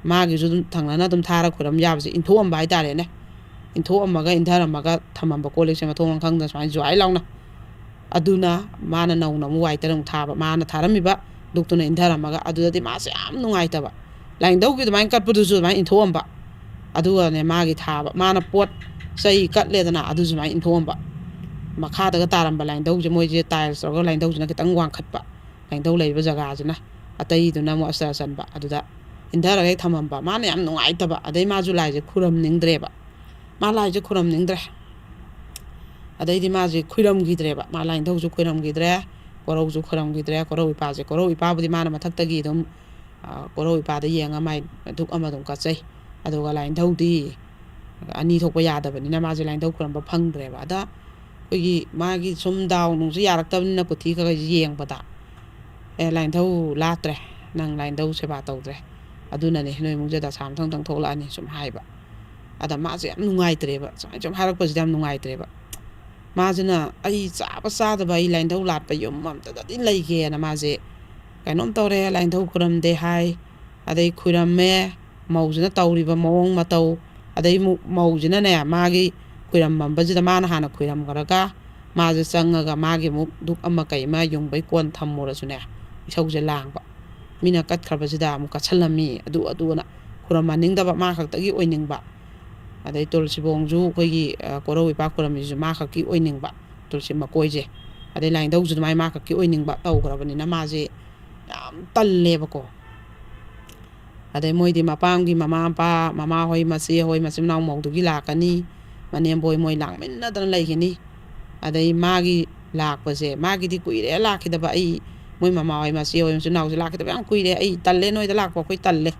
ꯃꯥꯒꯤꯁꯨ ꯑꯗꯨꯝ ꯊꯪꯅꯅ ꯑꯗꯨꯝ ꯊꯥꯔ ꯈꯨꯔꯝ ꯌꯥꯕꯁꯦ ꯏꯟꯊꯣꯛꯑꯝꯕ ꯍꯥꯏꯇꯥꯔꯦꯅꯦ꯫ ꯏꯟꯊꯣꯛꯑꯝꯃꯒ ꯏꯟꯊꯔꯝꯃꯒ ꯊꯝꯃꯝꯕ, ꯀꯣꯜ ꯂꯤꯛꯁꯦ ꯃꯊꯣꯡ ꯃꯔꯝ ꯈꯪꯗꯅ ꯁꯨꯃꯥꯏꯅ ꯖ꯭ꯋꯥꯏ ꯂꯥꯎꯅ꯫ ꯑꯗꯨꯅ ꯃꯥꯅ ꯅꯧꯅ ꯑꯃꯨꯛ ꯋꯥꯏ ꯇꯔꯥꯃꯨꯛ ꯊꯥꯕ, ꯃꯥꯅ ꯊꯥꯔꯝꯃꯤꯕ ꯙꯨꯛꯇꯨꯅ ꯏꯟꯊꯔꯝꯃꯒ꯫ ꯑꯗꯨꯗꯗꯤ ꯃꯥꯁꯦ ꯌꯥꯝ ꯅꯨꯡꯉꯥꯏꯇꯕ꯫ ꯂꯥꯏꯅꯤꯡꯊꯧꯒꯤ ꯑꯗꯨꯃꯥꯏꯅ ꯀꯠꯄꯗꯨꯁꯨ ꯑꯗꯨꯃꯥꯏꯅ ꯏꯟꯊꯣꯛꯑꯝꯕ꯫ ꯑꯗꯨꯒꯅꯦ ꯃꯥꯒꯤ ꯊꯥꯕ, ꯃꯥꯅ ꯄꯣꯠ ꯆꯩ ꯀꯠꯂꯦꯗꯅ, ꯑꯗꯨꯁꯨ ꯑꯗꯨꯃꯥꯏꯅ ꯏꯟꯊꯣꯛꯑꯝꯕ꯫ ꯃꯈꯥꯗꯒ ꯇꯥꯔꯝꯕ ꯂꯥꯏꯅꯤꯡꯊꯧꯁꯦ, ꯃꯣꯏꯁꯦ ꯇꯥꯏꯜꯁ ꯇꯧꯔꯒ ꯂꯥꯏꯅꯤꯡꯊꯧꯁꯤꯅ ꯈꯤꯇꯪ ꯋꯥꯡꯈꯠꯄ, ꯂꯥꯏꯅꯤꯡꯊꯧ ꯂꯩꯔꯤꯕ ꯖꯒꯥꯁꯤꯅ, ꯑꯇꯩꯗꯨꯅ ꯑꯃꯨꯛ ꯑꯁꯇꯔ ꯆꯟꯕ꯫ ꯑꯗꯨꯗ ꯏꯟꯊꯔꯒ ꯍꯦꯛ ꯊꯝꯃꯝꯕ꯫ ꯃꯥꯅ ꯌꯥꯝ ꯅꯨꯡꯉꯥꯏꯇꯕ꯫ ꯑꯗꯩ ꯃꯥꯁꯨ ꯂꯥꯏꯁꯦ ꯈꯨꯔꯝꯅꯤꯡꯗ꯭ꯔꯦꯕ꯫ ꯃꯥ ꯂꯥꯏꯁꯦ ꯈꯨꯔꯝꯅꯤꯡꯗ꯭ꯔꯦ꯫ ꯑꯗꯩꯗꯤ ꯃꯥꯁꯦ ꯈꯨꯔꯝꯈꯤꯗ꯭ꯔꯦꯕ꯫ ꯃꯥ ꯂꯥꯏꯅꯤꯡꯊꯧꯁꯨ ꯈꯨꯔꯝꯈꯤꯗ꯭ꯔꯦ, ꯀꯣꯔꯧꯁꯨ ꯈꯨꯔꯝꯈꯤꯗ꯭ꯔꯦ꯫ ꯀꯣꯔꯧ ꯏꯄꯥꯁꯦ, ꯀꯣꯔꯧ ꯏꯄꯥꯕꯨꯗꯤ ꯃꯥꯅ ꯃꯊꯛꯇꯒꯤ ꯑꯗꯨꯝ, ꯑ, ꯀꯣꯔꯧ ꯏꯄꯥꯗ ꯌꯦꯡꯉ ꯃꯥꯏ ꯙꯨꯛ ꯑꯃ ꯑꯗꯨꯝ ꯀꯠꯆꯩ꯫ ꯑꯗꯨꯒ ꯂꯥꯏꯅꯤꯡꯊꯧꯗꯤ ꯑꯅꯤ ꯊꯣꯛꯄ ꯌꯥꯗꯕꯅꯤꯅ ꯃꯥꯁꯦ ꯂꯥꯏꯅꯤꯡꯊꯧ ꯈꯨꯔꯨꯝꯕ ꯐꯪꯗ꯭ꯔꯦꯕ꯫ ꯑꯗ ꯑꯩꯈꯣꯏꯒꯤ ꯃꯥꯒꯤ ꯁꯨꯝ ꯗꯥꯎ ꯅꯨꯡꯁꯨ ꯌꯥꯔꯛꯇꯕꯅꯤꯅ ꯀꯨꯊꯤ ꯈꯔ ꯈꯔ ꯌꯦꯡꯕꯗ, "ꯑꯦ, ꯂꯥꯏꯅꯤꯡꯊꯧ ꯂꯥꯠꯇ꯭ꯔꯦ, ꯅꯪ ꯂꯥꯏꯅꯤꯡꯊꯧ ꯁꯦꯕꯥ ꯇꯧꯗ꯭ꯔꯦ, ꯑꯗꯨꯅꯅꯦ ꯅꯣꯏ ꯏꯃꯨꯡꯁꯦ ꯗꯁꯥ ꯃꯊꯪ ꯃꯊꯪ ꯊꯣꯛꯂꯛꯑꯅꯤ" ꯁꯨꯝ ꯍꯥꯏꯕ꯫ ꯑꯗ ꯃꯥꯁꯦ ꯌꯥꯝ ꯅꯨꯡꯉꯥꯏꯇ꯭ꯔꯦꯕ, ꯁꯨꯃꯥꯏꯅ ꯁꯨꯝ ꯍꯥꯏꯔꯛꯄꯁꯤꯗ ꯌꯥꯝ ꯅꯨꯡꯉꯥꯏꯇ꯭ꯔꯦꯕ꯫ ꯃꯥꯁꯤꯅ "ꯑꯩ ꯆꯥꯕ ꯆꯥꯗꯕ, ꯑꯩ ꯂꯥꯏꯅꯤꯡꯊꯧ ꯂꯥꯠꯄ ꯌꯨꯝ ꯑꯝꯇꯗꯗꯤ ꯂꯩꯒꯦꯅ" ꯃꯥꯁꯦ ꯀꯩꯅꯣꯝ ꯇꯧꯔꯦ, ꯂꯥꯏꯅꯤꯡꯊꯧ ꯈꯨꯔꯝꯗꯦ ꯍꯥꯏ, ꯑꯗꯩ ꯈꯨꯔꯝꯃꯦ, ꯃꯧꯁꯤꯅ ꯇꯧꯔꯤꯕ ꯃꯑꯣꯡ ꯃꯇꯧ, ꯑꯗꯩ ꯑꯃꯨꯛ ꯃꯧꯁꯤꯅꯅꯦ ꯃꯥꯒꯤ ꯈꯨꯔꯝꯃꯝꯕꯁꯤꯗ ꯃꯥꯅ ꯍꯥꯟꯅ ꯈꯨꯔꯝꯈ꯭ꯔꯒ ꯃꯥꯁꯦ ꯆꯪꯉꯒ ꯃꯥꯒꯤ ꯑꯃꯨꯛ ꯙꯨꯞ ꯑꯃ ꯀꯩ ꯑꯃ ꯌꯨꯡꯕꯩ ꯀꯣꯟ ꯊꯝꯃꯨꯔꯁꯨꯅꯦ, ꯏꯁꯧꯁꯦ ꯂꯥꯡꯕ꯫ ꯃꯤꯅ ꯀꯠꯈ꯭ꯔꯕꯁꯤꯗ ꯑꯃꯨꯛ ꯀꯠꯁꯜꯂꯝꯃꯤ, ꯑꯗꯨ ꯑꯗꯨꯅ ꯈꯨꯔꯝꯍꯟꯅꯤꯡꯗꯕ, ꯃꯥ ꯈꯛꯇꯒꯤ ꯑꯣꯏꯅꯤꯡꯕ꯫ ꯑꯗꯩ ꯇꯨꯜꯁꯤꯕꯣꯡꯁꯨ ꯑꯩꯈꯣꯏꯒꯤ, ꯑ, ꯀꯣꯔꯧ ꯏꯄꯥꯛ ꯈꯨꯔꯝꯃꯤꯁꯤꯁꯨ ꯃꯥ ꯈꯛꯀꯤ ꯑꯣꯏꯅꯤꯡꯕ, ꯇꯨꯜꯁꯤ ꯃꯀꯣꯏꯁꯦ꯫ ꯑꯗꯩ ꯂꯥꯏꯅꯤꯡꯊꯧꯁꯨ ꯑꯗꯨꯃꯥꯏꯅ ꯃꯥ ꯈꯛꯀꯤ ꯑꯣꯏꯅꯤꯡꯕ ꯇꯧꯈ꯭ꯔꯕꯅꯤꯅ ꯃꯥꯁꯦ ꯌꯥꯝ ꯇꯜꯂꯦꯕꯀꯣ꯫ ꯑꯗꯩ ꯃꯣꯏꯗꯤ ꯃꯄꯥꯝꯒꯤ ꯃꯃꯥ ꯃꯄꯥ, ꯃꯃꯥ ꯍꯣꯏ, ꯃꯆꯦ ꯍꯣꯏ, ꯃꯆꯤꯟ ꯃꯅꯥꯎ ꯃꯧꯗꯨꯒꯤ ꯂꯥꯛꯀꯅꯤ, ꯃꯅꯦꯝꯕꯣꯏ ꯃꯣꯏ ꯂꯥꯡꯃꯤꯟꯅꯗꯅ ꯂꯩꯒꯅꯤ꯫ ꯑꯗꯩ ꯃꯥꯒꯤ ꯂꯥꯛꯄꯁꯦ, ꯃꯥꯒꯤꯗꯤ ꯀꯨꯏꯔꯦ ꯂꯥꯛꯈꯤꯗꯕ, "ꯑꯩ ꯃꯣꯏ ꯃꯃꯥ ꯍꯣꯏ, ꯃꯆꯦ ꯍꯣꯏ, ꯃꯆꯤꯟ ꯃꯅꯥꯎꯁꯦ ꯂꯥꯛꯈꯤꯗꯕ ꯌꯥꯝ ꯀꯨꯏꯔꯦ, ꯑꯩ ꯇꯜꯂꯦ, ꯅꯣꯏꯗ ꯂꯥꯛꯄ ꯑꯩꯈꯣꯏ ꯇꯜꯂꯦ,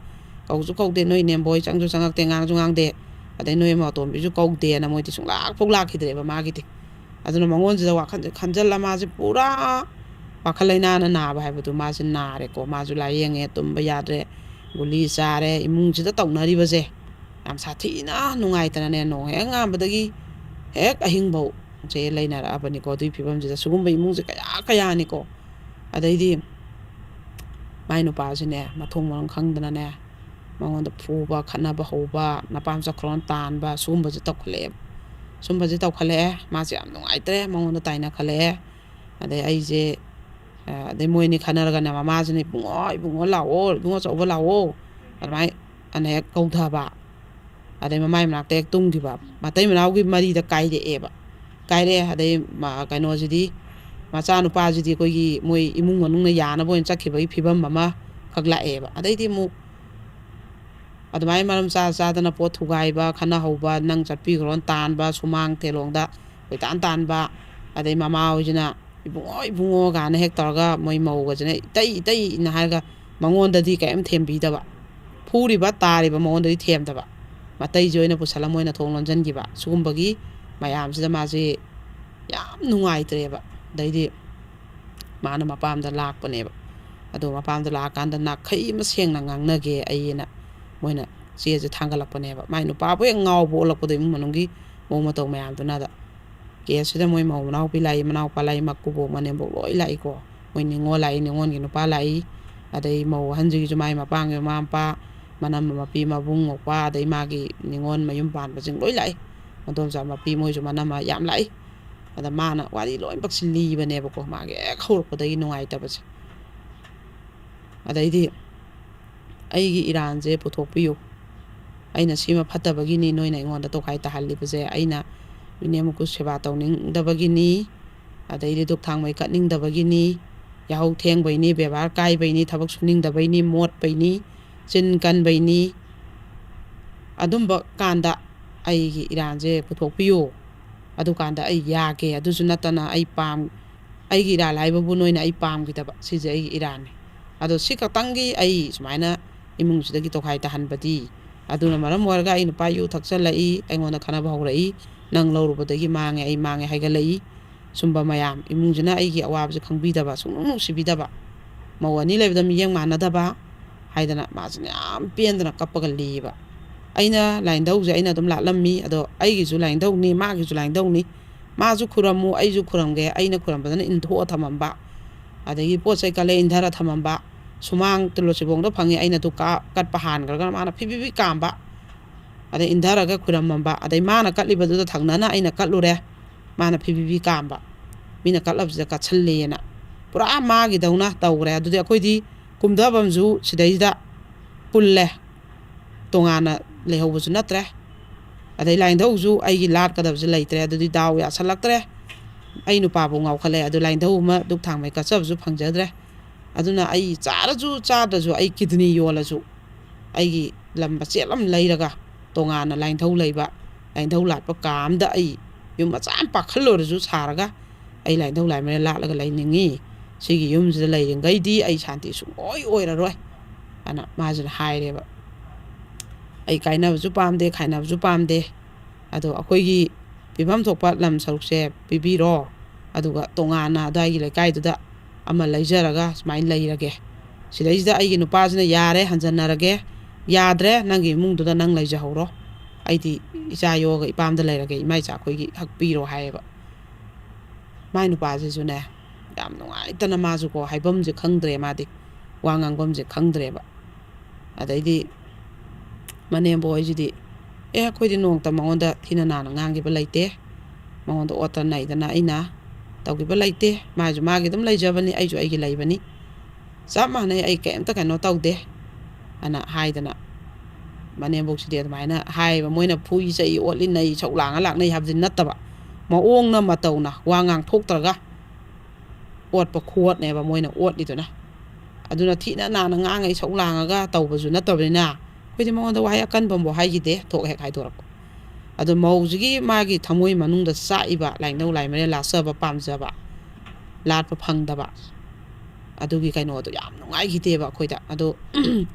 ꯀꯧꯁꯨ ꯀꯧꯗꯦ, ꯅꯣꯏ ꯅꯦꯝꯕꯣꯏ ꯆꯪꯁꯨ ꯆꯪꯉꯛꯇꯦ, ꯉꯥꯡꯁꯨ ꯉꯥꯡꯗꯦ, ꯑꯗꯩ ꯅꯣꯏ ꯃꯇꯣꯝꯕꯤꯁꯨ ꯀꯧꯗꯦꯅ" ꯃꯣꯏꯗꯤ ꯁꯨꯡꯂꯥꯛ ꯄꯣꯛ ꯂꯥꯛꯈꯤꯗ꯭ꯔꯦꯕ ꯃꯥꯒꯤꯗꯤ꯫ ꯑꯗꯨꯅ ꯃꯉꯣꯟꯁꯤꯗ ꯋꯥꯈꯜꯁꯦ ꯈꯟꯖꯜꯂ ꯃꯥꯁꯦ ꯄꯨꯔꯥ ꯋꯥꯈꯜ ꯂꯩꯅꯥꯅ ꯅꯥꯕ ꯍꯥꯏꯕꯗꯨ ꯃꯥꯁꯦ ꯅꯥꯔꯦꯀꯣ꯫ ꯃꯥꯁꯨ ꯂꯥꯏꯌꯦꯡꯉꯦ, ꯇꯨꯝꯕ ꯌꯥꯗ꯭ꯔꯦ, ꯒꯨꯂꯤ ꯆꯥꯔꯦ, ꯏꯃꯨꯡꯁꯤꯗ ꯇꯧꯅꯔꯤꯕꯁꯦ ꯌꯥꯝ ꯁꯥꯊꯤꯅ ꯅꯨꯡꯉꯥꯏꯇꯅꯅꯦ, ꯅꯣꯡ ꯍꯦꯛ ꯉꯥꯟꯕꯗꯒꯤ ꯍꯦꯛ ꯑꯍꯤꯡꯐꯧ ꯁꯦ ꯂꯩꯅꯔꯛꯑꯕꯅꯤꯀꯣ꯫ ꯑꯗꯨꯒꯤ ꯐꯤꯕꯝꯁꯤꯗ ꯁꯤꯒꯨꯝꯕ ꯏꯃꯨꯡꯁꯦ ꯀꯌꯥ ꯀꯌꯥꯅꯤꯀꯣ꯫ ꯑꯗꯩꯗꯤ ꯃꯥꯏ ꯅꯨꯄꯥꯁꯤꯅꯦ ꯃꯊꯣꯡ ꯃꯔꯝ ꯈꯪꯗꯅꯅꯦ ꯃꯉꯣꯟꯗ ꯐꯨꯕ, ꯈꯠꯅꯕ ꯍꯧꯕ, "ꯅꯄꯥꯝ ꯆꯠꯈ꯭ꯔꯣꯅ" ꯇꯥꯟꯕ, ꯁꯤꯒꯨꯝꯕꯁꯦ ꯇꯧꯈꯠꯂꯛꯑꯦꯕ꯫ ꯁꯨꯝꯕꯁꯦ ꯇꯧꯈꯠꯂꯛꯑꯦ, ꯃꯥꯁꯦ ꯌꯥꯝ ꯅꯨꯡꯉꯥꯏꯇ꯭ꯔꯦ, ꯃꯉꯣꯟꯗ ꯇꯥꯏꯅꯈꯠꯂꯛꯑꯦ꯫ ꯑꯗꯩ ꯑꯩꯁꯦ, ꯑ, ꯑꯗꯩ ꯃꯣꯏ ꯑꯅꯤ ꯈꯠꯅꯔꯒꯅꯦ ꯃꯃꯥꯁꯤꯅ, "ꯏꯕꯨꯡꯉꯣ, ꯏꯕꯨꯡꯉꯣ ꯂꯥꯛꯑꯣ, ꯏꯕꯨꯡꯉꯣ ꯑꯆꯧꯕ ꯂꯥꯛꯑꯣ", ꯑꯗꯨꯃꯥꯏꯅ ꯑꯅ ꯍꯦꯛ ꯀꯧꯊꯕ꯫ ꯑꯗꯩ ꯃꯃꯥꯏ ꯃꯅꯥꯛꯇ ꯍꯦꯛ ꯇꯨꯝꯈꯤꯕ꯫ ꯃꯇꯩ ꯃꯅꯥꯎꯒꯤ ꯃꯔꯤꯗ ꯀꯥꯏꯔꯛꯑꯦꯕ꯫ ꯀꯥꯏꯔꯛꯑꯦ꯫ ꯑꯗꯩ ꯃ-, ꯀꯩꯅꯣꯁꯤꯗꯤ, ꯃꯆꯥꯅꯨꯄꯥꯁꯤꯗꯤ ꯑꯩꯈꯣꯏꯒꯤ ꯃꯣꯏ ꯏꯃꯨꯡ ꯃꯅꯨꯡꯅ ꯌꯥꯅꯕ ꯑꯣꯏꯅ ꯆꯠꯈꯤꯕꯒꯤ ꯐꯤꯕꯝ ꯑꯃ ꯈꯛ ꯂꯥꯛꯑꯦꯕ꯫ ꯑꯗꯩꯗꯤ ꯑꯃꯨꯛ ꯑꯗꯨꯃꯥꯏꯅ ꯃꯔꯝ ꯆꯥ ꯆꯥꯗꯅ ꯄꯣꯠ ꯊꯨꯒꯥꯏꯕ, ꯈꯠꯅꯍꯧꯕ, "ꯅꯪ ꯆꯠꯄꯤꯈ꯭ꯔꯣꯅ" ꯇꯥꯟꯕ, ꯁꯨꯃꯥꯡ ꯇꯦꯂꯣꯡꯗ ꯀꯣꯏꯇꯥꯟ ꯇꯥꯟꯕ, ꯑꯗꯩ ꯃꯃꯥ ꯍꯣꯏꯁꯤꯅ "ꯏꯕꯨꯡꯉꯣ, ꯏꯕꯨꯡꯉꯣ" ꯀꯥꯏꯅ ꯍꯦꯛ ꯇꯧꯔꯒ ꯃꯣꯏ ꯃꯧꯒꯁꯤꯅ "ꯏꯇꯩ, ꯏꯇꯩꯅ" ꯍꯥꯏꯔꯒ ꯃꯉꯣꯟꯗꯗꯤ ꯀꯔꯤꯝ ꯊꯦꯝꯕꯤꯗꯕ꯫ ꯐꯨꯔꯤꯕ ꯇꯥꯔꯤꯕ ꯃꯉꯣꯟꯗꯗꯤ ꯊꯦꯝꯗꯕ, ꯃꯇꯩꯁꯦ ꯑꯣꯏꯅ ꯄꯨꯁꯜꯂ ꯃꯣꯏꯅ ꯊꯣꯡ ꯂꯣꯟꯁꯤꯟꯈꯤꯕ꯫ ꯁꯤꯒꯨꯝꯕꯒꯤ ꯃꯌꯥꯝꯁꯤꯗ ꯃꯥꯁꯦ ꯌꯥꯝ ꯅꯨꯡꯉꯥꯏꯇ꯭ꯔꯦꯕ꯫ ꯑꯗꯩꯗꯤ ꯃꯥꯅ ꯃꯄꯥꯝꯗ ꯂꯥꯛꯄꯅꯦꯕ꯫ ꯑꯗꯣ ꯃꯄꯥꯝꯗ ꯂꯥꯛꯑꯀꯥꯟꯗ ꯅꯥꯈꯩ ꯑꯃ ꯁꯦꯡꯅ ꯉꯥꯡꯅꯒꯦ ꯑꯩꯅ, ꯃꯣꯏꯅ ꯆꯦꯁꯦ ꯊꯥꯡꯒꯠꯂꯛꯄꯅꯦꯕ꯫ ꯃꯥꯏ ꯅꯨꯄꯥꯕꯨ ꯍꯦꯛ ꯉꯥꯎꯕ ꯑꯣꯜꯂꯛꯄꯗꯣ, ꯏꯃꯨꯡ ꯃꯅꯨꯡꯒꯤ ꯃꯑꯣꯡ ꯃꯇꯧ ꯃꯌꯥꯝꯗꯨꯅꯗ꯫ ꯀꯦꯁꯁꯤꯗ ꯃꯣꯏ ꯃꯧ ꯃꯅꯥꯎꯄꯤ ꯂꯥꯛꯏ, ꯃꯅꯥꯎꯄꯥ ꯂꯥꯛꯏ, ꯃꯀꯨꯕꯣꯛ ꯃꯅꯦꯝꯕꯣꯛ ꯂꯣꯏ ꯂꯥꯛꯏꯀꯣ꯫ ꯃꯣꯏ ꯅꯤꯉꯣꯜ ꯂꯥꯛꯏ, ꯅꯤꯉꯣꯜꯒꯤ ꯅꯨꯄꯥ ꯂꯥꯛꯏ, ꯑꯗꯩ ꯃꯧ ꯑꯍꯟꯁꯤꯒꯤꯁꯨ ꯃꯥꯏ ꯃꯄꯥꯝꯒꯤ ꯃꯃꯥ ꯃꯄꯥ, ꯃꯅꯝꯃ ꯃꯄꯤ ꯃꯕꯨꯡ ꯃꯧꯄ꯭ꯋꯥ, ꯑꯗꯩ ꯃꯥꯒꯤ ꯅꯤꯉꯣꯜ ꯃꯌꯨꯝ ꯄꯥꯟꯕꯁꯤꯡ ꯂꯣꯏ ꯂꯥꯛꯏ꯫ ꯃꯗꯣꯝꯆꯥ ꯃꯄꯤ ꯃꯣꯏꯁꯨ ꯃꯅꯝꯃ ꯌꯥꯝ ꯂꯥꯛꯏ꯫ ꯑꯗ ꯃꯥꯅ ꯋꯥꯔꯤ ꯂꯣꯏꯅꯃꯛꯁꯤ ꯂꯤꯕꯅꯦꯕꯀꯣ, ꯃꯥꯒꯤ ꯍꯦꯛ ꯍꯧꯔꯛꯄꯗꯒꯤ ꯅꯨꯡꯉꯥꯏꯇꯕꯁꯦ꯫ ꯑꯗꯩꯗꯤ, "ꯑꯩꯒꯤ ꯏꯔꯥꯟꯁꯦ ꯄꯨꯊꯣꯛꯄꯤꯌꯨ, ꯑꯩꯅ ꯁꯤꯃ ꯐꯠꯇꯕꯒꯤꯅꯤ ꯅꯣꯏꯅ ꯑꯩꯉꯣꯟꯗ ꯇꯣꯈꯥꯏ ꯇꯥꯍꯜꯂꯤꯕꯁꯦ, ꯑꯩꯅ ꯏꯅꯦꯝ ꯃꯀꯨ ꯁꯦꯕꯥ ꯇꯧꯅꯤꯡꯗꯕꯒꯤꯅꯤ, ꯑꯗꯩꯗꯤ ꯗꯨꯛ ꯊꯥꯡꯃꯩ ꯀꯠꯅꯤꯡꯗꯕꯒꯤꯅꯤ, ꯌꯥꯍꯧ ꯊꯦꯡꯕꯩꯅꯤ, ꯕꯦꯕꯥꯔ ꯀꯥꯏꯕꯩꯅꯤ, ꯊꯕꯛ ꯁꯨꯅꯤꯡꯗꯕꯩꯅꯤ, ꯃꯣꯠꯄꯩꯅꯤ, ꯆꯤꯟ ꯀꯟꯕꯩꯅꯤ, ꯑꯗꯨꯝꯕ ꯀꯥꯟꯗ ꯑꯩꯒꯤ ꯏꯔꯥꯟꯁꯦ ꯄꯨꯊꯣꯛꯄꯤꯌꯨ, ꯑꯗꯨꯀꯥꯟꯗ ꯑꯩ ꯌꯥꯒꯦ꯫ ꯑꯗꯨꯁꯨ ꯅꯠꯇꯅ ꯑꯩ ꯄꯥꯝ ꯑꯩꯒꯤ ꯏꯔꯥꯜ ꯍꯥꯏꯕꯕꯨ ꯅꯣꯏꯅ ꯑꯩ ꯄꯥꯝꯈꯤꯗꯕ, ꯁꯤꯁꯦ ꯑꯩꯒꯤ ꯏꯔꯥꯟꯅꯤ꯫ ꯑꯗꯣ ꯁꯤ ꯈꯛꯇꯪꯒꯤ ꯑꯩ ꯁꯨꯃꯥꯏꯅ ꯏꯃꯨꯡꯁꯤꯗꯒꯤ ꯇꯣꯈꯥꯏ ꯇꯥꯍꯟꯕꯗꯤ, ꯑꯗꯨꯅ ꯃꯔꯝ ꯑꯣꯏꯔꯒ ꯑꯩ ꯅꯨꯄꯥ ꯌꯨ ꯊꯛꯆꯜꯂꯛꯏ, ꯑꯩꯉꯣꯟꯗ ꯈꯠꯅꯕ ꯍꯧꯔꯛꯏ, ꯅꯪ ꯂꯧꯔꯨꯕꯗꯒꯤ ꯃꯥꯡꯉꯦ, ꯑꯩ ꯃꯥꯡꯉꯦ ꯍꯥꯏꯒꯠꯂꯛꯏ꯫ ꯁꯨꯝꯕ ꯃꯌꯥꯝ, ꯏꯃꯨꯡꯁꯤꯅ ꯑꯩꯒꯤ ꯑꯋꯥꯕꯁꯦ ꯈꯪꯕꯤꯗꯕ, ꯁꯨꯡꯅꯨꯡ ꯅꯨꯡꯁꯤꯕꯤꯗꯕ, ꯃꯧ ꯑꯅꯤ ꯂꯩꯕꯗ ꯃꯤꯠꯌꯦꯡ ꯃꯥꯟꯅꯗꯕ ꯍꯥꯏꯗꯅ ꯃꯥꯁꯤꯅ ꯌꯥꯝ ꯄꯦꯟꯗꯅ ꯀꯞꯄꯒ ꯂꯤꯕ꯫ ꯑꯩꯅ ꯂꯥꯏꯅꯤꯡꯊꯧꯁꯦ ꯑꯩꯅ ꯑꯗꯨꯝ ꯂꯥꯠꯂꯝꯃꯤ, ꯑꯗꯣ ꯑꯩꯒꯤꯁꯨ ꯂꯥꯏꯅꯤꯡꯊꯧꯅꯤ, ꯃꯥꯒꯤꯁꯨ ꯂꯥꯏꯅꯤꯡꯊꯧꯅꯤ, ꯃꯥꯁꯨ ꯈꯨꯔꯝꯃꯨ, ꯑꯩꯁꯨ ꯈꯨꯔꯝꯒꯦ, ꯑꯩꯅ ꯈꯨꯔꯝꯕꯗꯅ ꯏꯟꯊꯣꯛꯑ ꯊꯝꯃꯝꯕ, ꯑꯗꯒꯤ ꯄꯣꯠ ꯆꯩ ꯀꯜꯂꯦ ꯏꯟꯊꯔ ꯊꯝꯃꯝꯕ, ꯁꯨꯃꯥꯡ ꯇꯨꯂꯁꯤꯕꯣꯡꯗ ꯐꯪꯉꯤ, ꯑꯩꯅ ꯑꯗꯨ ꯀꯥ-, ꯀꯠꯄ ꯍꯥꯟꯈ꯭ꯔꯒꯅ ꯃꯥꯅ ꯐꯤ ꯐꯤ ꯐꯤ ꯀꯥꯝꯕ, ꯑꯗꯩ ꯏꯟꯊꯔꯒ ꯈꯨꯔꯝꯃꯝꯕ, ꯑꯗꯩ ꯃꯥꯅ ꯀꯠꯂꯤꯕꯗꯨꯗ ꯊꯪꯅꯅ ꯑꯩꯅ ꯀꯠꯂꯨꯔꯦ, ꯃꯥꯅ ꯐꯤ ꯐꯤ ꯐꯤ ꯀꯥꯝꯕ, ꯃꯤꯅ ꯀꯠꯂꯕꯁꯤꯗ ꯀꯠꯁꯜꯂꯦꯅ ꯄꯨꯔꯥ ꯃꯥꯒꯤꯗꯧꯅ ꯇꯧꯈ꯭ꯔꯦ꯫ ꯑꯗꯨꯗꯤ ꯑꯩꯈꯣꯏꯗꯤ ꯀꯨꯝꯊꯐꯝꯁꯨ ꯁꯤꯗꯩꯁꯤꯗ ꯄꯨꯜꯂꯦ, ꯇꯣꯉꯥꯟꯅ ꯂꯩꯍꯧꯕꯁꯨ ꯅꯠꯇ꯭ꯔꯦ꯫ ꯑꯗꯩ ꯂꯥꯏꯅꯤꯡꯊꯧꯁꯨ ꯑꯩꯒꯤ ꯂꯥꯠꯀꯗꯕꯁꯨ ꯂꯩꯇ꯭ꯔꯦ꯫ ꯑꯗꯨꯗꯤ ꯗꯥꯎ ꯌꯥꯁꯜꯂꯛꯇ꯭ꯔꯦ꯫ ꯑꯩ ꯅꯨꯄꯥꯕꯨ ꯉꯥꯎꯈꯠꯂꯛꯑꯦ꯫ ꯑꯗꯨ ꯂꯥꯏꯅꯤꯡꯊꯧ ꯑꯃ ꯗꯨꯛ ꯊꯥꯡꯃꯩ ꯀꯠꯆꯕꯁꯨ ꯐꯪꯖꯗ꯭ꯔꯦ꯫ ꯑꯗꯨꯅ ꯑꯩ ꯆꯥꯔꯁꯨ ꯆꯥꯗ꯭ꯔꯁꯨ, ꯑꯩ ꯀꯤꯗꯅꯤ ꯌꯣꯜꯂꯁꯨ, ꯑꯩꯒꯤ ꯂꯝ ꯃꯆꯦꯠ ꯑꯃ ꯂꯩꯔꯒ, ꯇꯣꯉꯥꯟꯅ ꯂꯥꯏꯅꯤꯡꯊꯧ ꯂꯩꯕ, ꯂꯥꯏꯅꯤꯡꯊꯧ ꯂꯥꯠꯄ ꯀꯥ ꯑꯝꯗ ꯑꯩ ꯌꯨꯝ ꯃꯆꯥ ꯑꯃ ꯄꯥꯛꯈꯜ ꯑꯣꯏꯔꯁꯨ ꯁꯥꯔꯒ, ꯑꯩ ꯂꯥꯏꯅꯤꯡꯊꯧ ꯂꯥꯏꯃꯔꯦꯜ ꯂꯥꯠꯂꯒ ꯂꯩꯅꯤꯡꯉꯤ꯫ ꯁꯤꯒꯤ ꯌꯨꯝꯁꯤꯗ ꯂꯩꯔꯤꯉꯩꯗꯤ ꯑꯩ ꯁꯥꯟꯇꯤ ꯁꯨꯡꯑꯣꯏ ꯑꯣꯏꯔꯔꯣꯏ, ꯑꯅ ꯃꯥꯁꯤꯅ ꯍꯥꯏꯔꯦꯕ꯫ ꯑꯩ ꯀꯥꯏꯅꯕꯁꯨ ꯄꯥꯝꯗꯦ, ꯈꯥꯏꯅꯕꯁꯨ ꯄꯥꯝꯗꯦ꯫ ꯑꯗꯣ ꯑꯩꯈꯣꯏꯒꯤ ꯄꯤꯐꯝ ꯊꯣꯛꯄ ꯂꯝ ꯁꯔꯨꯛꯁꯦ ꯄꯤꯕꯤꯔꯣ, ꯑꯗꯨꯒ ꯇꯣꯉꯥꯟꯅ ꯑꯗꯨꯋꯥꯏꯒꯤ ꯂꯩꯀꯥꯏꯗꯨꯗ ꯑꯃ ꯂꯩꯖꯔꯒ ꯁꯨꯃꯥꯏꯅ ꯂꯩꯔꯒꯦ꯫ ꯁꯤꯗꯩꯁꯤꯗ ꯑꯩꯒꯤ ꯅꯨꯄꯥꯁꯤꯅ, "ꯌꯥꯔꯦ, ꯍꯟꯖꯟꯅꯔꯒꯦ, ꯌꯥꯗ꯭ꯔꯦ, ꯅꯪꯒꯤ ꯏꯃꯨꯡꯗꯨꯗ ꯅꯪ ꯂꯩꯖꯍꯧꯔꯣ, ꯑꯩꯗꯤ ꯏꯆꯥ ꯌꯣꯛꯑꯒ ꯏꯄꯥꯝꯗ ꯂꯩꯔꯒꯦ, ꯏꯃꯥ ꯏꯆꯥ ꯑꯩꯈꯣꯏꯒꯤ ꯍꯛꯄꯤꯔꯣ" ꯍꯥꯏꯌꯦꯕ꯫ ꯃꯥꯏ ꯅꯨꯄꯥꯁꯤꯁꯨꯅꯦ, ꯌꯥꯝ ꯅꯨꯡꯉꯥꯏꯇꯅ ꯃꯥꯁꯨꯀꯣ, ꯍꯥꯏꯐꯝꯁꯦ ꯈꯪꯗ꯭ꯔꯦ, ꯃꯥꯗꯤ ꯋꯥ ꯉꯥꯡꯐꯝꯁꯦ ꯈꯪꯗ꯭ꯔꯦꯕ꯫ ꯑꯗꯩꯗꯤ ꯃꯅꯦꯝꯕꯣꯛ ꯍꯣꯏꯁꯤꯗꯤ, "ꯑꯦ, ꯑꯩꯈꯣꯏꯗꯤ ꯅꯣꯡꯃꯇ ꯃꯉꯣꯟꯗ ꯊꯤꯅ ꯅꯥꯅ ꯉꯥꯡꯈꯤꯕ ꯂꯩꯇꯦ, ꯃꯉꯣꯟꯗ ꯑꯣꯠꯇ ꯅꯩꯗꯅ ꯑꯩꯅ ꯇꯧꯈꯤꯕ ꯂꯩꯇꯦ, ꯃꯥꯁꯨ ꯃꯥꯒꯤ ꯑꯗꯨꯝ ꯂꯩꯖꯕꯅꯤ, ꯑꯩꯁꯨ ꯑꯩꯒꯤ ꯂꯩꯕꯅꯤ, ꯆꯞ ꯃꯥꯟꯅꯩ, ꯑꯩ ꯀꯩꯝꯇ ꯀꯩꯅꯣ ꯇꯧꯗꯦ" ꯑꯅ ꯍꯥꯏꯗꯅ, ꯃꯅꯦꯝꯕꯣꯛꯁꯤꯗꯤ ꯑꯗꯨꯃꯥꯏꯅ ꯍꯥꯏꯌꯦꯕ꯫ ꯃꯣꯏꯅ ꯐꯨꯏ ꯆꯩ, ꯑꯣꯠꯂꯤ ꯅꯩ, ꯁꯧ ꯂꯥꯡꯉ ꯂꯥꯛꯅꯩ ꯍꯥꯏꯕꯗꯤ ꯅꯠꯇꯕ, ꯃꯑꯣꯡꯅ ꯃꯇꯧꯅ ꯋꯥ ꯉꯥꯡꯊꯣꯛꯇ꯭ꯔꯒ ꯑꯣꯠꯄ ꯈꯨꯑꯣꯠꯅꯦꯕ ꯃꯣꯏꯅ ꯑꯣꯠꯂꯤꯗꯨꯅ꯫ ꯑꯗꯨꯅ ꯊꯤꯅ ꯅꯥꯅ ꯉꯥꯡꯉ ꯏꯁꯧ ꯂꯥꯡꯉꯒ ꯇꯧꯕꯁꯨ ꯅꯠꯇꯕꯅꯤꯅ, ꯑꯩꯈꯣꯏꯗꯤ ꯃꯉꯣꯟꯗ ꯋꯥꯍꯩ ꯑꯀꯟꯕ ꯑꯃꯐꯥꯎ ꯍꯥꯏꯈꯤꯗꯦ, ꯊꯣꯛ ꯍꯦꯛ ꯍꯥꯏꯗꯣꯔꯛꯄ꯫ ꯑꯗꯣ ꯃꯧꯁꯤꯒꯤ ꯃꯥꯒꯤ ꯊꯃꯣꯏ ꯃꯅꯨꯡꯗ ꯆꯥꯛꯏꯕ ꯂꯥꯏꯅꯧ ꯂꯥꯏꯃꯔꯦꯜ ꯂꯥꯠꯆꯕ ꯄꯥꯝꯖꯕ, ꯂꯥꯠꯄ ꯐꯪꯗꯕ, ꯑꯗꯨꯒꯤ ꯀꯩꯅꯣꯗꯣ ꯌꯥꯝ ꯅꯨꯡꯉꯥꯏꯈꯤꯗꯦꯕ ꯑꯩꯈꯣꯏꯗ꯫ ꯑꯗꯣ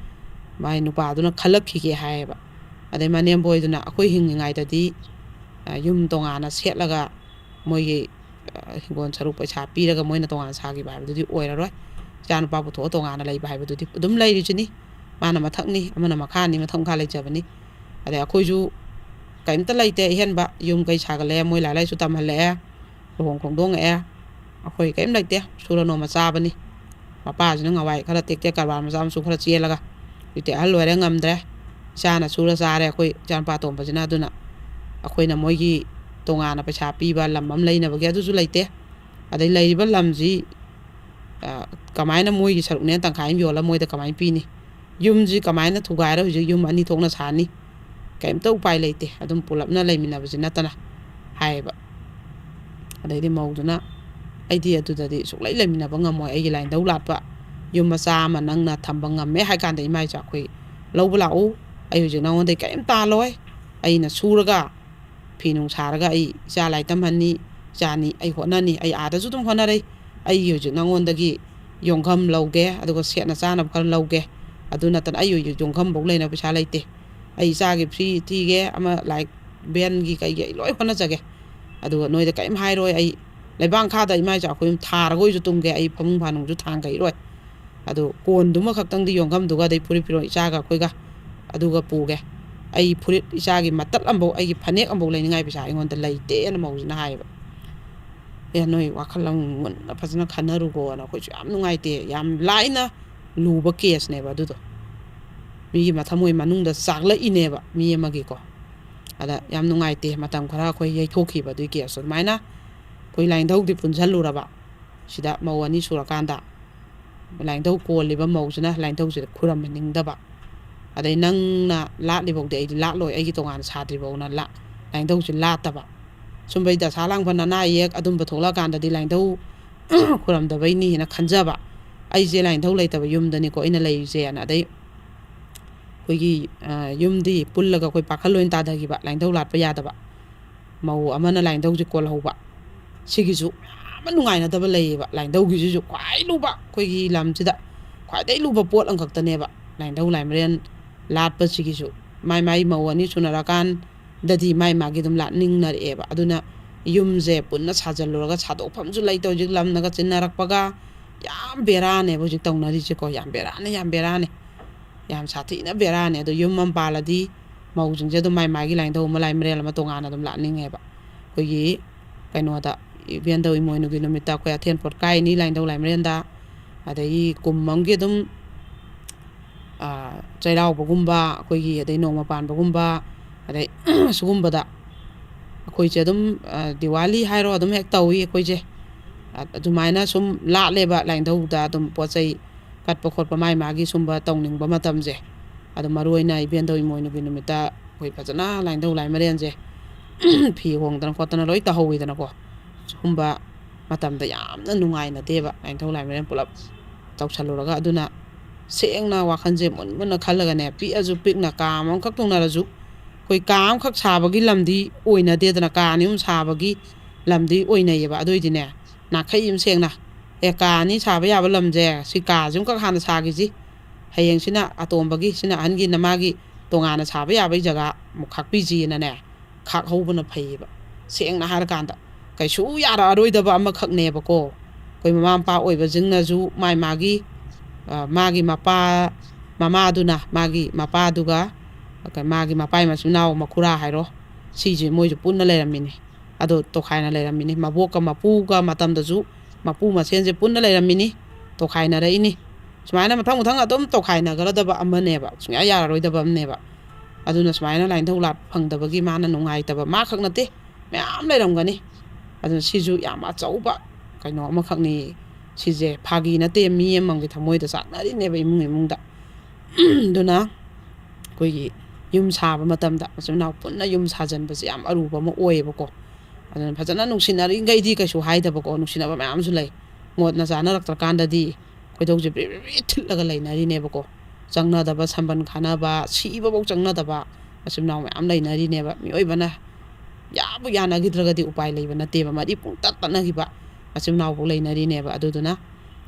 ꯃꯥꯏ ꯅꯨꯄꯥꯗꯨꯅ ꯈꯜꯂꯛꯈꯤꯒꯦ ꯍꯥꯏꯌꯦꯕ꯫ ꯑꯗꯩ ꯃꯅꯦꯝꯕꯣꯏꯗꯨꯅ ꯑꯩꯈꯣꯏ ꯍꯤꯡꯉꯤꯉꯩꯗꯗꯤ, ꯑ, ꯌꯨꯝ ꯇꯣꯉꯥꯟꯅ ꯁꯦꯠꯂꯒ ꯃꯣꯏꯒꯤ, ꯑ, ꯍꯤꯡꯒꯣꯜ ꯁꯔꯨꯛ ꯄꯩꯁꯥ ꯄꯤꯔꯒ ꯃꯣꯏꯅ ꯇꯣꯉꯥꯟꯅ ꯁꯥꯈꯤꯕ ꯍꯥꯏꯕꯗꯨꯗꯤ ꯑꯣꯏꯔꯔꯣꯏ꯫ ꯏꯆꯥ ꯅꯨꯄꯥ ꯄꯨꯊꯣꯛꯑ ꯇꯣꯉꯥꯟꯅ ꯂꯩꯕ ꯍꯥꯏꯕꯗꯨꯗꯤ ꯑꯗꯨꯝ ꯂꯩꯔꯤꯁꯤꯅꯤ꯫ ꯃꯥꯅ ꯃꯊꯛꯅꯤ, ꯑꯃꯅ ꯃꯈꯥꯅꯤ, ꯃꯊꯛ ꯃꯈꯥ ꯂꯩꯖꯕꯅꯤ꯫ ꯑꯗꯩ ꯑꯩꯈꯣꯏꯁꯨ ꯀꯔꯤꯝꯇ ꯂꯩꯇꯦ ꯑꯍꯦꯟꯕ꯫ ꯌꯨꯝ ꯀꯩ ꯁꯥꯒꯠꯂꯛꯑꯦ, ꯃꯣꯏ ꯂꯥꯏꯔꯤꯛ ꯂꯥꯏꯁꯨ ꯇꯝꯍꯜꯂꯛꯑꯦ, ꯂꯨꯍꯣꯡ ꯈꯣꯡꯗꯣꯡꯉꯛꯑꯦ꯫ ꯑꯩꯈꯣꯏ ꯀꯔꯤꯝ ꯂꯩꯇꯦ, ꯁꯨꯔ ꯅꯣꯝꯃ ꯆꯥꯕꯅꯤ꯫ ꯃꯄꯥꯁꯤꯅ ꯉꯋꯥꯏ ꯈꯔ ꯇꯦꯛ ꯇꯦꯛ ꯀꯔꯕꯥꯔ ꯃꯆꯥ ꯃꯁꯨ ꯈꯔ ꯆꯦꯜꯂꯒ, ꯍꯧꯖꯤꯛꯇꯤ ꯑꯍꯜ ꯑꯣꯏꯔꯦ, ꯉꯝꯗ꯭ꯔꯦ꯫ ꯏꯆꯥꯅ ꯁꯨꯔ ꯆꯥꯔꯦ, ꯑꯩꯈꯣꯏ ꯏꯆꯥꯅꯨꯄꯥ ꯑꯇꯣꯝꯕꯁꯤꯅ꯫ ꯑꯗꯨꯅ ꯑꯩꯈꯣꯏꯅ ꯃꯣꯏꯒꯤ ꯇꯣꯉꯥꯟꯅ ꯄꯩꯁꯥ ꯄꯤꯕ ꯂꯝ ꯑꯃ ꯂꯩꯅꯕꯒꯤ ꯑꯗꯨꯁꯨ ꯂꯩꯇꯦ꯫ ꯑꯗꯩ ꯂꯩꯔꯤꯕ ꯂꯝꯁꯤ, ꯑ, ꯀꯃꯥꯏꯅ ꯃꯣꯏꯒꯤ ꯁꯔꯨꯛꯅꯦꯅ ꯇꯪꯈꯥꯏ ꯑꯃ ꯌꯣꯜꯂ ꯃꯣꯏꯗ ꯀꯃꯥꯏꯅ ꯄꯤꯅꯤ? ꯌꯨꯝꯁꯤ ꯀꯃꯥꯏꯅ ꯊꯨꯒꯥꯏꯔ ꯍꯧꯖꯤꯛ ꯌꯨꯝ ꯑꯅꯤ ꯊꯣꯛꯅ ꯁꯥꯅꯤ? ꯀꯩꯝꯇ ꯎꯄꯥꯏ ꯂꯩꯇꯦ, ꯑꯗꯨꯝ ꯄꯨꯂꯞꯅ ꯂꯩꯃꯤꯟꯅꯕꯁꯤ ꯅꯠꯇꯅ ꯍꯥꯏꯌꯦꯕ꯫ ꯑꯗꯩꯗꯤ ꯃꯧꯗꯨꯅ, "ꯑꯩꯗꯤ ꯑꯗꯨꯗꯗꯤ ꯁꯨꯛꯂꯩ ꯂꯩꯃꯤꯟꯅꯕ ꯉꯝꯃꯣꯏ, ꯑꯩꯒꯤ ꯂꯥꯏꯟꯗꯧ ꯂꯥꯠꯄ ꯌꯨꯝ ꯃꯆꯥ ꯑꯃ ꯅꯪꯅ ꯊꯝꯕ ꯉꯝꯃꯦ ꯍꯥꯏ ꯀꯥꯟꯗ, ꯏꯃꯥ ꯏꯆꯥ ꯑꯩꯈꯣꯏ ꯂꯧꯕ ꯂꯥꯛꯎ꯫ ꯑꯩ ꯍꯧꯖꯤꯛ ꯅꯉꯣꯟꯗꯩ ꯀꯔꯤꯝ ꯇꯥꯜꯂꯣꯏ꯫ ꯑꯩꯅ ꯁꯨꯔꯒ, ꯐꯤ ꯅꯨꯡ ꯁꯥꯔꯒ ꯑꯩ ꯏꯆꯥ ꯂꯥꯏꯔꯤꯛ ꯇꯝꯍꯟꯅꯤ, ꯏꯆꯥꯅꯤ, ꯑꯩ ꯍꯣꯠꯅꯅꯤ꯫ ꯑꯩ ꯑꯥꯗꯁꯨ ꯑꯗꯨꯝ ꯍꯣꯠꯅꯔꯩ꯫ ꯑꯩꯒꯤ ꯍꯧꯖꯤꯛ ꯅꯉꯣꯟꯗꯒꯤ ꯌꯣꯡꯈꯝ ꯂꯧꯒꯦ, ꯑꯗꯨꯒ ꯁꯦꯠꯅ ꯆꯥꯅꯕ ꯈꯔ ꯂꯧꯒꯦ꯫ ꯑꯗꯨ ꯅꯠꯇꯅ ꯑꯩ ꯍꯧꯖꯤꯛ ꯌꯣꯡꯈꯝꯐꯧ ꯂꯩꯅꯕ ꯄꯩꯁꯥ ꯂꯩꯇꯦ꯫ ꯑꯩ ꯏꯆꯥꯒꯤ ꯐ꯭ꯔꯤ ꯊꯤꯒꯦ, ꯑꯃ ꯂꯥꯏꯔꯤꯛ ꯚꯦꯟꯒꯤ ꯀꯩꯒꯤ ꯑꯩ ꯂꯣꯏ ꯍꯣꯠꯅꯖꯒꯦ꯫ ꯑꯗꯨꯒ ꯅꯣꯏꯗ ꯀꯔꯤꯝ ꯍꯥꯏꯔꯣꯏ꯫ ꯑꯩ ꯂꯩꯕꯥꯛ ꯈꯥꯗ ꯏꯃꯥ ꯏꯆꯥ ꯑꯩꯈꯣꯏ ꯌꯨꯝ ꯊꯥꯔꯒ ꯑꯣꯏꯁꯨ ꯇꯨꯝꯒꯦ꯫ ꯑꯩ ꯐꯃꯨꯡ ꯐꯥꯅꯨꯡꯁꯨ ꯊꯥꯡꯈꯩꯔꯣꯏ꯫ ꯑꯗꯨ ꯀꯣꯟꯗꯨꯃ ꯈꯛꯇꯪꯗꯤ ꯌꯣꯟꯐꯝꯗꯨꯒ ꯑꯗꯩ ꯐꯨꯔꯤꯠ ꯐꯤꯔꯣꯜ ꯏꯆꯥꯒ ꯑꯩꯈꯣꯏꯒ ꯑꯗꯨꯒ ꯄꯨꯒꯦ꯫ ꯑꯩ ꯐꯨꯔꯤꯠ ꯏꯆꯥꯒꯤ ꯃꯇꯠ ꯑꯃꯐꯥꯎ, ꯑꯩꯒꯤ ꯐꯅꯦꯛ ꯑꯃꯐꯥꯎ ꯂꯩꯅꯤꯡꯉꯥꯏ ꯄꯩꯁꯥ ꯑꯩꯉꯣꯟꯗ ꯂꯩꯇꯦꯅ ꯃꯧꯁꯤꯅ ꯍꯥꯏꯌꯦꯕ꯫ "ꯑꯦ, ꯅꯣꯏ ꯋꯥꯈꯜ ꯑꯃ ꯃꯨꯟꯅ ꯐꯖꯅ ꯈꯟꯅꯔꯨꯀꯣꯅ" ꯑꯩꯈꯣꯏꯁꯨ ꯌꯥꯝ ꯅꯨꯡꯉꯥꯏꯇꯦ꯫ ꯌꯥꯝ ꯂꯥꯏꯅ ꯂꯨꯕ ꯀꯦꯁꯅꯦꯕ ꯑꯗꯨꯗꯣ꯫ ꯃꯤꯒꯤ ꯃꯊꯃꯣꯏ ꯃꯅꯨꯡꯗ ꯆꯥꯛꯂꯛꯏꯅꯦꯕ ꯃꯤ ꯑꯃꯒꯤꯀꯣ꯫ ꯑꯗ ꯌꯥꯝ ꯅꯨꯡꯉꯥꯏꯇꯦ, ꯃꯇꯝ ꯈꯔ ꯑꯩꯈꯣꯏ ꯌꯩꯊꯣꯛꯈꯤꯕ ꯑꯗꯨꯒꯤ ꯀꯦꯁꯇꯣ꯫ ꯑꯗꯨꯃꯥꯏꯅ ꯑꯩꯈꯣꯏ ꯂꯥꯏꯅꯤꯡꯊꯧꯗꯤ ꯄꯨꯟꯁꯤꯜꯂꯨꯔꯕ, ꯁꯤꯗ ꯃꯧ ꯑꯅꯤ ꯁꯨꯔꯀꯥꯟꯗ ꯂꯥꯏꯅꯤꯡꯊꯧ ꯀꯣꯜꯂꯤꯕ ꯃꯧꯁꯤꯅ ꯂꯥꯏꯅꯤꯡꯊꯧꯁꯤꯗ ꯈꯨꯔꯨꯝꯍꯟꯅꯤꯡꯗꯕ, ꯑꯗꯩ "ꯅꯪꯅ ꯂꯥꯠꯂꯤꯐꯥꯎꯗꯤ ꯑꯩꯗꯤ ꯂꯥꯠꯂꯣꯏ, ꯑꯩꯒꯤ ꯇꯣꯉꯥꯟꯅ ꯁꯥꯗ꯭ꯔꯤꯐꯥꯎꯅ" ꯂꯥ-, ꯂꯥꯏꯅꯤꯡꯊꯧꯁꯤ ꯂꯥꯠꯇꯕ꯫ ꯁꯨꯝꯕꯩ ꯗꯁꯥ ꯂꯥꯡꯕꯟ ꯑꯅꯥ ꯑꯌꯦꯛ ꯑꯗꯨꯝꯕ ꯊꯣꯛꯂꯛꯑꯀꯥꯟꯗꯗꯤ ꯂꯥꯏꯅꯤꯡꯊꯧ ꯈꯨꯔꯝꯗꯕꯩꯅꯤꯅ ꯈꯟꯖꯕ꯫ ꯑꯩꯁꯦ ꯂꯥꯏꯅꯤꯡꯊꯧ ꯂꯩꯇꯕ ꯌꯨꯝꯗꯅꯤꯀꯣ ꯑꯩꯅ ꯂꯩꯔꯤꯁꯦꯅ꯫ ꯑꯗꯩ ꯑꯩꯈꯣꯏꯒꯤ, ꯑ, ꯌꯨꯝꯗꯤ ꯄꯨꯜꯂꯒ ꯑꯩꯈꯣꯏ ꯄꯥꯈꯜ ꯂꯣꯏ ꯇꯥꯗꯈꯤꯕ, ꯂꯥꯏꯅꯤꯡꯊꯧ ꯂꯥꯠꯄ ꯌꯥꯗꯕ꯫ ꯃꯧ ꯑꯃꯅ ꯂꯥꯏꯅꯤꯡꯊꯧꯁꯦ ꯀꯣꯜꯍꯧꯕ꯫ ꯁꯤꯒꯤꯁꯨ ꯌꯥꯝꯅ ꯅꯨꯡꯉꯥꯏꯅꯗꯕ ꯂꯩꯌꯦꯕ꯫ ꯂꯥꯏꯅꯤꯡꯊꯧꯒꯤꯁꯤꯁꯨ ꯈ꯭ꯋꯥꯏ ꯂꯨꯕ ꯑꯩꯈꯣꯏꯒꯤ ꯂꯝꯁꯤꯗ ꯈ꯭ꯋꯥꯏꯗꯒꯤ ꯂꯨꯕ ꯄꯣꯠ ꯑꯃꯈꯛꯇꯅꯦꯕ ꯂꯥꯏꯅꯤꯡꯊꯧ ꯂꯥꯏꯃꯔꯦꯟ ꯂꯥꯠꯄꯁꯤꯒꯤꯁꯨ꯫ ꯃꯥꯏ ꯃꯥꯏ ꯃꯧ ꯑꯅꯤ ꯁꯨꯅꯔꯀꯥꯟꯗꯗꯤ ꯃꯥꯏ ꯃꯥꯒꯤ ꯑꯗꯨꯝ ꯂꯥꯠꯅꯤꯡꯅꯔꯛꯑꯦꯕ꯫ ꯑꯗꯨꯅ ꯌꯨꯝꯁꯦ ꯄꯨꯟꯅ ꯁꯥꯖꯜꯂꯨꯔꯒ ꯁꯥꯗꯣꯛꯐꯝꯁꯨ ꯂꯩꯇ, ꯍꯧꯖꯤꯛ ꯂꯝꯅꯒ ꯆꯤꯟꯅꯔꯛꯄꯒ꯫ ꯌꯥꯝ ꯕꯦꯔꯥꯅꯦꯕ ꯍꯧꯖꯤꯛ ꯇꯧꯅꯔꯤꯁꯦꯀꯣ, ꯌꯥꯝ ꯕꯦꯔꯥꯅꯦ, ꯌꯥꯝ ꯕꯦꯔꯥꯅꯦ꯫ ꯌꯥꯝ ꯁꯥꯊꯤꯅ ꯕꯦꯔꯥꯅꯦ꯫ ꯑꯗꯣ ꯌꯨꯝ ꯑꯃ ꯄꯥꯜꯂꯗꯤ ꯃꯧꯁꯤꯡꯁꯦ ꯑꯗꯨꯝ ꯃꯥꯏ ꯃꯥꯒꯤ ꯂꯥꯏꯅꯤꯡꯊꯧ ꯑꯃ, ꯂꯥꯏꯃꯔꯦꯜ ꯑꯃ ꯇꯣꯉꯥꯟꯅ ꯑꯗꯨꯝ ꯂꯥꯠꯅꯤꯡꯉꯦꯕ꯫ ꯑꯩꯈꯣꯏꯒꯤ ꯀꯩꯅꯣꯗ, ꯏꯕꯦꯟꯗꯧ ꯏꯃꯣꯏꯅꯨꯒꯤ ꯅꯨꯃꯤꯠꯇ ꯑꯩꯈꯣꯏ ꯑꯊꯦꯟ ꯄꯣꯠ ꯀꯥꯏꯅꯤ ꯂꯥꯏꯅꯤꯡꯊꯧ ꯂꯥꯏꯃꯔꯦꯟꯗ꯫ ꯑꯗꯒꯤ ꯀꯨꯝ ꯑꯃꯒꯤ ꯑꯗꯨꯝ, ꯑ, ꯆꯩꯔꯥꯎꯕꯒꯨꯝꯕ ꯑꯩꯈꯣꯏꯒꯤ, ꯑꯗꯩ ꯅꯣꯡꯃ ꯄꯥꯟꯕꯒꯨꯝꯕ, ꯑꯗꯩ ꯁꯤꯒꯨꯝꯕꯗ ꯑꯩꯈꯣꯏꯁꯦ ꯑꯗꯨꯝ, ꯑ, ꯗꯤꯋꯥꯂꯤ ꯍꯥꯏꯔꯣ, ꯑꯗꯨꯝ ꯍꯦꯛ ꯇꯧꯏ ꯑꯩꯈꯣꯏꯁꯦ꯫ ꯑ-, ꯑꯗꯨꯃꯥꯏꯅ ꯁꯨꯝ ꯂꯥꯠꯂꯦꯕ ꯂꯥꯏꯅꯤꯡꯊꯧꯗ ꯑꯗꯨꯝ ꯄꯣꯠ ꯆꯩ ꯀꯠꯄ ꯈꯣꯠꯄ ꯃꯥꯏ ꯃꯥꯒꯤ ꯁꯨꯝꯕ ꯇꯧꯅꯤꯡꯕ ꯃꯇꯝꯁꯦ꯫ ꯑꯗꯣ ꯃꯔꯨ ꯑꯣꯏꯅ ꯏꯕꯦꯟꯗꯧ ꯏꯃꯣꯏꯅꯨꯒꯤ ꯅꯨꯃꯤꯠꯇ ꯑꯩꯈꯣꯏ ꯐꯖꯅ ꯂꯥꯏꯅꯤꯡꯊꯧ ꯂꯥꯏꯃꯔꯦꯟꯁꯦ ꯐꯤ ꯍꯣꯡꯗꯅ ꯈꯣꯠꯇꯅ ꯂꯣꯏ ꯇꯧꯍꯧꯋꯤꯗꯅꯀꯣ꯫ ꯁꯤꯒꯨꯝꯕ ꯃꯇꯝꯗ ꯌꯥꯝꯅ ꯅꯨꯡꯉꯥꯏꯅꯗꯦꯕ꯫ ꯂꯥꯏꯅꯤꯡꯊꯧ ꯂꯥꯏꯃꯔꯦꯟ ꯄꯨꯂꯞ ꯇꯧꯁꯜꯂꯨꯔꯒ꯫ ꯑꯗꯨꯅ ꯁꯦꯡꯅ ꯋꯥꯈꯜꯁꯦ ꯃꯨꯟ ꯃꯨꯟꯅ ꯈꯜꯂꯒꯅꯦ, ꯄꯤꯛꯑꯁꯨ ꯄꯤꯛꯅ ꯀꯥ ꯑꯃꯈꯛ ꯇꯣꯡꯅꯔꯁꯨ, ꯑꯩꯈꯣꯏ ꯀꯥ ꯑꯃꯈꯛ ꯁꯥꯕꯒꯤ ꯂꯝꯗꯤ ꯑꯣꯏꯅꯗꯦꯗꯅ, ꯀꯥ ꯑꯅꯤ ꯑꯍꯨꯝ ꯁꯥꯕꯒꯤ ꯂꯝꯗꯤ ꯑꯣꯏꯅꯩꯌꯦꯕ꯫ ꯑꯗꯨ ꯑꯣꯏꯗꯤꯅꯦ, ꯅꯥꯈꯩ ꯑꯃ ꯁꯦꯡꯅ, "ꯑꯦ, ꯀꯥ ꯑꯅꯤ ꯁꯥꯕ ꯌꯥꯕ ꯂꯝꯁꯦ ꯁꯤ ꯀꯥꯁꯤꯃꯈꯛ ꯍꯥꯟꯅ ꯁꯥꯈꯤꯁꯤ, ꯍꯌꯦꯡ ꯁꯤꯅ ꯑꯇꯣꯝꯕꯒꯤ, ꯁꯤꯅ ꯑꯍꯟꯒꯤꯅ ꯃꯥꯒꯤ ꯇꯣꯉꯥꯟꯅ ꯁꯥꯕ ꯌꯥꯕꯒꯤ ꯖꯒꯥ ꯑꯃꯨꯛ ꯈꯥꯛꯄꯤꯁꯤꯅꯅꯦ, ꯈꯥꯛꯍꯧꯕꯅ ꯐꯩꯌꯦꯕ꯫ ꯁꯦꯡꯅ ꯍꯥꯏꯔꯀꯥꯟꯗ ꯀꯩꯁꯨ ꯌꯥꯔꯛꯑꯔꯣꯏꯗꯕ ꯑꯃꯈꯛꯅꯦꯕꯀꯣ꯫ ꯑꯩꯈꯣꯏ ꯃꯃꯥ ꯃꯄꯥ ꯑꯣꯏꯕꯁꯤꯡꯅꯁꯨ ꯃꯥꯏ ꯃꯥꯒꯤ, ꯑ, ꯃꯥꯒꯤ ꯃꯄꯥ, ꯃꯃꯥꯗꯨꯅ ꯃꯥꯒꯤ ꯃꯄꯥꯗꯨꯒ, ꯃꯥꯒꯤ ꯃꯄꯥꯒꯤ ꯃꯆꯤꯟ ꯃꯅꯥꯎ ꯃꯈꯨꯔꯥ ꯍꯥꯏꯔꯣ, ꯁꯤꯁꯦ ꯃꯣꯏꯁꯨ ꯄꯨꯟꯅ ꯂꯩꯔꯝꯃꯤꯅꯤ꯫ ꯑꯗꯣ ꯇꯣꯈꯥꯏꯅ ꯂꯩꯔꯝꯃꯤꯅꯤ꯫ ꯃꯕꯣꯛꯀ ꯃꯄꯨꯒ ꯃꯇꯝꯗꯁꯨ ꯃꯄꯨ ꯃꯁꯦꯟꯁꯦ ꯄꯨꯟꯅ ꯂꯩꯔꯝꯃꯤꯅꯤ, ꯇꯣꯈꯥꯏꯅꯔꯛꯏꯅꯤ꯫ ꯁꯨꯃꯥꯏꯅ ꯃꯊꯪ ꯃꯊꯪ ꯑꯗꯨꯝ ꯇꯣꯈꯥꯏꯅꯒꯗꯕ ꯑꯃꯅꯦꯕ, ꯁꯨꯡꯌꯥ ꯌꯥꯔꯔꯣꯏꯗꯕ ꯑꯃꯅꯦꯕ꯫ ꯑꯗꯨꯅ ꯁꯨꯃꯥꯏꯅ ꯂꯥꯏꯅꯤꯡꯊꯧ ꯂꯥꯠ ꯐꯪꯗꯕꯒꯤ ꯃꯥꯅ ꯅꯨꯡꯉꯥꯏꯇꯕ ꯃꯥ ꯈꯛ ꯅꯠꯇꯦ, ꯃꯌꯥꯝ ꯂꯩꯔꯝꯒꯅꯤ꯫ ꯑꯗꯨꯅ ꯁꯤꯁꯨ ꯌꯥꯝ ꯑꯆꯧꯕ ꯀꯩꯅꯣ ꯑꯃꯈꯛꯅꯤ꯫ ꯁꯤꯁꯦ ꯐꯥꯒꯤ ꯅꯠꯇꯦ, ꯃꯤ ꯑꯃꯃꯝꯒꯤ ꯊꯃꯣꯏꯗ ꯆꯥꯛꯅꯔꯤꯅꯦꯕ, ꯏꯃꯨꯡ ꯏꯃꯨꯡꯗ꯫ ꯑꯗꯨꯅ ꯑꯩꯈꯣꯏꯒꯤ ꯌꯨꯝ ꯁꯥꯕ ꯃꯇꯝꯗ ꯃꯆꯤꯟ ꯃꯅꯥꯎ ꯄꯨꯟꯅ ꯌꯨꯝ ꯁꯥꯖꯟꯕꯁꯦ ꯌꯥꯝ ꯑꯔꯨꯕ ꯑꯃ ꯑꯣꯏꯌꯦꯕꯀꯣ꯫ ꯑꯗꯨꯅ ꯐꯖꯅ ꯅꯨꯡꯁꯤꯅꯔꯤꯈꯩꯗꯤ ꯀꯩꯁꯨ ꯍꯥꯏꯗꯕꯀꯣ, ꯅꯨꯡꯁꯤꯅꯕ ꯃꯌꯥꯝꯁꯨ ꯂꯩ꯫ ꯃꯣꯠꯅ ꯆꯥꯅꯔꯛꯇ꯭ꯔꯀꯥꯟꯗꯗꯤ ꯈꯣꯏꯗꯧꯁꯦ ꯕ꯭ꯔꯤ ꯕ꯭ꯔꯤ ꯕ꯭ꯔꯤ ꯊꯤꯠꯂꯒ ꯂꯩꯅꯔꯤꯅꯦꯕꯀꯣ꯫ ꯆꯪꯅꯗꯕ, ꯁꯝꯕꯟ ꯈꯥꯅꯕ, ꯁꯤꯕꯐꯧ ꯆꯪꯅꯗꯕ ꯃꯆꯤꯟ ꯃꯅꯥꯎ ꯃꯌꯥꯝ ꯂꯩꯅꯔꯤꯅꯦꯕ꯫ ꯃꯤꯑꯣꯏꯕꯅ ꯌꯥꯕꯨ ꯌꯥꯅꯈꯤꯗ꯭ꯔꯒꯗꯤ ꯎꯄꯥꯏ ꯂꯩꯕ ꯅꯠꯇꯦꯕ꯫ ꯃꯔꯤ ꯄꯨꯡꯇꯠ ꯇꯠꯅꯈꯤꯕ ꯃꯆꯤꯟ ꯃꯅꯥꯎꯐꯧ ꯂꯩꯅꯔꯤꯅꯦꯕ꯫ ꯑꯗꯨꯗꯨꯅ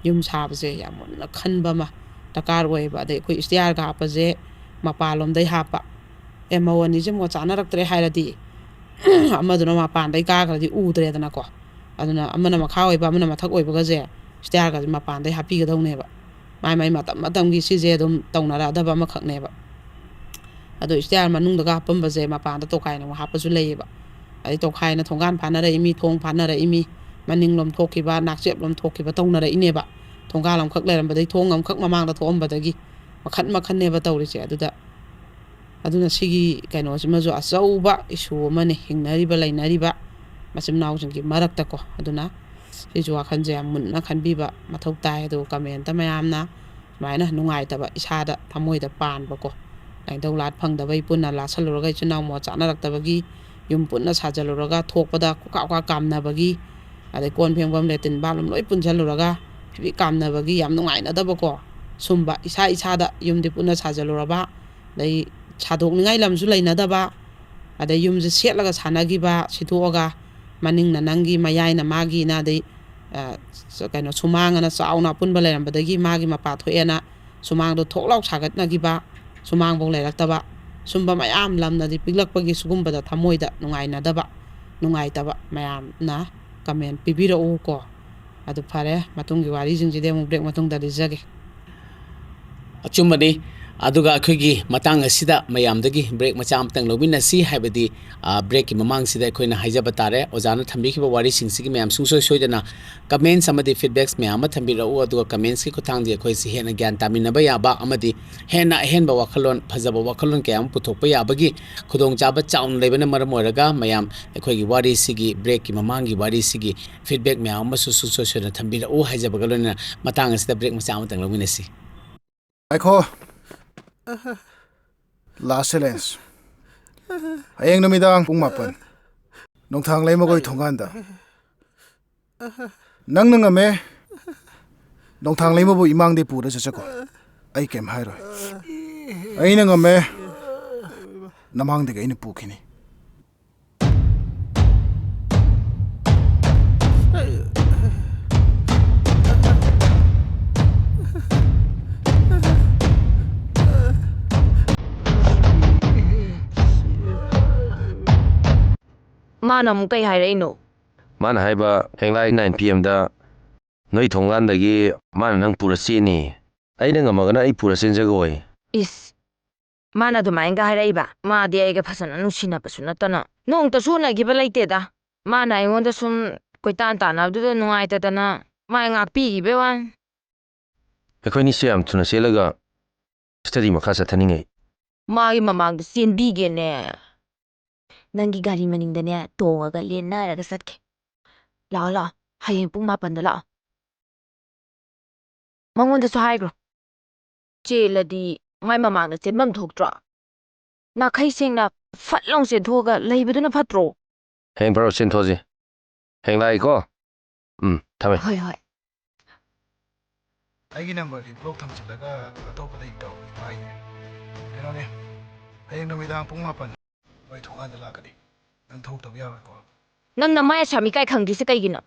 ꯌꯨꯝ ꯁꯥꯕꯁꯦ ꯌꯥꯝ ꯃꯨꯟꯅ ꯈꯟꯕ ꯑꯃ ꯗꯔꯀꯥꯔ ꯑꯣꯏꯌꯦꯕ꯫ ꯑꯗꯩ ꯑꯩꯈꯣꯏ ꯏꯁꯇꯤꯌꯥꯔꯒ ꯍꯥꯞꯄꯁꯦ ꯃꯄꯥꯟꯂꯣꯝꯗꯩ ꯍꯥꯞꯄ, ꯑꯦ, ꯃꯧ ꯑꯅꯤꯁꯦ ꯃꯣꯠ ꯆꯥꯅꯔꯛꯇ꯭ꯔꯦ ꯍꯥꯏꯔꯗꯤ, ꯑꯃꯗꯨꯅ ꯃꯄꯥꯟꯗꯩ ꯀꯥꯈ꯭ꯔꯗꯤ ꯎꯗ꯭ꯔꯦꯗꯅꯀꯣ꯫ ꯑꯗꯨꯅ ꯑꯃꯅ ꯃꯈꯥ ꯑꯣꯏꯕ, ꯑꯃꯅ ꯃꯊꯛ ꯑꯣꯏꯕꯒꯁꯦ ꯏꯁꯇꯤꯌꯥꯔꯒꯁꯦ ꯃꯄꯥꯟꯗꯩ ꯍꯥꯞꯄꯤꯒꯗꯧꯅꯦꯕ꯫ ꯃꯥꯏ ꯃꯥꯏ ꯃꯇꯝ ꯃꯇꯝꯒꯤ ꯁꯤꯁꯦ ꯑꯗꯨꯝ ꯇꯧꯅꯔꯛꯑꯗꯕ ꯑꯃꯈꯛꯅꯦꯕ꯫ ꯑꯗꯣ ꯏꯁꯇꯤꯌꯥꯔ ꯃꯅꯨꯡꯗꯒ ꯍꯥꯞꯄꯝꯕꯁꯦ ꯃꯄꯥꯟꯗ ꯇꯣꯈꯥꯏꯅ ꯑꯃꯨꯛ ꯍꯥꯞꯄꯁꯨ ꯂꯩꯌꯦꯕ꯫ ꯑꯗꯩ ꯇꯣꯈꯥꯏꯅ ꯊꯣꯡꯒꯥꯟ ꯐꯥꯅꯔꯛꯏ, ꯃꯤ ꯊꯣꯡ ꯐꯥꯅꯔꯛꯏ, ꯃꯤ ꯃꯅꯤꯡꯂꯣꯝ ꯊꯣꯛꯈꯤꯕ, ꯅꯥꯛꯆꯦꯞꯂꯣꯝ ꯊꯣꯛꯈꯤꯕ ꯇꯧꯅꯔꯛꯏꯅꯦꯕ꯫ ꯊꯣꯡꯒꯥꯟ ꯑꯃꯈꯛ ꯂꯩꯔꯝꯕꯗꯒꯤ, ꯊꯣꯡ ꯑꯃꯈꯛ ꯃꯃꯥꯡꯗ ꯊꯣꯛꯑꯝꯕꯗꯒꯤ ꯃꯈꯟ ꯃꯈꯟꯅꯦꯕ ꯇꯧꯔꯤꯁꯦ꯫ ꯑꯗꯨꯗ, ꯑꯗꯨꯅ ꯁꯤꯒꯤ ꯀꯩꯅꯣꯁꯤꯃꯁꯨ ꯑꯆꯧꯕ ꯏꯁꯨ ꯑꯃꯅꯤ ꯍꯤꯡꯅꯔꯤꯕ, ꯂꯩꯅꯔꯤꯕ ꯃꯆꯤꯟ ꯃꯅꯥꯎꯁꯤꯡꯒꯤ ꯃꯔꯛꯇꯀꯣ꯫ ꯑꯗꯨꯅ ꯁꯤꯁꯨ ꯋꯥꯈꯜꯁꯦ ꯌꯥꯝ ꯃꯨꯟꯅ ꯈꯟꯕꯤꯕ ꯃꯊꯧ ꯇꯥꯏ꯫ ꯑꯗꯨꯒ ꯀꯃꯦꯟꯇ ꯃꯌꯥꯝꯅ ꯁꯨꯃꯥꯏꯅ ꯅꯨꯡꯉꯥꯏꯇꯕ, ꯏꯁꯥꯗ ꯊꯃꯣꯏꯗ ꯄꯥꯟꯕꯀꯣ, ꯂꯥꯏꯅꯤꯡꯊꯧ ꯂꯥꯠ ꯐꯪꯗꯕꯩ ꯄꯨꯟꯅ ꯂꯥꯠꯁꯜꯂꯨꯔꯒ ꯏꯆꯤꯟ ꯏꯅꯥꯎ ꯃꯣꯠ ꯆꯥꯅꯔꯛꯇꯕꯒꯤ, ꯌꯨꯝ ꯄꯨꯟꯅ ꯁꯥꯖꯜꯂꯨꯔꯒ ꯊꯣꯛꯄꯗ ꯀꯣꯀꯥ ꯀꯣꯀꯥ ꯀꯥꯝꯅꯕꯒꯤ, ꯑꯗꯩ ꯀꯣꯟ ꯐꯦꯡꯐꯝ, ꯂꯦꯇꯤꯟ ꯕꯥꯠꯔꯨꯝ ꯂꯣꯏ ꯄꯨꯟꯁꯤꯜꯂꯨꯔꯒ ꯐꯤꯕꯤ ꯀꯥꯝꯅꯕꯒꯤ ꯌꯥꯝ ꯅꯨꯡꯉꯥꯏꯅꯗꯕꯀꯣ꯫ ꯁꯨꯝꯕ ꯏꯁꯥ ꯏꯁꯥꯗ ꯌꯨꯝꯗꯤ ꯄꯨꯟꯅ ꯁꯥꯖꯜꯂꯨꯔꯕ, ꯑꯗꯩ ꯁꯥꯗꯣꯛꯅꯤꯡꯉꯥꯏ ꯂꯝꯁꯨ ꯂꯩꯅꯗꯕ, ꯑꯗꯩ ꯌꯨꯝꯁꯦ ꯁꯦꯠꯂꯒ ꯁꯥꯟꯅꯈꯤꯕ, ꯁꯤꯗꯣꯛꯑꯒ ꯃꯅꯤꯡꯅ ꯅꯪꯒꯤ, ꯃꯌꯥꯏꯅ ꯃꯥꯒꯤꯅ, ꯑꯗꯩ, ꯑ, ꯀꯩꯅꯣ, ꯁꯨꯃꯥꯡ ꯑꯅ ꯆꯥꯎꯅ ꯑꯄꯨꯟꯕ ꯂꯩꯔꯝꯕꯗꯒꯤ ꯃꯥꯒꯤ ꯃꯄꯥ ꯊꯣꯛꯑꯦꯅ ꯁꯨꯃꯥꯡꯗꯣ ꯊꯣꯛ ꯂꯥꯎ ꯁꯥꯒꯠꯅꯈꯤꯕ, ꯁꯨꯃꯥꯡꯐꯧ ꯂꯩꯔꯛꯇꯕ, ꯁꯨꯝꯕ ꯃꯌꯥꯝ ꯂꯝꯅꯗꯤ ꯄꯤꯛꯂꯛꯄꯒꯤ ꯁꯤꯒꯨꯝꯕꯗ ꯊꯃꯣꯏꯗ ꯅꯨꯡꯉꯥꯏꯅꯗꯕ, ꯅꯨꯡꯉꯥꯏꯇꯕ ꯃꯌꯥꯝꯅ comment ꯄꯤꯕꯤꯔꯛꯎ ꯀꯣ꯫ ꯑꯗꯨ ꯐꯔꯦ, ꯃꯇꯨꯡꯒꯤ ꯋꯥꯔꯤꯁꯤꯡꯁꯤꯗꯤ ꯑꯃꯨꯛ break ꯃꯇꯨꯡꯗ ꯂꯤꯖꯒꯦ꯫ ꯑꯆꯨꯝꯕꯅꯤ꯫ ꯑꯗꯨꯒ ꯑꯩꯈꯣꯏꯒꯤ ꯃꯇꯥꯡ ꯑꯁꯤꯗ ꯃꯌꯥꯝꯗꯒꯤ break ꯃꯆꯥ ꯑꯃꯇꯪ ꯂꯧꯃꯤꯟꯅꯁꯤ, ꯍꯥꯏꯕꯗꯤ, ꯑ, breakꯀꯤ ꯃꯃꯥꯡꯁꯤꯗ ꯑꯩꯈꯣꯏꯅ ꯍꯥꯏꯖꯕ ꯇꯥꯔꯦ, ꯑꯣꯖꯥꯅ ꯊꯝꯕꯤꯈꯤꯕ ꯋꯥꯔꯤꯁꯤꯡꯁꯤꯒꯤ ꯃꯌꯥꯝ ꯁꯨꯡꯁꯣꯏ ꯁꯣꯏꯗꯅ comments ꯑꯃꯗꯤ feedbacks ꯃꯌꯥꯝ ꯑꯃ ꯊꯝꯕꯤꯔꯛꯎ, ꯑꯗꯨꯒ commentsꯀꯤ ꯈꯨꯠꯊꯥꯡꯗꯒꯤ ꯑꯩꯈꯣꯏꯁꯤ ꯍꯦꯟꯅ ꯒ꯭ꯌꯥꯟ ꯇꯥꯃꯤꯟꯅꯕ ꯌꯥꯕ ꯑꯃꯗꯤ ꯍꯦꯟꯅ ꯑꯍꯦꯟꯕ ꯋꯥꯈꯜꯂꯣꯟ, ꯐꯖꯕ ꯋꯥꯈꯜꯂꯣꯟ ꯀꯌꯥ ꯑꯃ ꯄꯨꯊꯣꯛꯄ ꯌꯥꯕꯒꯤ ꯈꯨꯗꯣꯡꯆꯥꯕ ꯆꯥꯎꯅ ꯂꯩꯕꯅ ꯃꯔꯝ ꯑꯣꯏꯔꯒ, ꯃꯌꯥꯝ ꯑꯩꯈꯣꯏꯒꯤ ꯋꯥꯔꯤꯁꯤꯒꯤ breakꯀꯤ ꯃꯃꯥꯡꯒꯤ ꯋꯥꯔꯤꯁꯤꯒꯤ feedback ꯃꯌꯥꯝ ꯑꯃꯁꯨ ꯁꯨꯡꯁꯣꯏ ꯁꯣꯏꯗꯅ ꯊꯝꯕꯤꯔꯛꯎ ꯍꯥꯏꯖꯕꯒ ꯂꯣꯏꯅꯅ ꯃꯇꯥꯡ ꯑꯁꯤꯗ break ꯃꯆꯥ ꯑꯃꯇꯪ ꯂꯧꯃꯤꯟꯅꯁꯤ꯫ ꯉꯥꯏꯈꯣ꯫ Last challenge꯫ ꯍꯌꯦꯡ ꯅꯨꯃꯤꯗꯥꯡ ꯄꯨꯡ ꯃꯥꯄꯟ, ꯅꯣꯡꯊꯥꯡ ꯂꯩꯃꯒꯣꯏ ꯊꯣꯡꯒꯥꯟꯗ꯫ ꯅꯪꯅ ꯉꯝꯃꯦ, ꯅꯣꯡꯊꯥꯡ ꯂꯩꯃꯕꯨ ꯏꯃꯥꯡꯗꯩ ꯄꯨꯔ ꯆꯠꯆꯀꯣ꯫ ꯑꯩ ꯀꯩꯝ ꯍꯥꯏꯔꯣꯏ꯫ ꯑꯩꯅ ꯉꯝꯃꯦ, ꯅꯃꯥꯡꯗꯒꯤ ꯑꯩꯅ ꯄꯨꯈꯤꯅꯤ꯫ ꯃꯥꯅ ꯑꯃꯨꯛ ꯀꯩ ꯍꯥꯏꯔꯛꯏꯅꯣ? ꯃꯥꯅ ꯍꯥꯏꯕ, ꯍꯌꯦꯡꯂꯥꯏ nine PM ꯗ ꯅꯣꯏ ꯊꯣꯡꯒꯥꯟꯗꯒꯤ ꯃꯥꯅ ꯅꯪ ꯄꯨꯔ ꯆꯦꯟꯅꯤ꯫ ꯑꯩꯅ ꯉꯝꯃꯒꯅ ꯑꯩ ꯄꯨꯔ ꯆꯦꯟꯖꯒꯣꯏ꯫ ꯏꯁ, ꯃꯥꯅ ꯑꯗꯨꯃꯥꯏꯅꯒ ꯍꯥꯏꯔꯛꯏꯕ? ꯃꯥꯗꯤ ꯑꯩꯒ ꯐꯖꯅ ꯅꯨꯡꯁꯤꯅꯕꯁꯨ ꯅꯠꯇꯅ꯫ ꯅꯣꯡꯇꯁꯨ ꯎꯅꯈꯤꯕ ꯂꯩꯇꯦꯗ꯫ ꯃꯥꯅ ꯑꯩꯉꯣꯟꯗ ꯁꯨꯝ ꯀꯣꯏꯇꯥꯟ ꯇꯥꯟꯅꯕꯗꯨꯗ ꯅꯨꯡꯉꯥꯏꯇꯗꯅ ꯃꯥꯏ ꯉꯥꯛꯄꯤꯈꯤꯕꯩ ꯋꯥꯅꯤ꯫ ꯑꯩꯈꯣꯏꯅꯤꯁꯦ ꯌꯥꯝ ꯊꯨꯅ ꯆꯦꯜꯂꯒ study ꯃꯈꯥ ꯆꯠꯊꯅꯤꯡꯉꯩ꯫ ꯃꯥꯒꯤ ꯃꯃꯥꯡꯗ ꯆꯦꯟꯕꯤꯒꯦꯅꯦ꯫ ꯅꯪꯒꯤ ꯒꯥꯔꯤ ꯃꯅꯤꯡꯗꯅꯦ ꯇꯣꯡꯉꯒ ꯂꯦꯟꯅꯔꯒ ꯆꯠꯀꯦ꯫ ꯂꯥꯛꯑꯣ, ꯂꯥꯛꯑꯣ, ꯍꯌꯦꯡ ꯄꯨꯡ ꯃꯥꯄꯟꯗ ꯂꯥꯛꯑꯣ꯫ ꯃꯉꯣꯟꯗꯁꯨ ꯍꯥꯏꯈ꯭ꯔꯣ꯫ ꯆꯦꯜꯂꯗꯤ ꯃꯥꯏ ꯃꯃꯥꯡꯗ ꯆꯦꯟꯐꯝ ꯊꯣꯛꯇ꯭ꯔꯣ? ꯅꯥꯈꯩ ꯁꯦꯡꯅ ꯐꯠ ꯂꯥꯎ ꯆꯦꯟꯊꯣꯛꯑꯒ ꯂꯩꯕꯗꯨꯅ ꯐꯠꯇ꯭ꯔꯣ? ꯍꯌꯦꯡ ꯐꯔꯣ ꯆꯦꯟꯊꯣꯛꯑꯁꯤ꯫ ꯍꯌꯦꯡ ꯂꯥꯛꯏꯀꯣ꯫ ꯎꯝ, ꯊꯝꯃꯦ꯫ ꯍꯣꯏ, ꯍꯣꯏ꯫ ꯑꯩꯒꯤ numberꯗꯤ block ꯊꯝꯖꯤꯜꯂꯒ ꯑꯇꯣꯞꯄꯗ ꯇꯧ ꯍꯥꯏꯅꯦ꯫ ꯀꯩꯅꯣꯅꯦ, ꯍꯌꯦꯡ ꯅꯨꯃꯤꯗꯥꯡ ꯄꯨꯡ ꯃꯥꯄꯟ ꯃꯣꯏ ꯊꯣꯡꯒꯥꯟꯗ ꯂꯥꯛꯀꯅꯤ꯫ ꯅꯪ ꯊꯣꯛꯇꯕ ꯌꯥꯔꯣꯏꯀꯣ꯫ ꯅꯪ ꯅꯃꯥꯏ ꯑꯁꯥꯃꯤ ꯀꯥꯏ ꯈꯪꯗ꯭ꯔꯤꯁꯦ ꯀꯩꯒꯤꯅꯣ?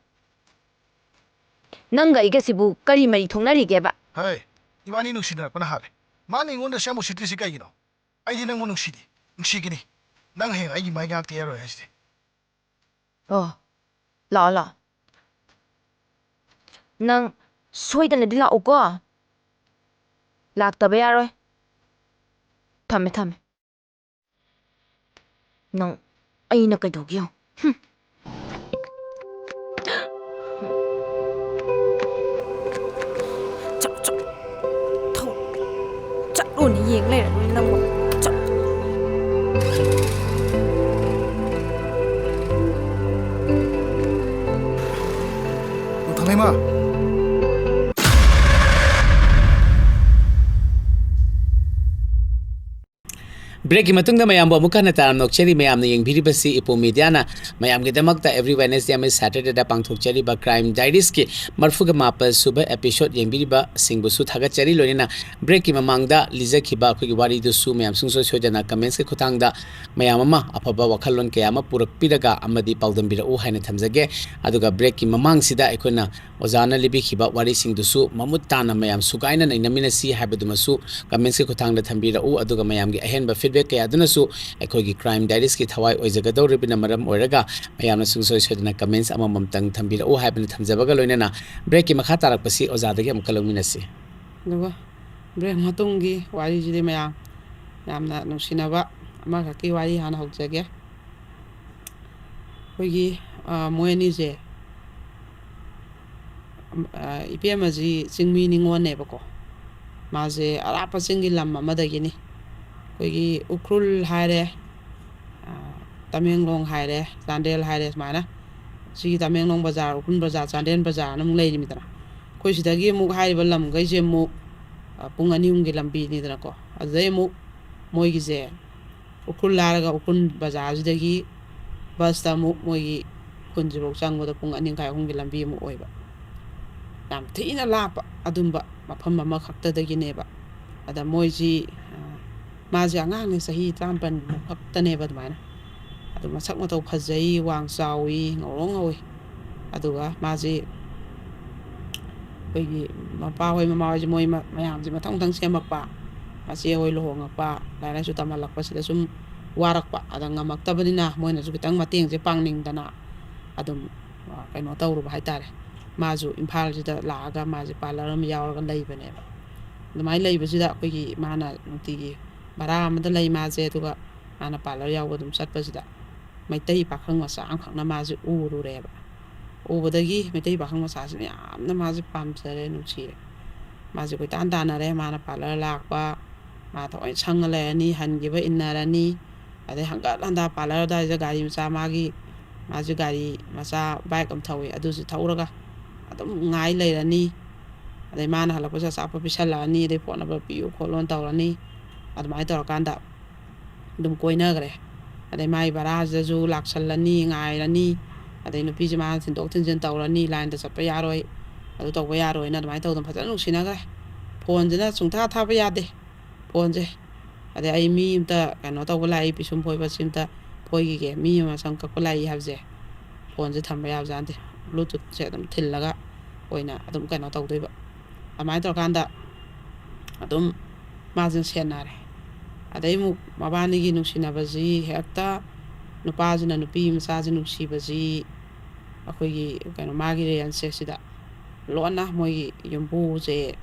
ꯅꯪꯒ ꯑꯩꯒꯁꯤꯕꯨ ꯀꯔꯤ ꯃꯔꯤ ꯊꯣꯛꯅꯔꯤꯒꯦꯕ? ꯍꯩ, ꯏꯕꯥꯅꯤ ꯅꯨꯡꯁꯤꯅꯔꯛꯄꯅ ꯍꯥꯜꯂꯦ꯫ ꯃꯥꯅ ꯑꯩꯉꯣꯟꯗ ꯁꯤ ꯌꯥꯝ ꯎꯁꯤꯠꯇ꯭ꯔꯤꯁꯤ ꯀꯩꯒꯤꯅꯣ? ꯑꯩꯗꯤ ꯅꯪꯕꯨ ꯅꯨꯡꯁꯤꯗꯦ꯫ ꯅꯨꯡꯁꯤꯒꯅꯤ꯫ ꯅꯪ ꯍꯌꯦꯡ ꯑꯩꯒꯤ ꯃꯥꯏ ꯉꯥꯛꯇ ꯌꯥꯔꯣꯏ ꯍꯥꯏꯁꯤꯗꯤ꯫ ꯑꯣ, ꯂꯥꯛꯑꯣ, ꯂꯥꯛꯑꯣ꯫ ꯅꯪ ꯁꯣꯏꯗꯅꯗꯤ ꯂꯥꯛꯎꯀꯣ꯫ ꯂꯥꯛꯇꯕ ꯌꯥꯔꯣꯏ꯫ ꯊꯝꯃꯦ, ꯊꯝꯃꯦ꯫ ꯅꯪ ꯑꯩꯅ ꯀꯩꯗꯧꯒꯦ ꯌꯦꯡꯉꯨ꯫ ꯍꯨꯝ꯫ ꯆꯠꯂꯣ, ꯆꯠꯂꯣ꯫ ꯊꯧ-, ꯆꯠꯂꯣꯅ ꯌꯦꯡ ꯂꯩꯔꯕꯅꯤ ꯅꯪꯕꯨ꯫ ꯆꯠ- ꯅꯣꯡꯊꯥꯡꯂꯩꯃ! ꯕ꯭ꯔꯦꯛꯀꯤ ꯃꯇꯨꯡꯗ ꯃꯌꯥꯝꯕꯨ ꯑꯃꯨꯛ ꯍꯟꯅ ꯇꯔꯥꯝꯅ ꯑꯣꯛꯆꯔꯤ꯫ ꯃꯌꯥꯝꯅ ꯌꯦꯡꯕꯤꯔꯤꯕꯁꯤ ꯏꯄꯣꯝ ꯃꯤꯗꯤꯌꯥꯅ ꯃꯌꯥꯝꯒꯤꯗꯃꯛꯇ every Wednesday ꯑꯃꯗꯤ Saturdayꯗ ꯄꯥꯡꯊꯣꯛꯆꯔꯤꯕ Crime Diariesꯀꯤ ꯃꯔꯤꯐꯨꯒ ꯃꯥꯄꯜ ꯁꯨꯕ episode ꯌꯦꯡꯕꯤꯔꯤꯕꯁꯤꯡꯕꯨꯁꯨ ꯊꯥꯒꯠꯆꯔꯤ꯫ ꯂꯣꯏꯅꯅ ꯕ꯭ꯔꯦꯛꯀꯤ ꯃꯃꯥꯡꯗ ꯂꯤꯖꯈꯤꯕ ꯑꯩꯈꯣꯏꯒꯤ ꯋꯥꯔꯤꯗꯨꯁꯨ ꯃꯌꯥꯝ ꯁꯨꯡꯁꯣꯏ ꯁꯣꯏꯗꯅ commentsꯀꯤ ꯈꯨꯠꯊꯥꯡꯗ ꯃꯌꯥꯝ ꯑꯃ ꯑꯐꯕ ꯋꯥꯈꯜꯂꯣꯟ ꯀꯌꯥ ꯑꯃ ꯄꯨꯔꯛꯄꯤꯔꯒ ꯑꯃꯗꯤ ꯄꯥꯎꯗꯝꯕꯤꯔꯛꯎ ꯍꯥꯏꯅ ꯊꯝꯖꯒꯦ꯫ ꯑꯗꯨꯒ ꯕ꯭ꯔꯦꯛꯀꯤ ꯃꯃꯥꯡꯁꯤꯗ ꯑꯩꯈꯣꯏꯅ ꯑꯣꯖꯥꯅ ꯂꯤꯕꯤꯈꯤꯕ ꯋꯥꯔꯤꯁꯤꯡꯗꯨꯁꯨ ꯃꯃꯨꯠ ꯇꯥꯅ ꯃꯌꯥꯝ ꯁꯨꯒꯥꯏꯅ ꯅꯩꯅꯃꯤꯟꯅꯁꯤ ꯍꯥꯏꯕꯗꯨꯃꯁꯨ commentsꯀꯤ ꯈꯨꯠꯊꯥꯡꯗ ꯊꯝꯕꯤꯔꯛꯎ꯫ ꯑꯗꯨꯒ ꯃꯌꯥꯝꯒꯤ ꯑꯍꯦꯟꯕ feedback ꯀꯌꯥꯗꯨꯅꯁꯨ ꯑꯩꯈꯣꯏꯒꯤ Crime Diariesꯀꯤ ꯊꯋꯥꯏ ꯑꯣꯏꯖꯒꯗꯧꯔꯤꯕꯅ ꯃꯔꯝ ꯑꯣꯏꯔꯒ ꯃꯌꯥꯝꯅ ꯁꯨꯡꯁꯣꯏ ꯁꯣꯏꯗꯅ comments ꯑꯃꯃꯝꯇꯪ ꯊꯝꯕꯤꯔꯛꯎ ꯍꯥꯏꯕꯅ ꯊꯝꯖꯕꯒ ꯂꯣꯏꯅꯅ ꯕ꯭ꯔꯦꯛꯀꯤ ꯃꯈꯥ ꯇꯥꯔꯛꯄꯁꯤ ꯑꯣꯖꯥꯗꯒꯤ ꯑꯃꯨꯛꯀ ꯂꯧꯃꯤꯟꯅꯁꯤ꯫ ꯑꯗꯨꯒ ꯕ꯭ꯔꯦꯛ ꯃꯇꯨꯡꯒꯤ ꯋꯥꯔꯤꯁꯤꯗꯤ ꯃꯌꯥꯝ ꯌꯥꯝꯅ ꯅꯨꯡꯁꯤꯅꯕ ꯑꯃꯈꯛꯀꯤ ꯋꯥꯔꯤ ꯍꯥꯟꯅ ꯍꯧꯖꯒꯦ꯫ ꯑꯩꯈꯣꯏꯒꯤ, ꯑ, ꯃꯣꯏ ꯑꯅꯤꯁꯦ, ꯑ, ꯏꯄꯦꯝꯃꯁꯤ ꯆꯤꯡꯃꯤ ꯅꯤꯉꯣꯜꯅꯦꯕꯀꯣ꯫ ꯃꯥꯁꯦ ꯑꯔꯥꯞꯄ ꯆꯤꯡꯒꯤ ꯂꯝ ꯑꯃꯗꯒꯤꯅꯤ꯫ ꯑꯩꯈꯣꯏꯒꯤ ꯎꯈ꯭ꯔꯨꯜ ꯍꯥꯏꯔꯦ, ꯑ, ꯇꯃꯦꯡꯂꯣꯡ ꯍꯥꯏꯔꯦ, ꯆꯥꯟꯗꯦꯜ ꯍꯥꯏꯔꯦ, ꯁꯨꯃꯥꯏꯅ ꯁꯤꯒꯤ ꯇꯃꯦꯡꯂꯣꯡ ꯕꯖꯥꯔ, ꯎꯈ꯭ꯔꯨꯜ ꯕꯖꯥꯔ, ꯆꯥꯟꯗꯦꯜ ꯕꯖꯥꯔꯅ ꯑꯃꯨꯛ ꯂꯩꯔꯤꯃꯤꯗꯅ꯫ ꯑꯩꯈꯣꯏ ꯁꯤꯗꯒꯤ ꯑꯃꯨꯛ ꯍꯥꯏꯔꯤꯕ ꯂꯝꯈꯩꯁꯦ ꯑꯃꯨꯛ, ꯑ, ꯄꯨꯡ ꯑꯅꯤ ꯑꯍꯨꯝꯒꯤ ꯂꯝꯕꯤꯅꯤꯗꯅꯀꯣ꯫ ꯑꯗꯨꯗꯩ ꯑꯃꯨꯛ ꯃꯣꯏꯒꯤꯁꯦ ꯎꯈ꯭ꯔꯨꯜ ꯍꯥꯏꯔꯒ ꯎꯈ꯭ꯔꯨꯜ ꯕꯖꯥꯔꯁꯤꯗꯒꯤ busꯇ ꯑꯃꯨꯛ ꯃꯣꯏꯒꯤ ꯈꯨꯟꯁꯤꯐꯥꯎ ꯆꯪꯕꯗ ꯄꯨꯡ ꯑꯅꯤ ꯃꯈꯥꯏ, ꯑꯍꯨꯝꯒꯤ ꯂꯝꯕꯤ ꯑꯃꯨꯛ ꯑꯣꯏꯕ꯫ ꯌꯥꯝ ꯊꯤꯅ ꯂꯥꯞꯄ ꯑꯗꯨꯝꯕ ꯃꯐꯝ ꯑꯃꯈꯛꯇꯗꯒꯤꯅꯦꯕ꯫ ꯑꯗ ꯃꯣꯏꯁꯤ, ꯑ, ꯃꯥꯁꯦ ꯑꯉꯥꯡꯅꯦ, ꯆꯍꯤ ꯇꯔꯥꯃꯥꯄꯜ ꯃꯨꯛ ꯈꯛꯇꯅꯦꯕ ꯑꯗꯨꯃꯥꯏꯅ꯫ ꯑꯗꯨ ꯃꯁꯛ ꯃꯇꯧ ꯐꯖꯩ, ꯋꯥꯡ ꯆꯥꯎꯏ, ꯉꯧꯔꯣꯛ ꯉꯧꯏ꯫ ꯑꯗꯨꯒ ꯃꯥꯁꯤ ꯑꯩꯈꯣꯏꯒꯤ ꯃꯄꯥꯍꯣꯏ ꯃꯃꯥꯍꯣꯏꯁꯦ ꯃꯣꯏ ꯃ-, ꯃꯌꯥꯝꯁꯦ ꯃꯊꯪ ꯃꯊꯪ ꯁꯦꯝꯃꯛꯄ꯫ ꯃꯆꯦ ꯍꯣꯏ ꯂꯨꯍꯣꯡꯉꯛꯄ, ꯂꯥꯏꯔꯤꯛ ꯂꯥꯏꯁꯨ ꯇꯝꯍꯜꯂꯛꯄꯁꯤꯗ ꯁꯨꯝ ꯋꯥꯔꯛꯄ, ꯑꯗ ꯉꯝꯃꯛꯇꯕꯅꯤꯅ ꯃꯣꯏꯅꯁꯨ ꯈꯤꯇꯪ ꯃꯇꯦꯡꯁꯦ ꯄꯥꯡꯅꯤꯡꯗꯅ ꯑꯗꯨꯝ, ꯑ, ꯀꯩꯅꯣ ꯇꯧꯔꯨꯕ ꯍꯥꯏꯇꯥꯔꯦ꯫ ꯃꯥꯁꯨ ꯏꯝꯐꯥꯜꯁꯤꯗ ꯂꯥꯛꯑꯒ ꯃꯥꯁꯦ ꯄꯥꯔꯂꯔ ꯑꯃ ꯌꯥꯎꯔꯒ ꯂꯩꯕꯅꯦꯕ꯫ ꯑꯗꯨꯃꯥꯏꯅ ꯂꯩꯕꯁꯤꯗ ꯑꯩꯈꯣꯏꯒꯤ ꯃꯥꯅ ꯅꯨꯡꯇꯤꯒꯤ ꯚꯔꯥ ꯑꯃꯗ ꯂꯩ ꯃꯥꯁꯦ, ꯑꯗꯨꯒ ꯃꯥꯅ ꯄꯥꯔꯂꯔ ꯌꯥꯎꯕ ꯑꯗꯨꯝ ꯆꯠꯄꯁꯤꯗ ꯃꯩꯇꯩ ꯄꯥꯈꯪ ꯃꯆꯥ ꯑꯃꯈꯛꯅ ꯃꯥꯁꯦ ꯎꯔꯨꯔꯦꯕ꯫ ꯎꯕꯗꯒꯤ ꯃꯩꯇꯩ ꯄꯥꯈꯪ ꯃꯆꯥꯁꯤꯅ ꯌꯥꯝꯅ ꯃꯥꯁꯦ ꯄꯥꯝꯖꯔꯦ, ꯅꯨꯡꯁꯤꯔꯦ꯫ ꯃꯥꯁꯦ ꯀꯣꯏꯇꯥꯟ ꯇꯥꯟꯅꯔꯦ, ꯃꯥꯅ ꯄꯥꯔꯂꯔ ꯂꯥꯛꯄ, ꯃꯥ ꯊꯑꯣꯏꯅ ꯁꯪꯉ ꯂꯩꯔꯅꯤ, ꯍꯟꯈꯤꯕ ꯏꯟꯅꯔꯅꯤ꯫ ꯑꯗꯩ ꯍꯪꯒꯠ ꯍꯟꯗ ꯄꯥꯔꯂꯔ ꯑꯗꯨꯋꯥꯏꯗ ꯒꯥꯔꯤ ꯃꯆꯥ, ꯃꯥꯒꯤ, ꯃꯥꯁꯦ ꯒꯥꯔꯤ ꯃꯆꯥ, ꯕꯥꯏꯛ ꯑꯃ ꯊꯧꯋꯤ, ꯑꯗꯨꯁꯨ ꯊꯧꯔꯒ ꯑꯗꯨꯝ ꯉꯥꯏ ꯂꯩꯔꯅꯤ꯫ ꯑꯗꯩ ꯃꯥꯅ ꯍꯜꯂꯛꯄꯁꯦ ꯑꯆꯥꯄꯣꯠ ꯄꯤꯁꯜꯂꯛꯑꯅꯤ, ꯑꯗꯩ ꯐꯣꯟ ꯅꯝꯕꯔ ꯄꯤꯌꯨ ꯈꯣꯠꯂꯣꯅ ꯇꯧꯔꯅꯤ꯫ ꯑꯗꯨꯃꯥꯏꯅ ꯇꯧꯔꯀꯥꯟꯗ ꯑꯗꯨꯝ ꯀꯣꯏꯅꯈ꯭ꯔꯦ꯫ ꯑꯗꯩ ꯃꯥꯒꯤ ꯚꯔꯥꯁꯤꯗꯁꯨ ꯂꯥꯛꯁꯜꯂꯅꯤ, ꯉꯥꯏꯔꯅꯤ꯫ ꯑꯗꯩ ꯅꯨꯄꯤꯁꯦ ꯃꯥꯅ ꯊꯤꯟꯗꯣꯛ ꯊꯤꯟꯖꯤꯟ ꯇꯧꯔꯅꯤ, ꯂꯥꯏꯟꯗ ꯆꯠꯄ ꯌꯥꯔꯣꯏ, ꯑꯗꯨ ꯇꯧꯕ ꯌꯥꯔꯣꯏꯅ ꯑꯗꯨꯃꯥꯏꯅ ꯇꯧꯗꯅ ꯐꯖꯅ ꯅꯨꯡꯁꯤꯅꯈ꯭ꯔꯦ꯫ ꯐꯣꯟꯁꯤꯅ ꯁꯨꯡꯊꯥ ꯊꯥꯕ ꯌꯥꯗꯦ꯫ ꯐꯣꯟꯁꯦ꯫ ꯑꯗꯩ ꯑꯩ ꯃꯤ ꯑꯃꯇ ꯀꯩꯅꯣ ꯇꯧꯕ ꯂꯥꯛꯏ, ꯄꯤꯁꯨꯝ ꯐꯣꯏꯕꯁꯤ ꯑꯃꯇ ꯐꯣꯏꯈꯤꯒꯦ, ꯃꯤ ꯑꯃ ꯁꯝ ꯀꯛꯄ ꯂꯥꯛꯏ ꯍꯥꯏꯕꯁꯦ ꯐꯣꯟꯁꯦ ꯊꯝꯕ ꯌꯥꯕꯖꯥꯠ ꯅꯠꯇꯦ꯫ ꯕ꯭ꯂꯨꯇꯨꯠꯁꯦ ꯑꯗꯨꯝ ꯊꯤꯜꯂꯒ ꯑꯣꯏꯅ ꯑꯗꯨꯝ ꯀꯩꯅꯣ ꯇꯧꯗꯣꯏꯕ꯫ ꯑꯗꯨꯃꯥꯏꯅ ꯇꯧꯔꯀꯥꯟꯗ ꯑꯗꯨꯝ ꯃꯥꯁꯤꯅ ꯁꯦꯟꯅꯔꯦ꯫ ꯑꯗꯩ ꯑꯃꯨꯛ ꯃꯕꯥꯅꯤꯒꯤ ꯅꯨꯡꯁꯤꯅꯕꯁꯤ ꯍꯦꯛꯇ ꯅꯨꯄꯥꯁꯤꯅ ꯅꯨꯄꯤ ꯃꯆꯥꯁꯤ ꯅꯨꯡꯁꯤꯕꯁꯤ ꯑꯩꯈꯣꯏꯒꯤ ꯀꯩꯅꯣ ꯃꯥꯒꯤ ꯔꯦꯟꯖꯁꯦ ꯁꯤꯗ ꯂꯣꯟꯅ ꯃꯣꯏꯒꯤ ꯌꯨꯝꯕꯨꯁꯦ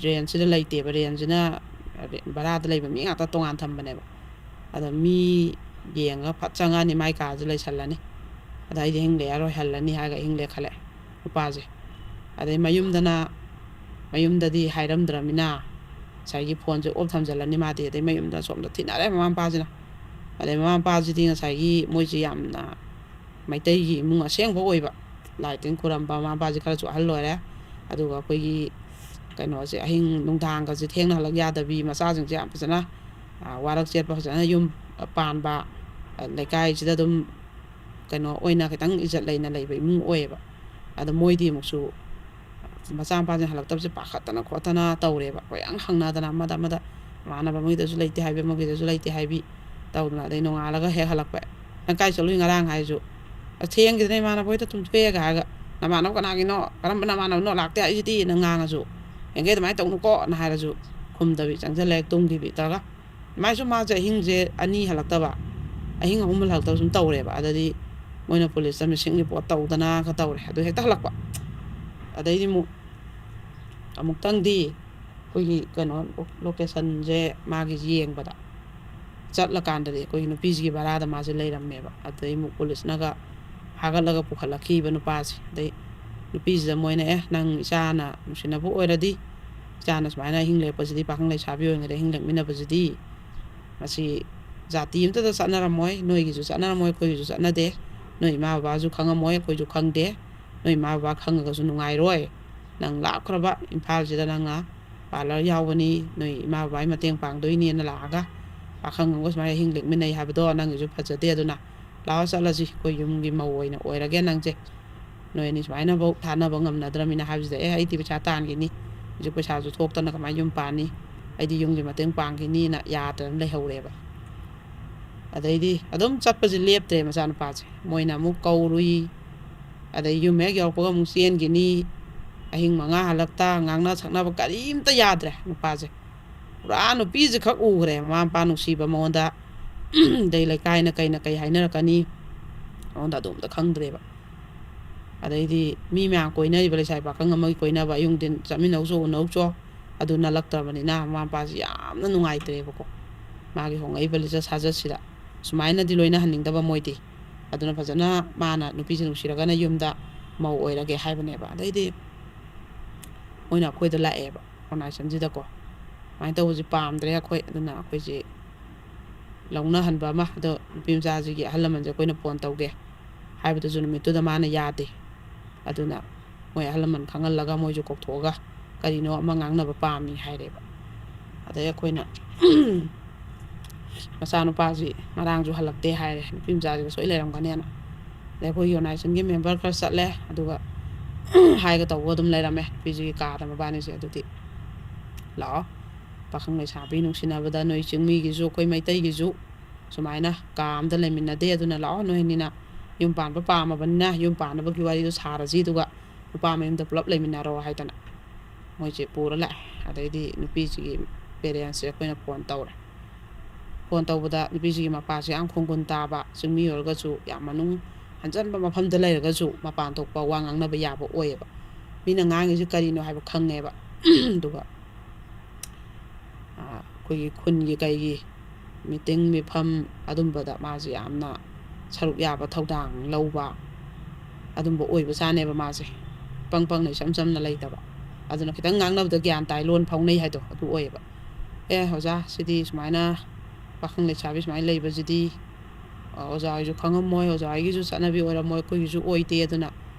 ꯔꯦꯟꯖꯁꯤꯗ ꯂꯩꯇꯦꯕ, ꯔꯦꯟꯖꯁꯤꯅ ꯚꯔꯥꯗ ꯂꯩꯕ ꯃꯤ ꯉꯥꯛꯇ ꯇꯣꯉꯥꯟ ꯊꯝꯕꯅꯦꯕ꯫ ꯑꯗ ꯃꯤ ꯌꯦꯡꯉꯒ ꯐꯠ ꯆꯪꯉꯛꯑꯅꯤ, ꯃꯥꯏ ꯀꯥꯁꯦ ꯂꯩꯁꯜꯂꯅꯤ꯫ ꯑꯗ ꯑꯩꯗꯤ ꯑꯍꯤꯡ ꯂꯦꯛꯑꯔꯣꯏ, ꯍꯜꯂꯅꯤ ꯍꯥꯏꯔꯒ ꯑꯍꯤꯡ ꯂꯦꯛꯈꯠꯂꯦ ꯅꯨꯄꯥꯁꯦ꯫ ꯑꯗꯩ ꯃꯌꯨꯝꯗꯅ, ꯃꯌꯨꯝꯗꯗꯤ ꯍꯥꯏꯔꯝꯗ꯭ꯔꯃꯤꯅ ꯉꯁꯥꯏꯒꯤ ꯐꯣꯟꯁꯦ ꯑꯣꯐ ꯊꯝꯖꯜꯂꯅꯤ ꯃꯥꯗꯤ꯫ ꯑꯗꯩ ꯃꯌꯨꯝꯗ ꯁꯣꯝꯗ ꯊꯤꯅꯔꯦ ꯃꯃꯥ ꯃꯄꯥꯁꯤꯅ꯫ ꯑꯗꯩ ꯃꯃꯥ ꯃꯄꯥꯁꯤꯗꯤ ꯉꯁꯥꯏꯒꯤ ꯃꯣꯏꯁꯤ ꯌꯥꯝꯅ ꯃꯩꯇꯩꯒꯤ ꯏꯃꯨꯡ ꯑꯁꯦꯡꯕ ꯑꯣꯏꯕ, ꯂꯥꯏ ꯇꯤꯟ ꯈꯨꯔꯝꯕ, ꯃꯃꯥ ꯃꯄꯥꯁꯦ ꯈꯔꯁꯨ ꯑꯍꯜ ꯑꯣꯏꯔꯦ꯫ ꯑꯗꯨꯒ ꯑꯩꯈꯣꯏꯒꯤ ꯀꯩꯅꯣꯁꯦ, ꯑꯍꯤꯡ ꯅꯨꯡꯗꯥꯡꯒꯁꯦ ꯊꯦꯡꯅ ꯍꯜꯂꯛ ꯌꯥꯗꯕꯤ, ꯃꯆꯥꯁꯤꯡꯁꯦ ꯌꯥꯝ ꯐꯖꯅ, ꯑ, ꯋꯥꯔꯛ ꯆꯦꯠꯄ, ꯐꯖꯅ ꯌꯨꯝ ꯄꯥꯟꯕ, ꯑ, ꯂꯩꯀꯥꯏꯁꯤꯗ ꯑꯗꯨꯝ ꯀꯩꯅꯣ ꯑꯣꯏꯅ ꯈꯤꯇꯪ ꯏꯖꯠ ꯂꯩꯅ ꯂꯩꯕ ꯏꯃꯨꯡ ꯑꯣꯏꯌꯦꯕ꯫ ꯑꯗꯣ ꯃꯣꯏꯗꯤ ꯑꯃꯨꯛꯁꯨ ꯃꯆꯥ ꯃꯄꯥꯁꯤꯡ ꯍꯜꯂꯛꯇꯕꯁꯦ ꯄꯥꯈꯠꯇꯅ ꯈꯣꯠꯇꯅ ꯇꯧꯔꯦꯕ꯫ ꯀꯣꯏꯍꯪ ꯍꯪꯅꯗꯅ ꯑꯃꯗ ꯑꯃꯗ, ꯃꯃꯥꯟꯅꯕ ꯑꯃꯒꯤꯗꯁꯨ ꯂꯩꯇꯦ ꯍꯥꯏꯕꯤ, ꯑꯃꯒꯤꯗꯁꯨ ꯂꯩꯇꯦ ꯍꯥꯏꯕꯤ ꯇꯧꯗꯅ, ꯑꯗꯩ ꯅꯣꯡꯉꯥꯜꯂꯒ ꯍꯦꯛ ꯍꯜꯂꯛꯄ, "ꯅꯪ ꯀꯥꯏ ꯆꯠꯂꯨꯏ ꯉꯔꯥꯡ?" ꯍꯥꯏꯔꯁꯨ, "ꯑꯁ, ꯊꯦꯡꯈꯤꯗꯅ ꯏꯃꯥꯟꯅꯕ ꯍꯣꯏꯗ ꯇꯨꯝꯊꯣꯛꯑꯦꯒ" ꯍꯥꯏꯔꯒ, "ꯅꯃꯥꯟꯅꯕ ꯀꯅꯥꯒꯤꯅꯣ? ꯀꯔꯝꯕ ꯅꯃꯥꯟꯅꯕꯅꯣ? ꯂꯥꯛꯇꯦ ꯍꯥꯏꯁꯤꯗꯤ"ꯅ ꯉꯥꯡꯉꯁꯨ, "ꯌꯥꯡꯈꯩ ꯑꯗꯨꯃꯥꯏꯅ ꯇꯧꯅꯨꯀꯣꯅ" ꯍꯥꯏꯔꯁꯨ, ꯇꯨꯝꯗꯕꯤ ꯆꯪꯁꯤꯜꯂꯦ, ꯇꯨꯝꯈꯤꯕꯤ ꯇꯧꯔꯒ꯫ ꯑꯗꯨꯃꯥꯏꯅ ꯁꯨꯝ ꯃꯥꯁꯦ ꯑꯍꯤꯡꯁꯦ ꯑꯅꯤ ꯍꯜꯂꯛꯇꯕ, ꯑꯍꯤꯡ ꯑꯍꯨꯝ ꯍꯜꯂꯛꯇꯕ ꯁꯨꯝ ꯇꯧꯔꯦꯕ꯫ ꯑꯗꯗꯤ ꯃꯣꯏꯅ ꯄꯨꯂꯤꯁꯇ ꯃꯤꯁꯤꯡ ꯔꯤꯄꯣꯔꯠ ꯇꯧꯗꯅꯒ ꯇꯧꯔꯦ꯫ ꯑꯗꯨ ꯍꯦꯛꯇ ꯍꯜꯂꯛꯄ꯫ ꯑꯗꯩꯗꯤ ꯑꯃꯨꯛ, ꯑꯃꯨꯛꯇꯪꯗꯤ ꯑꯩꯈꯣꯏꯒꯤ ꯀꯩꯅꯣ, ꯂꯣꯀꯦꯁꯟꯁꯦ ꯃꯥꯒꯤ ꯌꯦꯡꯕꯗ, ꯆꯠꯂꯀꯥꯟꯗꯗꯤ ꯑꯩꯈꯣꯏꯒꯤ ꯅꯨꯄꯤꯁꯤꯒꯤ ꯚꯔꯥꯗ ꯃꯥꯁꯦ ꯂꯩꯔꯝꯃꯦꯕ꯫ ꯑꯗꯩ ꯑꯃꯨꯛ ꯄꯨꯂꯤꯁꯅꯒ ꯐꯥꯒꯠꯂꯒ ꯄꯨꯈꯠꯂꯛꯈꯤꯕ ꯅꯨꯄꯥꯁꯦ꯫ ꯑꯗꯩ ꯅꯨꯄꯤꯁꯤꯗ ꯃꯣꯏꯅ, "ꯑꯦ, ꯅꯪ ꯏꯆꯥꯅ ꯅꯨꯡꯁꯤꯅꯕ ꯑꯣꯏꯔꯗꯤ, ꯏꯆꯥꯅ ꯁꯨꯃꯥꯏꯅ ꯑꯍꯤꯡ ꯂꯦꯛꯄꯁꯤꯗꯤ, ꯄꯥꯈꯪ ꯂꯩꯁꯥꯕꯤ ꯑꯣꯏꯔꯤꯉꯩꯗ ꯑꯍꯤꯡ ꯂꯦꯛꯃꯤꯟꯅꯕꯁꯤꯗꯤ, ꯃꯁꯤ ꯖꯥꯇꯤ ꯑꯝꯇꯗ ꯆꯠꯅꯔꯝꯃꯣꯏ, ꯅꯣꯏꯒꯤꯁꯨ ꯆꯠꯅꯔꯝꯃꯣꯏ, ꯑꯩꯈꯣꯏꯒꯤꯁꯨ ꯆꯠꯅꯗꯦ, ꯅꯣꯏ ꯏꯃꯥ ꯕꯕꯥꯁꯨ ꯈꯪꯉꯝꯃꯣꯏ, ꯑꯩꯈꯣꯏꯁꯨ ꯈꯪꯗꯦ, ꯅꯣꯏ ꯏꯃꯥ ꯕꯕꯥ ꯈꯪꯉꯒꯁꯨ ꯅꯨꯡꯉꯥꯏꯔꯣꯏ, ꯅꯪ ꯂꯥꯞꯈ꯭ꯔꯕ ꯏꯝꯐꯥꯜꯁꯤꯗ ꯅꯪꯅ ꯄꯥꯔꯂꯔ ꯌꯥꯎꯕꯅꯤ, ꯅꯣꯏ ꯏꯃꯥ ꯕꯕꯥꯒꯤ ꯃꯇꯦꯡ ꯄꯥꯡꯗꯣꯏꯅꯦꯅ ꯂꯥꯛꯑꯒ ꯄꯥꯈꯪ ꯑꯃꯒ ꯁꯨꯃꯥꯏꯅ ꯑꯍꯤꯡ ꯂꯦꯛꯃꯤꯟꯅꯩ ꯍꯥꯏꯕꯗꯣ ꯅꯪꯒꯤꯁꯨ ꯐꯖꯗꯦ, ꯑꯗꯨꯅ ꯂꯥꯛꯑꯣ ꯆꯠꯂꯁꯤ, ꯑꯩꯈꯣꯏ ꯌꯨꯝꯒꯤ ꯃꯧ ꯑꯣꯏꯅ ꯑꯣꯏꯔꯒꯦ ꯅꯪꯁꯦ, ꯅꯣꯏ ꯑꯅꯤ ꯁꯨꯃꯥꯏꯅꯐꯧ ꯊꯥꯅꯕ ꯉꯝꯅꯗ꯭ꯔꯃꯤꯅ" ꯍꯥꯏꯕꯁꯤꯗ, "ꯑꯦ, ꯑꯩꯗꯤ ꯄꯩꯁꯥ ꯇꯥꯟꯈꯤꯅꯤ, ꯍꯧꯖꯤꯛ ꯄꯩꯁꯥꯁꯨ ꯊꯣꯛꯇꯅ ꯀꯃꯥꯏꯅ ꯌꯨꯝ ꯄꯥꯟꯅꯤ, ꯑꯩꯗꯤ ꯌꯨꯝꯒꯤ ꯃꯇꯦꯡ ꯄꯥꯡꯈꯤꯅꯤꯅ" ꯌꯥꯗꯅ ꯂꯩꯍꯧꯔꯦꯕ꯫ ꯑꯗꯩꯗꯤ ꯑꯗꯨꯝ ꯆꯠꯄꯁꯦ ꯂꯦꯞꯇ꯭ꯔꯦ ꯃꯆꯥꯅꯨꯄꯥꯁꯦ꯫ ꯃꯣꯏꯅ ꯑꯃꯨꯛ ꯀꯧꯔꯨꯏ, ꯑꯗꯩ ꯌꯨꯝ ꯍꯦꯛ ꯌꯧꯔꯛꯄꯒ ꯑꯃꯨꯛ ꯆꯦꯟꯈꯤꯅꯤ꯫ ꯑꯍꯤꯡ ꯃꯉꯥ ꯍꯜꯂꯛꯇ, ꯉꯥꯡꯅ ꯁꯛꯅꯕ ꯀꯔꯤꯝꯇ ꯌꯥꯗ꯭ꯔꯦ ꯅꯨꯄꯥꯁꯦ꯫ ꯄꯨꯔꯥ ꯅꯨꯄꯤꯁꯦ ꯈꯛ ꯎꯈ꯭ꯔꯦ ꯃꯃꯥ ꯃꯄꯥ ꯅꯨꯡꯁꯤꯕ ꯃꯉꯣꯟꯗ꯫ ꯑꯗꯩ ꯂꯩꯀꯥꯏꯅ ꯀꯩꯅ ꯀꯩ ꯍꯥꯏꯅꯔꯛꯀꯅꯤ, ꯃꯉꯣꯟꯗ ꯑꯗꯨꯝꯇ ꯈꯪꯗ꯭ꯔꯦꯕ꯫ ꯑꯗꯩꯗꯤ ꯃꯤ ꯃꯌꯥꯝ ꯀꯣꯏꯅꯔꯤꯕ ꯂꯩꯁꯥꯕꯤ ꯄꯥꯈꯪ ꯑꯃꯒꯤ ꯀꯣꯏꯅꯕ ꯑꯌꯨꯛ ꯅꯨꯡꯊꯤꯟ ꯆꯠꯃꯤꯟꯅꯧꯆꯣ ꯎꯅꯧꯆꯣ, ꯑꯗꯨ ꯅꯠꯂꯛꯇ꯭ꯔꯕꯅꯤꯅ ꯃꯃꯥ ꯃꯄꯥꯁꯤ ꯌꯥꯝꯅ ꯅꯨꯡꯉꯥꯏꯇ꯭ꯔꯦꯕꯀꯣ꯫ ꯃꯥꯒꯤ ꯍꯣꯡꯂꯛꯏꯕ ꯂꯤꯆꯠ ꯁꯥꯖꯠꯁꯤꯗ ꯁꯨꯃꯥꯏꯅꯗꯤ ꯂꯣꯏꯅꯍꯟꯅꯤꯡꯗꯕ ꯃꯣꯏꯗꯤ꯫ ꯑꯗꯨꯅ ꯐꯖꯅ ꯃꯥꯅ ꯅꯨꯄꯤꯁꯦ ꯅꯨꯡꯁꯤꯔꯒꯅ ꯌꯨꯝꯗ ꯃꯧ ꯑꯣꯏꯔꯒꯦ ꯍꯥꯏꯕꯅꯦꯕ꯫ ꯑꯗꯩꯗꯤ ꯃꯣꯏꯅ ꯑꯩꯈꯣꯏꯗ ꯂꯥꯛꯑꯦꯕ ꯑꯣꯔꯒꯅꯥꯏꯖꯦꯁꯟꯁꯤꯗꯀꯣ꯫ "ꯁꯨꯃꯥꯏꯅ ꯇꯧꯕꯁꯤ ꯄꯥꯝꯗ꯭ꯔꯦ ꯑꯩꯈꯣꯏ, ꯑꯗꯨꯅ ꯑꯩꯈꯣꯏꯁꯦ ꯂꯧꯅꯍꯟꯕ ꯑꯃ", ꯑꯗꯣ ꯅꯨꯄꯤ ꯃꯆꯥꯁꯤꯒꯤ ꯑꯍꯜ ꯂꯃꯟꯁꯦ ꯑꯩꯈꯣꯏꯅ ꯐꯣꯟ ꯇꯧꯒꯦ ꯍꯥꯏꯕꯗꯨꯁꯨ ꯅꯨꯃꯤꯠꯇꯨꯗ ꯃꯥꯅ ꯌꯥꯗꯦ꯫ ꯑꯗꯨꯅ ꯃꯣꯏ ꯑꯍꯜ ꯂꯃꯟ ꯈꯪꯍꯜꯂꯒ ꯃꯣꯏꯁꯨ ꯀꯧꯊꯣꯛꯑꯒ ꯀꯔꯤꯅꯣ ꯑꯃ ꯉꯥꯡꯅꯕ ꯄꯥꯝꯃꯤ ꯍꯥꯏꯔꯦꯕ꯫ ꯑꯗꯩ ꯑꯩꯈꯣꯏꯅ ꯃꯆꯥꯅꯨꯄꯥꯁꯤ ꯉꯔꯥꯡꯁꯨ ꯍꯜꯂꯛꯇꯦ ꯍꯥꯏꯔꯦ, ꯅꯨꯄꯤ ꯃꯆꯥꯁꯤꯒ ꯁꯣꯏ ꯂꯩꯔꯝꯒꯅꯦꯅ꯫ ꯑꯗꯩ ꯑꯩꯈꯣꯏ ꯑꯣꯔꯒꯅꯥꯏꯖꯦꯁꯟꯒꯤ ꯃꯦꯝꯕꯔ ꯈꯔ ꯆꯠꯂꯦ, ꯑꯗꯨꯒ ꯍꯥꯏꯒ ꯇꯧꯕ ꯑꯗꯨꯝ ꯂꯩꯔꯝꯃꯦ ꯅꯨꯄꯤꯁꯤꯒꯤ ꯀꯥꯗ ꯃꯕꯥꯅꯤꯁꯦ꯫ "ꯑꯗꯨꯗꯤ ꯂꯥꯛꯑꯣ, ꯄꯥꯈꯪ ꯂꯩꯁꯥꯕꯤ ꯅꯨꯡꯁꯤꯅꯕꯗ ꯅꯣꯏ ꯆꯤꯡꯃꯤꯒꯤꯁꯨ ꯑꯩꯈꯣꯏ ꯃꯩꯇꯩꯒꯤꯁꯨ ꯁꯨꯃꯥꯏꯅ ꯀꯥ ꯑꯝꯗ ꯂꯩꯃꯤꯟꯅꯗꯦ, ꯑꯗꯨꯅ ꯂꯥꯛꯑꯣ, ꯅꯣꯏ ꯑꯅꯤꯅ ꯌꯨꯝ ꯄꯥꯟꯕ ꯄꯥꯝꯃꯕꯅꯤꯅ ꯌꯨꯝ ꯄꯥꯟꯅꯕꯒꯤ ꯋꯥꯔꯤꯗꯣ ꯁꯥꯔꯁꯤ, ꯑꯗꯨꯒ ꯅꯨꯄꯥ ꯃꯌꯨꯝꯗ ꯄꯨꯂꯞ ꯂꯩꯃꯤꯟꯅꯔꯣ" ꯍꯥꯏꯗꯅ ꯃꯣꯏꯁꯦ ꯄꯨꯔ ꯂꯥꯛꯑꯦ꯫ ꯑꯗꯩꯗꯤ ꯅꯨꯄꯤꯁꯤꯒꯤ ꯄꯦꯔꯦꯟꯁꯁꯦ ꯑꯩꯈꯣꯏꯅ ꯐꯣꯟ ꯇꯧꯔꯦ꯫ ꯐꯣꯟ ꯇꯧꯕꯗ ꯅꯨꯄꯤꯁꯤꯒꯤ ꯃꯄꯥꯁꯦ ꯌꯥꯝ ꯈꯣꯡꯒꯨꯟ ꯇꯥꯕ, ꯆꯤꯡꯃꯤ ꯑꯣꯏꯔꯒꯁꯨ ꯌꯥꯝ ꯃꯅꯨꯡ ꯍꯟꯖꯟꯕ ꯃꯐꯝꯗ ꯂꯩꯔꯒꯁꯨ ꯃꯄꯥꯟ ꯊꯣꯛꯄ ꯋꯥ ꯉꯥꯡꯅꯕ ꯌꯥꯕ ꯑꯣꯏꯌꯦꯕ꯫ ꯃꯤꯅ ꯉꯥꯡꯉꯤꯁꯤ ꯀꯔꯤꯅꯣ ꯍꯥꯏꯕ ꯈꯪꯉꯦꯕ꯫ ꯑꯗꯨꯒ ꯑꯩꯈꯣꯏꯒꯤ ꯈꯨꯟꯒꯤ ꯀꯩꯒꯤ ꯃꯤꯇꯤꯡ ꯃꯤꯐꯝ ꯑꯗꯨꯝꯕꯗ ꯃꯥꯁꯦ ꯌꯥꯝꯅ ꯁꯔꯨꯛ ꯌꯥꯕ, ꯊꯧꯗꯥꯡ ꯂꯧꯕ ꯑꯗꯨꯝꯕ ꯑꯣꯏꯕꯖꯥꯠꯅꯦꯕ꯫ ꯃꯥꯁꯦ ꯄꯪ ꯄꯪꯅ ꯏꯆꯝ ꯆꯝꯅ ꯂꯩꯇꯕ꯫ ꯑꯗꯨꯅ ꯈꯤꯇꯪ ꯉꯥꯡꯅꯕꯗ ꯒ꯭ꯌꯥꯟ ꯇꯥꯏ, ꯂꯣꯟ ꯐꯥꯎꯅꯩ ꯍꯥꯏꯗꯣ ꯑꯗꯨ ꯑꯣꯏꯌꯦꯕ꯫ "ꯑꯦ ꯑꯣꯖꯥ, ꯁꯤꯗꯤ ꯁꯨꯃꯥꯏꯅ ꯄꯥꯈꯪ ꯂꯩꯁꯥꯕꯤ ꯁꯨꯃꯥꯏꯅ ꯂꯩꯕꯁꯤꯗꯤ ꯑꯣꯖꯥ ꯍꯣꯏꯁꯨ ꯈꯪꯉꯝꯃꯣꯏ, ꯑꯣꯖꯥ ꯍꯣꯏꯒꯤꯁꯨ ꯆꯠꯅꯕꯤ ꯑꯣꯏꯔꯝꯃꯣꯏ, ꯑꯩꯈꯣꯏꯒꯤꯁꯨ ꯑꯣꯏꯗꯦ꯫ ꯑꯗꯨꯅ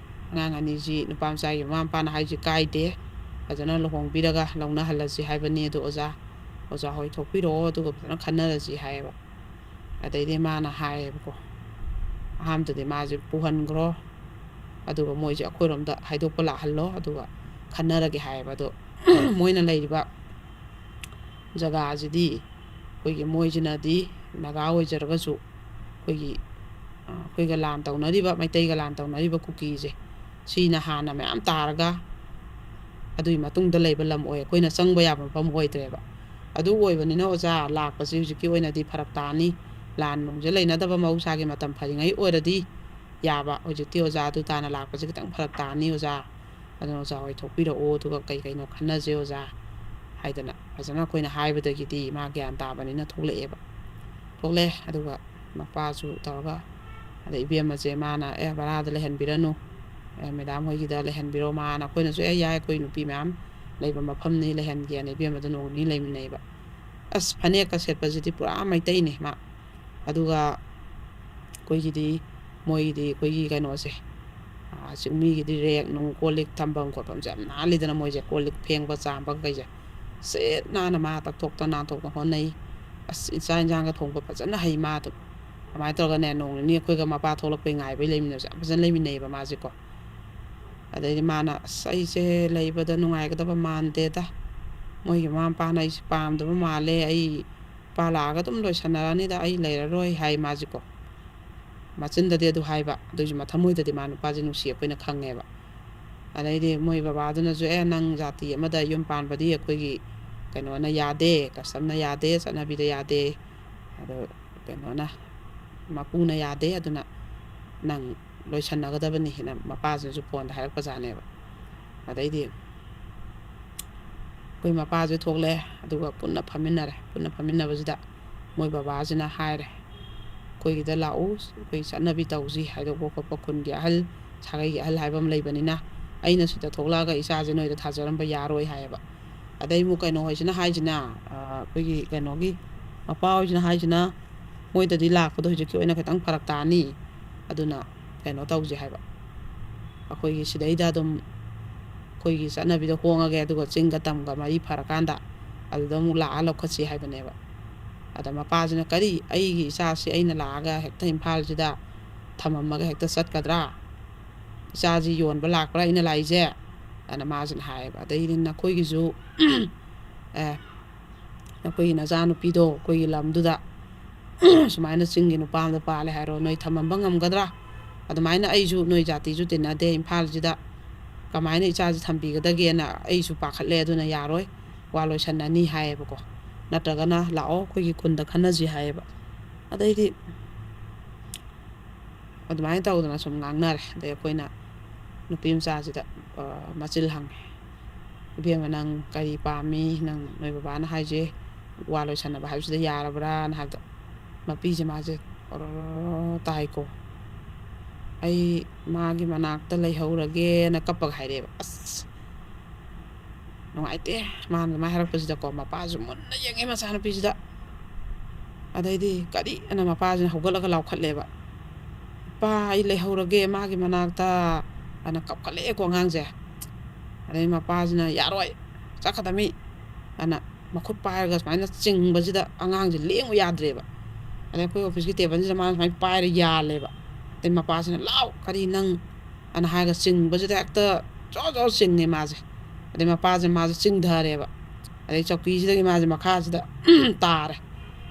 ꯑꯉꯥꯡ ꯑꯅꯤꯁꯤ ꯅꯨꯄꯥ ꯃꯆꯥꯒꯤ ꯃꯃꯥ ꯃꯄꯥꯅ ꯍꯥꯏꯁꯤ ꯀꯥꯏꯗꯦ, ꯐꯖꯅ ꯂꯨꯍꯣꯡꯕꯤꯔꯒ ꯂꯧꯅꯍꯜꯂꯁꯤ ꯍꯥꯏꯕꯅꯤ꯫ ꯑꯗꯣ ꯑꯣꯖꯥ, ꯑꯣꯖꯥ ꯍꯣꯏ ꯊꯣꯛꯄꯤꯔꯛꯑꯣ, ꯑꯗꯨꯒ ꯐꯖꯅ ꯈꯟꯅꯔꯁꯤ" ꯍꯥꯏꯌꯦꯕ꯫ ꯑꯗꯩꯗꯤ ꯃꯥꯅ ꯍꯥꯏꯌꯦꯕꯀꯣ, ꯑꯍꯥꯟꯕꯗꯗꯤ ꯃꯥꯁꯦ ꯄꯨꯍꯟꯈ꯭ꯔꯣ, ꯑꯗꯨꯒ ꯃꯣꯏꯁꯦ ꯑꯩꯈꯣꯏꯔꯣꯝꯗ ꯍꯥꯏꯗꯣꯛꯄ ꯂꯥꯛꯍꯜꯂꯣ, ꯑꯗꯨꯒ ꯈꯟꯅꯔꯒꯦ ꯍꯥꯏꯌꯦꯕ꯫ ꯑꯗꯣ ꯃꯣꯏꯅ ꯂꯩꯔꯤꯕ ꯖꯒꯥꯁꯤꯗꯤ ꯑꯩꯈꯣꯏꯒꯤ, ꯃꯣꯏꯁꯤꯅꯗꯤ ꯅꯥꯒꯥ ꯑꯣꯏꯖꯔꯒꯁꯨ ꯑꯩꯈꯣꯏꯒꯤ, ꯑꯩꯈꯣꯏꯒ ꯂꯥꯟ ꯇꯧꯅꯔꯤꯕ, ꯃꯩꯇꯩꯒ ꯂꯥꯟ ꯇꯧꯅꯔꯤꯕ ꯀꯨꯀꯤꯁꯦ, ꯁꯤꯅ ꯍꯥꯟꯅ ꯃꯌꯥꯝ ꯇꯥꯔꯒ ꯑꯗꯨꯒꯤ ꯃꯇꯨꯡꯗ ꯂꯩꯕ ꯂꯝ ꯑꯣꯏ, ꯑꯩꯈꯣꯏꯅ ꯆꯪꯕ ꯌꯥꯕ ꯃꯐꯝ ꯑꯣꯏꯗ꯭ꯔꯦꯕ꯫ ꯑꯗꯨ ꯑꯣꯏꯕꯅꯤꯅ ꯑꯣꯖꯥ, ꯂꯥꯛꯄꯁꯤ ꯍꯧꯖꯤꯛꯀꯤ ꯑꯣꯏꯅꯗꯤ ꯐꯔꯛ ꯇꯥꯅꯤ꯫ ꯂꯥꯟ ꯅꯨꯡꯁꯦ ꯂꯩꯅꯗꯕ ꯃꯍꯧꯁꯥꯒꯤ ꯃꯇꯝ ꯐꯔꯤꯉꯩ ꯑꯣꯏꯔꯗꯤ ꯌꯥꯕ꯫ ꯍꯧꯖꯤꯛꯇꯤ ꯑꯣꯖꯥ ꯑꯗꯨ ꯇꯥꯅ ꯂꯥꯛꯄꯁꯦ ꯈꯤꯇꯪ ꯐꯔꯛ ꯇꯥꯅꯤ ꯑꯣꯖꯥ꯫ ꯑꯗꯨꯅ ꯑꯣꯖꯥ ꯍꯣꯏ ꯊꯣꯛꯄꯤꯔꯛꯑꯣ, ꯑꯗꯨꯒ ꯀꯩ ꯀꯩꯅꯣ ꯈꯟꯅꯁꯦ ꯑꯣꯖꯥ ꯍꯥꯏꯗꯅ ꯐꯖꯅ ꯑꯩꯈꯣꯏꯅ ꯍꯥꯏꯕꯗꯒꯤꯗꯤ ꯃꯥ ꯒ꯭ꯌꯥꯟ ꯇꯥꯕꯅꯤꯅ ꯊꯣꯛꯂꯛꯑꯦꯕ꯫ ꯊꯣꯛꯂꯛꯑꯦ꯫ ꯑꯗꯨꯒ ꯃꯄꯥꯁꯨ ꯇꯧꯔꯒ, ꯑꯗ ꯏꯕꯦꯝꯃꯁꯦ ꯃꯥꯅ, "ꯑꯦ, ꯚꯔꯥꯗ ꯂꯩꯍꯟꯕꯤꯔꯅꯨ, ꯑꯦ, ꯃꯦꯗꯥꯝ ꯍꯣꯏꯒꯤꯗ ꯂꯩꯍꯟꯕꯤꯔꯣ" ꯃꯥꯅ꯫ ꯑꯩꯈꯣꯏꯅꯁꯨ, "ꯑꯦ, ꯌꯥꯏ, ꯑꯩꯈꯣꯏ ꯅꯨꯄꯤ ꯃꯌꯥꯝ ꯂꯩꯕ ꯃꯐꯝꯅꯤ, ꯂꯩꯍꯟꯒꯦꯅ" ꯏꯕꯦꯝꯃꯗ ꯅꯣꯡ ꯅꯤꯅꯤ ꯂꯩꯃꯤꯟꯅꯩꯕ꯫ ꯑꯁ, ꯐꯅꯦꯛꯀ ꯁꯦꯠꯄꯁꯤꯗꯤ ꯄꯨꯔꯥ ꯃꯩꯇꯩꯅꯦ ꯃꯥ꯫ ꯑꯗꯨꯒ ꯑꯩꯈꯣꯏꯒꯤꯗꯤ, ꯃꯣꯏꯒꯤꯗꯤ ꯑꯩꯈꯣꯏꯒꯤ ꯀꯩꯅꯣꯁꯦ, ꯑꯥ, ꯆꯤꯡꯃꯤꯒꯤꯗꯤ ꯔꯦꯛ ꯅꯨꯡ, ꯀꯣꯜ ꯂꯤꯛ ꯊꯝꯐꯝ ꯈꯣꯠꯐꯝꯁꯦ ꯌꯥꯝ ꯅꯥꯜꯂꯤꯗꯅ, ꯃꯣꯏꯁꯦ ꯀꯣꯜ ꯂꯤꯛ ꯐꯦꯡꯕ ꯆꯥꯝꯕ ꯀꯩꯁꯦ ꯁꯤꯠ ꯅꯥꯟꯅ ꯃꯥ ꯇꯛꯊꯣꯛꯇꯅ ꯅꯥꯟꯊꯣꯛꯅ ꯍꯣꯠꯅꯩ꯫ ꯑꯁ, ꯆꯥꯛ ꯏꯟꯁꯥꯡꯒ ꯊꯣꯡꯕ ꯐꯖꯅ ꯍꯩ ꯃꯥ ꯑꯗꯨꯝ꯫ ꯑꯗꯨꯃꯥꯏꯅ ꯇꯧꯔꯒꯅꯦ, ꯅꯣꯡ ꯅꯤꯅꯤ ꯑꯩꯈꯣꯏꯒ ꯃꯄꯥ ꯊꯣꯛꯂꯛꯄꯩ ꯉꯥꯏꯕꯩ ꯂꯩꯃꯤꯟꯅꯕꯁꯦ ꯌꯥꯝ ꯐꯖꯅ ꯂꯩꯃꯤꯟꯅꯩꯌꯦꯕ ꯃꯥꯁꯦꯀꯣ꯫ ꯑꯗꯩꯗꯤ ꯃꯥꯅ, "ꯑꯁ, ꯑꯩꯁꯦ ꯂꯩꯕꯗ ꯅꯨꯡꯉꯥꯏꯒꯗꯕ ꯃꯥꯟꯗꯦꯗ, ꯃꯣꯏꯒꯤ ꯃꯃꯥ ꯃꯄꯥꯅ ꯑꯩꯁꯦ ꯄꯥꯝꯗꯕ ꯃꯥꯜꯂꯦ, ꯑꯩ ꯅꯨꯄꯥ ꯂꯥꯛꯑꯒ ꯑꯗꯨꯝ ꯂꯣꯏꯁꯟꯅꯔꯅꯤꯗ, ꯑꯩ ꯂꯩꯔꯔꯣꯏ" ꯍꯥꯏ ꯃꯥꯁꯦꯀꯣ꯫ ꯃꯆꯤꯟꯗꯗꯤ ꯑꯗꯨ ꯍꯥꯏꯕ, ꯑꯗꯨꯏꯁꯨ ꯃꯊꯃꯣꯏꯗꯗꯤ ꯃꯥ ꯅꯨꯄꯥꯁꯦ ꯅꯨꯡꯁꯤ ꯑꯩꯈꯣꯏꯅ ꯈꯪꯉꯦꯕ꯫ ꯑꯗꯩꯗꯤ ꯃꯣꯏ ꯕꯕꯥꯗꯨꯅꯁꯨ, "ꯑꯦ, ꯅꯪ ꯖꯥꯇꯤ ꯑꯃꯗ ꯌꯨꯝ ꯄꯥꯟꯕꯗꯤ ꯑꯩꯈꯣꯏꯒꯤ ꯀꯩꯅꯣꯅ ꯌꯥꯗꯦ, customꯅ ꯌꯥꯗꯦ, ꯆꯠꯅꯕꯤꯗ ꯌꯥꯗꯦ, ꯑꯗꯣ ꯀꯩꯅꯣꯅ, ꯃꯄꯨꯅ ꯌꯥꯗꯦ, ꯑꯗꯨꯅ ꯅꯪ ꯂꯣꯏꯁꯟꯅꯒꯗꯕꯅꯤ" ꯍꯥꯏꯅ ꯃꯄꯥꯁꯤꯅꯁꯨ ꯐꯣꯟꯗ ꯍꯥꯏꯔꯛꯄꯖꯥꯠꯅꯦꯕ꯫ ꯑꯗꯩꯗꯤ ꯑꯩꯈꯣꯏ ꯃꯄꯥꯁꯦ ꯊꯣꯛꯂꯛꯑꯦ, ꯑꯗꯨꯒ ꯄꯨꯟꯅ ꯐꯝꯃꯤꯟꯅꯔꯦ꯫ ꯄꯨꯟꯅ ꯐꯝꯃꯤꯟꯅꯕꯁꯤꯗ ꯃꯣꯏ ꯕꯕꯥꯁꯤꯅ ꯍꯥꯏꯔꯦ, "ꯑꯩꯈꯣꯏꯒꯤꯗ ꯂꯥꯛꯎ, ꯑꯩꯈꯣꯏ ꯆꯠꯅꯕꯤ ꯇꯧꯁꯤ" ꯍꯥꯏꯗꯣꯛꯄ ꯈꯣꯠꯄ, ꯈꯨꯟꯒꯤ ꯑꯍꯜ, ꯁꯥꯒꯩꯒꯤ ꯑꯍꯜ ꯍꯥꯏꯕ ꯑꯃ ꯂꯩꯕꯅꯤꯅ, "ꯑꯩꯅ ꯁꯤꯗ ꯊꯣꯛꯂꯛꯑꯒ ꯏꯆꯥꯁꯦ ꯅꯣꯏꯗ ꯊꯥꯖꯔꯝꯕ ꯌꯥꯔꯣꯏ" ꯍꯥꯏꯌꯦꯕ꯫ ꯑꯗꯩ ꯑꯃꯨꯛ ꯀꯩꯅꯣ ꯍꯣꯏꯁꯤꯅ ꯍꯥꯏꯁꯤꯅ, ꯑ, ꯑꯩꯈꯣꯏꯒꯤ ꯀꯩꯅꯣꯒꯤ ꯃꯄꯥ ꯍꯣꯏꯁꯤꯅ ꯍꯥꯏꯁꯤꯅ, "ꯃꯣꯏꯗꯗꯤ ꯂꯥꯛꯄꯗꯣ ꯍꯧꯖꯤꯛꯀꯤ ꯑꯣꯏꯅ ꯈꯤꯇꯪ ꯐꯔꯛ ꯇꯥꯅꯤ, ꯑꯗꯨꯅ ꯀꯩꯅꯣ ꯇꯧꯁꯦ" ꯍꯥꯏꯕ, "ꯑꯩꯈꯣꯏꯒꯤ ꯁꯤꯗꯩꯗ ꯑꯗꯨꯝ ꯑꯩꯈꯣꯏꯒꯤ ꯆꯠꯅꯕꯤꯗ ꯍꯣꯡꯉꯒꯦ, ꯑꯗꯨꯒ ꯆꯤꯡꯒ ꯇꯝꯒ ꯃꯔꯤ ꯐꯔꯀꯥꯟꯗ ꯑꯗꯨꯗ ꯑꯃꯨꯛ ꯂꯥꯛꯑ ꯂꯧꯈꯠꯁꯤ" ꯍꯥꯏꯕꯅꯦꯕ꯫ ꯑꯗ ꯃꯄꯥꯁꯤꯅ, "ꯀꯔꯤ? ꯑꯩꯒꯤ ꯏꯆꯥꯁꯤ ꯑꯩꯅ ꯂꯥꯛꯑꯒ ꯍꯦꯛꯇ ꯏꯝꯐꯥꯜꯁꯤꯗ ꯊꯝꯃꯝꯃꯒ ꯍꯦꯛꯇ ꯆꯠꯀꯗ꯭ꯔꯥ? ꯏꯆꯥꯁꯤ ꯌꯣꯟꯕ ꯂꯥꯛꯄ꯭ꯔꯥ ꯑꯩꯅ ꯂꯥꯛꯏꯁꯦ?" ꯑꯅ ꯃꯥꯁꯤꯅ ꯍꯥꯏꯌꯦꯕ꯫ ꯑꯗꯩꯗꯤ, "ꯅꯈꯣꯏꯒꯤꯁꯨ, ꯑꯦ, ꯅꯈꯣꯏꯒꯤ ꯅꯆꯥꯅꯨꯄꯤꯗꯣ ꯑꯩꯈꯣꯏꯒꯤ ꯂꯝꯗꯨꯗ ꯁꯨꯃꯥꯏꯅ ꯆꯤꯡꯒꯤ ꯅꯨꯄꯥ ꯑꯃꯗ ꯄꯥꯜꯂꯦ ꯍꯥꯏꯔꯣ, ꯅꯣꯏ ꯊꯝꯃꯝꯕ ꯉꯝꯒꯗ꯭ꯔꯥ? ꯑꯗꯨꯃꯥꯏꯅ ꯑꯩꯁꯨ ꯅꯣꯏ ꯖꯥꯇꯤꯁꯨ ꯇꯤꯟꯅꯗꯦ ꯏꯝꯐꯥꯜꯁꯤꯗ, ꯀꯃꯥꯏꯅ ꯏꯆꯥꯁꯤ ꯊꯝꯕꯤꯒꯗꯒꯦꯅ ꯑꯩꯁꯨ ꯄꯥꯈꯠꯂꯦ, ꯑꯗꯨꯅ ꯌꯥꯔꯣꯏ, ꯋꯥ ꯂꯣꯏꯁꯟꯅꯅꯤ" ꯍꯥꯏꯌꯦꯕꯀꯣ꯫ "ꯅꯠꯇ꯭ꯔꯒꯅ ꯂꯥꯛꯑꯣ, ꯑꯩꯈꯣꯏꯒꯤ ꯈꯨꯟꯗ ꯈꯟꯅꯁꯤ" ꯍꯥꯏꯌꯦꯕ꯫ ꯑꯗꯩꯗꯤ ꯑꯗꯨꯃꯥꯏꯅ ꯇꯧꯗꯅ ꯁꯨꯝ ꯉꯥꯡꯅꯔꯦ꯫ ꯑꯗꯩ ꯑꯩꯈꯣꯏꯅ ꯅꯨꯄꯤ ꯃꯆꯥꯁꯤꯗ, ꯑ, ꯃꯆꯤꯜ ꯍꯪꯉꯦ, "ꯏꯕꯦꯝꯃ, ꯅꯪ ꯀꯔꯤ ꯄꯥꯝꯃꯤ? ꯅꯪ, ꯅꯣꯏ ꯕꯕꯥꯅ ꯍꯥꯏꯁꯦ, ꯋꯥ ꯂꯣꯏꯁꯟꯅꯕ ꯍꯥꯏꯕꯁꯤꯗ ꯌꯥꯔꯕ꯭ꯔꯥꯅ?" ꯍꯥꯏꯕꯗ, ꯃꯄꯤꯁꯦ ꯃꯥꯁꯦ ꯑꯣꯔꯣꯔꯣ ꯇꯥꯏꯀꯣ꯫ "ꯑꯩ ꯃꯥꯒꯤ ꯃꯅꯥꯛꯇ ꯂꯩꯍꯧꯔꯒꯦꯅ" ꯀꯞꯄꯒ ꯍꯥꯏꯔꯛꯑꯦꯕ꯫ ꯑꯁ! ꯅꯨꯡꯉꯥꯏꯇꯦ꯫ ꯃꯥꯅ ꯑꯗꯨꯃꯥꯏꯅ ꯍꯥꯏꯔꯛꯄꯁꯤꯗꯀꯣ, ꯃꯄꯥꯁꯨ ꯃꯨꯟꯅ ꯌꯦꯡꯉꯦ ꯃꯆꯥꯅꯨꯄꯤꯁꯤꯗ꯫ ꯑꯗꯩꯗꯤ, "ꯀꯔꯤ?" ꯑꯅ ꯃꯄꯥꯁꯤꯅ ꯍꯧꯒꯠꯂꯒ ꯂꯥꯎꯈꯠꯂꯦꯕ, "ꯏꯄꯥ, ꯑꯩ ꯂꯩꯍꯧꯔꯒꯦ ꯃꯥꯒꯤ ꯃꯅꯥꯛꯇ" ꯑꯅ ꯀꯞꯈꯠꯂꯛꯑꯦꯀꯣ ꯑꯉꯥꯡꯁꯦ꯫ ꯑꯗꯩ ꯃꯄꯥꯁꯤꯅ, "ꯌꯥꯔꯣꯏ, ꯆꯠꯀꯗꯃꯤ" ꯑꯅ ꯃꯈꯨꯠ ꯄꯥꯏꯔꯒ ꯁꯨꯃꯥꯏꯅ ꯆꯤꯡꯕꯁꯤꯗ ꯑꯉꯥꯡꯁꯦ ꯂꯦꯡꯉꯨ ꯌꯥꯗ꯭ꯔꯦꯕ꯫ ꯑꯗꯩ ꯑꯩꯈꯣꯏ ꯑꯣꯐꯤꯁꯀꯤ ꯇꯦꯕꯜꯁꯤꯗ ꯃꯥꯅ ꯁꯨꯃꯥꯏꯅ ꯄꯥꯏꯔ ꯌꯥꯜꯂꯦꯕ꯫ ꯑꯗꯩ ꯃꯄꯥꯁꯤꯅ, "ꯂꯥꯎ, ꯀꯔꯤ ꯅꯪ?" ꯑꯅ ꯍꯥꯏꯔꯒ ꯆꯤꯡꯕꯁꯤꯗ ꯍꯦꯛꯇ ꯖꯣꯔ ꯖꯣꯔ ꯆꯤꯡꯉꯦ ꯃꯥꯁꯦ꯫ ꯑꯗꯩ ꯃꯄꯥꯁꯦ, ꯃꯥꯁꯦ ꯆꯤꯡꯊꯔꯦꯕ꯫ ꯑꯗꯩ ꯆꯧꯀꯤꯁꯤꯗꯒꯤ ꯃꯥꯁꯦ ꯃꯈꯥꯁꯤꯗ ꯇꯥꯔꯦ꯫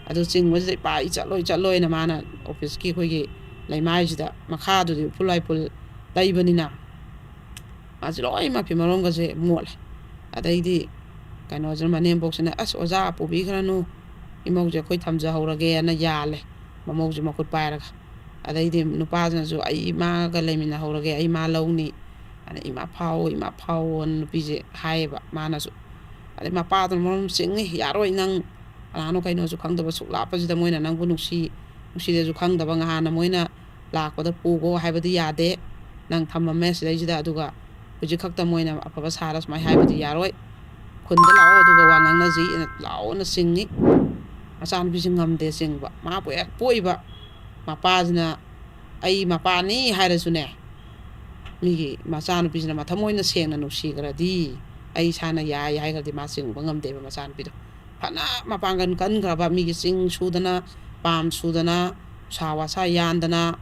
ꯑꯗꯨ ꯆꯤꯡꯕꯁꯤꯗ, "ꯏꯄꯥ, ꯑꯩ ꯆꯠꯂꯣꯏ, ꯆꯠꯂꯣꯏꯅ" ꯃꯥꯅ ꯑꯣꯐꯤꯁꯀꯤ ꯑꯩꯈꯣꯏꯒꯤ ꯂꯩꯃꯥꯏꯁꯤꯗ, ꯃꯈꯥꯗꯨꯗꯤ ꯎꯐꯨꯜ ꯋꯥꯏꯐꯨꯜ ꯂꯩꯕꯅꯤꯅ, ꯃꯥꯁꯦ ꯂꯣꯏꯅꯃꯛꯀꯤ ꯃꯔꯣꯝꯒꯁꯦ ꯃꯣꯠꯂꯦ꯫ ꯑꯗꯩꯗꯤ ꯀꯩꯅꯣꯁꯤꯅ, ꯃꯅꯦꯝꯕꯣꯛꯁꯤꯅ, "ꯑꯁ, ꯑꯣꯖꯥ, ꯄꯨꯕꯤꯈ꯭ꯔꯅꯨ, ꯏꯃꯧꯁꯦ ꯑꯩꯈꯣꯏ ꯊꯝꯖꯍꯧꯔꯒꯦꯅ" ꯌꯥꯜꯂꯦ, ꯃꯃꯧꯁꯦ ꯃꯈꯨꯠ ꯄꯥꯏꯔꯒ꯫ ꯑꯗꯩꯗꯤ ꯅꯨꯄꯥꯁꯤꯅꯁꯨ, "ꯑꯩ ꯏꯃꯥꯒ ꯂꯩꯃꯤꯟꯅꯍꯧꯔꯒꯦ, ꯑꯩ ꯃꯥ ꯂꯧꯅꯤ", ꯑꯗ "ꯏꯃꯥ ꯐꯥꯎꯑꯣ, ꯏꯃꯥ ꯐꯥꯎꯑꯣꯅ" ꯅꯨꯄꯤꯁꯦ ꯍꯥꯏꯌꯦꯕ ꯃꯥꯅꯁꯨ꯫ ꯑꯗꯩ ꯃꯄꯥꯗꯨꯅ ꯃꯔꯣꯝ ꯆꯤꯡꯉꯤ, "ꯌꯥꯔꯣꯏ, ꯅꯪ ꯀꯅꯥꯅꯣ ꯀꯩꯅꯣꯁꯨ ꯈꯪꯗꯕ, ꯁꯨꯛ ꯂꯥꯞꯄꯁꯤꯗ ꯃꯣꯏꯅ ꯅꯪꯕꯨ ꯅꯨꯡꯁꯤ ꯅꯨꯡꯁꯤꯗꯦꯁꯨ ꯈꯪꯗꯕ, ꯉꯍꯥꯟꯅ ꯃꯣꯏꯅ ꯂꯥꯛꯄꯗ ꯄꯨꯈꯣ ꯍꯥꯏꯕꯗꯤ ꯌꯥꯗꯦ, ꯅꯪ ꯊꯝꯃꯝꯃꯦ ꯁꯤꯗꯩꯁꯤꯗ, ꯑꯗꯨꯒ ꯍꯧꯖꯤꯛ ꯈꯛꯇ ꯃꯣꯏꯅ ꯑꯐꯕ ꯁꯥꯔ ꯁꯨꯃꯥꯏꯅ ꯍꯥꯏꯕꯗꯤ ꯌꯥꯔꯣꯏ, ꯈꯨꯟꯗ ꯂꯥꯛꯑꯣ ꯑꯗꯨꯒ ꯋꯥ ꯉꯥꯡꯅꯁꯤ" ꯂꯥꯎꯅ ꯆꯤꯡꯉꯤ꯫ ꯃꯆꯥꯅꯨꯄꯤꯁꯤ ꯉꯝꯗꯦ ꯆꯤꯡꯕ, ꯃꯥꯕꯨ ꯍꯦꯛ ꯄꯣꯛꯏꯕ ꯃꯄꯥꯁꯤꯅ "ꯑꯩ ꯃꯄꯥꯅꯤ" ꯍꯥꯏꯔꯁꯨꯅꯦ, ꯃꯤꯒꯤ ꯃꯆꯥꯅꯨꯄꯤꯁꯤꯅ ꯃꯊꯃꯣꯏꯅ ꯁꯦꯡꯅ ꯅꯨꯡꯁꯤꯈ꯭ꯔꯗꯤ, ꯑꯩ ꯏꯁꯥꯅ ꯌꯥꯏ ꯍꯥꯏꯈ꯭ꯔꯗꯤ ꯃꯥ ꯆꯤꯡꯕ ꯉꯝꯗꯦꯕ ꯃꯆꯥꯅꯨꯄꯤꯗꯣ꯫ ꯐꯅ ꯃꯄꯥꯡꯒꯜ ꯀꯟꯈ꯭ꯔꯕ, ꯃꯤꯒꯤ ꯆꯤꯡ ꯁꯨꯗꯅ, ꯄꯥꯝ ꯁꯨꯗꯅ, ꯎꯁꯥ ꯋꯥꯁꯥ ꯌꯥꯟꯗꯅ,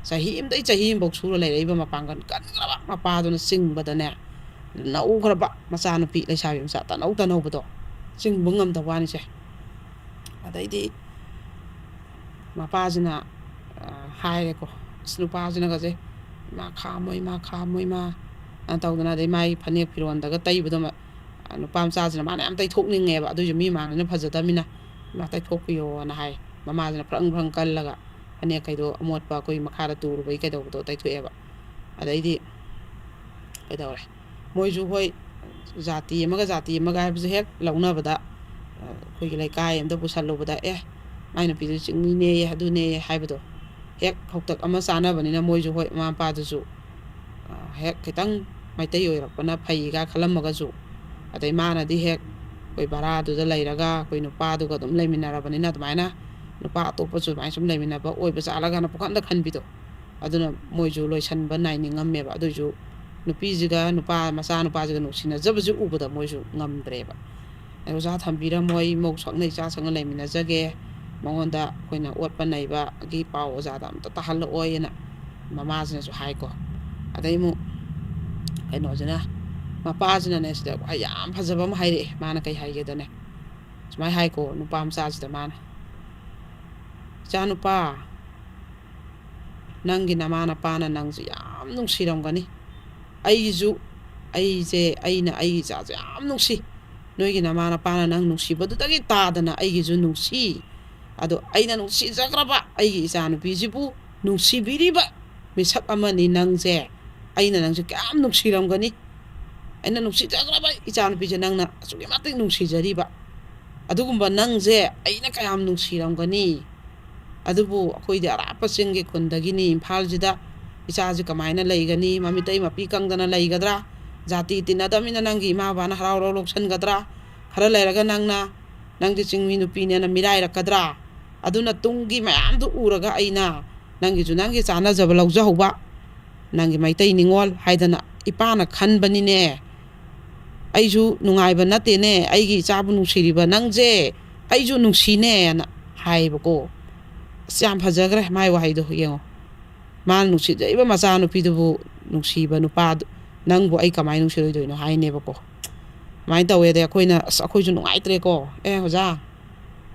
ꯆꯍꯤ ꯑꯃꯗꯩ ꯆꯍꯤ ꯑꯃꯐꯧ ꯁꯨꯔ ꯂꯩꯔꯛꯏꯕ ꯃꯄꯥꯡꯒꯜ ꯀꯟꯈ꯭ꯔꯕ ꯃꯄꯥꯗꯨꯅ ꯆꯤꯡꯕꯗꯅꯦ, ꯅꯧꯈ꯭ꯔꯕ ꯃꯆꯥꯅꯨꯄꯤ ꯂꯩꯁꯥꯕꯤ ꯃꯆꯥ ꯇꯅꯧ ꯇꯅꯧꯕꯗꯣ ꯆꯤꯡꯕ ꯉꯝꯗꯕ ꯋꯥꯅꯤꯁꯦ꯫ ꯑꯗꯩꯗꯤ ꯃꯄꯥꯁꯤꯅ, ꯑ, ꯍꯥꯏꯔꯦꯀꯣ, ꯑꯁ, ꯅꯨꯄꯥꯁꯤꯅꯒꯁꯦ, "ꯏꯃꯥ ꯈꯥꯝꯃꯣ, ꯏꯃꯥ ꯈꯥꯝꯃꯣ, ꯏꯃꯥ", ꯑ, ꯇꯧꯗꯅ, ꯑꯗꯩ ꯃꯥꯒꯤ ꯐꯅꯦꯛ ꯐꯤꯔꯣꯟꯗꯒ ꯇꯩꯕꯗꯣ ꯃ-, ꯑ, ꯅꯨꯄꯥ ꯃꯆꯥꯁꯤꯅ ꯃꯥꯅ ꯌꯥꯝ ꯇꯩꯊꯣꯛꯅꯤꯡꯉꯦꯕ, ꯑꯗꯨꯏꯁꯨ ꯃꯤ ꯃꯥꯡꯗꯅ ꯐꯖꯗꯕꯅꯤꯅ, "ꯏꯃꯥ, ꯇꯩꯊꯣꯛꯄꯤꯌꯣꯅ" ꯍꯥꯏ꯫ ꯃꯃꯥꯁꯤꯅ ꯐ꯭ꯔꯪ ꯐ꯭ꯔꯪ ꯀꯜꯂꯒ ꯐꯅꯦꯛꯈꯩꯗꯣ ꯑꯃꯣꯠꯄ ꯑꯩꯈꯣꯏ ꯃꯈꯥꯗ ꯇꯨꯔꯨꯕꯒꯤ ꯀꯩꯗꯧꯕꯗꯣ ꯇꯩꯊꯣꯛꯑꯦꯕ꯫ ꯑꯗꯩꯗꯤ ꯀꯩꯗꯧꯔꯦ? ꯃꯣꯏꯁꯨ ꯍꯣꯏ, ꯖꯥꯇꯤ ꯑꯃꯒ ꯖꯥꯇꯤ ꯑꯃꯒ ꯍꯥꯏꯕꯁꯦ ꯍꯦꯛ ꯂꯧꯅꯕꯗ, ꯑ, ꯑꯩꯈꯣꯏꯒꯤ ꯂꯩꯀꯥꯏ ꯑꯝꯗ ꯄꯨꯁꯜꯂꯨꯕꯗ, "ꯑꯦ, ꯃꯥꯏ ꯅꯨꯄꯤꯗꯨ ꯆꯤꯡꯃꯤꯅꯦꯌꯦ, ꯑꯗꯨꯅꯦꯌꯦ" ꯍꯥꯏꯕꯗꯣ ꯍꯦꯛ ꯍꯧꯇꯛ ꯑꯃ ꯆꯥꯅꯕꯅꯤꯅ ꯃꯣꯏꯁꯨ ꯍꯣꯏ, ꯃꯃꯥ ꯃꯄꯥꯗꯨꯁꯨ, ꯑ, ꯍꯦꯛ ꯈꯤꯇꯪ ꯃꯩꯇꯩ ꯑꯣꯏꯔꯛꯄꯅ ꯐꯩꯒ ꯈꯜꯂꯝꯃꯒꯁꯨ, ꯑꯗꯩ ꯃꯥꯅꯗꯤ ꯍꯦꯛ ꯑꯩꯈꯣꯏ ꯚꯔꯥꯗꯨꯗ ꯂꯩꯔꯒ ꯑꯩꯈꯣꯏ ꯅꯨꯄꯥꯗꯨꯒ ꯑꯗꯨꯝ ꯂꯩꯃꯤꯟꯅꯔꯕꯅꯤꯅ ꯑꯗꯨꯃꯥꯏꯅ ꯅꯨꯄꯥ ꯑꯇꯣꯞꯄꯁꯨ ꯑꯗꯨꯃꯥꯏꯅ ꯁꯨꯝ ꯂꯩꯃꯤꯟꯅꯕ ꯑꯣꯏꯕ ꯖꯥꯠꯂꯒꯅ ꯄꯨꯡꯈꯟꯗ ꯈꯟꯕꯤꯗꯣ꯫ ꯑꯗꯨꯅ ꯃꯣꯏꯁꯨ ꯂꯣꯏꯁꯟꯕ ꯅꯥꯏꯅꯤꯡꯉꯝꯃꯦꯕ꯫ ꯑꯗꯨꯏꯁꯨ ꯅꯨꯄꯤꯁꯤꯒ ꯅꯨꯄꯥ, ꯃꯆꯥ ꯅꯨꯄꯥꯁꯤꯒ ꯅꯨꯡꯁꯤꯅꯖꯕꯁꯤ ꯎꯕꯗ ꯃꯣꯏꯁꯨ ꯉꯝꯗ꯭ꯔꯦꯕ꯫ "ꯑꯩ ꯑꯣꯖꯥ ꯊꯝꯕꯤꯔꯝꯃꯣ, ꯑꯩ ꯃꯧ ꯁꯛꯅ ꯏꯆꯥ ꯁꯛꯅ ꯂꯩꯃꯤꯟꯅꯖꯒꯦ, ꯃꯉꯣꯟꯗ ꯑꯩꯈꯣꯏꯅ ꯑꯣꯠꯄ ꯅꯩꯕꯒꯤ ꯄꯥꯎ ꯑꯣꯖꯥꯗ ꯑꯝꯇ ꯇꯥꯍꯜꯂꯛꯑꯣꯏꯅ" ꯃꯃꯥꯁꯤꯅꯁꯨ ꯍꯥꯏꯀꯣ꯫ ꯑꯗꯩ ꯑꯃꯨꯛ ꯀꯩꯅꯣꯁꯤꯅ, ꯃꯄꯥꯁꯤꯅꯅꯦ ꯁꯤꯗ ꯋꯥ ꯌꯥꯝ ꯐꯖꯕ ꯑꯃ ꯍꯥꯏꯔꯛꯑꯦ꯫ ꯃꯥꯅ ꯀꯩ ꯍꯥꯏꯒꯦꯗꯅꯦ, ꯁꯨꯃꯥꯏꯅ ꯍꯥꯏꯀꯣ ꯅꯨꯄꯥ ꯃꯆꯥꯁꯤꯗ ꯃꯥꯅ, "ꯏꯆꯥꯅꯨꯄꯥ, ꯅꯪꯒꯤ ꯅꯃꯥ ꯅꯄꯥꯅ ꯅꯪꯁꯦ ꯌꯥꯝ ꯅꯨꯡꯁꯤꯔꯝꯒꯅꯤ꯫ ꯑꯩꯒꯤꯁꯨ ꯑꯩꯁꯦ, ꯑꯩꯅ ꯑꯩꯒꯤ ꯏꯆꯥꯁꯦ ꯌꯥꯝ ꯅꯨꯡꯁꯤ꯫ ꯅꯣꯏꯒꯤ ꯅꯃꯥ ꯅꯄꯥꯅ ꯅꯪ ꯅꯨꯡꯁꯤꯕꯗꯨꯗꯒꯤ ꯇꯥꯗꯅ ꯑꯩꯒꯤꯁꯨ ꯅꯨꯡꯁꯤ꯫ ꯑꯗꯣ ꯑꯩꯅ ꯅꯨꯡꯁꯤꯖꯈ꯭ꯔꯕ ꯑꯩꯒꯤ ꯏꯆꯥꯅꯨꯄꯤꯁꯤꯕꯨ ꯅꯨꯡꯁꯤꯕꯤꯔꯤꯕ ꯃꯤꯁꯛ ꯑꯃꯅꯤ ꯅꯪꯁꯦ꯫ ꯑꯩꯅ ꯅꯪꯁꯦ ꯀꯌꯥꯝ ꯅꯨꯡꯁꯤꯔꯝꯒꯅꯤ? ꯑꯩꯅ ꯅꯨꯡꯁꯤꯖꯈ꯭ꯔꯕ ꯏꯆꯥꯅꯨꯄꯤꯁꯦ ꯅꯪꯅ ꯑꯁꯨꯛꯀꯤ ꯃꯇꯤꯛ ꯅꯨꯡꯁꯤꯖꯔꯤꯕ꯫ ꯑꯗꯨꯒꯨꯝꯕ ꯅꯪꯁꯦ ꯑꯩꯅ ꯀꯌꯥꯝ ꯅꯨꯡꯁꯤꯔꯝꯒꯅꯤ? ꯑꯗꯨꯕꯨ ꯑꯩꯈꯣꯏꯗꯤ ꯑꯔꯥꯞꯄ ꯆꯤꯡꯒꯤ ꯈꯨꯟꯗꯒꯤꯅꯤ, ꯏꯝꯐꯥꯜꯁꯤꯗ ꯏꯆꯥꯁꯤ ꯀꯃꯥꯏꯅ ꯂꯩꯒꯅꯤ? ꯃꯃꯤꯇꯩ ꯃꯄꯤ ꯀꯪꯗꯅ ꯂꯩꯒꯗ꯭ꯔꯥ? ꯖꯥꯇꯤ ꯇꯤꯟꯅꯗꯕꯅꯤꯅ ꯅꯪꯒꯤ ꯏꯃꯥ ꯕꯕꯥꯅ ꯍꯔꯥꯎ ꯍꯔꯥꯎ ꯂꯧꯁꯟꯒꯗ꯭ꯔꯥ? ꯈꯔ ꯂꯩꯔꯒ ꯅꯪꯅ, ꯅꯪꯗꯤ ꯆꯤꯡꯃꯤ ꯅꯨꯄꯤꯅꯦꯅ ꯃꯤꯔꯥꯏꯔꯛꯀꯗ꯭ꯔꯥ? ꯑꯗꯨꯅ ꯇꯨꯡꯒꯤ ꯃꯌꯥꯝꯗꯨ ꯎꯔꯒ ꯑꯩꯅ ꯅꯪꯒꯤꯁꯨ ꯅꯪꯒꯤ ꯆꯥꯅꯖꯕ ꯂꯧꯖꯍꯧꯕ, ꯅꯪꯒꯤ ꯃꯩꯇꯩ ꯅꯤꯉꯣꯜ ꯍꯥꯏꯗꯅ ꯏꯄꯥꯅ ꯈꯟꯕꯅꯤꯅꯦ꯫ ꯑꯩꯁꯨ ꯅꯨꯡꯉꯥꯏꯕ ꯅꯠꯇꯦꯅꯦ, ꯑꯩꯒꯤ ꯏꯆꯥꯕꯨ ꯅꯨꯡꯁꯤꯔꯤꯕ ꯅꯪꯁꯦ ꯑꯩꯁꯨ ꯅꯨꯡꯁꯤꯅꯦꯅ ꯍꯥꯏꯌꯦꯕꯀꯣ꯫ ꯑꯁ, ꯌꯥꯝ ꯐꯖꯈ꯭ꯔꯦ ꯃꯥꯏ ꯋꯥꯍꯩꯗꯣ ꯌꯦꯡꯉꯣ꯫ ꯃꯥꯅ ꯅꯨꯡꯁꯤꯖꯔꯤꯕ ꯃꯆꯥꯅꯨꯄꯤꯗꯨꯕꯨ ꯅꯨꯡꯁꯤꯕ ꯅꯨꯄꯥꯗꯨ, ꯅꯪꯕꯨ ꯑꯩ ꯀꯃꯥꯏꯅ ꯅꯨꯡꯁꯤꯔꯣꯏꯗꯣꯏꯅꯣ ꯍꯥꯏꯅꯦꯕꯀꯣ꯫ ꯑꯗꯨꯃꯥꯏꯅ ꯇꯧꯋꯦ꯫ ꯑꯗꯩ ꯑꯩꯈꯣꯏꯅ, ꯑꯁ, ꯑꯩꯈꯣꯏꯁꯨ ꯅꯨꯡꯉꯥꯏꯇ꯭ꯔꯦꯀꯣ꯫ ꯑꯦ, ꯑꯣꯖꯥ,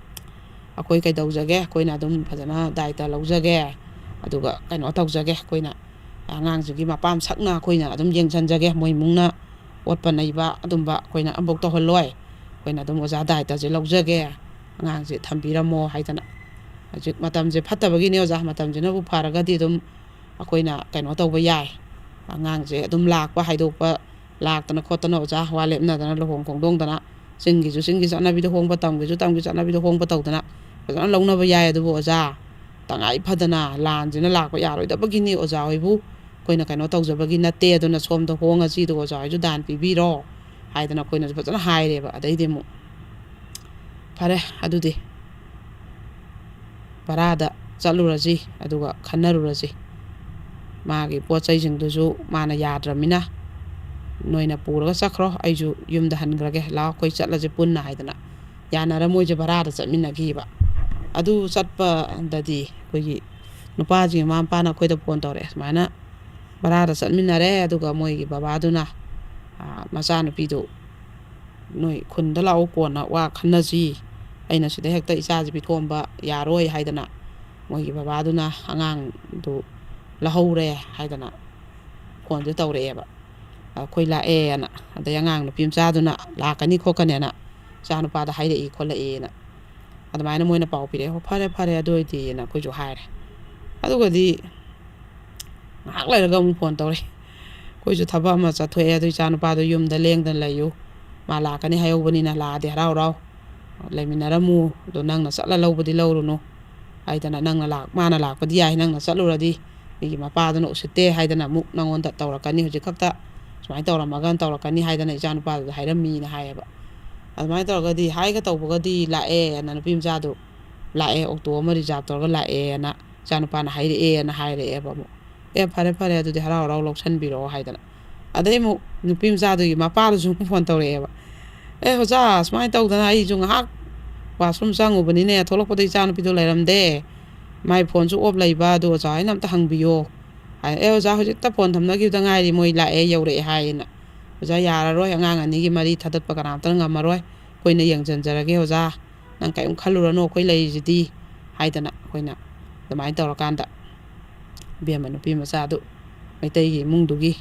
ꯑꯩꯈꯣꯏ ꯀꯩꯗꯧꯖꯒꯦ? ꯑꯩꯈꯣꯏꯅ ꯑꯗꯨꯝ ꯐꯖꯅ ꯗꯥꯏꯇ ꯂꯧꯖꯒꯦ, ꯑꯗꯨꯒ ꯀꯩꯅꯣ ꯇꯧꯖꯒꯦ, ꯑꯩꯈꯣꯏꯅ ꯑꯉꯥꯡꯁꯤꯒꯤ ꯃꯄꯥ ꯑꯃ ꯁꯛꯅ ꯑꯩꯈꯣꯏꯅ ꯑꯗꯨꯝ ꯌꯦꯡꯁꯤꯟꯖꯒꯦ, ꯃꯣꯏ ꯏꯃꯨꯡꯅ ꯑꯣꯠꯄ ꯅꯩꯕ ꯑꯗꯨꯝꯕ ꯑꯩꯈꯣꯏꯅ ꯑꯃꯐꯧ ꯇꯧꯍꯜꯂꯣꯏ꯫ ꯑꯩꯈꯣꯏꯅ ꯑꯗꯨꯝ ꯑꯣꯖꯥ ꯗꯥꯏꯇꯁꯦ ꯂꯧꯖꯒꯦ, ꯑꯉꯥꯡꯁꯦ ꯊꯝꯕꯤꯔꯝꯃꯣ ꯍꯥꯏꯗꯅ꯫ ꯍꯧꯖꯤꯛ ꯃꯇꯝꯁꯦ ꯐꯠꯇꯕꯒꯤꯅꯦ ꯑꯣꯖꯥ, ꯃꯇꯝꯁꯤꯅꯕꯨ ꯐꯔꯒꯗꯤ ꯑꯗꯨꯝ ꯑꯩꯈꯣꯏꯅ ꯀꯩꯅꯣ ꯇꯧꯕ ꯌꯥꯏ꯫ ꯑꯉꯥꯡꯁꯦ ꯑꯗꯨꯝ ꯂꯥꯛꯄ ꯍꯥꯏꯗꯣꯛꯄ, ꯂꯥꯛꯇꯅ ꯈꯣꯠꯇꯅ ꯑꯣꯖꯥ ꯋꯥ ꯂꯦꯞꯅꯗꯅ ꯂꯨꯍꯣꯡ ꯈꯣꯡꯗꯣꯡꯗꯅ ꯆꯤꯡꯒꯤꯁꯨ ꯆꯤꯡꯒꯤ ꯆꯠꯅꯕꯤꯗ ꯍꯣꯡꯕ, ꯇꯝꯒꯤꯁꯨ ꯇꯝꯒꯤ ꯆꯠꯅꯕꯤꯗ ꯍꯣꯡꯕ ꯇꯧꯗꯅ ꯐꯖꯅ ꯂꯧꯅꯕ ꯌꯥꯏ꯫ ꯑꯗꯨꯕꯨ ꯑꯣꯖꯥ, ꯇꯉꯥꯏ ꯐꯗꯅ ꯂꯥꯟꯁꯤꯅ ꯂꯥꯛꯄ ꯌꯥꯔꯣꯏꯗꯕꯒꯤꯅꯤ ꯑꯣꯖꯥ ꯍꯣꯏꯕꯨ, ꯑꯩꯈꯣꯏꯅ ꯀꯩꯅꯣ ꯇꯧꯖꯕꯒꯤ ꯅꯠꯇꯦ꯫ ꯑꯗꯨꯅ ꯁꯣꯝꯗ ꯍꯣꯡꯉꯁꯤ, ꯑꯗꯨꯒ ꯑꯣꯖꯥ ꯍꯣꯏꯁꯨ ꯗꯥꯟ ꯄꯤꯕꯤꯔꯣ ꯍꯥꯏꯗꯅ ꯑꯩꯈꯣꯏꯅꯁꯨ ꯐꯖꯅ ꯍꯥꯏꯔꯦꯕ꯫ ꯑꯗꯩꯗꯤ ꯑꯃꯨꯛ ꯐꯔꯦ ꯑꯗꯨꯗꯤ, ꯚꯔꯥꯗ ꯆꯠꯂꯨꯔꯁꯤ, ꯑꯗꯨꯒ ꯈꯟꯅꯔꯨꯔꯁꯤ꯫ ꯃꯥꯒꯤ ꯄꯣꯠ ꯆꯩꯁꯤꯡꯗꯨꯁꯨ ꯃꯥꯅ ꯌꯥꯗ꯭ꯔꯃꯤꯅ, "ꯅꯣꯏꯅ ꯄꯨꯔꯒ ꯆꯠꯈ꯭ꯔꯣ, ꯑꯩꯁꯨ ꯌꯨꯝꯗ ꯍꯟꯈ꯭ꯔꯒꯦ, ꯂꯥꯛꯑꯣ ꯑꯩꯈꯣꯏ ꯆꯠꯂꯁꯦ ꯄꯨꯟꯅ" ꯍꯥꯏꯗꯅ ꯌꯥꯅꯔ ꯃꯣꯏꯁꯦ ꯚꯔꯥꯗ ꯆꯠꯃꯤꯟꯅꯈꯤꯕ꯫ ꯑꯗꯨ ꯆꯠꯄꯗꯗꯤ ꯑꯩꯈꯣꯏꯒꯤ ꯅꯨꯄꯥꯁꯤꯒꯤ ꯃꯃꯥ ꯃꯄꯥꯅ ꯑꯩꯈꯣꯏꯗ ꯐꯣꯟ ꯇꯧꯔꯛꯑꯦ, ꯁꯨꯃꯥꯏꯅ ꯚꯔꯥꯗ ꯆꯠꯃꯤꯟꯅꯔꯦ, ꯑꯗꯨꯒ ꯃꯣꯏꯒꯤ ꯕꯕꯥꯗꯨꯅ, ꯑꯥ, "ꯃꯆꯥꯅꯨꯄꯤꯗꯨ ꯅꯣꯏ ꯈꯨꯟꯗ ꯂꯥꯛꯑꯣ, ꯀꯣꯟꯅ ꯋꯥ ꯈꯟꯅꯁꯤ, ꯑꯩꯅ ꯁꯤꯗ ꯍꯦꯛꯇ ꯏꯆꯥꯁꯤ ꯄꯤꯊꯣꯛꯑꯝꯕ ꯌꯥꯔꯣꯏ" ꯍꯥꯏꯗꯅ ꯃꯣꯏꯒꯤ ꯕꯕꯥꯗꯨꯅ ꯑꯉꯥꯡꯗꯨ ꯂꯧꯍꯧꯔꯦ ꯍꯥꯏꯗꯅ ꯐꯣꯟꯁꯦ ꯇꯧꯔꯛꯑꯦꯕ꯫ ꯑꯩꯈꯣꯏ ꯂꯥꯛꯑꯦꯅ, ꯑꯗꯩ ꯑꯉꯥꯡ ꯅꯨꯄꯤ ꯃꯆꯥꯗꯨꯅ ꯂꯥꯛꯀꯅꯤ ꯈꯣꯠꯀꯅꯦꯅ ꯏꯆꯥ ꯅꯨꯄꯥꯗ ꯍꯥꯏꯔꯛꯏ ꯈꯣꯠꯂꯛꯏꯅ ꯑꯗꯨꯃꯥꯏꯅ ꯃꯣꯏꯅ ꯄꯥꯎ ꯄꯤꯔꯛꯑꯦ꯫ "ꯍꯣ, ꯐꯔꯦ ꯐꯔꯦ, ꯑꯗꯨ ꯑꯣꯏꯗꯤꯅ" ꯑꯩꯈꯣꯏꯁꯨ ꯍꯥꯏꯔꯦ꯫ ꯑꯗꯨꯒꯗꯤ ꯉꯥꯏꯍꯥꯛ ꯂꯩꯔꯒ ꯑꯃꯨꯛ ꯐꯣꯟ ꯇꯧꯔꯛꯑꯦ꯫ "ꯑꯩꯈꯣꯏꯁꯨ ꯊꯕꯛ ꯑꯃ ꯆꯠꯊꯣꯛꯑꯦ, ꯑꯗꯨ ꯏꯆꯥ ꯅꯨꯄꯥꯗꯣ ꯌꯨꯝꯗ ꯂꯦꯡꯗꯅ ꯂꯩꯌꯨ, ꯃꯥ ꯂꯥꯛꯀꯅꯤ ꯍꯥꯏꯍꯧꯕꯅꯤꯅ ꯂꯥꯛꯑꯗꯤ ꯍꯔꯥꯎ ꯍꯔꯥꯎ ꯂꯩꯃꯤꯟꯅꯔꯝꯃꯨ, ꯑꯗꯣ ꯅꯪꯅ ꯆꯠꯂ ꯂꯧꯕꯗꯤ ꯂꯧꯔꯨꯅꯨ" ꯍꯥꯏꯗꯅ, "ꯅꯪꯅ ꯂꯥꯛ-, ꯃꯥꯅ ꯂꯥꯛꯄꯗꯤ ꯌꯥꯏ, ꯅꯪꯅ ꯆꯠꯂꯨꯔꯗꯤ ꯃꯤꯒꯤ ꯃꯄꯥꯗꯨꯅ ꯎꯁꯤꯠꯇꯦ ꯍꯥꯏꯗꯅ ꯑꯃꯨꯛ ꯅꯪꯉꯣꯟꯗ ꯇꯧꯔꯛꯀꯅꯤ, ꯍꯧꯖꯤꯛ ꯈꯛꯇ ꯁꯨꯃꯥꯏꯅ ꯇꯧꯔꯝꯃꯒꯅ ꯇꯧꯔꯛꯀꯅꯤ" ꯍꯥꯏꯗꯅ ꯏꯆꯥ ꯅꯨꯄꯥꯗꯨꯗ ꯍꯥꯏꯔꯝꯃꯤꯅ ꯍꯥꯏꯌꯦꯕ꯫ ꯑꯗꯨꯃꯥꯏꯅ ꯇꯧꯔꯒꯗꯤ ꯍꯥꯏꯒ ꯇꯧꯕꯒꯗꯤ ꯂꯥꯛꯑꯦꯅ ꯅꯨꯄꯤ ꯃꯆꯥꯗꯨ ꯂꯥꯛꯑꯦ, ꯑꯣꯛꯇꯣ ꯑꯃ ꯔꯤꯖꯥꯞ ꯇꯧꯔꯒ ꯂꯥꯛꯑꯦꯅ ꯏꯆꯥ ꯅꯨꯄꯥꯅ ꯍꯥꯏꯔꯛꯑꯦꯅ ꯍꯥꯏꯔꯛꯑꯦꯕ ꯑꯃꯨꯛ꯫ "ꯑꯦ, ꯐꯔꯦ ꯐꯔꯦ, ꯑꯗꯨꯗꯤ ꯍꯔꯥꯎ ꯍꯔꯥꯎ ꯂꯧꯁꯟꯕꯤꯔꯛꯑꯣ" ꯍꯥꯏꯗꯅ꯫ ꯑꯗꯩ ꯑꯃꯨꯛ ꯅꯨꯄꯤ ꯃꯆꯥꯗꯨꯒꯤ ꯃꯄꯥꯗꯨꯁꯨ ꯑꯃꯨꯛ ꯐꯣꯟ ꯇꯧꯔꯛꯑꯦꯕ꯫ "ꯑꯦ ꯑꯣꯖꯥ, ꯁꯨꯃꯥꯏꯅ ꯇꯧꯗꯅ ꯑꯩꯁꯨ ꯉꯥꯏꯍꯥꯛ ꯋꯥꯁꯔꯨꯝ ꯆꯪꯉꯨꯕꯅꯤꯅꯦ, ꯊꯣꯛꯂꯛꯄꯗ ꯏꯆꯥ ꯅꯨꯄꯤꯗꯣ ꯂꯩꯔꯝꯗꯦ, ꯃꯥꯏ ꯐꯣꯟꯁꯨ ꯑꯣꯞ ꯂꯩꯕ, ꯑꯗꯨ ꯑꯣꯖꯥ ꯍꯣꯏꯅ ꯑꯝꯇ ꯍꯪꯕꯤꯌꯣ" ꯍꯥꯏ꯫ "ꯑꯦ ꯑꯣꯖꯥ, ꯍꯧꯖꯤꯛꯇ ꯐꯣꯟ ꯊꯝꯅꯈꯤꯕꯗ ꯉꯥꯏꯔꯤ, ꯃꯣꯏ ꯂꯥꯛꯑꯦ ꯌꯧꯔꯛꯑꯦ" ꯍꯥꯏꯌꯦꯅ꯫ "ꯑꯣꯖꯥ, ꯌꯥꯔꯔꯣꯏ, ꯑꯉꯥꯡ ꯑꯅꯤꯒꯤ ꯃꯔꯤ ꯊꯥꯗꯠꯄ ꯀꯅꯥꯝꯇꯅ ꯉꯝꯃꯔꯣꯏ, ꯑꯩꯈꯣꯏꯅ ꯌꯦꯡꯁꯤꯟꯖꯔꯒꯦ ꯑꯣꯖꯥ, ꯅꯪ ꯀꯔꯤꯝ ꯈꯜꯂꯨꯔꯅꯨ, ꯑꯩꯈꯣꯏ ꯂꯩꯔꯤꯁꯤꯗꯤ" ꯍꯥꯏꯗꯅ ꯑꯩꯈꯣꯏꯅ ꯑꯗꯨꯃꯥꯏꯅ ꯇꯧꯔꯀꯥꯟꯗ ꯏꯕꯦꯝꯃ ꯅꯨꯄꯤ ꯃꯆꯥꯗꯨ ꯃꯩꯇꯩꯒꯤ ꯏꯃꯨꯡꯗꯨꯒꯤ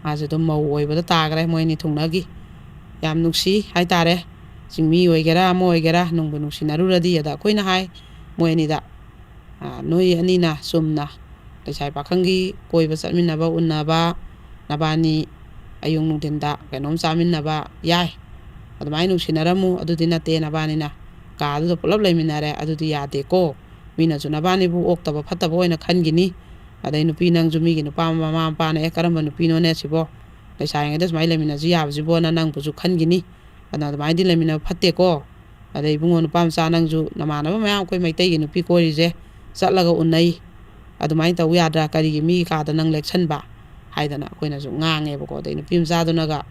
ꯃꯥꯁꯨ ꯑꯗꯨꯝ ꯃꯧ ꯑꯣꯏꯕꯗ ꯇꯥꯈ꯭ꯔꯦ꯫ ꯃꯣꯏ ꯑꯅꯤ ꯊꯨꯡꯅꯈꯤ꯫ ꯌꯥꯝ ꯅꯨꯡꯁꯤ ꯍꯥꯏꯇꯥꯔꯦ꯫ ꯆꯤꯡꯃꯤ ꯑꯣꯏꯒꯦꯔꯥ ꯑꯃ ꯑꯣꯏꯒꯦꯔꯥ ꯅꯨꯡꯕꯨ ꯅꯨꯡꯁꯤꯅꯔꯨꯔꯗꯤ, ꯑꯗ ꯑꯩꯈꯣꯏꯅ ꯍꯥꯏ ꯃꯣꯏ ꯑꯅꯤꯗ, "ꯑꯥ, ꯅꯣꯏ ꯑꯅꯤꯅ ꯆꯨꯝꯅ ꯂꯩꯁꯥꯕꯤ ꯄꯥꯈꯪꯒꯤ ꯀꯣꯏꯕ ꯆꯠꯃꯤꯟꯅꯕ, ꯎꯟꯅꯕ, ꯅꯕꯥꯅꯤ ꯑꯌꯨꯛ ꯅꯨꯡꯊꯤꯟꯗ ꯀꯩꯅꯣꯝ ꯆꯥꯃꯤꯟꯅꯕ ꯌꯥꯏ, ꯑꯗꯨꯃꯥꯏꯅ ꯅꯨꯡꯁꯤꯅꯔꯝꯃꯨ, ꯑꯗꯨꯗꯤ ꯅꯠꯇꯦ, ꯅꯕꯥꯅꯤꯅ ꯀꯥꯗꯨꯗ ꯄꯨꯂꯞ ꯂꯩꯃꯤꯟꯅꯔꯦ, ꯑꯗꯨꯗꯤ ꯌꯥꯗꯦꯀꯣ, ꯃꯤꯅꯁꯨ ꯅꯕꯥꯅꯤꯕꯨ ꯑꯣꯛꯇꯕ ꯐꯠꯇꯕ ꯑꯣꯏꯅ ꯈꯟꯈꯤꯅꯤ, ꯑꯗꯩ ꯅꯨꯄꯤ ꯅꯪꯁꯨ ꯃꯤꯒꯤ ꯅꯨꯄꯥ ꯃꯃꯥ ꯃꯄꯥꯅ 'ꯑꯦ, ꯀꯔꯝꯕ ꯅꯨꯄꯤꯅꯣꯅꯦ ꯁꯤꯕꯣ, ꯂꯩꯁꯥꯔꯤꯉꯩꯗ ꯁꯨꯃꯥꯏꯅ ꯂꯩꯃꯤꯟꯅꯁꯤ ꯌꯥꯕꯁꯤꯕꯣꯅ' ꯅꯪꯕꯨꯁꯨ ꯈꯟꯈꯤꯅꯤ, ꯑꯗꯨꯅ ꯑꯗꯨꯃꯥꯏꯅꯗꯤ ꯂꯩꯃꯤꯟꯅꯕ ꯐꯠꯇꯦꯀꯣ, ꯑꯗꯩ ꯏꯕꯨꯡꯉꯣ ꯅꯨꯄꯥ ꯃꯆꯥ ꯅꯪꯁꯨ ꯅꯃꯥꯟꯅꯕ ꯃꯌꯥꯝ ꯑꯩꯈꯣꯏ ꯃꯩꯇꯩꯒꯤ ꯅꯨꯄꯤ ꯀꯣꯏꯔꯤꯁꯦ ꯆꯠꯂꯒ ꯎꯅꯩ, ꯑꯗꯨꯃꯥꯏꯅ ꯇꯧ ꯌꯥꯗ꯭ꯔꯥ, ꯀꯔꯤꯒꯤ ꯃꯤꯒꯤ ꯀꯥꯗ ꯅꯪ ꯂꯦꯛꯁꯟꯕ" ꯍꯥꯏꯗꯅ ꯑꯩꯈꯣꯏꯅꯁꯨ ꯉꯥꯡꯉꯦꯕꯀꯣ꯫ ꯑꯗꯩ ꯅꯨꯄꯤ ꯃꯆꯥꯗꯨꯅꯒ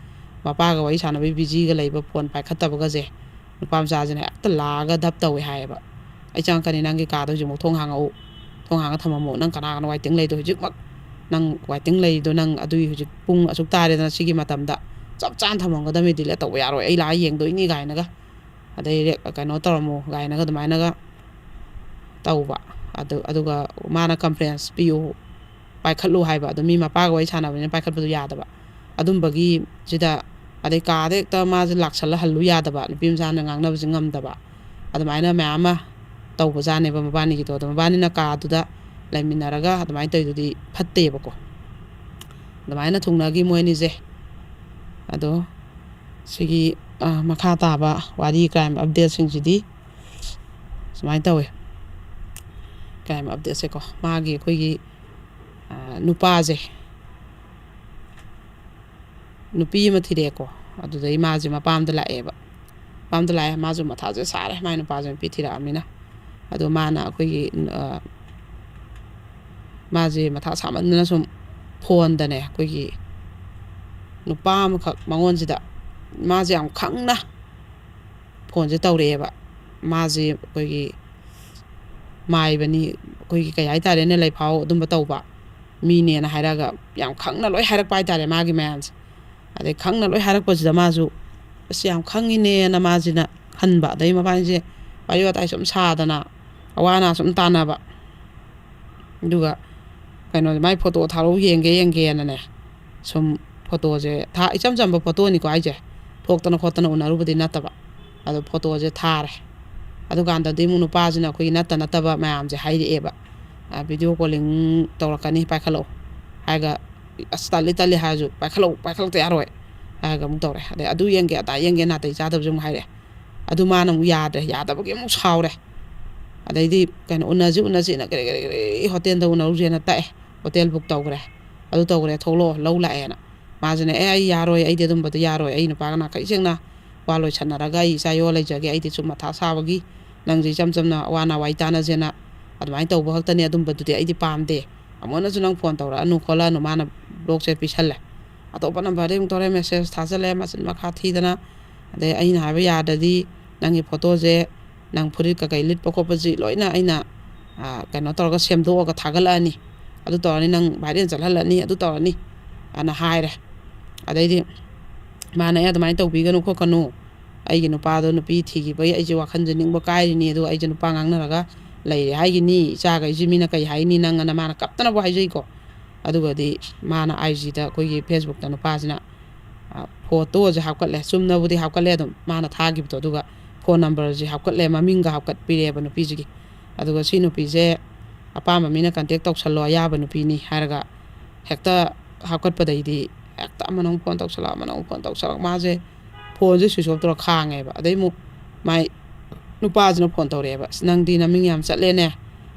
ꯃꯄꯥꯒ ꯋꯥꯔꯤ ꯁꯥꯟꯅꯕꯒꯤ ꯕꯤꯖꯤꯒ ꯂꯩꯕ, ꯐꯣꯟ ꯄꯥꯏꯈꯠꯇꯕꯒꯁꯦ ꯅꯨꯄꯥ ꯃꯆꯥꯁꯤꯅ ꯍꯦꯛꯇ ꯂꯥꯛꯑꯒ ꯙꯞ ꯇꯧꯋꯦ ꯍꯥꯏꯌꯦꯕ꯫ "ꯑꯩ ꯆꯪꯉꯛꯀꯅꯤ, ꯅꯪꯒꯤ ꯀꯥꯗꯣ ꯍꯧꯖꯤꯛꯃꯛ ꯊꯣꯡ ꯍꯥꯡꯉꯛꯎ, ꯊꯣꯡ ꯍꯥꯡꯉ ꯊꯝꯃꯝꯃꯣ, ꯅꯪ ꯀꯅꯥꯒꯅꯣ ꯋꯥꯏꯇꯤꯡ ꯂꯩꯗꯣ ꯍꯧꯖꯤꯛꯃꯛ? ꯅꯪ ꯋꯥꯏꯇꯤꯡ ꯂꯩꯔꯤꯗꯣ ꯅꯅꯪ ꯑꯗꯨꯒꯤ ꯍꯧꯖꯤꯛ ꯄꯨꯡ ꯑꯁꯨꯛ ꯇꯥꯔꯦꯗꯅ, ꯁꯤꯒꯤ ꯃꯇꯝꯗ ꯆꯞ ꯆꯥꯅ ꯊꯝꯃꯝꯒꯗꯕꯅꯤ, ꯗꯤꯂꯦꯠ ꯇꯧꯕ ꯌꯥꯔꯣꯏ, ꯑꯩ ꯂꯥꯛꯑ ꯌꯦꯡꯗꯣꯏꯅꯤ" ꯀꯥꯏꯅꯒ꯫ ꯑꯗꯩ ꯔꯦ-, ꯀꯩꯅꯣ ꯇꯧꯔꯝꯃꯣ ꯀꯥꯏꯅꯒ ꯑꯗꯨꯃꯥꯏꯅꯒ ꯇꯧꯕ꯫ ꯑꯗꯨ, ꯑꯗꯨꯒ ꯃꯥꯅ ꯀꯝꯄ꯭ꯂꯦꯟꯁ ꯄꯤꯌꯨ, ꯄꯥꯏꯈꯠꯂꯨ ꯍꯥꯏꯕ, ꯑꯗꯨ ꯃꯤ ꯃꯄꯥꯒ ꯋꯥꯔꯤ ꯁꯥꯟꯅꯕꯅꯤꯅ ꯄꯥꯏꯈꯠꯄꯗꯨ ꯌꯥꯗꯕ꯫ ꯑꯗꯨꯝꯕꯒꯤ ꯁꯤꯗ, ꯑꯗꯩ ꯀꯥꯗ ꯍꯦꯛꯇ ꯃꯥꯁꯦ ꯂꯥꯛꯁꯜꯂ ꯍꯜꯂꯨ ꯌꯥꯗꯕ, ꯅꯨꯄꯤ ꯃꯆꯥꯅ ꯉꯥꯡꯅꯕꯁꯦ ꯉꯝꯗꯕ, ꯑꯗꯨꯃꯥꯏꯅ ꯃꯌꯥꯝ ꯑꯃ ꯇꯧꯕꯖꯥꯠꯅꯦꯕ ꯃꯕꯥꯅꯤꯒꯤꯗꯣ꯫ ꯑꯗꯣ ꯃꯕꯥꯅꯤꯅ ꯀꯥꯗꯨꯗ ꯂꯩꯃꯤꯟꯅꯔꯒ ꯑꯗꯨꯃꯥꯏꯅ ꯇꯧꯔꯤꯗꯨꯗꯤ ꯐꯠꯇꯦꯕꯀꯣ꯫ ꯑꯗꯨꯃꯥꯏꯅ ꯊꯨꯡꯅꯈꯤ ꯃꯣꯏ ꯑꯅꯤꯁꯦ꯫ ꯑꯗꯣ ꯁꯤꯒꯤ, ꯑ, ꯃꯈꯥ ꯇꯥꯕ ꯋꯥꯔꯤ, ꯀ꯭ꯔꯥꯏꯝ ꯑꯞꯗꯦꯠꯁꯤꯡꯁꯤꯗꯤ ꯁꯨꯃꯥꯏꯅ ꯇꯧꯋꯦ꯫ ꯀ꯭ꯔꯥꯏꯝ ꯑꯞꯗꯦꯠꯁꯦꯀꯣ, ꯃꯥꯒꯤ ꯑꯩꯈꯣꯏꯒꯤ, ꯑ, ꯅꯨꯄꯥꯁꯦ, ꯅꯨꯄꯤ ꯑꯃ ꯊꯤꯔꯛꯑꯦꯀꯣ꯫ ꯑꯗꯨꯗꯩ ꯃꯥꯁꯦ ꯃꯄꯥꯝꯗ ꯂꯥꯛꯑꯦꯕ꯫ ꯃꯄꯥꯝꯗ ꯂꯥꯛꯑꯦ, ꯃꯥꯁꯨ ꯃꯊꯥꯁꯦ ꯁꯥꯔꯦ, ꯃꯥꯏ ꯅꯨꯄꯥꯁꯦ ꯅꯨꯄꯤ ꯊꯤꯔꯛꯑꯃꯤꯅ꯫ ꯑꯗꯣ ꯃꯥꯅ ꯑꯩꯈꯣꯏꯒꯤ, ꯑ, ꯃꯥꯁꯦ ꯃꯊꯥ ꯁꯥꯃꯟꯗꯅ ꯁꯨꯝ ꯐꯣꯟꯗꯅꯦ, ꯑꯩꯈꯣꯏꯒꯤ ꯅꯨꯄꯥ ꯑꯃꯈꯛ ꯃꯉꯣꯟꯁꯤꯗ, ꯃꯥꯁꯦ ꯌꯥꯝ ꯈꯪꯅ ꯐꯣꯟꯁꯦ ꯇꯧꯔꯛꯑꯦꯕ꯫ ꯃꯥꯁꯦ ꯑꯩꯈꯣꯏꯒꯤ ꯃꯥꯏꯕꯅꯤ, ꯑꯩꯈꯣꯏꯒꯤ ꯀꯩ ꯍꯥꯏꯇꯥꯔꯦꯅꯦ, ꯂꯩꯐꯥꯎ ꯑꯗꯨꯝꯕ ꯇꯧꯕ ꯃꯤꯅꯦꯅ ꯍꯥꯏꯔꯒ ꯌꯥꯝ ꯈꯪꯅ ꯂꯣꯏ ꯍꯥꯏꯔꯛꯄ ꯍꯥꯏꯇꯥꯔꯦ ꯃꯥꯒꯤ ꯃꯌꯥꯝꯁꯦ꯫ ꯑꯗꯩ ꯈꯪꯅ ꯂꯣꯏ ꯍꯥꯏꯔꯛꯄꯁꯤꯗ ꯃꯥꯁꯨ, "ꯑꯁ, ꯌꯥꯝ ꯈꯪꯉꯤꯅꯦꯅ" ꯃꯥꯁꯤꯅ ꯈꯟꯕ꯫ ꯑꯗꯩ ꯃꯕꯥꯅꯤꯁꯦ ꯋꯥꯔꯤ ꯋꯥꯇꯥꯏ ꯁꯨꯝ ꯁꯥꯗꯅ, ꯑꯋꯥ ꯑꯅꯥ ꯁꯨꯝ ꯇꯥꯟꯅꯕ꯫ ꯑꯗꯨꯒ ꯀꯩꯅꯣꯁꯦ, ꯃꯥꯏ ꯐꯣꯇꯣ ꯊꯥꯔꯛꯎ, ꯌꯦꯡꯒꯦ ꯌꯦꯡꯒꯦꯅꯅꯦ, ꯁꯨꯝ ꯐꯣꯇꯣꯁꯦ ꯊꯥ-, ꯏꯆꯝ ꯆꯝꯕ ꯐꯣꯇꯣꯅꯤꯀꯣ ꯍꯥꯏꯁꯦ, ꯊꯣꯛꯇꯅ ꯈꯣꯠꯇꯅ ꯎꯅꯔꯨꯕꯗꯤ ꯅꯠꯇꯕ꯫ ꯑꯗꯣ ꯐꯣꯇꯣꯁꯦ ꯊꯥꯔꯦ꯫ ꯑꯗꯨꯀꯥꯟꯗꯗꯤ ꯑꯃꯨꯛ ꯅꯨꯄꯥꯁꯤꯅ ꯑꯩꯈꯣꯏꯒꯤ ꯅꯠꯇ ꯅꯠꯇꯕ ꯃꯌꯥꯝꯁꯦ ꯍꯥꯏꯔꯛꯑꯦꯕ꯫ "ꯑ, video calling ꯇꯧꯔꯛꯀꯅꯤ, ꯄꯥꯏꯈꯠꯂꯛꯑꯣ" ꯍꯥꯏꯔꯒ, "ꯑꯁ, ꯇꯜꯂꯤ, ꯇꯜꯂꯤ" ꯍꯥꯏꯔꯁꯨ, "ꯄꯥꯏꯈꯠꯂꯛꯎ, ꯄꯥꯏꯈꯠꯂꯛꯇ ꯌꯥꯔꯣꯏ" ꯍꯥꯏꯔꯒ ꯑꯃꯨꯛ ꯇꯧꯔꯦ꯫ ꯑꯗꯩ "ꯑꯗꯨ ꯌꯦꯡꯒꯦ, ꯑꯗꯥ ꯌꯦꯡꯒꯦ" ꯅꯥꯇꯩ ꯆꯥꯗꯕꯁꯦ ꯑꯃꯨꯛ ꯍꯥꯏꯔꯛꯑꯦ꯫ ꯑꯗꯨ ꯃꯥꯅ ꯑꯃꯨꯛ ꯌꯥꯗ꯭ꯔꯦ, ꯌꯥꯗꯕꯒꯤ ꯑꯃꯨꯛ ꯁꯥꯎꯔꯦ꯫ ꯑꯗꯩꯗꯤ ꯀꯩꯅꯣ, "ꯎꯅꯁꯤ, ꯎꯅꯁꯤꯅ" ꯀꯔꯤ ꯀꯔꯤ ꯀꯔꯤ ꯍꯣꯇꯦꯜꯗ ꯎꯅꯔꯨꯁꯦꯅ ꯇꯛꯑꯦ꯫ ꯍꯣꯇꯦꯜ book ꯇꯧꯈ꯭ꯔꯦ꯫ "ꯑꯗꯨ ꯇꯧꯈ꯭ꯔꯦ, ꯊꯣꯛꯂꯛꯑꯣ, ꯂꯧ ꯂꯥꯛꯑꯦꯅ" ꯃꯥꯁꯤꯅ, "ꯑꯦ, ꯑꯩ ꯌꯥꯔꯣꯏ, ꯑꯩꯗꯤ ꯑꯗꯨꯝꯕꯗꯣ ꯌꯥꯔꯣꯏ, ꯑꯩ ꯅꯨꯄꯥꯒ ꯅꯥꯈꯩ ꯁꯦꯡꯅ ꯋꯥ ꯂꯣꯏꯁꯟꯅꯔꯒ ꯑꯩ ꯏꯆꯥ ꯌꯣꯛꯑ ꯂꯩꯖꯒꯦ, ꯑꯩꯗꯤ ꯁꯨꯝ ꯃꯊꯥ ꯁꯥꯕꯒꯤ ꯅꯪꯁꯦ ꯏꯆꯝ ꯆꯝꯅ ꯑꯋꯥ ꯑꯅꯥ ꯋꯥꯔꯤ ꯇꯥꯟꯅꯁꯦꯅ ꯑꯗꯨꯃꯥꯏꯅ ꯇꯧꯕ ꯈꯛꯇꯅꯤ, ꯑꯗꯨꯝꯕꯗꯨꯗꯤ ꯑꯩꯗꯤ ꯄꯥꯝꯗꯦ, ꯑꯃꯨꯛ ꯍꯟꯅꯁꯨ ꯅꯪ ꯐꯣꯟ ꯇꯧꯔꯛꯑꯅꯨ ꯈꯣꯠꯂꯛꯑꯅꯨ" ꯃꯥꯅ blockꯁꯦ ꯄꯤꯁꯜꯂꯦ꯫ ꯑꯇꯣꯞꯄ numberꯗꯒꯤ ꯑꯃꯨꯛ ꯇꯧꯔꯦ, message ꯊꯥꯖꯜꯂꯦ, ꯃꯆꯤꯟ ꯃꯈꯥ ꯊꯤꯗꯅ꯫ ꯑꯗꯩ ꯑꯩꯅ ꯍꯥꯏꯕ ꯌꯥꯗ꯭ꯔꯗꯤ ꯅꯪꯒꯤ ꯐꯣꯇꯣꯁꯦ, ꯅꯪ ꯐꯨꯔꯤꯠ ꯀꯀꯩ ꯂꯤꯠꯄ ꯈꯣꯠꯄꯁꯤ ꯂꯣꯏꯅ ꯑꯩꯅ, ꯑ, ꯀꯩꯅꯣ ꯇꯧꯔꯒ ꯁꯦꯝꯗꯣꯛꯑꯒ ꯊꯥꯒꯠꯂꯛꯑꯅꯤ, ꯑꯗꯨ ꯇꯧꯔꯅꯤ, ꯅꯪ viral ꯆꯠꯍꯜꯂꯅꯤ, ꯑꯗꯨ ꯇꯧꯔꯅꯤ ꯑꯅ ꯍꯥꯏꯔꯦ꯫ ꯑꯗꯩꯗꯤ ꯃꯥꯅ, "ꯑꯦ, ꯑꯗꯨꯃꯥꯏꯅ ꯇꯧꯕꯤꯒꯅꯨ ꯈꯣꯠꯀꯅꯨ, ꯑꯩꯒꯤ ꯅꯨꯄꯥꯗꯣ ꯅꯨꯄꯤ ꯊꯤꯈꯤꯕꯒꯤ ꯑꯩꯁꯦ ꯋꯥꯈꯜꯁꯦ ꯅꯤꯡꯕ ꯀꯥꯏꯔꯤꯅꯤ, ꯑꯗꯨꯒ ꯑꯩꯁꯦ ꯅꯨꯄꯥ ꯉꯥꯡꯅꯔꯒ ꯂꯩꯔꯦ ꯍꯥꯏꯒꯤꯅꯤ, ꯏꯆꯥꯈꯩꯁꯦ ꯃꯤꯅ ꯀꯩ ꯍꯥꯏꯅꯤ ꯅꯪ" ꯑꯅ ꯃꯥꯅ ꯀꯞꯇꯅꯕꯨ ꯍꯥꯏꯖꯩꯀꯣ꯫ ꯑꯗꯨꯒꯗꯤ ꯃꯥꯅ ꯑꯥꯏ ꯖꯤꯗ, ꯑꯩꯈꯣꯏꯒꯤ ꯐꯦꯁꯕꯨꯛꯇ ꯅꯨꯄꯥꯁꯤꯅ ꯐꯣꯇꯣꯁꯦ ꯍꯥꯞꯀꯠꯂꯦ, ꯆꯨꯝꯅꯕꯨꯗꯤ ꯍꯥꯞꯀꯠꯂꯦ ꯑꯗꯨꯝ, ꯃꯥꯅ ꯊꯥꯈꯤꯕꯗꯣ꯫ ꯑꯗꯨꯒ ꯐꯣꯟ ꯅꯝꯕꯔꯁꯦ ꯍꯥꯞꯀꯠꯂꯦ, ꯃꯃꯤꯡꯒ ꯍꯥꯞꯀꯠꯄꯤꯔꯛꯑꯦꯕ ꯅꯨꯄꯤꯁꯤꯒꯤ꯫ ꯑꯗꯨꯒ ꯁꯤ ꯅꯨꯄꯤꯁꯦ ꯑꯄꯥꯝꯕ ꯃꯤꯅ ꯀꯟꯇꯦꯛ ꯇꯧꯁꯜꯂꯣ, ꯑꯌꯥꯕ ꯅꯨꯄꯤꯅꯤ ꯍꯥꯏꯔꯒ ꯍꯦꯛꯇ ꯍꯥꯞꯀꯠꯄꯗꯩꯗꯤ ꯍꯦꯛꯇ ꯑꯃꯅ ꯑꯃꯨꯛ ꯐꯣꯟ ꯇꯧꯁꯜꯂꯛ, ꯑꯃꯅ ꯑꯃꯨꯛ ꯐꯣꯟ ꯇꯧꯁꯜꯂꯛ, ꯃꯥꯁꯦ ꯐꯣꯟꯁꯦ ꯁ꯭ꯋꯤꯆ ꯑꯣꯐ ꯇꯧꯔ ꯈꯥꯡꯉꯦꯕ꯫ ꯑꯗꯩ ꯑꯃꯨꯛ ꯃꯥꯏ ꯅꯨꯄꯥꯁꯤꯅ ꯐꯣꯟ ꯇꯧꯔꯛꯑꯦꯕ, "ꯑꯁ, ꯅꯪꯗꯤ ꯅꯃꯤꯡ ꯌꯥꯝ ꯆꯠꯂꯦꯅꯦ,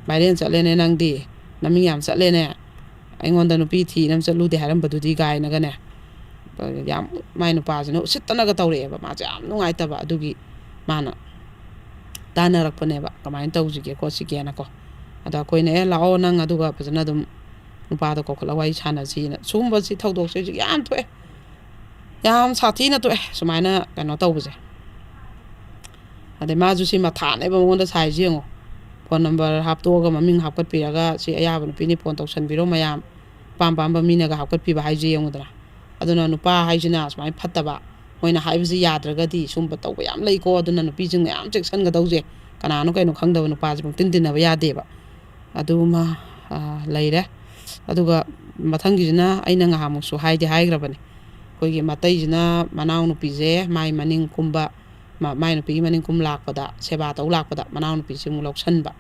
ꯚꯥꯏꯔꯦꯜ ꯆꯠꯂꯦꯅꯦ, ꯅꯪꯗꯤ ꯅꯃꯤꯡ ꯌꯥꯝ ꯆꯠꯂꯦꯅꯦ, ꯑꯩꯉꯣꯟꯗ ꯅꯨꯄꯤ ꯊꯤꯅꯕ ꯆꯠꯂꯨꯗꯦ ꯍꯥꯏꯔꯝꯕꯗꯨꯗꯤ?" ꯀꯥꯏꯅꯒꯅꯦ, ꯌꯥꯝ, ꯃꯥꯏ ꯅꯨꯄꯥꯁꯤꯅ ꯎꯁꯤꯠꯇꯅꯒ ꯇꯧꯔꯛꯑꯦꯕ꯫ ꯃꯥꯁꯦ ꯌꯥꯝ ꯅꯨꯡꯉꯥꯏꯇꯕ, ꯑꯗꯨꯒꯤ ꯃꯥꯅ ꯇꯥꯟꯅꯔꯛꯄꯅꯦꯕ, ꯀꯃꯥꯏꯅ ꯇꯧꯁꯤꯒꯦ ꯈꯣꯠꯁꯤꯒꯦꯅꯀꯣ꯫ ꯑꯗ ꯑꯩꯈꯣꯏꯅ, "ꯑꯦ, ꯂꯥꯛꯑꯣ, ꯅꯪ ꯑꯗꯨꯒ ꯐꯖꯅ ꯑꯗꯨꯝ ꯅꯨꯄꯥꯗꯣ ꯀꯧꯈꯠꯂꯒ ꯋꯥꯔꯤ ꯁꯥꯟꯅꯁꯤꯅ"꯫ ꯁꯤꯒꯨꯝꯕꯁꯤ, ꯊꯧꯗꯣꯛꯁꯦ ꯍꯧꯖꯤꯛ ꯌꯥꯝ ꯊꯣꯛꯑꯦ, ꯌꯥꯝ ꯁꯥꯊꯤꯅ ꯊꯣꯛꯑꯦ ꯁꯨꯃꯥꯏꯅ ꯀꯩꯅꯣ ꯇꯧꯕꯁꯦ꯫ ꯑꯗꯩ ꯃꯥꯁꯨ ꯁꯤ ꯃꯊꯥꯅꯦꯕ ꯃꯉꯣꯟꯗ ꯁꯥꯏꯁꯦ ꯌꯦꯡꯉꯣ, ꯐꯣꯟ ꯅꯝꯕꯔ ꯍꯥꯞꯇꯣꯛꯑꯒ ꯃꯃꯤꯡ ꯍꯥꯞꯀꯠꯄꯤꯔꯒ, "ꯁꯤ ꯑꯌꯥꯕ ꯅꯨꯄꯤꯅꯤ, ꯐꯣꯟ ꯇꯧꯁꯟꯕꯤꯔꯣ ꯃꯌꯥꯝ, ꯑꯄꯥꯝ ꯑꯄꯥꯝꯕ ꯃꯤꯅꯒ ꯍꯥꯞꯀꯠꯄꯤꯕ" ꯍꯥꯏꯁꯦ ꯌꯦꯡꯉꯨꯗꯅ꯫ ꯑꯗꯨꯅ ꯅꯨꯄꯥ ꯍꯥꯏꯁꯤꯅ ꯁꯨꯃꯥꯏꯅ ꯐꯠꯇꯕ, ꯃꯣꯏꯅ ꯍꯥꯏꯕꯁꯤ ꯌꯥꯗ꯭ꯔꯒꯗꯤ ꯁꯨꯝꯕ ꯇꯧꯕ ꯌꯥꯝ ꯂꯩꯀꯣ꯫ ꯑꯗꯨꯅ ꯅꯨꯄꯤꯁꯤꯡꯅ ꯌꯥꯝ ꯆꯦꯛꯁꯤꯟꯒꯗꯧꯁꯦ, ꯀꯅꯥꯅꯣ ꯀꯩꯅꯣ ꯈꯪꯗꯕ ꯅꯨꯄꯥꯁꯦ ꯄꯪꯇꯤꯟ ꯇꯤꯟꯅꯕ ꯌꯥꯗꯦꯕ꯫ ꯑꯗꯨꯃ, ꯑ, ꯂꯩꯔꯦ꯫ ꯑꯗꯨꯒ ꯃꯊꯪꯒꯤꯁꯤꯅ, ꯑꯩꯅ ꯉꯍꯥꯟꯃꯨꯛꯁꯨ ꯍꯥꯏꯗꯤ ꯍꯥꯏꯈ꯭ꯔꯕꯅꯦ, ꯑꯩꯈꯣꯏꯒꯤ ꯃꯇꯩꯁꯤꯅ ꯃꯅꯥꯎꯅꯨꯄꯤꯁꯦ ꯃꯥꯏ ꯃꯅꯤꯡ ꯀꯨꯝꯕ, ꯃ-, ꯃꯥꯏ ꯅꯨꯄꯤꯒꯤ ꯃꯅꯤꯡ ꯀꯨꯝ ꯂꯥꯛꯄꯗ, ꯁꯦꯕꯥ ꯇꯧ ꯂꯥꯛꯄꯗ ꯃꯅꯥꯎꯅꯨꯄꯤꯁꯦ ꯑꯃꯨꯛ ꯂꯧꯁꯟꯕ꯫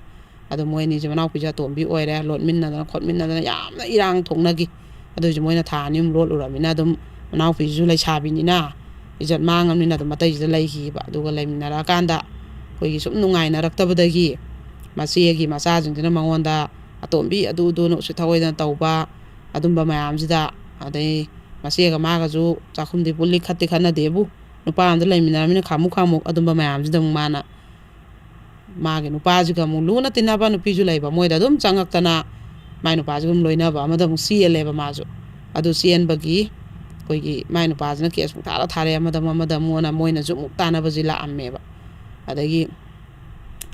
ꯑꯗꯣ ꯃꯣꯏ ꯑꯅꯤꯁꯦ, ꯃꯅꯥꯎꯄꯤꯁꯦ ꯑꯇꯣꯝꯕꯤ ꯑꯣꯏꯔꯦ, ꯂꯣꯠꯃꯤꯟꯅꯗꯅ ꯈꯣꯠꯃꯤꯟꯅꯗꯅ ꯌꯥꯝꯅ ꯏꯔꯥꯡ ꯊꯣꯛꯅꯈꯤ꯫ ꯑꯗꯨꯏꯁꯨ ꯃꯣꯏꯅ ꯊꯥ ꯑꯅꯤ ꯑꯍꯨꯝ ꯂꯣꯠꯂꯨꯔꯕꯅꯤꯅ, ꯑꯗꯨꯝ ꯃꯅꯥꯎꯄꯤꯁꯤꯁꯨ ꯂꯩꯁꯥꯕꯤꯅꯤꯅ ꯏꯖꯠ ꯃꯥꯡꯉꯕꯅꯤꯅ ꯑꯗꯨꯝ ꯃꯇꯩꯁꯤꯗ ꯂꯩꯈꯤꯕ꯫ ꯑꯗꯨꯒ ꯂꯩꯃꯤꯟꯅꯔꯛꯑꯀꯥꯟꯗ ꯑꯩꯈꯣꯏꯒꯤ ꯁꯨꯝ ꯅꯨꯡꯉꯥꯏꯅꯔꯛꯇꯕꯗꯒꯤ ꯃꯆꯦꯒꯤ ꯃꯆꯥꯁꯤꯡꯁꯤꯅ ꯃꯉꯣꯟꯗ ꯑꯇꯣꯝꯕꯤ ꯑꯗꯨ ꯑꯗꯨꯅ ꯎꯁꯤꯠ ꯊꯑꯣꯏꯗꯅ ꯇꯧꯕ, ꯑꯗꯨꯝꯕ ꯃꯌꯥꯝꯁꯤꯗ, ꯑꯗꯩ ꯃꯆꯦꯒ ꯃꯥꯒꯁꯨ ꯆꯥꯛꯈꯨꯝꯗꯤ ꯄꯨꯜꯂꯤ ꯈꯠꯇꯤ ꯈꯠꯅꯗꯦꯕꯨ, ꯅꯨꯄꯥ ꯑꯃꯗ ꯂꯩꯃꯤꯟꯅꯔꯃꯤꯅ ꯈꯥꯃꯨꯛ ꯈꯥꯃꯨꯛ ꯑꯗꯨꯝꯕ ꯃꯌꯥꯝꯁꯤꯗ ꯑꯃꯨꯛ ꯃꯥꯅ ꯃꯥꯒꯤ ꯅꯨꯄꯥꯁꯤꯒ ꯑꯃꯨꯛ ꯂꯨꯅ ꯇꯤꯟꯅꯕ ꯅꯨꯄꯤꯁꯨ ꯂꯩꯕ, ꯃꯣꯏꯗ ꯑꯗꯨꯝ ꯆꯪꯉꯛꯇꯅ ꯃꯥꯏ ꯅꯨꯄꯥꯁꯤꯒ ꯑꯗꯨꯝ ꯂꯣꯏꯅꯕ ꯑꯃꯗ ꯑꯃꯨꯛ ꯆꯦꯜꯂꯦꯕ ꯃꯥꯁꯨ꯫ ꯑꯗꯨ ꯆꯦꯟꯕꯒꯤ ꯑꯩꯈꯣꯏꯒꯤ ꯃꯥꯏ ꯅꯨꯄꯥꯁꯤꯅ ꯀꯦꯁ ꯑꯃꯨꯛ ꯊꯥꯔ ꯊꯥꯔꯦ, ꯑꯃꯗ ꯑꯃꯨꯛ, ꯑꯃꯗ ꯑꯃꯨꯛ ꯑꯅ ꯃꯣꯏꯅꯁꯨ ꯑꯃꯨꯛ ꯇꯥꯟꯅꯕꯁꯤ ꯂꯥꯛꯑꯝꯃꯦꯕ꯫ ꯑꯗꯒꯤ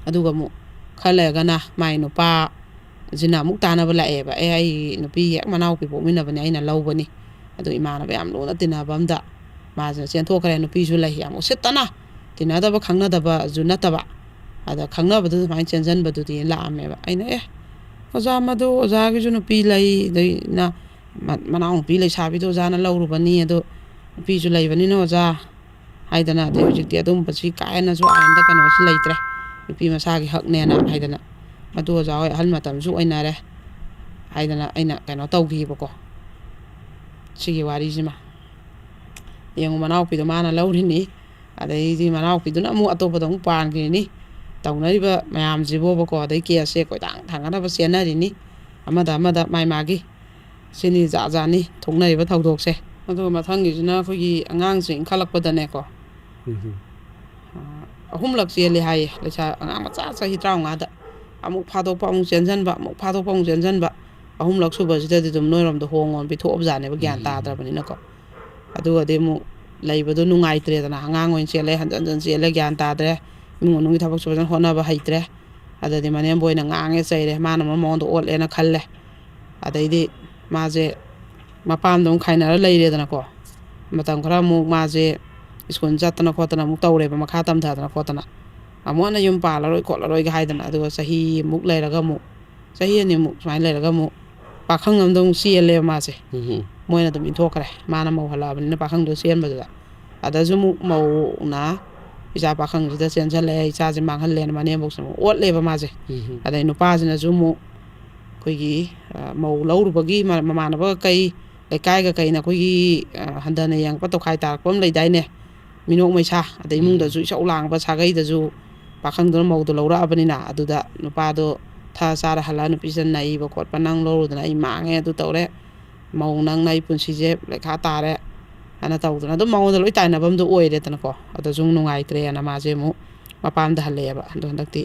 ꯑꯗꯨꯒ ꯑꯃꯨꯛ ꯈꯔ ꯂꯩꯔꯒꯅ ꯃꯥꯏ ꯅꯨꯄꯥꯁꯤꯅ ꯑꯃꯨꯛ ꯇꯥꯟꯅꯕ ꯂꯥꯛꯑꯦꯕ, "ꯑꯦ, ꯑꯩ ꯅꯨꯄꯤ ꯍꯦꯛ ꯃꯅꯥꯎꯄꯤ ꯄꯣꯛꯃꯤꯟꯅꯕꯅꯦ, ꯑꯩꯅ ꯂꯧꯕꯅꯤ, ꯑꯗꯨ ꯏꯃꯥꯟꯅꯕ ꯌꯥꯝ ꯂꯨꯅ ꯇꯤꯟꯅꯕ ꯑꯝꯗ ꯃꯥꯁꯤꯅ ꯆꯦꯟꯊꯣꯛꯈ꯭ꯔꯦ, ꯅꯨꯄꯤꯁꯨ ꯂꯩ, ꯌꯥꯝ ꯎꯁꯤꯠꯇꯅ, ꯇꯤꯟꯅꯗꯕ ꯈꯪꯅꯗꯕꯁꯨ ꯅꯠꯇꯕ, ꯑꯗ ꯈꯪꯅꯕꯗꯨ ꯑꯗꯨꯃꯥꯏꯅ ꯆꯦꯟꯁꯤꯟꯕꯗꯨꯗꯤ" ꯂꯥꯛꯑꯝꯃꯦꯕ꯫ ꯑꯩꯅ, "ꯑꯦ, ꯑꯣꯖꯥ, ꯃꯗꯨ ꯑꯣꯖꯥꯒꯤꯁꯨ ꯅꯨꯄꯤ ꯂꯩ, ꯑꯗꯩꯅ ꯃ-, ꯃꯅꯥꯎꯅꯨꯄꯤ ꯂꯩꯁꯥꯕꯤꯗꯣ ꯑꯣꯖꯥꯅ ꯂꯧꯔꯨꯕꯅꯤ, ꯑꯗꯣ ꯅꯨꯄꯤꯁꯨ ꯂꯩꯕꯅꯤꯅ ꯑꯣꯖꯥ ꯍꯥꯏꯗꯅ, ꯑꯗꯩ ꯍꯧꯖꯤꯛꯇꯤ ꯑꯗꯨꯝꯕꯁꯤ ꯀꯥ ꯍꯦꯟꯅꯁꯨ ꯑꯥꯏꯟꯗ ꯀꯩꯅꯣꯁꯤ ꯂꯩꯇ꯭ꯔꯦ, ꯅꯨꯄꯤ ꯃꯁꯥꯒꯤ ꯍꯛꯅꯦꯅ ꯍꯥꯏꯗꯅ, ꯃꯗꯨ ꯑꯣꯖꯥ ꯍꯣꯏ ꯑꯍꯜ ꯃꯇꯝꯁꯨ ꯑꯣꯏꯅꯔꯦ ꯍꯥꯏꯗꯅ ꯑꯩꯅ ꯀꯩꯅꯣ ꯇꯧꯈꯤꯕꯀꯣ, ꯁꯤꯒꯤ ꯋꯥꯔꯤꯁꯤꯃ꯫ ꯌꯦꯡꯉꯨ, ꯃꯅꯥꯎꯄꯤꯗꯣ ꯃꯥꯅ ꯂꯧꯔꯤꯅꯤ, ꯑꯗꯩꯗꯤ ꯃꯅꯥꯎꯄꯤꯗꯨꯅ ꯑꯃꯨꯛ ꯑꯇꯣꯞꯄꯗ ꯑꯃꯨꯛ ꯄꯥꯟꯈ꯭ꯔꯤꯅꯤ꯫ ꯇꯧꯅꯔꯤꯕ ꯃꯌꯥꯝꯁꯤꯕꯣꯕꯀꯣ, ꯑꯗꯩ ꯀꯦꯁꯁꯦ ꯀꯣꯏꯊꯥꯡ ꯊꯥꯡꯒꯠꯅꯕ ꯆꯦꯟꯅꯔꯤꯅꯤ, ꯑꯃꯗ ꯑꯃꯗ ꯃꯥꯏ ꯃꯥꯒꯤ꯫ ꯁꯤꯅꯤ ꯖꯥꯠ ꯖꯥꯠꯅꯤ ꯊꯣꯛꯅꯔꯤꯕ ꯊꯧꯗꯣꯛꯁꯦ꯫ ꯑꯗꯨꯒ ꯃꯊꯪꯒꯤꯁꯤꯅ ꯑꯩꯈꯣꯏꯒꯤ ꯑꯉꯥꯡꯁꯦ ꯏꯟꯈꯠꯂꯛꯄꯗꯅꯦꯀꯣ, ꯎꯝ꯫ ꯑ, ꯑꯍꯨꯝꯂꯛ ꯆꯦꯜꯂꯦ ꯍꯥꯏꯌꯦ, ꯂꯩꯁꯥ ꯑꯉꯥꯡ ꯃꯆꯥ ꯆꯍꯤ ꯇꯔꯥꯃꯉꯥꯗ꯫ ꯑꯃꯨꯛ ꯐꯥꯗꯣꯛꯄ ꯑꯃꯨꯛ ꯆꯦꯟꯁꯤꯟꯕ, ꯑꯃꯨꯛ ꯐꯥꯗꯣꯛꯄ ꯑꯃꯨꯛ ꯆꯦꯟꯁꯤꯟꯕ꯫ ꯑꯍꯨꯝꯂꯛ ꯁꯨꯕꯁꯤꯗꯗꯤ ꯑꯗꯨꯝ ꯅꯣꯏꯔꯣꯝꯗ ꯍꯣꯡꯉꯣꯅ ꯄꯤꯊꯣꯛꯑꯕꯖꯥꯠꯅꯦꯕ, ꯒ꯭ꯌꯥꯟ ꯎꯝ꯫ ꯇꯥꯗ꯭ꯔꯕꯅꯤꯅꯀꯣ꯫ ꯑꯗꯨꯒꯗꯤ ꯑꯃꯨꯛ ꯂꯩꯕꯗꯣ ꯅꯨꯡꯉꯥꯏꯇ꯭ꯔꯦꯗꯅ, ꯑꯉꯥꯡ ꯑꯣꯏꯅ ꯆꯦꯜꯂꯦ, ꯍꯟꯖꯟ ꯍꯟꯖꯟ ꯆꯦꯜꯂꯦ, ꯒ꯭ꯌꯥꯟ ꯇꯥꯗ꯭ꯔꯦ, ꯏꯃꯨꯡ ꯃꯅꯨꯡꯒꯤ ꯊꯕꯛꯁꯨ ꯐꯖꯅ ꯍꯣꯠꯅꯕ ꯍꯩꯇ꯭ꯔꯦ꯫ ꯑꯗꯨꯗꯤ ꯃꯅꯦꯝꯕꯣꯏꯅ ꯉꯥꯡꯉꯦ ꯆꯩꯔꯦ, ꯃꯥꯅ ꯃꯔꯣꯟ ꯃꯑꯣꯡꯗ ꯑꯣꯠꯂꯦꯅ ꯈꯜꯂꯦ꯫ ꯑꯗꯩꯗꯤ ꯃꯥꯁꯦ ꯃꯄꯥꯝꯗ ꯑꯃꯨꯛ ꯈꯥꯏꯅꯔ ꯂꯩꯔꯦꯗꯅꯀꯣ꯫ ꯃꯇꯝ ꯈꯔ ꯑꯃꯨꯛ ꯃꯥꯁꯦ ꯁ꯭ꯀꯨꯜ ꯆꯠꯇꯅ ꯈꯣꯠꯇꯅ ꯑꯃꯨꯛ ꯇꯧꯔꯦꯕ, ꯃꯈꯥ ꯇꯝꯊꯗꯅ ꯈꯣꯠꯇꯅ꯫ ꯑꯃꯨꯛ ꯍꯟꯅ ꯌꯨꯝ ꯄꯥꯜꯂꯔꯣꯏ ꯈꯣꯠꯂꯔꯣꯏꯒ ꯍꯥꯏꯗꯅ, ꯑꯗꯨꯒ ꯆꯍꯤꯃꯨꯛ ꯂꯩꯔꯒ ꯑꯃꯨꯛ, ꯆꯍꯤ ꯑꯅꯤꯃꯨꯛ ꯁꯨꯃꯥꯏꯅ ꯂꯩꯔꯒ ꯑꯃꯨꯛ ꯄꯥꯈꯪ ꯑꯃꯗ ꯑꯃꯨꯛ ꯆꯦꯜꯂꯦꯕ ꯃꯥꯁꯦ꯫ ꯎꯝ꯫ ꯃꯣꯏꯅ ꯑꯗꯨꯝ ꯏꯟꯊꯣꯛꯈ꯭ꯔꯦ, ꯃꯥꯅ ꯃꯧ ꯍꯜꯂꯛꯑꯕꯅꯤꯅ ꯄꯥꯈꯪꯗꯣ ꯆꯦꯟꯕꯗꯨꯗ꯫ ꯑꯗꯁꯨ ꯑꯃꯨꯛ ꯃꯧꯅ ꯏꯆꯥ ꯄꯥꯈꯪꯁꯤꯗ ꯆꯦꯟꯁꯤꯜꯂꯛꯑꯦ, ꯏꯆꯥꯁꯦ ꯃꯥꯡꯍꯜꯂꯦꯅ ꯃꯅꯦꯝꯕꯣꯛꯁꯦ ꯑꯃꯨꯛ ꯑꯣꯠꯂꯦꯕ ꯃꯥꯁꯦ꯫ ꯎꯝ꯫ ꯑꯗꯩ ꯅꯨꯄꯥꯁꯤꯅꯁꯨ ꯑꯃꯨꯛ ꯑꯩꯈꯣꯏꯒꯤ, ꯑ, ꯃꯧ ꯂꯧꯔꯨꯕꯒꯤ ꯃ-, ꯃꯃꯥꯟꯅꯕ ꯀꯩ, ꯂꯩꯀꯥꯏꯒ ꯀꯩꯅ ꯑꯩꯈꯣꯏꯒꯤ, ꯑ, ꯍꯟꯊꯅ ꯌꯦꯡꯉꯛꯄ, ꯇꯣꯈꯥꯏ ꯇꯥꯔꯛꯄ ꯑꯃ ꯂꯩꯗꯥꯏꯅꯦ? ꯃꯤꯅꯣꯛ ꯃꯩꯁꯥ, ꯑꯗꯩ ꯎꯝ꯫ ꯏꯃꯨꯡꯗꯁꯨ ꯏꯁꯧ ꯂꯥꯡꯕ, ꯁꯥꯒꯩꯗꯁꯨ ꯄꯥꯈꯪꯗꯨꯅ ꯃꯧꯗꯣ ꯂꯧꯔꯛꯑꯕꯅꯤꯅ, ꯑꯗꯨꯗ ꯅꯨꯄꯥꯗꯣ ꯊꯛꯑ ꯆꯥꯔ ꯍꯜꯂꯛꯑ ꯅꯨꯄꯤꯁꯤꯅ ꯅꯩꯕ ꯈꯣꯠꯄ, "ꯅꯪ ꯂꯧꯔꯨꯗꯅ ꯑꯩ ꯃꯥꯡꯉꯦ, ꯑꯗꯨ ꯇꯧꯔꯦ, ꯃꯧ ꯅꯪꯅ ꯑꯩ ꯄꯨꯟꯁꯤꯁꯦ ꯂꯩꯈꯥ ꯇꯥꯔꯦ" ꯍꯥꯏꯅ ꯇꯧꯗꯅ ꯑꯗꯨꯝ ꯃꯉꯣꯟꯗ ꯂꯣꯏ ꯇꯥꯏꯅꯕ ꯑꯃꯗꯣ ꯑꯣꯏꯔꯦꯗꯅꯀꯣ꯫ ꯑꯗꯁꯨ ꯑꯃꯨꯛ ꯅꯨꯡꯉꯥꯏꯇ꯭ꯔꯦꯅ ꯃꯥꯁꯦ ꯑꯃꯨꯛ ꯃꯄꯥꯝꯗ ꯍꯜꯂꯛꯑꯦꯕ꯫ ꯑꯗꯣ ꯍꯟꯗꯛꯇꯤ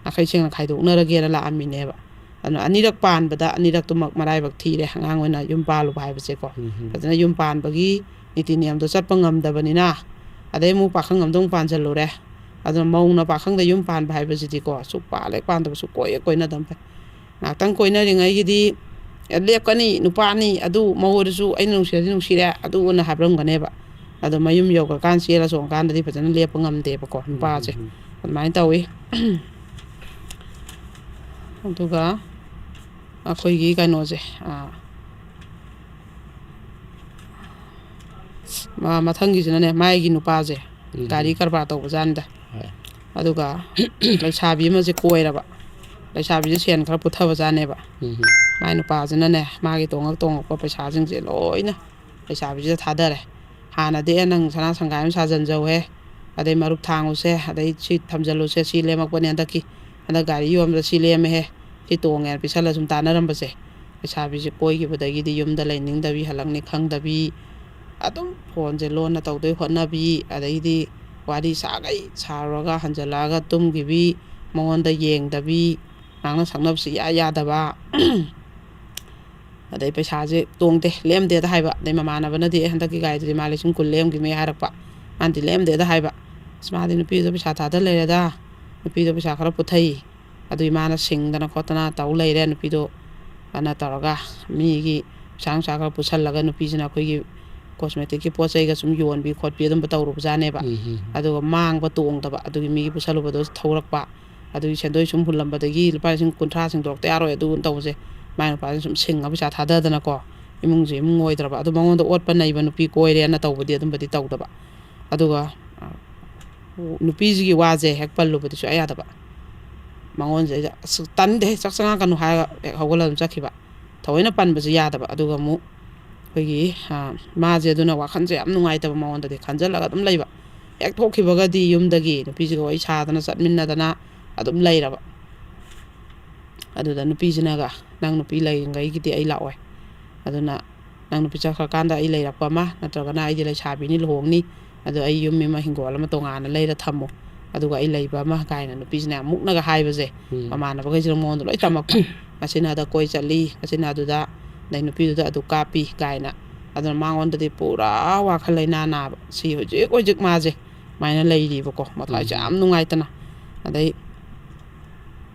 ꯅꯥꯈꯩ ꯁꯦꯡꯅ ꯈꯥꯏꯗꯣꯛꯅꯔꯒꯦꯅ ꯂꯥꯛꯑꯝꯃꯤꯅꯦꯕ꯫ ꯑꯗꯨꯅ ꯑꯅꯤꯔꯛ ꯄꯥꯟꯕꯗ ꯑꯅꯤꯔꯛꯇꯨꯃꯛ ꯃꯔꯥꯏꯕꯛ ꯊꯤꯔꯦ, ꯑꯉꯥꯡ ꯑꯣꯏꯅ ꯌꯨꯝ ꯄꯥꯜꯂꯨꯕ ꯍꯥꯏꯕꯁꯦꯀꯣ꯫ ꯎꯝ꯫ ꯐꯖꯅ ꯌꯨꯝ ꯄꯥꯟꯕꯒꯤ ꯅꯤꯇꯤ ꯅꯤꯌꯝꯗꯣ ꯆꯠꯄ ꯉꯝꯗꯕꯅꯤꯅ, ꯑꯗꯩ ꯑꯃꯨꯛ ꯄꯥꯈꯪ ꯑꯃꯗ ꯑꯃꯨꯛ ꯄꯥꯟꯁꯤꯜꯂꯨꯔꯦ꯫ ꯑꯗꯨꯅ ꯃꯧꯅ ꯄꯥꯈꯪꯗ ꯌꯨꯝ ꯄꯥꯟꯕ ꯍꯥꯏꯕꯁꯤꯗꯤꯀꯣ, ꯁꯨꯛ ꯄꯥꯜ ꯍꯦꯛ ꯄꯥꯟꯗꯕ, ꯁꯨꯛ ꯀꯣꯏ ꯍꯦꯛ ꯀꯣꯏꯅꯗꯕ ꯐꯩ꯫ ꯉꯥꯛꯇꯪ ꯀꯣꯏꯅꯔꯤꯉꯩꯒꯤꯗꯤ ꯂꯦꯞꯀꯅꯤ, ꯅꯨꯄꯥꯅꯤ, ꯑꯗꯨ ꯃꯧ ꯑꯣꯏꯔꯁꯨ ꯑꯩꯅ ꯅꯨꯡꯁꯤꯔꯗꯤ ꯅꯨꯡꯁꯤꯔꯦ, ꯑꯗꯨ ꯑꯣꯏꯅ ꯍꯥꯏꯕꯔꯝꯒꯅꯦꯕ꯫ ꯑꯗꯣ ꯃꯌꯨꯝ ꯌꯧꯈ꯭ꯔꯀꯥꯟ ꯆꯦꯜꯂ ꯆꯣꯡꯀꯥꯟꯗꯗꯤ ꯐꯖꯅ ꯂꯦꯞꯄ ꯉꯝꯗꯦꯕꯀꯣ ꯎꯝ, ꯅꯨꯄꯥꯁꯦ꯫ ꯎꯝ, ꯎꯝ꯫ ꯑꯗꯨꯃꯥꯏꯅ ꯇꯧꯋꯤ꯫ ꯑꯗꯨꯒ ꯑꯩꯈꯣꯏꯒꯤ ꯀꯩꯅꯣꯁꯦ, ꯑꯥ, ꯃ-, ꯃꯊꯪꯒꯤꯁꯤꯅꯅꯦ, ꯃꯥꯒꯤ ꯅꯨꯄꯥꯁꯦ ꯎꯝ꯫ ꯒꯥꯔꯤ ꯀꯔꯕꯥꯔ ꯇꯧꯕꯖꯥꯠꯅꯤꯗ꯫ ꯍꯣꯏ꯫ ꯑꯗꯨꯒ ꯂꯩꯁꯥꯕꯤ ꯑꯃꯁꯦ ꯀꯣꯏꯔꯕ, ꯂꯩꯁꯥꯕꯤꯁꯦ ꯁꯦꯟ ꯈꯔ ꯄꯨꯊꯕꯖꯥꯠꯅꯦꯕ꯫ ꯎꯝ꯫ ꯃꯥꯏ ꯅꯨꯄꯥꯁꯤꯅꯅꯦ, ꯃꯥꯒꯤ ꯇꯣꯡꯉꯛ ꯇꯣꯡꯉꯛꯄ ꯄꯩꯁꯥꯁꯤꯡꯁꯦ ꯂꯣꯏꯅ ꯂꯩꯁꯥꯕꯤꯁꯤꯗ ꯊꯥꯗꯔꯦ꯫ ꯍꯥꯟꯅꯗꯤ "ꯑꯦ, ꯅꯪ ꯁꯅꯥ ꯁꯪꯒꯥꯏ ꯑꯃ ꯁꯥꯖꯟꯖꯧꯍꯦ, ꯑꯗꯩ ꯃꯔꯨꯞ ꯊꯥꯡꯉꯨꯁꯦ, ꯑꯗꯩ ꯁꯤ ꯊꯝꯖꯜꯂꯨꯁꯦ, ꯁꯤ ꯂꯦꯝꯃꯛꯄꯅꯦ ꯍꯟꯗꯛꯀꯤ, ꯍꯟꯗꯛ ꯒꯥꯔꯤ ꯌꯣꯟꯕꯗ ꯁꯤ ꯂꯦꯝꯃꯦꯍꯦ, ꯁꯤ ꯇꯣꯡꯉꯦꯅ" ꯄꯤꯁꯜꯂ ꯁꯨꯝ ꯇꯥꯟꯅꯔꯝꯕꯁꯦ, ꯂꯩꯁꯥꯕꯤꯁꯦ ꯀꯣꯏꯈꯤꯕꯗꯒꯤꯗꯤ ꯌꯨꯝꯗ ꯂꯩꯅꯤꯡꯗꯕꯤ, ꯍꯜꯂꯛꯅꯤ ꯈꯪꯗꯕꯤ, ꯑꯗꯨꯝ ꯐꯣꯟꯁꯦ ꯂꯣꯟꯅ ꯇꯧꯗꯣꯏ ꯍꯣꯠꯅꯕꯤ, ꯑꯗꯩꯗꯤ ꯋꯥꯔꯤ ꯁꯥꯈꯩ ꯁꯥꯔꯨꯔꯒ ꯍꯟꯖꯜꯂꯛꯑꯒ ꯇꯨꯝꯈꯤꯕꯤ, ꯃꯉꯣꯟꯗ ꯌꯦꯡꯗꯕꯤ, ꯉꯥꯡꯅ ꯁꯛꯅꯕꯁꯨ ꯏꯌꯥ ꯌꯥꯗꯕ꯫ ꯑꯗꯩ ꯄꯩꯁꯥꯁꯦ ꯇꯣꯡꯗꯦ, ꯂꯦꯝꯗꯦꯗ ꯍꯥꯏꯕ꯫ ꯑꯗꯩ ꯃꯃꯥꯟꯅꯕꯅꯗꯤ, "ꯑꯦ, ꯍꯟꯗꯛꯀꯤ ꯒꯥꯔꯤꯗꯨꯗꯤ ꯃꯥ ꯂꯤꯁꯤꯡ ꯀꯨꯟ ꯂꯦꯝꯈꯤꯕꯅꯦ" ꯍꯥꯏꯔꯛꯄ꯫ ꯃꯥꯅꯗꯤ ꯂꯦꯝꯗꯦꯗ ꯍꯥꯏꯕ꯫ ꯑꯁ, ꯃꯥꯗꯤ ꯅꯨꯄꯤꯗꯨꯗ ꯄꯩꯁꯥ ꯊꯥꯗ ꯂꯩꯔꯦꯗ, ꯅꯨꯄꯤꯗꯣ ꯄꯩꯁꯥ ꯈꯔ ꯄꯨꯊꯩ꯫ ꯑꯗꯨꯏ ꯃꯥꯅ ꯁꯤꯡꯗꯅ ꯈꯣꯠꯇꯅ ꯇꯧ ꯂꯩꯔꯦ꯫ ꯅꯨꯄꯤꯗꯣ ꯀꯩꯅꯣ ꯇꯧꯔꯒ, ꯃꯤꯒꯤ ꯄꯩꯁꯥ ꯅꯨꯡꯁꯥ ꯈꯔ ꯄꯨꯁꯜꯂꯒ, ꯅꯨꯄꯤꯁꯤꯅ ꯑꯩꯈꯣꯏꯒꯤ ꯀꯣꯁꯃꯦꯇꯤꯛꯀꯤ ꯄꯣꯠ ꯆꯩꯒ ꯁꯨꯝ ꯌꯣꯟꯕꯤ ꯈꯣꯠꯄꯤ ꯑꯗꯨꯝꯕ ꯇꯧꯔꯨꯕꯖꯥꯠꯅꯦꯕ꯫ ꯎꯝ, ꯎꯝ꯫ ꯑꯗꯨꯒ ꯃꯥꯡꯕ ꯇꯣꯡꯗꯕ, ꯑꯗꯨꯒꯤ ꯃꯤꯒꯤ ꯄꯨꯁꯜꯂꯨꯕꯗꯣ ꯊꯧꯔꯛꯄ, ꯑꯗꯨꯒꯤ ꯁꯦꯟꯗꯣꯏ ꯁꯨꯝ ꯍꯨꯜꯂꯝꯕꯗꯒꯤ ꯂꯨꯄꯥ ꯂꯤꯁꯤꯡ ꯀꯨꯟꯊ꯭ꯔꯥ ꯁꯤꯡꯗꯣꯔꯛꯇ ꯌꯥꯔꯣꯏ ꯑꯗꯨ ꯇꯧꯕꯁꯦ, ꯃꯥꯏ ꯅꯨꯄꯥꯁꯤꯅ ꯁꯨꯝ ꯁꯤꯡꯉ ꯄꯩꯁꯥ ꯊꯥꯗꯗꯅꯀꯣ, ꯏꯃꯨꯡꯁꯦ ꯏꯃꯨꯡ ꯑꯣꯏꯗ꯭ꯔꯕ꯫ ꯑꯗꯨ ꯃꯉꯣꯟꯗ ꯑꯣꯠꯄ ꯅꯩꯕ ꯅꯨꯄꯤ ꯀꯣꯏꯔꯦꯅ ꯇꯧꯕꯗꯤ ꯑꯗꯨꯝꯕꯗꯤ ꯇꯧꯗꯕ꯫ ꯑꯗꯨꯒ, ꯑ, ꯅꯨꯄꯤꯁꯤꯒꯤ ꯋꯥꯁꯦ ꯍꯦꯛ ꯄꯜꯂꯨꯕꯗꯤ ꯁꯨꯡꯌꯥ ꯌꯥꯗꯕ꯫ ꯃꯉꯣꯟꯁꯦ ꯑꯩꯁꯦ, "ꯑꯁ, ꯇꯥꯅꯤꯡꯗꯦ, ꯆꯥꯛ ꯆꯉꯛꯀꯅꯨ" ꯍꯥꯏꯔꯒ ꯍꯦꯛ ꯍꯧꯒꯠꯂ ꯑꯗꯨꯝ ꯆꯠꯈꯤꯕ꯫ ꯊꯑꯣꯏꯅ ꯄꯟꯕꯁꯦ ꯌꯥꯗꯕ꯫ ꯑꯗꯨꯒ ꯑꯃꯨꯛ ꯑꯩꯈꯣꯏꯒꯤ, ꯑ, ꯃꯥꯁꯦ ꯑꯗꯨꯅ ꯋꯥꯈꯜꯁꯦ ꯌꯥꯝ ꯅꯨꯡꯉꯥꯏꯇꯕ, ꯃꯉꯣꯟꯗꯗꯤ ꯈꯟꯖꯜꯂꯒ ꯑꯗꯨꯝ ꯂꯩꯕ꯫ ꯍꯦꯛ ꯊꯣꯛꯈꯤꯕꯒꯗꯤ ꯌꯨꯝꯗꯒꯤ ꯅꯨꯄꯤꯁꯤꯒ ꯋꯥꯔꯤ ꯁꯥꯗꯅ ꯆꯠꯃꯤꯟꯅꯗꯅ ꯑꯗꯨꯝ ꯂꯩꯔꯕ꯫ ꯑꯗꯨꯗ ꯅꯨꯄꯤꯁꯤꯅꯒ, "ꯅꯪ ꯅꯨꯄꯤ ꯂꯩꯔꯤꯉꯩꯒꯤꯗꯤ ꯑꯩ ꯂꯥꯛꯑꯣꯏ꯫ ꯑꯗꯨꯅ ꯅꯪ ꯅꯨꯄꯤ ꯆꯠꯈ꯭ꯔꯀꯥꯟꯗ ꯑꯩ ꯂꯩꯔꯛꯄ ꯑꯃ, ꯅꯠꯇ꯭ꯔꯒꯅ ꯑꯩꯗꯤ ꯂꯩꯁꯥꯕꯤꯅꯤ, ꯂꯨꯍꯣꯡꯅꯤ, ꯑꯗꯣ ꯑꯩ ꯌꯨꯝ ꯑꯃ, ꯍꯤꯡꯒꯣꯜ ꯑꯃ ꯇꯣꯉꯥꯟꯅ ꯂꯩꯔ ꯊꯝꯃꯨ, ꯑꯗꯨꯒ ꯑꯩ ꯂꯩꯕ ꯑꯃ" ꯀꯥꯏꯅ ꯅꯨꯄꯤꯁꯤꯅ ꯌꯥꯝ ꯃꯨꯛꯅꯒ ꯍꯥꯏꯕꯁꯦ, ꯎꯝ꯫ ꯃꯃꯥꯟꯅꯕꯈꯩꯁꯤꯅ ꯃꯉꯣꯟꯗ ꯂꯣꯏ ꯇꯝꯃꯛꯄ꯫ "ꯉꯁꯤꯅ ꯑꯗ ꯀꯣꯏ ꯆꯠꯂꯤ, ꯉꯁꯤꯅ ꯑꯗꯨꯗ, ꯑꯗꯩ ꯅꯨꯄꯤꯗꯨꯗ ꯑꯗꯨ ꯀꯥꯞꯄꯤ" ꯀꯥꯏꯅ꯫ ꯑꯗꯨꯅ ꯃꯉꯣꯟꯗꯗꯤ ꯄꯨꯔꯥ ꯋꯥꯈꯜ ꯂꯩꯅꯥ ꯅꯥꯕ꯫ ꯁꯤ ꯍꯧꯖꯤꯛ ꯍꯧꯖꯤꯛ ꯃꯥꯁꯦ ꯑꯗꯨꯃꯥꯏꯅ ꯂꯩꯔꯤꯕꯀꯣ, ꯃꯊ꯭ꯋꯥꯏꯁꯦ ꯎꯝ꯫ ꯌꯥꯝ ꯅꯨꯡꯉꯥꯏꯇꯅ꯫ ꯑꯗꯩ,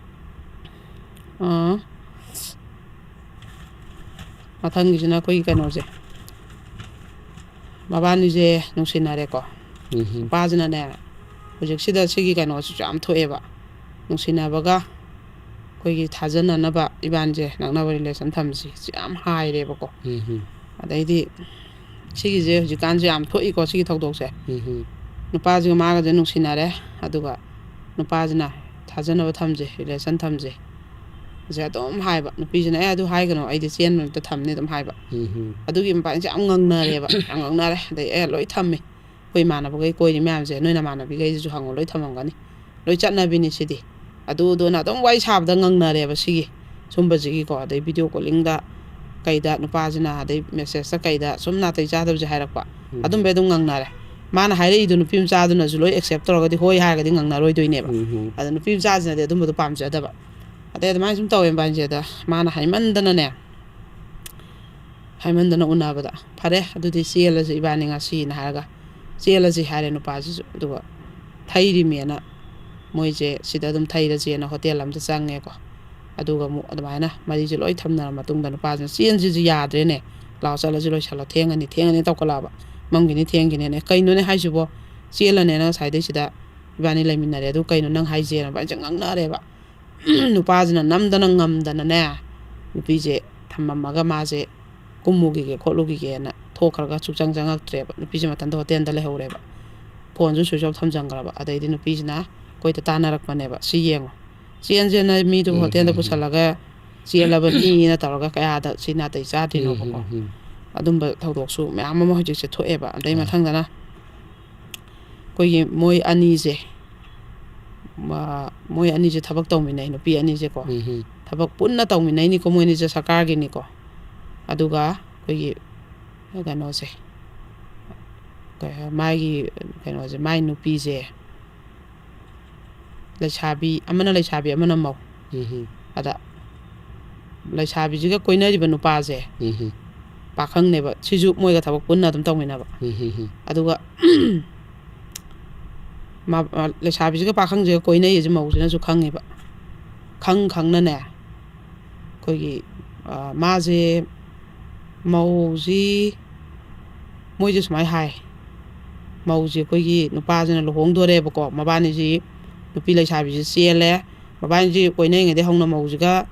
ꯑꯥ, ꯃꯊꯪꯒꯤꯁꯤꯅ ꯑꯩꯈꯣꯏꯒꯤ ꯀꯩꯅꯣꯁꯦ, ꯃꯕꯥꯅꯤꯁꯦ ꯅꯨꯡꯁꯤꯅꯔꯦꯀꯣ꯫ ꯎꯝ꯫ ꯅꯨꯄꯥꯁꯤꯅꯅꯦ, ꯍꯧꯖꯤꯛꯁꯤꯗ ꯁꯤꯒꯤ ꯀꯩꯅꯣꯁꯤꯁꯨ ꯌꯥꯝ ꯊꯣꯛꯑꯦꯕ, ꯅꯨꯡꯁꯤꯅꯕꯒ ꯑꯩꯈꯣꯏꯒꯤ ꯊꯥꯖꯅꯅꯕ ꯏꯕꯥꯅꯤꯁꯦ ꯅꯛꯅꯕ ꯔꯤꯂꯦꯁꯟ ꯊꯝꯁꯤ ꯁꯤ ꯌꯥꯝ ꯍꯥꯏꯔꯦꯕꯀꯣ꯫ ꯎꯝ ꯎꯝ ꯑꯗꯩꯗꯤ ꯁꯤꯒꯤꯁꯦ ꯍꯧꯖꯤꯛꯀꯥꯟꯁꯦ ꯌꯥꯝ ꯊꯣꯛꯏꯀꯣ, ꯁꯤꯒꯤ ꯊꯧꯗꯣꯛꯁꯦ꯫ ꯎꯝ ꯎꯝ ꯅꯨꯄꯥꯁꯤꯒ ꯃꯥꯒꯁꯦ ꯅꯨꯡꯁꯤꯅꯔꯦ, ꯑꯗꯨꯒ ꯅꯨꯄꯥꯁꯤꯅ ꯊꯥꯖꯅꯕ ꯊꯝꯁꯦ, ꯔꯤꯂꯦꯁꯟ ꯊꯝꯁꯦ ꯁꯦ ꯑꯗꯨꯝ ꯍꯥꯏꯕ, ꯅꯨꯄꯤꯁꯤꯅ "ꯑꯦ ꯑꯗꯨ ꯍꯥꯏꯒꯅꯨ, ꯑꯩꯗꯤ ꯆꯦꯟꯕ ꯅꯨꯃꯤꯠꯇ ꯊꯝꯅꯤ" ꯑꯗꯨꯝ ꯍꯥꯏꯕ꯫ ꯎꯝ ꯎꯝ ꯑꯗꯨꯒꯤ ꯃꯄꯥꯟꯁꯦ ꯌꯥꯝ ꯉꯪꯅꯔꯦꯕ, ꯌꯥꯝ ꯉꯪꯅꯔꯦ꯫ ꯑꯗꯩ "ꯑꯦ ꯂꯣꯏ ꯊꯝꯃꯤ, ꯑꯩꯈꯣꯏ ꯏꯃꯥꯟꯅꯕꯈꯩ ꯀꯣꯏꯔꯤ ꯃꯌꯥꯝꯁꯦ, ꯅꯣꯏ ꯅꯃꯥꯟꯅꯕꯤꯈꯩꯁꯤꯁꯨ ꯍꯪꯉꯣ, ꯂꯣꯏ ꯊꯝꯃꯝꯒꯅꯤ, ꯂꯣꯏ ꯆꯠꯅꯕꯤꯅꯤ ꯁꯤꯗꯤ" ꯑꯗꯨꯗꯨꯅ ꯑꯗꯨꯝ ꯋꯥꯔꯤ ꯁꯥꯕꯗ ꯉꯪꯅꯔꯦꯕ ꯁꯤꯒꯤ ꯁꯨꯝꯕꯁꯤꯒꯤꯀꯣ꯫ ꯑꯗꯩ ꯚꯤꯗꯤꯑꯣ ꯀꯣꯂꯤꯡꯗ ꯀꯩꯗ ꯅꯨꯄꯥꯁꯤꯅ, ꯑꯗꯩ ꯃꯦꯁꯦꯖꯇ ꯀꯩꯗ ꯁꯨꯝ ꯅꯥꯇꯩ ꯆꯥꯗꯕꯁꯦ ꯍꯥꯏꯔꯛꯄ, ꯎꯝ ꯑꯗꯨꯝꯕꯩ ꯑꯗꯨꯝ ꯉꯪꯅꯔꯦ꯫ ꯃꯥꯅ ꯍꯥꯏꯔꯛꯏꯗꯣ ꯅꯨꯄꯤ ꯃꯆꯥꯗꯨꯅꯁꯨ ꯂꯣꯏ ꯑꯦꯛꯁꯦꯞ ꯇꯧꯔꯒꯗꯤ ꯍꯣꯏ ꯍꯥꯏꯔꯒꯗꯤ ꯉꯪꯅꯔꯣꯏꯗꯣꯏꯅꯦꯕ꯫ ꯎꯝ ꯎꯝ ꯑꯗ ꯅꯨꯄꯤ ꯃꯆꯥꯁꯤꯅꯗꯤ ꯑꯗꯨꯝꯕꯗꯣ ꯄꯥꯝꯖꯗꯕ꯫ ꯑꯗꯩ ꯑꯗꯨꯃꯥꯏꯅ ꯁꯨꯝ ꯇꯧꯋꯦ ꯃꯕꯥꯅꯤꯁꯦ꯫ ꯑꯗ ꯃꯥꯅ ꯍꯥꯏꯃꯟꯗꯅꯅꯦ, ꯍꯥꯏꯃꯟꯗꯅ ꯎꯅꯕꯗ "ꯐꯔꯦ ꯑꯗꯨꯗꯤ ꯆꯦꯜꯂꯁꯤ ꯏꯕꯥꯅꯤ ꯉꯁꯤꯅ" ꯍꯥꯏꯔꯒ ꯆꯦꯜꯂꯁꯤ ꯍꯥꯏꯔꯦ ꯅꯨꯄꯥꯁꯤꯁꯨ꯫ ꯑꯗꯨꯒ ꯊꯩꯔꯤꯃꯦꯅ ꯃꯣꯏꯁꯦ ꯁꯤꯗ ꯑꯗꯨꯝ ꯊꯩꯔꯁꯦꯅ ꯍꯣꯇꯦꯜ ꯑꯃꯗ ꯆꯪꯉꯦꯀꯣ꯫ ꯑꯗꯨꯒ ꯑꯃꯨꯛ ꯑꯗꯨꯃꯥꯏꯅ ꯃꯔꯤꯁꯦ ꯂꯣꯏ ꯊꯝꯅꯔ ꯃꯇꯨꯡꯗ ꯅꯨꯄꯥꯁꯤꯅ "ꯆꯦꯟꯁꯤꯁꯨ ꯌꯥꯗ꯭ꯔꯦꯅꯦ, ꯂꯥꯛꯑꯣ ꯆꯠꯂꯁꯤ, ꯂꯣꯏꯁꯜꯂꯣ, ꯊꯦꯡꯉꯅꯤ ꯊꯦꯡꯉꯅꯤ" ꯇꯧꯈꯠꯂꯛꯑꯕ꯫ "ꯃꯝꯈꯤꯅꯤ ꯊꯦꯡꯈꯤꯅꯦꯅꯦ, ꯀꯩꯅꯣꯅꯦ ꯍꯥꯏꯁꯤꯕꯣ, ꯆꯦꯜꯂꯅꯦꯅ ꯉꯁꯥꯏꯗꯩ ꯁꯤꯗ ꯏꯕꯥꯅꯤ ꯂꯩꯃꯤꯟꯅꯔꯦ, ꯑꯗꯨ ꯀꯩꯅꯣ ꯅꯪ ꯍꯥꯏꯁꯦꯅ" ꯃꯕꯥꯅꯤꯁꯦ ꯉꯥꯡꯅꯔꯦꯕ꯫ ꯅꯨꯄꯥꯁꯤꯅ ꯅꯝꯗꯅ ꯉꯝꯗꯅꯅꯦ ꯅꯨꯄꯤꯁꯦ ꯊꯝꯃꯝꯃꯒ ꯃꯥꯁꯦ ꯀꯨꯝꯃꯨꯈꯤꯒꯦ ꯈꯣꯠꯂꯨꯈꯤꯒꯦꯅ ꯊꯣꯛꯈ꯭ꯔꯒ ꯁꯨꯛꯆꯪ ꯆꯪꯉꯛꯇ꯭ꯔꯦꯕ꯫ ꯅꯨꯄꯤꯁꯦ ꯃꯊꯟꯇ ꯍꯣꯇꯦꯜꯗ ꯂꯩꯍꯧꯔꯦꯕ꯫ ꯐꯣꯟꯁꯨ ꯁ꯭ꯋꯤꯆ ꯑꯣꯐ ꯊꯝꯖꯟꯈ꯭ꯔꯕ꯫ ꯑꯗꯩꯗꯤ ꯅꯨꯄꯤꯁꯤꯅ ꯑꯩꯈꯣꯏꯗ ꯇꯥꯟꯅꯔꯛꯄꯅꯦꯕ, "ꯁꯤ ꯌꯦꯡꯉꯣ, ꯆꯦꯟꯁꯦꯅ ꯃꯤꯗꯨ ꯎꯝ, ꯍꯣꯇꯦꯜꯗ ꯎꯝ, ꯎꯝ꯫ ꯄꯨꯁꯜꯂꯒ ꯆꯦꯜꯂꯕꯅꯤꯅ ꯇꯧꯔꯒ ꯀꯌꯥꯗ ꯁꯤ ꯅꯥꯇꯩ ꯆꯥꯗ꯭ꯔꯤꯅꯣꯕꯀꯣ"꯫ ꯎꯝ, ꯎꯝ, ꯎꯝ꯫ ꯑꯗꯨꯝꯕ ꯊꯧꯗꯣꯛꯁꯨ ꯃꯌꯥꯝ ꯑꯃ ꯍꯧꯖꯤꯛꯁꯦ ꯊꯣꯛꯑꯦꯕ꯫ ꯑꯗꯩ ꯑꯥ꯫ ꯃꯊꯪꯗꯅ ꯑꯩꯈꯣꯏꯒꯤ ꯃꯣꯏ ꯑꯅꯤꯁꯦ, ꯃ-, ꯃꯣꯏ ꯑꯅꯤꯁꯦ ꯊꯕꯛ ꯇꯧꯃꯤꯟꯅꯩ, ꯅꯨꯄꯤ ꯑꯅꯤꯁꯦꯀꯣ꯫ ꯎꯝ, ꯎꯝ꯫ ꯊꯕꯛ ꯄꯨꯟꯅ ꯇꯧꯃꯤꯟꯅꯩꯅꯤꯀꯣ, ꯃꯣꯏ ꯑꯅꯤꯁꯦ ꯁꯔꯀꯥꯔꯒꯤꯅꯤꯀꯣ꯫ ꯑꯗꯨꯒ ꯑꯩꯈꯣꯏꯒꯤ ꯀꯩꯅꯣꯁꯦ, ꯀꯩ ꯍꯥꯏ-, ꯃꯥꯒꯤ ꯀꯩꯅꯣꯁꯦ, ꯃꯥꯏ ꯅꯨꯄꯤꯁꯦ ꯂꯩꯁꯥꯕꯤ, ꯑꯃꯅ ꯂꯩꯁꯥꯕꯤ, ꯑꯃꯅ ꯃꯧ꯫ ꯎꯝ, ꯎꯝ꯫ ꯑꯗ ꯂꯩꯁꯥꯕꯤꯁꯤꯒ ꯀꯣꯏꯅꯔꯤꯕ ꯅꯨꯄꯥꯁꯦ ꯎꯝ, ꯎꯝ꯫ ꯄꯥꯈꯪꯅꯦꯕ, ꯁꯤꯁꯨ ꯃꯣꯏꯒ ꯊꯕꯛ ꯄꯨꯟꯅ ꯑꯗꯨꯝ ꯇꯧꯃꯤꯟꯅꯕ꯫ ꯎꯝ, ꯎꯝ, ꯎꯝ꯫ ꯑꯗꯨꯒ ꯃꯥ-, ꯃꯥ-, ꯂꯩꯁꯥꯕꯤꯁꯤꯒ ꯄꯥꯈꯪꯁꯤꯒ ꯀꯣꯏꯅꯩꯁꯦ ꯃꯧꯁꯤꯅꯁꯨ ꯈꯪꯉꯦꯕ꯫ ꯈꯪ ꯈꯪꯅꯅꯦ ꯑꯩꯈꯣꯏꯒꯤ, ꯑ, ꯃꯥꯁꯦ, ꯃꯧꯁꯤ, ꯃꯣꯏꯁꯦ ꯁꯨꯃꯥꯏꯅ ꯍꯥꯏ, ꯃꯧꯁꯦ ꯑꯩꯈꯣꯏꯒꯤ ꯅꯨꯄꯥꯁꯤꯅ ꯂꯨꯍꯣꯡꯗꯣꯔꯦꯕꯀꯣ, ꯃꯕꯥꯅꯤꯁꯤ, ꯅꯨꯄꯤ ꯂꯩꯁꯥꯕꯤꯁꯤ ꯆꯦꯜꯂꯦ, ꯃꯕꯥꯅꯤꯁꯤ ꯀꯣꯏꯅꯔꯤꯉꯩꯗꯒꯤ ꯍꯧꯅ ꯃꯧꯁꯤꯒ,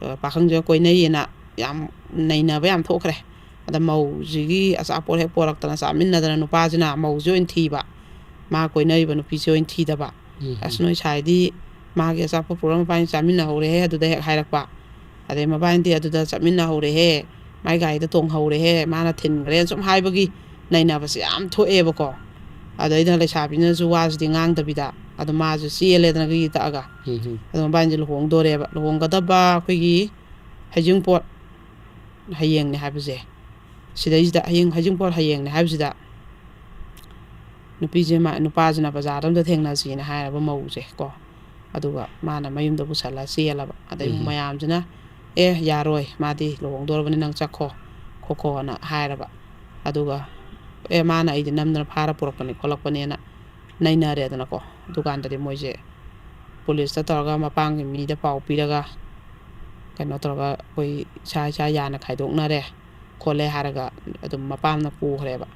ꯑ, ꯄꯥꯈꯪꯁꯤꯒ ꯀꯣꯏꯅꯩꯌꯦꯅ ꯌꯥꯝ ꯅꯩꯅꯕ ꯌꯥꯝ ꯊꯣꯛꯈ꯭ꯔꯦ꯫ ꯑꯗ ꯃꯧꯁꯤꯒꯤ ꯑꯆꯥꯄꯣꯠ ꯍꯦꯛ ꯄꯣꯔꯛꯇꯅ ꯆꯥꯃꯤꯟꯅꯗꯅ, ꯅꯨꯄꯥꯁꯤꯅ ꯃꯧꯁꯦ ꯑꯣꯏꯅ ꯊꯤꯕ, ꯃꯥ ꯀꯣꯏꯅꯔꯤꯕ ꯅꯨꯄꯤꯁꯦ ꯑꯣꯏꯅ ꯊꯤꯗꯕ꯫ "ꯑꯁ, ꯅꯣꯏ ꯁꯥꯏꯗꯤ ꯃꯥꯒꯤ ꯑꯆꯥꯄꯣꯠ ꯄꯨꯔꯛꯑ ꯃꯕꯥꯅꯤ ꯆꯥꯃꯤꯟꯅꯍꯧꯔꯦꯍꯦ" ꯑꯗꯨꯗ ꯍꯦꯛ ꯍꯥꯏꯔꯛꯄ꯫ ꯑꯗꯩ ꯃꯕꯥꯅꯤꯗꯤ ꯑꯗꯨꯗ ꯆꯠꯃꯤꯟꯅꯍꯧꯔꯦꯍꯦ, ꯃꯥꯏ ꯒꯥꯔꯤꯗ ꯇꯣꯡꯍꯧꯔꯦꯍꯦ, ꯃꯥꯅ ꯊꯤꯟꯈ꯭ꯔꯦꯅ ꯁꯨꯝ ꯍꯥꯏꯕꯒꯤ ꯅꯩꯅꯕꯁꯦ ꯌꯥꯝ ꯊꯣꯛꯑꯦꯕꯀꯣ꯫ ꯑꯗꯩꯗ ꯂꯩꯁꯥꯕꯤꯅꯁꯨ ꯋꯥꯁꯤꯗꯤ ꯉꯥꯡꯗꯕꯤꯗ ꯑꯗꯨꯝ ꯃꯥꯁꯨ ꯆꯦꯜꯂꯦꯗꯅ ꯒꯥꯔꯤ ꯇꯛꯑꯒ꯫ ꯑꯗꯣ ꯃꯕꯥꯅꯤꯁꯦ ꯂꯨꯍꯣꯡꯗꯣꯔꯦꯕ꯫ ꯂꯨꯍꯣꯡꯒꯗꯕ ꯑꯩꯈꯣꯏꯒꯤ ꯍꯩꯖꯤꯡꯄꯣꯠ ꯍꯌꯦꯡꯅꯦ ꯍꯥꯏꯕꯁꯦ, ꯁꯤꯗꯩꯁꯤꯗ ꯍꯌꯦꯡ ꯍꯩꯖꯤꯡꯄꯣꯠ ꯍꯌꯦꯡꯅꯦ ꯍꯥꯏꯕꯁꯤꯗ ꯅꯨꯄꯤꯁꯦ ꯃꯥ-, ꯅꯨꯄꯥꯁꯤꯅ ꯕꯖꯥꯔꯗ ꯑꯝꯇ ꯊꯦꯡꯅꯁꯤꯅ ꯍꯥꯏꯔꯕ ꯃꯧꯁꯦ ꯀꯣ꯫ ꯑꯗꯨꯒ ꯃꯥꯅ ꯃꯌꯨꯝꯗ ꯄꯨꯁꯜꯂ ꯆꯦꯜꯂꯕ꯫ ꯑꯗꯩ ꯃꯌꯥꯝꯁꯤꯅ, "ꯑꯦ, ꯌꯥꯔꯣꯏ, ꯃꯥꯗꯤ ꯂꯨꯍꯣꯡꯗꯣꯔꯕꯅꯤ, ꯅꯪ ꯆꯠꯈꯣ ꯈꯣꯠꯈꯣꯅ" ꯍꯥꯏꯔꯕ꯫ ꯑꯗꯨꯒ, "ꯑꯦ, ꯃꯥꯅ ꯑꯩꯗꯤ ꯅꯝꯗꯅ ꯐꯥꯔ ꯄꯨꯔꯛꯄꯅꯤ ꯈꯣꯠꯂꯛꯄꯅꯦꯅ" ꯅꯩꯅꯔꯦꯗꯅꯀꯣ꯫ ꯑꯗꯨꯀꯥꯟꯗꯗꯤ ꯃꯣꯏꯁꯦ ꯄꯨꯂꯤꯁꯇ ꯇꯧꯔꯒ ꯃꯄꯥꯝꯒꯤ ꯃꯤꯗ ꯄꯥꯎ ꯄꯤꯔꯒ ꯀꯩꯅꯣ ꯇꯧꯔꯒ ꯑꯩꯈꯣꯏ ꯏꯁꯥ ꯏꯁꯥ ꯌꯥꯅ ꯈꯥꯏꯗꯣꯛꯅꯔꯦ ꯈꯣꯠꯂꯦ ꯍꯥꯏꯔꯒ ꯑꯗꯨꯝ ꯃꯄꯥꯝꯅ ꯄꯨꯈ꯭ꯔꯦꯕ꯫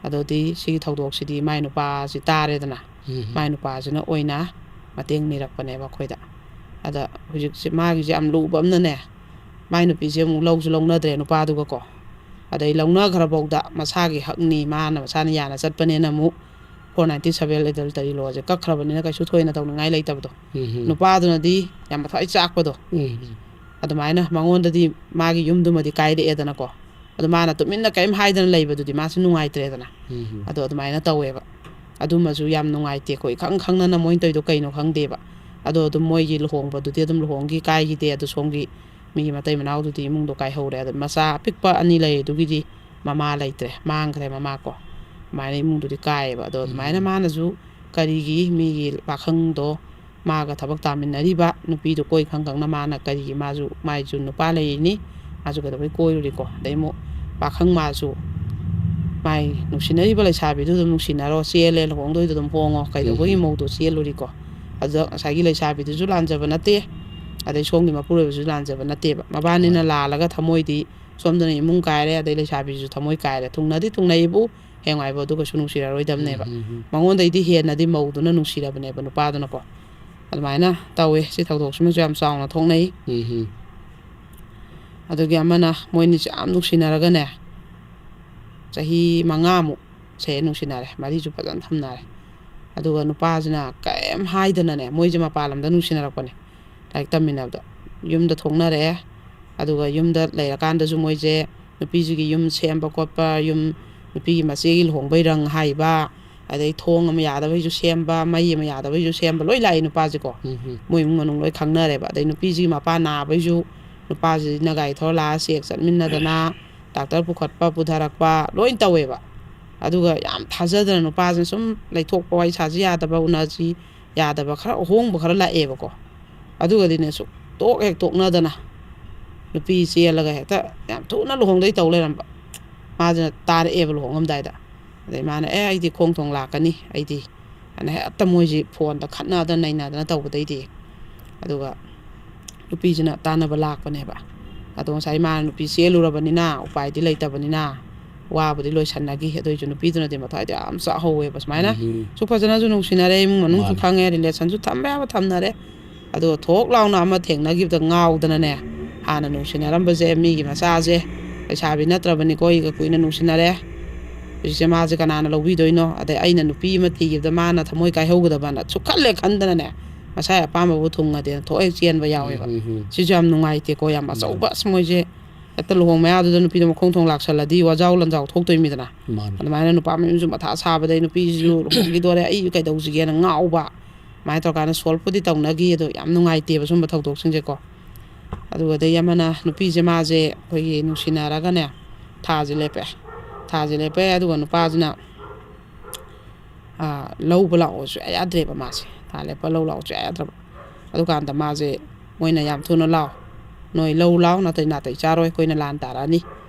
ꯑꯗꯨꯗꯤ ꯁꯤꯒꯤ ꯊꯧꯗꯣꯛꯁꯤꯗꯤ ꯃꯥꯏ ꯅꯨꯄꯥꯁꯤ ꯇꯥꯔꯦꯗꯅ, ꯃꯥꯏ ꯅꯨꯄꯥꯁꯤꯅ ꯑꯣꯏꯅ ꯃꯇꯦꯡ ꯅꯤꯔꯛꯄꯅꯦꯕ ꯑꯩꯈꯣꯏꯗ꯫ ꯑꯗ ꯍꯧꯖꯤꯛꯁꯦ ꯃꯥꯒꯤꯁꯦ ꯌꯥꯝ ꯂꯨꯕ ꯑꯃꯅꯅꯦ, ꯃꯥꯏ ꯅꯨꯄꯤꯁꯦ ꯑꯃꯨꯛ ꯂꯧꯁꯨ ꯂꯧꯅꯗ꯭ꯔꯦ ꯅꯨꯄꯥꯗꯨꯒꯀꯣ꯫ ꯑꯗꯩ ꯂꯧꯅꯈ꯭ꯔꯐꯧꯗ ꯃꯁꯥꯒꯤ ꯍꯛꯅꯤ, ꯃꯥꯅ ꯃꯁꯥꯅ ꯌꯥꯅ ꯆꯠꯄꯅꯦꯅ ꯑꯃꯨꯛ four ninety-seven adultery lawꯁꯦ ꯀꯛꯈ꯭ꯔꯕꯅꯤꯅ ꯀꯩꯁꯨ ꯊꯣꯏꯅ ꯇꯧꯅꯤꯡꯉꯥꯏ ꯂꯩꯇꯕꯗꯣ꯫ ꯅꯨꯄꯥꯗꯨꯅꯗꯤ ꯌꯥꯝ ꯃꯊ꯭ꯋꯥꯏ ꯆꯥꯛꯄꯗꯣ꯫ ꯑꯗꯨꯃꯥꯏꯅ ꯃꯉꯣꯟꯗꯗꯤ ꯃꯥꯒꯤ ꯌꯨꯝꯗꯨꯃꯗꯤ ꯀꯥꯏꯔꯛꯑꯦꯗꯅꯀꯣ꯫ ꯑꯗꯨ ꯃꯥꯅ ꯇꯨꯃꯤꯟꯅ ꯀꯔꯤꯝ ꯍꯥꯏꯗꯅ ꯂꯩꯕꯗꯨꯗꯤ ꯃꯥꯁꯨ ꯅꯨꯡꯉꯥꯏꯇ꯭ꯔꯦꯗꯅ꯫ ꯑꯗꯣ ꯑꯗꯨꯃꯥꯏꯅ ꯇꯧꯋꯦꯕ꯫ ꯑꯗꯨꯃꯁꯨ ꯌꯥꯝ ꯅꯨꯡꯉꯥꯏꯇꯦꯀꯣ꯫ ꯏꯈꯪ ꯈꯪꯅꯅ ꯃꯣꯏꯅ ꯇꯧꯔꯤꯗꯣ ꯀꯩꯅꯣ ꯈꯪꯗꯦꯕ꯫ ꯑꯗꯣ ꯑꯗꯨꯝ ꯃꯣꯏꯒꯤ ꯂꯨꯍꯣꯡꯕꯗꯨꯗꯤ ꯑꯗꯨꯝ ꯂꯨꯍꯣꯡꯈꯤ, ꯀꯥꯏꯈꯤꯗꯦ꯫ ꯑꯗꯨ ꯁꯣꯝꯒꯤ ꯃꯤꯒꯤ ꯃꯇꯩ ꯃꯅꯥꯎꯗꯨꯗꯤ ꯏꯃꯨꯡꯗꯣ ꯀꯥꯏꯍꯧꯔꯦ꯫ ꯑꯗꯣ ꯃꯆꯥ ꯑꯄꯤꯛꯄ ꯑꯅꯤ ꯂꯩ, ꯑꯗꯨꯒꯤꯗꯤ ꯃꯃꯥ ꯂꯩꯇ꯭ꯔꯦ, ꯃꯥꯡꯈ꯭ꯔꯦ ꯃꯃꯥ ꯀꯣ꯫ ꯑꯗꯨꯃꯥꯏꯅ ꯏꯃꯨꯡꯗꯨꯗꯤ ꯀꯥꯏꯌꯦꯕ꯫ ꯑꯗꯣ ꯑꯗꯨꯃꯥꯏꯅ ꯃꯥꯅꯁꯨ ꯀꯔꯤꯒꯤ ꯃꯤꯒꯤ ꯄꯥꯈꯪꯗꯣ ꯃꯥꯒ ꯊꯕꯛ ꯇꯥꯃꯤꯟꯅꯔꯤꯕ ꯅꯨꯄꯤꯗꯣ ꯀꯣꯏ ꯈꯪ ꯈꯪꯅ ꯃꯥꯅ ꯀꯔꯤꯒꯤ, ꯃꯥꯁꯨ, ꯃꯥꯏꯁꯨ ꯅꯨꯄꯥ ꯂꯩꯔꯤꯅꯤ, ꯃꯥꯁꯨ ꯀꯩꯗꯧꯕꯩ ꯀꯣꯏꯔꯨꯔꯤꯀꯣ? ꯑꯗꯩ ꯑꯃꯨꯛ ꯄꯥꯈꯪ ꯃꯥꯁꯨ ꯃꯥꯏ ꯅꯨꯡꯁꯤꯅꯔꯤꯕ ꯂꯩꯁꯥꯕꯤꯗꯨ ꯑꯗꯨꯝ ꯅꯨꯡꯁꯤꯅꯔꯣ, ꯆꯦꯜꯂꯦ, ꯂꯨꯍꯣꯡꯗꯣꯏꯗꯣ ꯑꯗꯨꯝ ꯍꯣꯡꯉꯣ, ꯀꯩꯗꯧꯕꯒꯤ ꯃꯧꯗꯣ ꯆꯦꯜꯂꯨꯔꯤꯀꯣ? ꯑꯗꯨꯗ ꯉꯁꯥꯏꯒꯤ ꯂꯩꯁꯥꯕꯤꯗꯨꯁꯨ ꯂꯥꯟꯖꯕ ꯅꯠꯇꯦ, ꯑꯗꯩ ꯁꯣꯝꯒꯤ ꯃꯄꯨꯔꯣꯏꯕꯁꯨ ꯂꯥꯟꯖꯕ ꯅꯠꯇꯦꯕ꯫ ꯃꯕꯥꯅꯤꯅ ꯂꯥꯜꯂꯒ ꯊꯃꯣꯏꯗꯤ ꯁꯣꯝꯗꯅ ꯏꯃꯨꯡ ꯀꯥꯏꯔꯦ, ꯑꯗꯩ ꯂꯩꯁꯥꯕꯤꯁꯨ ꯊꯃꯣꯏ ꯀꯥꯏꯔꯦ꯫ ꯊꯨꯡꯅꯗꯤ ꯊꯨꯡꯅꯩꯕꯨ, ꯍꯌꯦꯡꯋꯥꯏꯕꯨ ꯑꯗꯨ ꯀꯩꯁꯨ ꯅꯨꯡꯁꯤꯔꯔꯣꯏꯗꯕꯅꯦꯕ꯫ ꯃꯉꯣꯟꯗꯩꯗꯤ ꯍꯦꯟꯅꯗꯤ ꯃꯧꯗꯨꯅ ꯅꯨꯡꯁꯤꯔꯕꯅꯦꯕ ꯅꯨꯄꯥꯗꯨꯅꯀꯣ꯫ ꯑꯗꯨꯃꯥꯏꯅ ꯇꯧꯋꯦ꯫ ꯁꯤ ꯊꯧꯗꯣꯛꯁꯤꯃꯁꯨ ꯌꯥꯝ ꯆꯥꯎꯅ ꯊꯣꯛꯅꯩ꯫ ꯎꯝ꯫ ꯑꯗꯨꯒꯤ ꯑꯃꯅ, ꯃꯣꯏꯅꯤꯁꯦ ꯌꯥꯝ ꯅꯨꯡꯁꯤꯅꯔꯒꯅꯦ, ꯆꯍꯤ ꯃꯉꯥꯃꯨꯛ ꯁꯦ ꯅꯨꯡꯁꯤꯅꯔꯦ, ꯃꯔꯤꯁꯨ ꯐꯖꯅ ꯊꯝꯅꯔꯦ꯫ ꯑꯗꯨꯒ ꯅꯨꯄꯥꯁꯤꯅ ꯀꯔꯤꯝ ꯍꯥꯏꯗꯅꯅꯦ, ꯃꯣꯏꯁꯦ ꯃꯄꯥꯟ ꯂꯝꯗ ꯅꯨꯡꯁꯤꯅꯔꯛꯄꯅꯦ, ꯂꯥꯏꯔꯤꯛ ꯇꯝꯃꯤꯟꯅꯕꯗ꯫ ꯌꯨꯝꯗ ꯊꯣꯛꯅꯔꯛꯑꯦ꯫ ꯑꯗꯨꯒ ꯌꯨꯝꯗ ꯂꯩꯔꯀꯥꯟꯗꯁꯨ ꯃꯣꯏꯁꯦ ꯅꯨꯄꯤꯁꯤꯒꯤ ꯌꯨꯝ ꯁꯦꯝꯕ ꯈꯣꯠꯄ, ꯌꯨꯝ, ꯅꯨꯄꯤꯒꯤ ꯃꯆꯦꯒꯤ ꯂꯨꯍꯣꯡꯕꯩ ꯔꯪ ꯍꯥꯏꯕ, ꯑꯗꯩ ꯊꯣꯡ ꯑꯃ ꯌꯥꯗꯕꯩꯁꯨ ꯁꯦꯝꯕ, ꯃꯩ ꯑꯃ ꯌꯥꯗꯕꯩꯁꯨ ꯁꯦꯝꯕ, ꯂꯣꯏ ꯂꯥꯛꯏ ꯅꯨꯄꯥꯁꯤꯀꯣ꯫ ꯎꯝ꯫ ꯃꯣꯏ ꯏꯃꯨꯡ ꯃꯅꯨꯡ ꯂꯣꯏ ꯈꯪꯅꯔꯦꯕ꯫ ꯑꯗꯩ ꯅꯨꯄꯤꯁꯤꯒꯤ ꯃꯄꯥ ꯅꯥꯕꯩꯁꯨ ꯅꯨꯄꯥꯁꯤꯅ ꯒꯥꯔꯤ ꯊꯧꯔ ꯂꯥꯛꯑ ꯆꯦꯛ ꯆꯠꯃꯤꯟꯅꯗꯅ, ꯗꯥꯛꯇꯔ ꯄꯨꯈꯠꯄ ꯄꯨꯊꯔꯛꯄ ꯂꯣꯏ ꯇꯧꯋꯦꯕ꯫ ꯑꯗꯨꯒ ꯌꯥꯝ ꯊꯥꯖꯗꯅ ꯅꯨꯄꯥꯁꯤꯅ ꯁꯨꯝ ꯂꯩꯊꯣꯛꯄ, ꯋꯥꯔꯤ ꯁꯥꯁꯤ ꯌꯥꯗꯕ, ꯎꯅꯁꯤ ꯌꯥꯗꯕ, ꯈꯔ ꯑꯍꯣꯡꯕ ꯈꯔ ꯂꯥꯛꯑꯦꯕꯀꯣ꯫ ꯑꯗꯨꯒꯗꯤꯅꯦ, ꯁꯨꯛ ꯇꯣꯛ ꯍꯦꯛ ꯇꯣꯛꯅꯗꯅ ꯅꯨꯄꯤ ꯆꯦꯜꯂꯒ ꯍꯦꯛꯇ ꯌꯥꯝ ꯊꯨꯅ ꯂꯨꯍꯣꯡꯗꯩ ꯇꯧ ꯂꯩꯔꯝꯕ꯫ ꯃꯥꯁꯤꯅ ꯇꯥꯔꯛꯑꯦꯕ ꯂꯨꯍꯣꯡꯉꯝꯗꯥꯏꯗ꯫ ꯑꯗꯩ ꯃꯥꯅ, "ꯑꯦ, ꯑꯩꯗꯤ ꯈꯣꯡ ꯊꯣꯡ ꯂꯥꯛꯀꯅꯤ, ꯑꯩꯗꯤ", ꯑꯅ ꯍꯦꯛꯇ ꯃꯣꯏꯁꯤ ꯐꯣꯟꯗ ꯈꯠꯅꯗꯅ ꯅꯩꯅꯗꯅ ꯇꯧꯕꯗꯩꯗꯤ꯫ ꯑꯗꯨꯒ ꯅꯨꯄꯤꯁꯤꯅ ꯇꯥꯟꯅꯕ ꯂꯥꯛꯄꯅꯦꯕ꯫ ꯑꯗꯣ ꯉꯁꯥꯏ ꯃꯥꯅ ꯅꯨꯄꯤ ꯆꯦꯜꯂꯨꯔꯕꯅꯤꯅ ꯎꯄꯥꯏꯗꯤ ꯂꯩꯇꯕꯅꯤꯅ ꯋꯥꯕꯨꯗꯤ ꯂꯣꯏꯁꯟꯅꯈꯤ꯫ ꯑꯗꯨ ꯑꯣꯏꯁꯨ ꯅꯨꯄꯤꯗꯨꯅꯗꯤ ꯃꯊ꯭ꯋꯥꯏꯗꯤ ꯌꯥꯝ ꯆꯥꯛꯍꯧꯋꯦꯕ꯫ ꯁꯨꯃꯥꯏꯅ ꯎꯝ꯫ ꯁꯨ ꯐꯖꯅꯁꯨ ꯅꯨꯡꯁꯤꯅꯔꯦ, ꯏꯃꯨꯡ ꯃꯅꯨꯡꯁꯨ ꯃꯥꯅꯦ꯫ ꯈꯪꯉꯦ, ꯔꯤꯂꯦꯁꯟꯁꯨ ꯊꯝꯕ ꯌꯥꯕ ꯊꯝꯅꯔꯦ꯫ ꯑꯗꯨꯒ ꯊꯣꯛ ꯂꯥꯎꯅ ꯑꯃ ꯊꯦꯡꯅꯈꯤꯕꯗ ꯉꯥꯎꯗꯅꯅꯦ, ꯍꯥꯟꯅ ꯅꯨꯡꯁꯤꯅꯔꯝꯕꯁꯦ, ꯃꯤꯒꯤ ꯃꯆꯥꯁꯦ, ꯂꯩꯁꯥꯕꯤ ꯅꯠꯇ꯭ꯔꯕꯅꯤꯀꯣ, ꯑꯩꯒ ꯀꯨꯏꯅ ꯅꯨꯡꯁꯤꯅꯔꯦ, ꯍꯧꯖꯤꯛꯁꯦ ꯃꯥꯁꯦ ꯀꯅꯥꯅ ꯂꯧꯕꯤꯗꯣꯏꯅꯣ, ꯑꯗꯩ ꯑꯩꯅ ꯅꯨꯄꯤ ꯑꯃ ꯊꯤꯈꯤꯕꯗ ꯃꯥꯅ ꯊꯃꯣꯏ ꯀꯥꯏꯍꯧꯒꯗꯕꯅ ꯁꯨꯛꯈꯜꯂꯦ ꯈꯟꯗꯅꯅꯦ, ꯃꯁꯥꯏ ꯑꯄꯥꯝꯕꯕꯨ ꯊꯨꯡꯉꯗꯤꯅ ꯊꯣꯛ ꯍꯦꯛ ꯆꯦꯟꯕ ꯌꯥꯎꯋꯦꯕ꯫ ꯎꯝ, ꯎꯝ, ꯎꯝ꯫ ꯁꯤꯁꯨ ꯌꯥꯝ ꯅꯨꯡꯉꯥꯏꯇꯦꯀꯣ, ꯌꯥꯝ ꯃꯥꯅꯦ꯫ ꯑꯆꯧꯕ, ꯑꯁ, ꯃꯣꯏꯁꯦ ꯍꯦꯛꯇ ꯂꯨꯍꯣꯡ ꯃꯌꯥꯗꯨꯗ ꯅꯨꯄꯤꯗꯣ ꯃꯈꯣꯡ ꯊꯣꯡ ꯂꯥꯛꯁꯜꯂꯗꯤ ꯋꯥꯖꯥꯎ ꯂꯟꯖꯥꯎ ꯊꯣꯛꯇꯣꯏꯃꯤꯗꯅ꯫ ꯃꯥꯅꯦ꯫ ꯑꯗꯨꯃꯥꯏꯅ ꯅꯨꯄꯥ ꯃꯌꯨꯝꯁꯨ ꯃꯊꯥ ꯁꯥꯕꯗꯩ ꯅꯨꯄꯤꯁꯤꯁꯨ ꯂꯨꯍꯣꯡꯈꯤꯗꯣꯔꯦ, ꯑꯩ ꯀꯩꯗꯧꯁꯤꯒꯦꯅ ꯉꯥꯎꯕ꯫ ꯑꯗꯨꯃꯥꯏꯅ ꯇꯧꯔꯀꯥꯟꯗ ꯁꯣꯜꯕꯄꯨꯗꯤ ꯇꯧꯅꯈꯤ, ꯑꯗꯣ ꯌꯥꯝ ꯅꯨꯡꯉꯥꯏꯇꯦꯕ ꯁꯨꯝꯕ ꯊꯧꯗꯣꯛꯁꯤꯡꯁꯦꯀꯣ꯫ ꯑꯗꯨꯒ ꯑꯗꯩ ꯑꯃꯅ ꯅꯨꯄꯤꯁꯦ, ꯃꯥꯁꯦ ꯑꯩꯈꯣꯏꯒꯤ ꯅꯨꯡꯁꯤꯅꯔꯒꯅꯦ, ꯊꯥꯁꯦ ꯂꯦꯞꯄꯦ꯫ ꯊꯥꯁꯦ ꯂꯦꯞꯄꯦ, ꯑꯗꯨꯒ ꯅꯨꯄꯥꯁꯤꯅ, ꯑꯥ, ꯂꯧꯕ ꯂꯥꯛꯑꯣ ꯁꯨꯡꯌꯥ ꯌꯥꯗ꯭ꯔꯦꯕ ꯃꯥꯁꯦ꯫ ꯊꯥ ꯂꯦꯞꯄ ꯂꯧ ꯂꯥꯛꯑꯣ ꯁꯨꯡꯌꯥ ꯌꯥꯗ꯭ꯔꯕ꯫ ꯑꯗꯨꯀꯥꯟꯗ ꯃꯥꯁꯦ, ꯃꯣꯏꯅ ꯌꯥꯝ ꯊꯨꯅ ꯂꯥꯛꯑꯣ, ꯅꯣꯏ ꯂꯧ ꯂꯥꯛꯑꯣ, ꯅꯥꯇꯩ ꯅꯥꯇꯩ ꯆꯥꯔꯣꯏ, ꯑꯩꯈꯣꯏꯅ ꯂꯥꯟ ꯇꯥꯔꯛꯑꯅꯤ꯫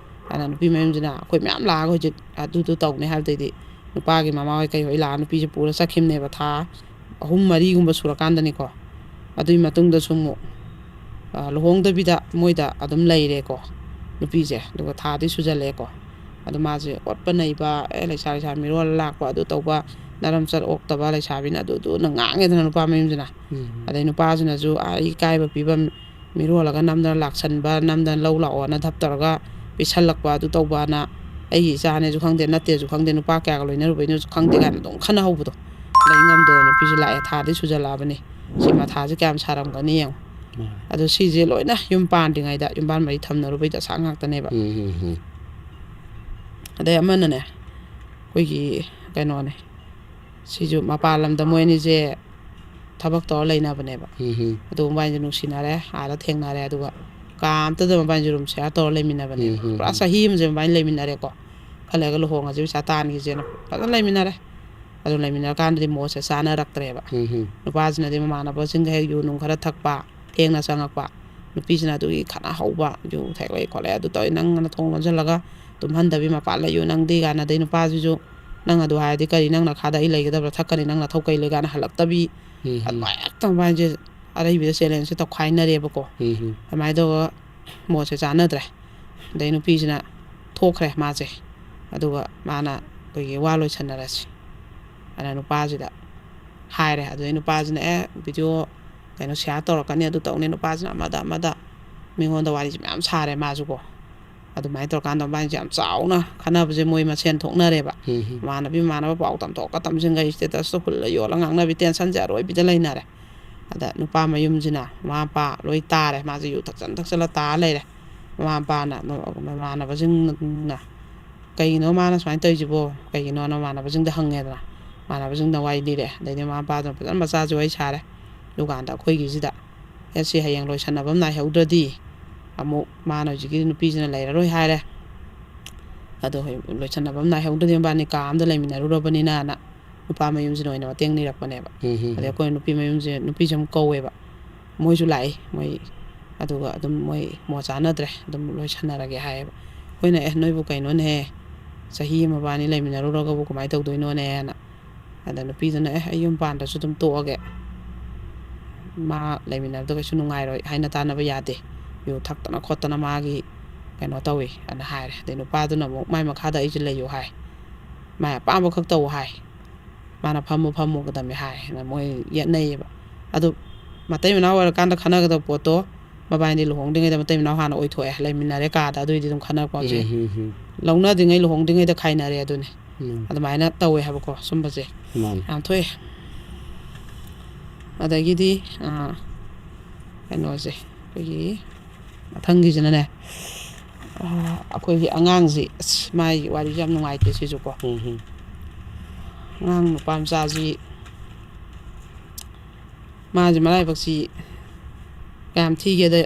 ꯑꯗꯨꯅ ꯅꯨꯄꯤ ꯃꯌꯨꯝꯁꯤꯅ, ꯑꯩꯈꯣꯏ ꯃꯌꯥꯝ ꯂꯥꯛꯑꯒ ꯍꯧꯖꯤꯛ ꯑꯗꯨꯗꯨ ꯇꯧꯅꯤ ꯍꯥꯏꯕꯗꯩꯗꯤ ꯅꯨꯄꯥꯒꯤ ꯃꯃꯥ ꯍꯣꯏ ꯀꯩ ꯍꯣꯏ ꯂꯥꯛꯑ ꯅꯨꯄꯤꯁꯦ ꯄꯨꯔ ꯆꯠꯈꯤꯕꯅꯦꯕ, ꯊꯥ ꯑꯍꯨꯝ ꯃꯔꯤꯒꯨꯝꯕ ꯁꯨꯔꯀꯥꯟꯗꯅꯤꯀꯣ꯫ ꯑꯗꯨꯒꯤ ꯃꯇꯨꯡꯗꯁꯨ ꯑꯃꯨꯛ, ꯑ, ꯂꯨꯍꯣꯡꯗꯕꯤꯗ ꯃꯣꯏꯗ ꯑꯗꯨꯝ ꯂꯩꯔꯦꯀꯣ ꯅꯨꯄꯤꯁꯦ꯫ ꯑꯗꯨꯒ ꯊꯥꯗꯤ ꯁꯨꯖꯜꯂꯛꯑꯦꯀꯣ꯫ ꯑꯗꯣ ꯃꯥꯁꯦ ꯑꯣꯠꯄ ꯅꯩꯕ, ꯑꯦ, ꯂꯩꯁꯥ ꯂꯩꯁꯥ ꯃꯤꯔꯣꯜ ꯂꯥꯛꯄ, ꯑꯗꯨ ꯇꯧꯕ, ꯅꯔꯝ ꯆꯠ ꯑꯣꯛꯇꯕ ꯂꯩꯁꯥꯕꯤꯅ ꯑꯗꯨꯗꯨꯅ ꯉꯥꯡꯉꯦꯗꯅ ꯅꯨꯄꯥ ꯃꯌꯨꯝꯁꯤꯅ꯫ ꯎꯝ꯫ ꯑꯗꯩ ꯅꯨꯄꯥꯁꯤꯅꯁꯨ, "ꯑꯥ, ꯏꯀꯥꯏꯕ ꯄꯤꯕ, ꯃꯤꯔꯣꯜꯂꯒ ꯅꯝꯗꯅ ꯂꯥꯛꯁꯟꯕ, ꯅꯝꯗꯅ ꯂꯧ ꯂꯥꯛꯑꯣꯅ ꯙꯞ ꯇꯧꯔꯒ ꯄꯤꯁꯜꯂꯛꯄ, ꯑꯗꯨ ꯇꯧꯕꯅ, ꯑꯩꯒꯤ ꯏꯆꯥꯅꯦꯁꯨ ꯈꯪꯗꯦ, ꯅꯠꯇꯦꯁꯨ ꯈꯪꯗꯦ, ꯅꯨꯄꯥ ꯀꯌꯥꯒ ꯂꯣꯏꯅꯔꯨꯕꯩꯅꯣꯁꯨ ꯈꯪꯗꯦ" ꯀꯥꯏꯅ ꯑꯗꯨꯝ ꯈꯟꯅꯍꯧꯕꯗꯣ꯫ ꯂꯩ ꯉꯝꯗꯗꯅ ꯅꯨꯄꯤꯁꯨ ꯂꯥꯛꯑꯦ, ꯊꯥꯗꯤ ꯁꯨꯖꯜꯂꯛꯑꯕꯅꯤ꯫ ꯁꯤ ꯃꯊꯥꯁꯦ ꯀꯌꯥꯝ ꯁꯥꯔꯝꯒꯅꯤ ꯌꯦꯡꯉꯣ꯫ ꯃꯥꯅꯦ꯫ ꯑꯗꯣ ꯁꯤꯁꯦ ꯂꯣꯏꯅ ꯌꯨꯝ ꯄꯥꯟꯗ꯭ꯔꯤꯉꯩꯗ, ꯌꯨꯝ ꯄꯥꯟ ꯃꯔꯤ ꯊꯝꯅꯔꯨꯕꯩ ꯗꯁꯥ ꯉꯥꯛꯇꯅꯦꯕ꯫ ꯎꯝ, ꯎꯝ, ꯎꯝ꯫ ꯑꯗꯩ ꯑꯃꯅꯅꯦ, ꯑꯩꯈꯣꯏꯒꯤ ꯀꯩꯅꯣꯅꯦ, ꯁꯤꯁꯨ ꯃꯄꯥꯟ ꯂꯝꯗ ꯃꯣꯏ ꯑꯅꯤꯁꯦ ꯊꯕꯛ ꯇꯧꯔ ꯂꯩꯅꯕꯅꯦꯕ꯫ ꯎꯝ, ꯎꯝ꯫ ꯑꯗꯨ ꯃꯕꯥꯅꯤꯁꯦ ꯅꯨꯡꯁꯤꯅꯔꯦ, ꯑꯥꯗ ꯊꯦꯡꯅꯔꯦ, ꯑꯗꯨꯒ ꯀꯥ ꯑꯝꯇꯗ ꯃꯕꯥꯅꯤꯁꯦ ꯔꯨꯝ ꯁꯤꯌꯥꯔ ꯇꯧꯔ ꯂꯩꯃꯤꯟꯅꯕꯅꯦꯕ꯫ ꯎꯝ, ꯎꯝ, ꯄꯨꯔꯥ ꯎꯝ꯫ ꯆꯍꯤ ꯑꯃꯁꯦ ꯃꯕꯥꯅꯤ ꯂꯩꯃꯤꯟꯅꯔꯦꯀꯣ꯫ ꯈꯔ ꯂꯩꯔꯒ ꯂꯨꯍꯣꯡꯉꯁꯤ, ꯄꯩꯁꯥ ꯇꯥꯟꯈꯤꯁꯦꯅ ꯐꯖꯅ ꯂꯩꯃꯤꯟꯅꯔꯦ꯫ ꯑꯗꯨ ꯂꯩꯃꯤꯟꯅꯔꯀꯥꯟꯗꯗꯤ ꯃꯣꯠꯁꯦ ꯆꯥꯅꯔꯛꯇ꯭ꯔꯦꯕ꯫ ꯎꯝ, ꯎꯝ꯫ ꯅꯨꯄꯥꯁꯤꯅꯗꯤ ꯃꯃꯥꯟꯅꯕꯁꯤꯡꯒ ꯍꯦꯛ ꯌꯨ ꯅꯨꯡ ꯈꯔ ꯊꯛꯄ, ꯊꯦꯡꯅ ꯆꯪꯉꯛꯄ꯫ ꯅꯨꯄꯤꯁꯤꯅ ꯑꯗꯨꯒꯤ ꯈꯠꯅ ꯍꯧꯕ, "ꯌꯨ ꯊꯛꯂꯛꯏ ꯈꯣꯠꯂꯛꯏ, ꯑꯗꯨ ꯇꯧꯏ, ꯅꯪꯅ ꯊꯣꯡ ꯂꯣꯟꯁꯤꯜꯂꯒ ꯇꯨꯝꯍꯟꯗꯕꯤ ꯃꯄꯥꯟ ꯂꯩꯌꯨ ꯅꯪꯗꯤ" ꯀꯥꯏꯅ꯫ ꯑꯗꯩ ꯅꯨꯄꯥꯁꯤꯁꯨ, "ꯅꯪ ꯑꯗꯨ ꯍꯥꯏꯔꯗꯤ ꯀꯔꯤ, ꯅꯪ ꯅꯈꯥꯗ ꯑꯩ ꯂꯩꯒꯗꯕ꯭ꯔꯥ, ꯊꯛꯀꯅꯤ, ꯅꯪ ꯅꯊꯧ ꯀꯩ ꯂꯩ?" ꯀꯥꯏꯅ ꯍꯜꯂꯛꯇꯕꯤ꯫ ꯎꯝ, ꯎꯝ꯫ ꯑꯗꯨꯃꯥꯏꯅ ꯍꯦꯛꯇ ꯃꯕꯥꯅꯤꯁꯦ ꯑꯔꯩꯕꯤꯗ ꯆꯦꯂꯦꯟꯖꯁꯦ ꯇꯧꯈꯥꯏꯅꯔꯦꯕꯀꯣ꯫ ꯎꯝ, ꯎꯝ꯫ ꯑꯗꯨꯃꯥꯏꯅ ꯇꯧꯔꯒ ꯃꯣꯠꯁꯦ ꯆꯥꯟꯅꯗ꯭ꯔꯦ꯫ ꯑꯗꯩ ꯅꯨꯄꯤꯁꯤꯅ ꯊꯣꯛꯈ꯭ꯔꯦ ꯃꯥꯁꯦ꯫ ꯑꯗꯨꯒ ꯃꯥꯅ ꯑꯩꯈꯣꯏꯒꯤ ꯋꯥ ꯂꯣꯏꯁꯟꯅꯔꯁꯤ ꯑꯅ ꯅꯨꯄꯥꯁꯤꯗ ꯍꯥꯏꯔꯦ꯫ ꯑꯗꯨꯗꯩ ꯅꯨꯄꯥꯁꯤꯅ, "ꯑꯦ, ꯚꯤꯗꯤꯑꯣ ꯀꯩꯅꯣ ꯁꯤꯌꯥꯔ ꯇꯧꯔꯛꯀꯅꯤ, ꯑꯗꯨ ꯇꯧꯅꯤ", ꯅꯨꯄꯥꯁꯤꯅ ꯑꯃꯗ ꯑꯃꯗ ꯃꯤꯉꯣꯟꯗ ꯋꯥꯔꯤꯁꯦ ꯃꯌꯥꯝ ꯁꯥꯔꯦ ꯃꯥꯁꯨꯀꯣ꯫ ꯑꯗꯨꯃꯥꯏꯅ ꯇꯧꯔꯀꯥꯟꯗ ꯃꯕꯥꯅꯤꯁꯦ ꯌꯥꯝ ꯆꯥꯎꯅ ꯈꯠꯅꯕꯁꯦ ꯃꯣꯏ ꯃꯁꯦꯟ ꯊꯣꯛꯅꯔꯦꯕ꯫ ꯎꯝ, ꯎꯝ꯫ ꯃꯃꯥꯟꯅꯕꯤ ꯃꯃꯥꯟꯅꯕ ꯄꯥꯎ ꯇꯝꯊꯣꯛꯀ ꯇꯝꯁꯤꯟꯒ status ꯇ ꯍꯨꯜꯂ ꯌꯣꯜꯂ ꯉꯥꯡꯅꯕꯤ tension ꯁꯦ ꯑꯔꯣꯏꯕꯤꯗ ꯂꯩꯅꯔꯦ꯫ ꯑꯗ ꯅꯨꯄꯥ ꯃꯌꯨꯝꯁꯤꯅ ꯃꯃꯥ ꯃꯄꯥ ꯂꯣꯏ ꯇꯥꯔꯦ, ꯃꯥꯁꯦ ꯌꯨ ꯊꯛꯆꯟ ꯊꯛꯆꯜꯂ ꯇꯥꯔ ꯂꯩꯔꯦ꯫ ꯃꯃꯥ ꯃꯄꯥꯅ ꯃ-, ꯃꯃꯥꯟꯅꯕꯁꯤꯡꯅ "ꯀꯩꯒꯤꯅꯣ ꯃꯥꯅ ꯁꯨꯃꯥꯏꯅ ꯇꯧꯔꯤꯁꯤꯕꯣ? ꯀꯩꯒꯤꯅꯣꯅ?" ꯃꯃꯥꯟꯅꯕꯁꯤꯡꯗ ꯍꯪꯉꯦꯗꯅ꯫ ꯃꯃꯥꯟꯅꯕꯁꯤꯡꯅ ꯋꯥꯔꯤ ꯂꯤꯔꯦ꯫ ꯑꯗꯩꯗꯤ ꯃꯃꯥ ꯃꯄꯥꯗꯨꯅ ꯐꯖꯅ ꯃꯆꯥꯁꯤ ꯋꯥꯔꯤ ꯁꯥꯔꯦ꯫ ꯑꯗꯨꯀꯥꯟꯗ ꯑꯩꯈꯣꯏꯒꯤꯁꯤꯗ, "ꯑꯦ, ꯁꯤ ꯍꯌꯦꯡ ꯂꯣꯏꯁꯟꯅꯕ ꯑꯃ ꯅꯥꯏꯍꯧꯗ꯭ꯔꯗꯤ ꯑꯃꯨꯛ ꯃꯥꯅ ꯍꯧꯖꯤꯛꯀꯤ ꯅꯨꯄꯤꯁꯤꯅ ꯂꯩꯔꯔꯣꯏ ꯍꯥꯏꯔꯦ꯫ ꯑꯗꯣ ꯍꯌꯦꯡ ꯂꯣꯏꯁꯟꯅꯕ ꯑꯃ ꯅꯥꯏꯍꯧꯗ꯭ꯔꯗꯤ ꯃꯕꯥꯅꯤ ꯀꯥ ꯑꯃꯗ ꯂꯩꯃꯤꯟꯅꯔꯨꯔꯕꯅꯤꯅꯅ" ꯅꯨꯄꯥ ꯃꯌꯨꯝꯁꯤꯅ ꯑꯣꯏꯅ ꯃꯇꯦꯡ ꯅꯤꯔꯛꯄꯅꯦꯕ꯫ ꯎꯝ, ꯎꯝ, ꯑꯗꯩ ꯎꯝ꯫ ꯑꯩꯈꯣꯏ ꯅꯨꯄꯤ ꯃꯌꯨꯝꯁꯦ, ꯅꯨꯄꯤꯁꯦ ꯑꯃꯨꯛ ꯀꯧꯋꯦꯕ꯫ ꯃꯣꯏꯁꯨ ꯂꯥꯛꯏ, ꯃꯣꯏ꯫ ꯑꯗꯨꯒ ꯑꯗꯨꯝ ꯃꯣꯏ ꯃꯣꯠ ꯆꯥꯅꯗ꯭ꯔꯦ, ꯑꯗꯨꯝ ꯂꯣꯏꯁꯟꯅꯔꯒꯦ ꯍꯥꯏꯌꯦꯕ꯫ ꯑꯩꯈꯣꯏꯅ, "ꯑꯦ, ꯅꯣꯏꯕꯨ ꯀꯩꯅꯣꯅꯦꯍꯦ, ꯆꯍꯤ ꯑꯃ ꯃꯕꯥꯅꯤ ꯂꯩꯃꯤꯟꯅꯔꯨꯔꯒꯕꯨ ꯀꯃꯥꯏꯅ ꯇꯧꯗꯣꯏꯅꯣꯅꯦꯅ"꯫ ꯑꯗ ꯅꯨꯄꯤꯗꯨꯅ, "ꯑꯦ, ꯑꯩ ꯌꯨꯝ ꯄꯥꯟꯗ꯭ꯔꯁꯨ ꯑꯗꯨꯝ ꯇꯣꯛꯑꯒꯦ, ꯃꯥ ꯂꯩꯃꯤꯟꯅꯕꯗ ꯀꯩꯁꯨ ꯅꯨꯡꯉꯥꯏꯔꯣꯏ, ꯍꯥꯏꯅ ꯇꯥꯅꯕ ꯌꯥꯗꯦ, ꯌꯨ ꯊꯛꯇꯅ ꯈꯣꯠꯇꯅ ꯃꯥꯒꯤ ꯀꯩꯅꯣ ꯇꯧꯏ" ꯑꯅ ꯍꯥꯏꯔꯦ꯫ ꯑꯗꯩ ꯅꯨꯄꯥꯗꯨꯅ ꯑꯃꯨꯛ, "ꯃꯥꯏ ꯃꯈꯥꯗ ꯑꯩꯁꯨ ꯂꯩꯌꯨ" ꯍꯥꯏ, "ꯃꯥꯏ ꯑꯄꯥꯝꯕ ꯈꯛ ꯇꯧ" ꯍꯥꯏ꯫ ꯃꯥꯅ "ꯐꯝꯃꯨ, ꯐꯝꯃꯨꯒꯗꯕꯅꯤ" ꯍꯥꯏꯅ ꯃꯣꯏ ꯌꯦꯠꯅꯩꯌꯦꯕ꯫ ꯑꯗꯨ ꯃꯇꯩ ꯃꯅꯥꯎ ꯑꯣꯏꯔꯀꯥꯟꯗ ꯈꯟꯅꯒꯗꯕ ꯄꯣꯠꯇꯣ ꯃꯕꯥꯅꯤꯗꯤ ꯂꯨꯍꯣꯡꯗ꯭ꯔꯤꯉꯩꯗ ꯃꯇꯩ ꯃꯅꯥꯎ ꯍꯥꯟꯅ ꯑꯣꯏꯊꯣꯛꯑꯦ, ꯂꯩꯃꯤꯟꯅꯔꯦ ꯀꯥꯗ, ꯑꯗꯨꯏꯗꯤ ꯑꯗꯨꯝ ꯈꯟꯅꯔꯛꯄ ꯍꯧꯖꯤꯛ꯫ ꯎꯝ, ꯎꯝ, ꯎꯝ꯫ ꯂꯧꯅꯗ꯭ꯔꯤꯉꯩ ꯂꯨꯍꯣꯡꯗ꯭ꯔꯤꯉꯩꯗ ꯈꯥꯏꯅꯔꯦ ꯑꯗꯨꯅꯤ꯫ ꯎꯝ꯫ ꯑꯗꯨꯃꯥꯏꯅ ꯇꯧꯋꯦ ꯍꯥꯏꯕꯀꯣ ꯁꯨꯝꯕꯁꯦ꯫ ꯃꯥꯅꯤ꯫ ꯌꯥꯝ ꯊꯣꯛꯑꯦ꯫ ꯑꯗꯒꯤꯗꯤ ꯑꯥ, ꯀꯩꯅꯣꯁꯦ, ꯑꯩꯈꯣꯏꯒꯤ ꯃꯊꯪꯒꯤꯁꯤꯅꯅꯦ, ꯑꯥ, ꯑꯩꯈꯣꯏꯒꯤ ꯑꯉꯥꯡꯁꯤ, ꯑꯁ, ꯃꯥꯒꯤ ꯋꯥꯔꯤꯁꯦ ꯌꯥꯝ ꯅꯨꯡꯉꯥꯏꯇꯦ ꯁꯤꯁꯨꯀꯣ꯫ ꯎꯝ, ꯎꯝ꯫ ꯑꯉꯥꯡ ꯅꯨꯄꯥ ꯃꯆꯥꯁꯤ, ꯃꯥꯁꯤ ꯃꯔꯥꯏꯕꯛꯁꯤ ꯀꯌꯥꯝ ꯊꯤꯒꯦꯗ,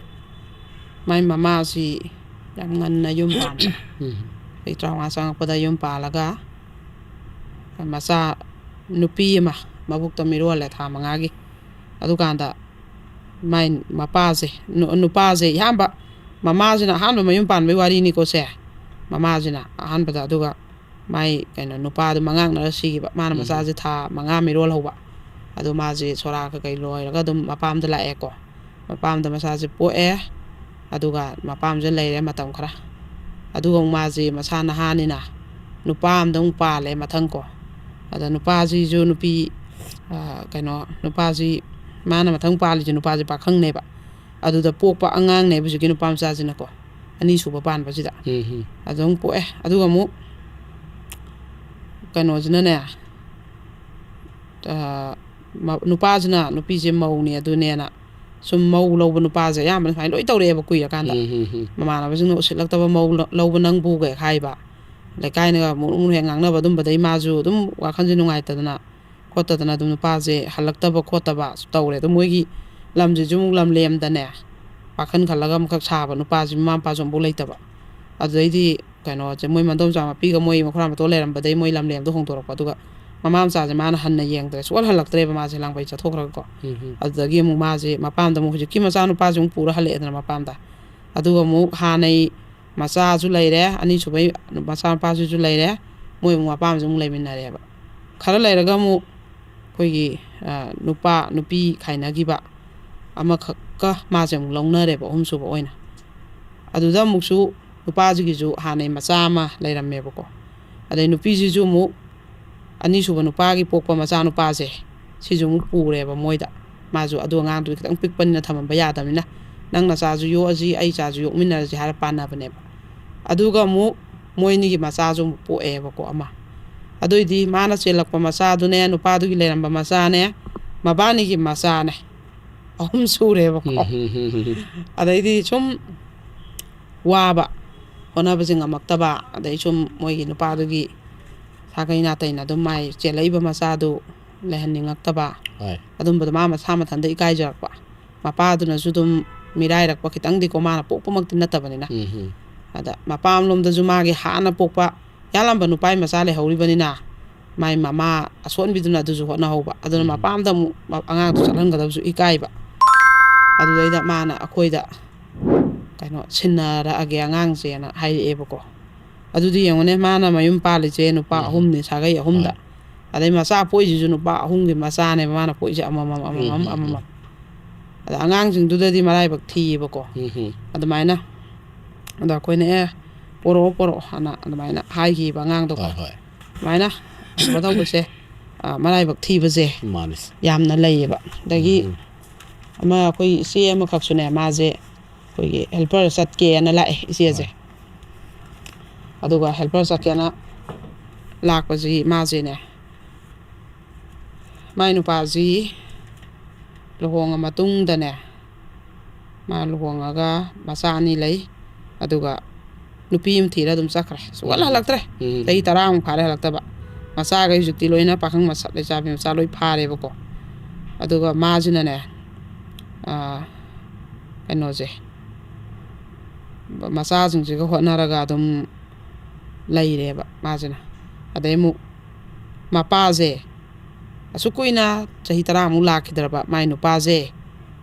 ꯃꯥꯏ ꯃꯃꯥꯁꯤ ꯌꯥꯝ ꯉꯟꯅ ꯌꯨꯝ ꯄꯥꯟꯕ꯫ ꯎꯝ꯫ ꯆꯍꯤ ꯇꯔꯥꯃꯉꯥ ꯆꯪꯉꯛꯄꯗ ꯌꯨꯝ ꯄꯥꯜꯂꯒ ꯃꯆꯥ ꯅꯨꯄꯤ ꯑꯃ ꯃꯕꯨꯛꯇ ꯃꯤꯔꯣꯜꯂꯦ ꯊꯥ ꯃꯉꯥꯒꯤ꯫ ꯑꯗꯨꯀꯥꯟꯗ ꯃꯥꯏ ꯃꯄꯥꯁꯦ, ꯅꯨ-, ꯅꯨꯄꯥꯁꯦ ꯑꯍꯥꯟꯕ, ꯃꯃꯥꯁꯤꯅ ꯑꯍꯥꯟꯕ ꯃꯌꯨꯝ ꯄꯥꯟꯕꯩ ꯋꯥꯔꯤꯅꯤꯀꯣ ꯁꯦ꯫ ꯃꯃꯥꯁꯤꯅ ꯑꯍꯥꯟꯕꯗ, ꯑꯗꯨꯒ ꯃꯥꯏ ꯀꯩꯅꯣ ꯅꯨꯄꯥꯗꯣ ꯃꯉꯥꯡꯅꯔ ꯁꯤꯈꯤꯕ꯫ ꯃꯥꯅ ꯎꯝ꯫ ꯃꯆꯥꯁꯦ ꯊꯥ ꯃꯉꯥ ꯃꯤꯔꯣꯜ ꯍꯧꯕ꯫ ꯑꯗꯣ ꯃꯥꯁꯦ ꯁꯣꯔꯥ ꯀꯩꯀꯩ ꯂꯣꯏꯔꯒ ꯑꯗꯨꯝ ꯃꯄꯥꯝꯗ ꯂꯥꯛꯑꯦꯀꯣ꯫ ꯃꯄꯥꯝꯗ ꯃꯆꯥꯁꯦ ꯄꯣꯛꯑꯦ꯫ ꯑꯗꯨꯒ ꯃꯄꯥꯝꯁꯦ ꯂꯩꯔꯦ ꯃꯇꯝ ꯈꯔ꯫ ꯑꯗꯨꯒ ꯑꯃꯨꯛ ꯃꯥꯁꯦ ꯃꯁꯥ ꯅꯍꯥꯅꯤꯅ ꯅꯨꯄꯥ ꯑꯃꯗ ꯑꯃꯨꯛ ꯄꯥꯜꯂꯦ ꯃꯊꯪ ꯀꯣ꯫ ꯑꯗ ꯅꯨꯄꯥꯁꯤꯁꯨ ꯅꯨꯄꯤ, ꯑ, ꯀꯩꯅꯣ, ꯅꯨꯄꯥꯁꯤ, ꯃꯥꯅ ꯃꯊꯪ ꯄꯥꯜꯂꯤꯁꯦ ꯅꯨꯄꯥꯁꯦ ꯄꯥꯈꯪꯅꯦꯕ꯫ ꯑꯗꯨꯗ ꯄꯣꯛꯄ ꯑꯉꯥꯡꯅꯦꯕ ꯍꯧꯖꯤꯛꯀꯤ ꯅꯨꯄꯥ ꯃꯆꯥꯁꯤꯅꯀꯣ꯫ ꯑꯅꯤꯁꯨꯕ ꯄꯥꯟꯕꯁꯤꯗ꯫ ꯎꯝ, ꯎꯝ꯫ ꯑꯗꯨꯝ ꯄꯣꯛꯑꯦ꯫ ꯑꯗꯨꯒ ꯑꯃꯨꯛ ꯀꯩꯅꯣꯁꯤꯅꯅꯦ, ꯑ, ꯃ-, ꯅꯨꯄꯥꯁꯤꯅ ꯅꯨꯄꯤꯁꯦ ꯃꯧꯅꯦ ꯑꯗꯨꯅꯦꯅ ꯁꯨꯝ ꯃꯧ ꯂꯧꯕ ꯅꯨꯄꯥꯁꯦ ꯑꯌꯥꯝꯕꯅ ꯁꯨꯃꯥꯏꯅ ꯂꯣꯏ ꯇꯧꯔꯛꯑꯦꯕ ꯀꯨꯏꯔꯀꯥꯟꯗ꯫ ꯎꯝ, ꯎꯝ, ꯎꯝ꯫ ꯃꯃꯥꯟꯅꯕꯁꯤꯡꯅ ꯎꯁꯤꯠꯂꯛꯇꯕ ꯃꯧ ꯂ-, ꯂꯧꯕ ꯅꯪꯕꯨꯒ ꯍꯥꯏꯕ꯫ ꯂꯩꯀꯥꯏꯅꯒ ꯑꯃꯨꯛ ꯑꯃꯨꯛ ꯍꯦꯛ ꯉꯥꯡꯅꯕ ꯑꯗꯨꯝꯕꯗꯩ ꯃꯥꯁꯨ ꯑꯗꯨꯝ ꯋꯥꯈꯜꯁꯦ ꯅꯨꯡꯉꯥꯏꯇꯗꯅ ꯈꯣꯠꯇꯗꯅ ꯑꯗꯨꯝ ꯅꯨꯄꯥꯁꯦ ꯍꯜꯂꯛꯇꯕ ꯈꯣꯠꯇꯕ ꯇꯧꯔꯦ꯫ ꯑꯗꯨ ꯃꯣꯏꯒꯤ ꯂꯝꯁꯤꯁꯨ ꯑꯃꯨꯛ ꯂꯝꯂꯦꯝꯗꯅꯦ, ꯋꯥꯈꯜ ꯈꯜꯂꯒ ꯑꯃꯈꯛ ꯁꯥꯕ ꯅꯨꯄꯥꯁꯤ ꯃꯃꯥ ꯃꯄꯥꯁꯨ ꯑꯃꯨꯛ ꯂꯩꯇꯕ꯫ ꯑꯗꯨꯗꯩꯗꯤ ꯀꯩꯅꯣꯁꯦ, ꯃꯣꯏ ꯃꯗꯣꯝꯆꯥ ꯃꯄꯤꯒ ꯃꯣꯏ ꯃꯈꯨꯔꯥ ꯃꯇꯣꯟ ꯂꯩꯔꯝꯕꯗꯩ ꯃꯣꯏ ꯂꯝꯂꯦꯝꯗ ꯍꯣꯡꯗꯣꯔꯛꯄ꯫ ꯑꯗꯨꯒ ꯃꯃꯥ ꯃꯆꯥꯁꯦ ꯃꯥꯅ ꯍꯟꯅ ꯌꯦꯡꯗ꯭ꯔꯦ, ꯁꯨꯛꯍꯜ ꯍꯜꯂꯛꯇ꯭ꯔꯦꯕ, ꯃꯥꯁꯦ ꯂꯥꯡꯕꯩ ꯆꯠꯊꯣꯛꯈ꯭ꯔꯒꯀꯣ꯫ ꯎꯝ, ꯎꯝ꯫ ꯑꯗꯨꯗꯒꯤ ꯑꯃꯨꯛ ꯃꯥꯁꯦ ꯃꯄꯥꯝꯗ ꯑꯃꯨꯛ ꯍꯧꯖꯤꯛꯀꯤ ꯃꯆꯥꯅꯨꯄꯥꯁꯦ ꯑꯃꯨꯛ ꯄꯨꯔ ꯍꯜꯂꯛꯑꯦꯗꯅ ꯃꯄꯥꯝꯗ꯫ ꯑꯗꯨꯒ ꯑꯃꯨꯛ ꯍꯥꯟꯅꯩ ꯃꯆꯥꯁꯨ ꯂꯩꯔꯦ, ꯑꯅꯤꯁꯨꯕꯩ ꯃꯆꯥꯅꯨꯄꯥꯁꯤꯁꯨ ꯂꯩꯔꯦ, ꯃꯣꯏ ꯑꯃꯨꯛ ꯃꯄꯥꯝꯁꯦ ꯑꯃꯨꯛ ꯂꯩꯃꯤꯟꯅꯔꯦꯕ꯫ ꯈꯔ ꯂꯩꯔꯒ ꯑꯃꯨꯛ ꯑꯩꯈꯣꯏꯒꯤ, ꯑ, ꯅꯨꯄꯥ ꯅꯨꯄꯤ ꯈꯥꯏꯅꯈꯤꯕ ꯑꯃꯈꯛꯀ ꯃꯥꯁꯦ ꯑꯃꯨꯛ ꯂꯧꯅꯔꯦꯕ, ꯑꯍꯨꯝꯁꯨꯕ ꯑꯣꯏꯅ꯫ ꯑꯗꯨꯗ ꯑꯃꯨꯛꯁꯨ ꯅꯨꯄꯥꯁꯤꯒꯤꯁꯨ ꯍꯥꯟꯅꯩ ꯃꯆꯥ ꯑꯃ ꯂꯩꯔꯝꯃꯦꯕꯀꯣ꯫ ꯑꯗꯩ ꯅꯨꯄꯤꯁꯤꯁꯨ ꯑꯃꯨꯛ ꯑꯅꯤꯁꯨꯕ ꯅꯨꯄꯥꯒꯤ ꯄꯣꯛꯄ ꯃꯆꯥꯅꯨꯄꯥꯁꯦ, ꯁꯤꯁꯨ ꯑꯃꯨꯛ ꯄꯨꯔꯦꯕ ꯃꯣꯏꯗ꯫ ꯃꯥꯁꯨ ꯑꯗꯨ ꯑꯉꯥꯡꯗꯨꯗꯤ ꯈꯤꯇꯪ ꯄꯤꯛꯄꯅꯤꯅ ꯊꯝꯃꯝꯕ ꯌꯥꯗꯕꯅꯤꯅ, "ꯅꯪ ꯅꯆꯥꯁꯨ ꯌꯣꯛꯑꯁꯤ, ꯑꯩ ꯏꯆꯥꯁꯨ ꯌꯣꯛꯃꯤꯟꯅꯔꯁꯤ" ꯍꯥꯏꯔ ꯄꯥꯟꯅꯕꯅꯦꯕ꯫ ꯑꯗꯨꯒ ꯑꯃꯨꯛ ꯃꯣꯏ ꯑꯅꯤꯒꯤ ꯃꯆꯥꯁꯨ ꯑꯃꯨꯛ ꯄꯣꯛꯑꯦꯕꯀꯣ ꯑꯃ꯫ ꯑꯗꯨꯏꯗꯤ ꯃꯥꯅ ꯆꯦꯜꯂꯛꯄ ꯃꯆꯥꯗꯨꯅꯦ, ꯅꯨꯄꯥꯗꯨꯒꯤ ꯂꯩꯔꯝꯕ ꯃꯆꯥꯅꯦ, ꯃꯕꯥꯅꯤꯒꯤ ꯃꯆꯥꯅꯦ, ꯑꯍꯨꯝ ꯁꯨꯔꯦꯕꯀꯣ꯫ ꯎꯝ, ꯎꯝ, ꯎꯝ, ꯎꯝ꯫ ꯑꯗꯩꯗꯤ ꯁꯨꯝ ꯋꯥꯕ, ꯍꯣꯠꯅꯕꯁꯦ ꯉꯝꯃꯛꯇꯕ, ꯑꯗꯩ ꯁꯨꯝ ꯃꯣꯏꯒꯤ ꯅꯨꯄꯥꯗꯨꯒꯤ ꯁꯥꯒꯩ ꯅꯥꯇꯩꯅ ꯑꯗꯨꯝ ꯃꯥꯏ ꯆꯦꯜꯂꯛꯏꯕ ꯃꯆꯥꯗꯨ ꯂꯩꯍꯟꯅꯤꯡꯉꯛꯇꯕ, ꯍꯣꯏ꯫ ꯑꯗꯨꯝꯕꯗꯣ ꯃꯥ ꯃꯁꯥ ꯃꯊꯟꯇ ꯏꯀꯥꯏꯖꯔꯛꯄ꯫ ꯃꯄꯥꯗꯨꯅꯁꯨ ꯑꯗꯨꯝ ꯃꯤꯔꯥꯏꯔꯛꯄ ꯈꯤꯇꯪꯗꯤꯀꯣ, ꯃꯥꯅ ꯄꯣꯛꯄꯃꯛꯇꯤ ꯅꯠꯇꯕꯅꯤꯅ꯫ ꯎꯝ, ꯎꯝ꯫ ꯑꯗ ꯃꯄꯥ ꯑꯃꯂꯣꯝꯗꯁꯨ ꯃꯥꯒꯤ ꯍꯥꯟꯅ ꯄꯣꯛꯄ ꯌꯥꯜꯂꯝꯕ ꯅꯨꯄꯥꯒꯤ ꯃꯆꯥ ꯂꯩꯍꯧꯔꯤꯕꯅꯤꯅ, ꯃꯥꯏ ꯃꯃꯥ ꯑꯁꯣꯟꯕꯤꯗꯨꯅ ꯑꯗꯨꯁꯨ ꯍꯣꯠꯅꯍꯧꯕ꯫ ꯑꯗꯨꯅ ꯎꯝ꯫ ꯃꯄꯥ ꯑꯃꯗ ꯑꯃꯨꯛ ꯃ-, ꯑꯉꯥꯡꯗꯨ ꯆꯠꯍꯟꯒꯗꯕꯁꯨ ꯏꯀꯥꯏꯕ꯫ ꯑꯗꯨꯗꯩꯗ ꯃꯥꯅ ꯑꯩꯈꯣꯏꯗ, ꯀꯩꯅꯣ, "ꯁꯤꯟꯅꯔꯛꯑꯒꯦ ꯑꯉꯥꯡꯁꯦꯅ" ꯍꯥꯏꯔꯛꯑꯦꯕꯀꯣ꯫ ꯑꯗꯨꯗꯤ ꯌꯦꯡꯉꯨꯅꯦ, ꯃꯥꯅ ꯃꯌꯨꯝ ꯄꯥꯜꯂꯤꯁꯦ ꯅꯨꯄꯥ ꯎꯝ꯫ ꯑꯍꯨꯝꯅꯦ, ꯁꯥꯒꯩ ꯑꯍꯨꯝꯗ꯫ ꯍꯣꯏ꯫ ꯑꯗꯩ ꯃꯆꯥ ꯄꯣꯛꯏꯁꯤꯁꯨ ꯅꯨꯄꯥ ꯑꯍꯨꯝꯒꯤ ꯃꯆꯥꯅꯦꯕ ꯃꯥꯅ ꯄꯣꯛꯏꯁꯦ, ꯑꯃꯃꯝ, ꯑꯃꯃꯝ, ꯎꯝ, ꯎꯝ, ꯎꯝ꯫ ꯑꯃꯃꯝ꯫ ꯑꯗ ꯑꯉꯥꯡꯁꯤꯡꯗꯨꯗꯗꯤ ꯃꯔꯥꯏꯕꯛ ꯊꯤꯌꯦꯕꯀꯣ꯫ ꯎꯝ, ꯎꯝ꯫ ꯑꯗꯨꯃꯥꯏꯅ꯫ ꯑꯗ ꯑꯩꯈꯣꯏꯅ, "ꯑꯦ, ꯄꯣꯔꯛꯑꯣ, ꯄꯣꯔꯛꯑꯣ" ꯍꯥꯏꯅ ꯑꯗꯨꯃꯥꯏꯅ ꯍꯥꯏꯈꯤꯕ ꯑꯉꯥꯡꯗꯣꯀꯣ꯫ ꯍꯣꯏ, ꯍꯣꯏ꯫ ꯑꯗꯨꯃꯥꯏꯅ ꯀꯩꯅꯣ ꯇꯧꯕꯁꯦ, ꯑ, ꯃꯔꯥꯏꯕꯛ ꯊꯤꯕꯁꯦ ꯃꯥꯅꯤ꯫ ꯌꯥꯝꯅ ꯂꯩꯌꯦꯕ꯫ ꯑꯗꯒꯤ ꯎꯝ, ꯎꯝ꯫ ꯑꯃ ꯑꯩꯈꯣꯏ ꯏꯆꯦ ꯑꯃꯈꯛꯁꯨꯅꯦ, ꯃꯥꯁꯦ ꯑꯩꯈꯣꯏꯒꯤ helper ꯆꯠꯀꯦꯅ ꯂꯥꯛꯑꯦ ꯏꯆꯦꯁꯦ꯫ ꯍꯣꯏ꯫ ꯑꯗꯨꯒ helper ꯆꯠꯀꯦꯅ ꯂꯥꯛꯄꯁꯤ ꯃꯥꯁꯦꯅꯦ, ꯃꯥꯏ ꯅꯨꯄꯥꯁꯤ ꯂꯨꯍꯣꯡꯉ ꯃꯇꯨꯡꯗꯅꯦ, ꯃꯥ ꯂꯨꯍꯣꯡꯉꯒ ꯃꯆꯥ ꯑꯅꯤ ꯂꯩ꯫ ꯑꯗꯨꯒ ꯅꯨꯄꯤ ꯑꯃ ꯊꯤꯔ ꯑꯗꯨꯝ ꯆꯠꯈ꯭ꯔꯦ꯫ ꯁꯨꯡꯍꯜ ꯎꯝ꯫ ꯍꯜꯂꯛꯇ꯭ꯔꯦ꯫ ꯎꯝ꯫ ꯆꯍꯤ ꯇꯔꯥꯃꯨꯛ ꯐꯥꯔꯦ ꯍꯜꯂꯛꯇꯕ꯫ ꯃꯆꯥꯈꯩ ꯍꯧꯖꯤꯛꯇꯤ ꯂꯣꯏꯅ ꯄꯥꯈꯪ ꯃꯆꯥ, ꯂꯩꯁꯥꯕꯤ ꯃꯆꯥ ꯂꯣꯏ ꯐꯥꯔꯦꯕꯀꯣ꯫ ꯑꯗꯨꯒ ꯃꯥꯁꯤꯅꯅꯦ, ꯑꯥ, ꯀꯩꯅꯣꯁꯦ, ꯃꯆꯥꯁꯤꯡꯁꯤꯒ ꯍꯣꯠꯅꯔꯒ ꯑꯗꯨꯝ ꯂꯩꯔꯦꯕ ꯃꯥꯁꯤꯅ꯫ ꯑꯗꯩ ꯑꯃꯨꯛ ꯃꯄꯥꯁꯦ ꯑꯁꯨꯛ ꯀꯨꯏꯅ ꯆꯍꯤ ꯇꯔꯥꯃꯨꯛ ꯂꯥꯛꯈꯤꯗ꯭ꯔꯕ ꯃꯥꯏ ꯅꯨꯄꯥꯁꯦ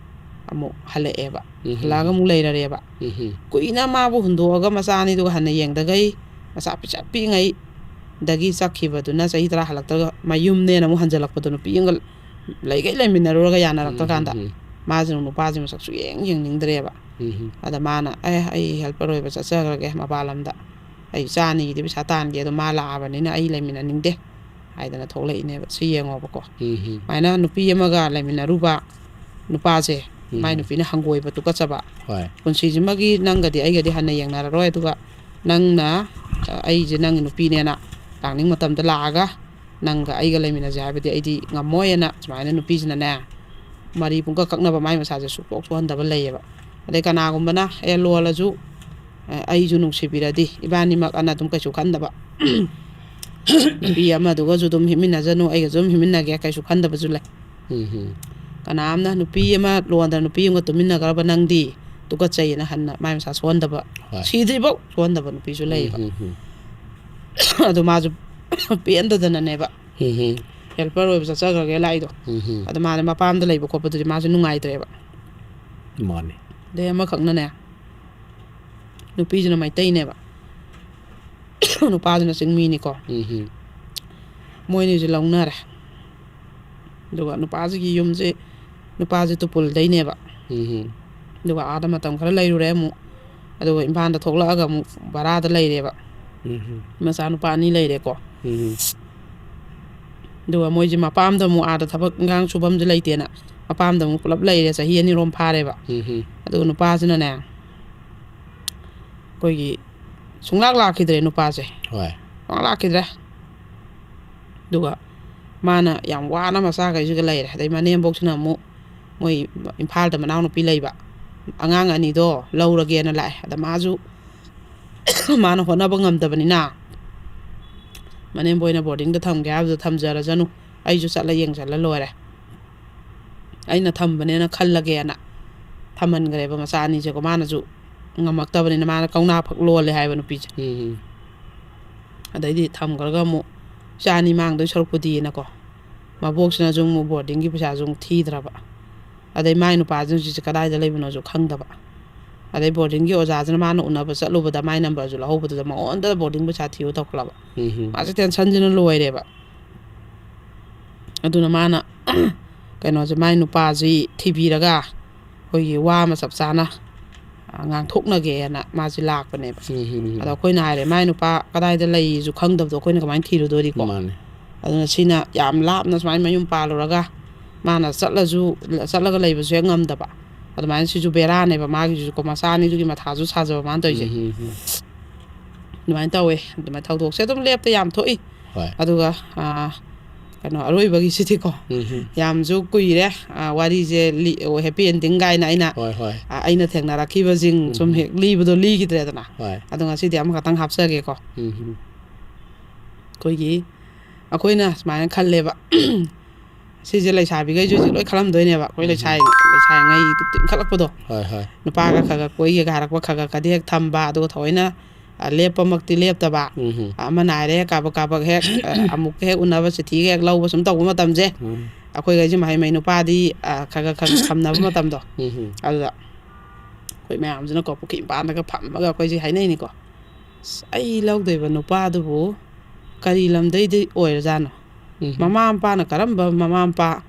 ꯑꯃꯨꯛ ꯍꯜꯂꯛꯑꯦꯕ꯫ ꯎꯝ, ꯍꯜꯂꯛꯑꯒ ꯎꯝ꯫ ꯑꯃꯨꯛ ꯂꯩꯔꯔꯦꯕ꯫ ꯎꯝ, ꯎꯝ꯫ ꯀꯨꯏꯅ ꯃꯥꯕꯨ ꯍꯨꯟꯗꯣꯛꯑꯒ ꯃꯆꯥ ꯑꯅꯤꯗꯨꯒ ꯍꯟꯅ ꯌꯦꯡꯗꯈꯩ, ꯃꯆꯥ ꯄꯤꯁꯛ ꯄꯤꯛꯏꯉꯩꯗꯒꯤ ꯆꯠꯈꯤꯕꯗꯨꯅ ꯆꯍꯤ ꯇꯔꯥ ꯍꯜꯂꯛꯇ꯭ꯔꯒ ꯃꯌꯨꯝꯅꯦꯅ ꯑꯃꯨꯛ ꯍꯟꯖꯜꯂꯛꯄꯗꯣ, ꯅꯨꯄꯤ ꯑꯃꯒ ꯂꯩꯈꯩ ꯂꯩꯃꯤꯟꯅꯔꯨꯔꯒ ꯌꯥꯅꯔꯛꯇ꯭ꯔꯀꯥꯟꯗ, ꯎꯝ, ꯎꯝ, ꯎꯝ꯫ ꯃꯥꯁꯤꯅ ꯅꯨꯄꯥꯁꯤ ꯃꯁꯛ ꯁꯨꯛꯌꯦꯡ ꯌꯦꯡꯅꯤꯡꯗ꯭ꯔꯦꯕ꯫ ꯎꯝ, ꯎꯝ꯫ ꯑꯗ ꯃꯥꯅ, "ꯑꯦ, ꯑꯩ helper ꯑꯣꯏꯕ ꯆꯠꯆꯈ꯭ꯔꯒꯦ ꯃꯄꯥꯟ ꯂꯝꯗ꯫ ꯑꯩ ꯏꯆꯥ ꯑꯅꯤꯒꯤꯗꯤ ꯄꯩꯁꯥ ꯇꯥꯟꯒꯦ, ꯑꯗꯣ ꯃꯥ ꯂꯥꯛꯑꯕꯅꯤꯅ ꯑꯩ ꯂꯩꯃꯤꯟꯅꯅꯤꯡꯗꯦ" ꯍꯥꯏꯗꯅ ꯊꯣꯛꯂꯛꯏꯅꯦꯕ꯫ ꯁꯤ ꯌꯦꯡꯉꯣꯕꯀꯣ꯫ ꯎꯝ꯫ ꯁꯨꯃꯥꯏꯅ ꯅꯨꯄꯤ ꯑꯃꯒ ꯂꯩꯃꯤꯟꯅꯔꯨꯕ ꯅꯨꯄꯥꯁꯦ, ꯎꯝ꯫ ꯃꯥꯏ ꯅꯨꯄꯤꯅ ꯍꯪꯒꯣꯏꯕ ꯇꯨꯀꯠꯆꯕ꯫ ꯍꯣꯏ꯫ "ꯄꯨꯟꯁꯤꯁꯤꯃꯒꯤ ꯅꯪꯒꯗꯤ ꯑꯩꯒꯗꯤ ꯍꯟꯅ ꯌꯦꯡꯅꯔꯔꯣꯏ, ꯑꯗꯨꯒ ꯅꯪꯅ, ꯑ, ꯑꯩꯁꯦ ꯅꯪꯒꯤ ꯅꯨꯄꯤꯅꯦꯅ ꯂꯥꯛꯅꯤꯡ ꯃꯇꯝꯗ ꯂꯥꯛꯑꯒ ꯅꯪꯒ ꯑꯩꯒ ꯂꯩꯃꯤꯟꯅꯁꯦ ꯍꯥꯏꯕꯗꯤ ꯑꯩꯗꯤ ꯉꯝꯃꯣꯏꯅ" ꯁꯨꯃꯥꯏꯅ ꯅꯨꯄꯤꯁꯤꯅꯅꯦ, ꯃꯔꯤ ꯄꯨꯡꯀꯛ ꯀꯛꯅꯕ ꯃꯥꯏ ꯃꯁꯥꯁꯦ ꯁꯨꯛꯇꯣꯛ ꯊꯣꯛꯍꯟꯗꯕ ꯂꯩꯌꯦꯕ꯫ ꯑꯗꯩ ꯀꯅꯥꯒꯨꯝꯕꯅ "ꯑꯦ, ꯂꯣꯜꯂꯁꯨ, ꯑ, ꯑꯩꯁꯨ ꯅꯨꯡꯁꯤꯕꯤꯔꯗꯤ ꯏꯕꯥꯅꯤꯃꯛ" ꯑꯅ ꯑꯗꯨꯝ ꯀꯩꯁꯨ ꯈꯟꯗꯕ꯫ ꯅꯨꯄꯤ ꯑꯃꯗꯨꯒꯁꯨ ꯑꯗꯨꯝ ꯍꯤꯞꯃꯤꯟꯅꯖꯅꯨ, ꯑꯩꯒꯁꯨ ꯑꯗꯨꯝ ꯍꯤꯞꯃꯤꯟꯅꯒꯦ, ꯀꯩꯁꯨ ꯈꯟꯗꯕꯁꯨ ꯂꯩ꯫ ꯎꯝ꯫ ꯀꯅꯥꯝꯅ ꯅꯨꯄꯤ ꯑꯃ ꯂꯣꯟꯗ ꯅꯨꯄꯤ ꯑꯃꯒ ꯇꯨꯃꯤꯟꯅꯈ꯭ꯔꯕ ꯅꯪꯗꯤ ꯇꯨꯀꯠꯆꯩꯌꯦꯅ ꯍꯟꯅ ꯃꯥꯏ ꯃꯁꯥ ꯁꯣꯛꯍꯟꯗꯕ꯫ ꯍꯣꯏ꯫ ꯁꯤꯗ꯭ꯔꯤꯐꯥꯎ ꯁꯣꯛꯍꯟꯗꯕ ꯅꯨꯄꯤꯁꯨ ꯂꯩꯌꯦꯕ꯫ ꯎꯝ꯫ ꯑꯗꯨ ꯃꯥꯁꯨ ꯄꯦꯟꯗꯗꯅꯅꯦꯕ꯫ ꯎꯝ꯫ ꯍꯦꯜꯄꯔ ꯑꯣꯏꯕ ꯆꯠꯆꯈ꯭ꯔꯒꯦ ꯂꯥꯛꯏꯗꯣ꯫ ꯎꯝ꯫ ꯑꯗ ꯃꯥꯅ ꯃꯄꯥꯝꯗ ꯂꯩꯕ ꯈꯣꯠꯄꯗꯨꯗꯤ ꯃꯥꯁꯨ ꯅꯨꯡꯉꯥꯏꯇ꯭ꯔꯦꯕ꯫ ꯃꯥꯅꯤ꯫ ꯑꯗꯩ ꯑꯃꯈꯛꯅꯅꯦ, ꯅꯨꯄꯤꯁꯤꯅ ꯃꯩꯇꯩꯅꯦꯕ, ꯅꯨꯄꯥꯁꯤꯅ ꯆꯤꯡꯃꯤꯅꯤꯀꯣ꯫ ꯎꯝ꯫ ꯃꯣꯏꯅꯤꯁꯦ ꯂꯧꯅꯔꯦ꯫ ꯑꯗꯨꯒ ꯅꯨꯄꯥꯁꯤꯒꯤ ꯌꯨꯝꯁꯦ, ꯅꯨꯄꯥꯁꯦ ꯇꯨꯄꯨꯜꯗꯩꯅꯦꯕ꯫ ꯎꯝ꯫ ꯑꯗꯨꯒ ꯑꯥꯗ ꯃꯇꯝ ꯈꯔ ꯂꯩꯔꯨꯔꯦ ꯑꯃꯨꯛ꯫ ꯑꯗꯨꯒ ꯏꯝꯐꯥꯜꯗ ꯊꯣꯛꯂꯛꯑꯒ ꯑꯃꯨꯛ ꯚꯔꯥꯗ ꯂꯩꯔꯦꯕ꯫ ꯎꯝ꯫ ꯃꯆꯥꯅꯨꯄꯥ ꯑꯅꯤ ꯂꯩꯔꯦꯀꯣ꯫ ꯎꯝ꯫ ꯑꯗꯨꯒ ꯃꯣꯏꯁꯦ ꯃꯄꯥꯝꯗ ꯑꯃꯨꯛ, ꯑꯥꯗ ꯊꯕꯛ ꯏꯟꯈꯥꯡ ꯁꯨꯐꯝꯁꯨ ꯂꯩꯇꯦꯅ, ꯃꯄꯥꯝꯗ ꯑꯃꯨꯛ ꯄꯨꯂꯞ ꯂꯩꯔꯦ, ꯆꯍꯤ ꯑꯅꯤꯔꯣꯝ ꯐꯥꯔꯦꯕ꯫ ꯎꯝ꯫ ꯑꯗꯨꯒ ꯅꯨꯄꯥꯁꯤꯅꯅꯦ, ꯑꯩꯈꯣꯏꯒꯤ ꯁꯨꯡꯂꯥꯛ ꯂꯥꯛꯈꯤꯗ꯭ꯔꯦ ꯅꯨꯄꯥꯁꯦ꯫ ꯍꯣꯏ꯫ ꯁꯨꯡꯂꯥꯛ ꯂꯥꯛꯈꯤꯗ꯭ꯔꯦ꯫ ꯑꯗꯨꯒ ꯃꯥꯅ ꯌꯥꯝ ꯋꯥꯅ ꯃꯆꯥꯈꯩꯁꯤꯒ ꯂꯩꯔꯦ꯫ ꯑꯗꯩ ꯃꯅꯦꯝꯕꯣꯛꯁꯤꯅ ꯑꯃꯨꯛ ꯃꯣꯏ ꯏꯝꯐꯥꯜꯗ ꯃꯅꯥꯎꯅꯨꯄꯤ ꯂꯩꯕ, ꯑꯉꯥꯡ ꯑꯅꯤꯗꯣ ꯂꯧꯔꯒꯦꯅ ꯂꯥꯛꯑꯦ꯫ ꯑꯗ ꯃꯥꯁꯨ ꯃꯥꯅ ꯍꯣꯠꯅꯕ ꯉꯝꯗꯕꯅꯤꯅ, ꯃꯅꯦꯝꯕꯣꯏꯅ ꯕꯣꯔꯗꯤꯡꯗ ꯊꯝꯒꯦ ꯍꯥꯏꯕꯗꯣ ꯊꯝꯖꯔꯖꯅꯨ, ꯑꯩꯁꯨ ꯆꯠꯂ ꯌꯦꯡꯁꯜꯂ ꯂꯣꯏꯔꯦ, ꯑꯩꯅ ꯊꯝꯕꯅꯦꯅ ꯈꯜꯂꯒꯦꯅ ꯊꯝꯍꯟꯈ꯭ꯔꯦꯕ ꯃꯆꯥ ꯑꯅꯤꯁꯦꯀꯣ꯫ ꯃꯥꯅꯁꯨ ꯉꯝꯃꯛꯇꯕꯅꯤꯅ ꯃꯥꯅ ꯀꯧꯅꯥ ꯐꯛ ꯂꯣꯜꯂꯦ ꯍꯥꯏꯕ ꯅꯨꯄꯤꯁꯦ꯫ ꯎꯝ꯫ ꯑꯗꯩꯗꯤ ꯊꯝꯈ꯭ꯔꯒ ꯑꯃꯨꯛ ꯏꯆꯥ ꯑꯅꯤ ꯃꯥꯡꯗꯣꯏ ꯁꯔꯨꯛꯄꯨꯗꯤꯅꯀꯣ, ꯃꯕꯣꯛꯁꯤꯅꯁꯨ ꯑꯃꯨꯛ ꯕꯣꯔꯗꯤꯡꯒꯤ ꯄꯩꯁꯥꯁꯨ ꯑꯃꯨꯛ ꯊꯤꯗ꯭ꯔꯕ꯫ ꯑꯗꯩ ꯃꯥꯏ ꯅꯨꯄꯥꯁꯤꯅ ꯍꯧꯖꯤꯛꯁꯦ ꯀꯗꯥꯏꯗ ꯂꯩꯕꯅꯣꯁꯨ ꯈꯪꯗꯕ꯫ ꯑꯗꯩ ꯕꯣꯔꯗꯤꯡꯒꯤ ꯑꯣꯖꯥꯁꯤꯅ ꯃꯥꯅ ꯎꯅꯕ ꯆꯠꯂꯨꯕꯗ ꯃꯥꯏ ꯅꯝꯕꯔꯁꯨ ꯂꯧꯍꯧꯕꯗꯨꯗ ꯃꯉꯣꯟꯗ ꯕꯣꯔꯗꯤꯡ ꯄꯩꯁꯥ ꯊꯤꯌꯨ ꯇꯧꯈꯠꯂꯕ꯫ ꯎꯝ꯫ ꯃꯥꯁꯦ ꯇꯦꯟꯁꯟꯁꯤꯅ ꯂꯣꯏꯔꯦꯕ꯫ ꯑꯗꯨꯅ ꯃꯥꯅ ꯀꯩꯅꯣꯁꯦ, ꯃꯥꯏ ꯅꯨꯄꯥꯁꯤ ꯊꯤꯕꯤꯔꯒ ꯑꯩꯈꯣꯏꯒꯤ ꯋꯥ ꯑꯃ ꯆꯞ ꯆꯥꯅ, ꯑ, ꯉꯥꯡꯊꯣꯛꯅꯒꯦꯅ ꯃꯥꯁꯦ ꯂꯥꯛꯄꯅꯦꯕ꯫ ꯎꯝ꯫ ꯑꯗꯣ ꯑꯩꯈꯣꯏꯅ ꯍꯥꯏꯔꯦ, "ꯃꯥꯏ ꯅꯨꯄꯥ ꯀꯗꯥꯏꯗ ꯂꯩꯁꯨ ꯈꯪꯗꯕꯗꯣ ꯑꯩꯈꯣꯏꯅ ꯀꯃꯥꯏꯅ ꯊꯤꯔꯨꯗꯣꯔꯤꯀꯣ?" ꯃꯥꯅꯦ꯫ ꯑꯗꯨꯅ ꯁꯤꯅ ꯌꯥꯝ ꯂꯥꯞꯅ ꯁꯨꯃꯥꯏꯅ ꯃꯌꯨꯝ ꯄꯥꯜꯂꯨꯔꯒ ꯃꯥꯅ ꯆꯠꯂꯁꯨ, ꯆꯠꯂꯒ ꯂꯩꯕꯁꯨ ꯍꯦꯛ ꯉꯝꯗꯕ꯫ ꯑꯗꯨꯃꯥꯏꯅ ꯁꯤꯁꯨ ꯕꯦꯔꯥꯅꯦꯕ ꯃꯥꯒꯤꯁꯤꯁꯨꯀꯣ, ꯃꯆꯥ ꯑꯅꯤꯗꯨꯒꯤ ꯃꯊꯥꯁꯨ ꯁꯥꯖꯕ ꯃꯥꯅ ꯇꯧꯔꯤꯁꯦ꯫ ꯎꯝ, ꯎꯝ, ꯎꯝ꯫ ꯑꯗꯨꯃꯥꯏꯅ ꯇꯧꯋꯦ꯫ ꯑꯗꯨꯃꯥꯏꯅ ꯊꯧꯗꯣꯛꯁꯦ ꯑꯗꯨꯝ ꯂꯦꯞꯇ ꯌꯥꯝ ꯊꯣꯛꯏ꯫ ꯍꯣꯏ꯫ ꯑꯗꯨꯒ ꯑꯥ, ꯀꯩꯅꯣ, ꯑꯔꯣꯏꯕꯒꯤꯁꯤꯗꯤꯀꯣ, ꯎꯝ, ꯎꯝ꯫ ꯌꯥꯝꯁꯨ ꯀꯨꯏꯔꯦ꯫ ꯑꯥ, ꯋꯥꯔꯤꯁꯦ ꯂꯤ-, ꯑꯣ, ꯍꯦꯄꯤ ꯑꯦꯟꯗꯤꯡ ꯀꯥꯏꯅ ꯑꯩꯅ ꯍꯣꯏ, ꯍꯣꯏ꯫ ꯑꯥ, ꯑꯩꯅ ꯊꯦꯡꯅꯔꯛꯈꯤꯕꯁꯤꯡ ꯁꯨꯝ ꯎꯝ꯫ ꯍꯦꯛ ꯂꯤꯕꯗꯣ ꯂꯤꯈꯤꯗ꯭ꯔꯦꯗꯅ꯫ ꯍꯣꯏ꯫ ꯑꯗꯣ ꯉꯁꯤꯗꯤ ꯑꯃꯈꯛꯇꯪ ꯍꯥꯞꯆꯒꯦꯀꯣ꯫ ꯎꯝ, ꯎꯝ꯫ ꯑꯩꯈꯣꯏꯒꯤ, ꯑꯩꯈꯣꯏꯅ ꯁꯨꯃꯥꯏꯅ ꯈꯜꯂꯦꯕ꯫ ꯁꯤꯁꯦ ꯂꯩꯁꯥꯕꯤꯈꯩꯁꯨ ꯍꯧꯖꯤꯛ ꯂꯣꯏ ꯈꯜꯂꯝꯗꯣꯏꯅꯦꯕ, ꯑꯩꯈꯣꯏ ꯎꯝ꯫ ꯂꯩꯁꯥꯏ-, ꯂꯩꯁꯥꯏꯉꯩ ꯏꯟꯈꯠꯂꯛꯄꯗꯣ꯫ ꯍꯣꯏ, ꯍꯣꯏ꯫ ꯅꯨꯄꯥꯒ ꯈꯔ ꯈꯔ ꯀꯣꯏꯒꯦꯒ ꯍꯥꯏꯔꯛꯄ, ꯈꯔ ꯈꯔ ꯈꯗꯤ ꯍꯦꯛ ꯊꯝꯕ, ꯑꯗꯨꯒ ꯊꯑꯣꯏꯅ, ꯑ, ꯂꯦꯞꯄꯃꯛꯇꯤ ꯂꯦꯞꯇꯕ꯫ ꯎꯝ, ꯎꯝ꯫ ꯑ, ꯑꯃ ꯅꯥꯏꯔꯦ, ꯀꯥꯕꯛ ꯀꯥꯕꯛ ꯍꯦꯛ, ꯑ, ꯑꯃꯨꯛ ꯍꯦꯛ ꯎꯅꯕ, ꯆꯤꯊꯤꯒ ꯍꯦꯛ ꯂꯧꯕ, ꯁꯨꯝ ꯇꯧꯕ ꯃꯇꯝꯁꯦ꯫ ꯎꯝ꯫ ꯑꯩꯈꯣꯏꯈꯩꯁꯦ ꯃꯍꯩ ꯃꯍꯩ ꯅꯨꯄꯥꯗꯤ, ꯑ, ꯈꯔ ꯈꯔ ꯈꯔ ꯈꯔ ꯊꯝꯅꯕ ꯃꯇꯝꯗꯣ꯫ ꯎꯝ, ꯎꯝ꯫ ꯑꯗꯨꯗ ꯑꯩꯈꯣꯏ ꯃꯌꯥꯝꯁꯤꯅꯀꯣ ꯄꯨꯈ꯭ꯔꯤ ꯃꯄꯥꯟꯗꯒ ꯐꯝꯃꯒ ꯑꯩꯈꯣꯏꯁꯦ ꯍꯥꯏꯅꯩꯅꯤꯀꯣ꯫ "ꯑꯁ, ꯑꯩ ꯂꯧꯗꯣꯏꯕ ꯅꯨꯄꯥꯗꯨꯕꯨ ꯀꯔꯤ ꯂꯝꯗꯩꯗꯤ ꯑꯣꯏꯔꯖꯥꯠꯅꯣ? ꯎꯝ꯫ ꯃꯃꯥ ꯃꯄꯥꯅ ꯀꯔꯝꯕ ꯃꯃꯥ ꯃꯄꯥ,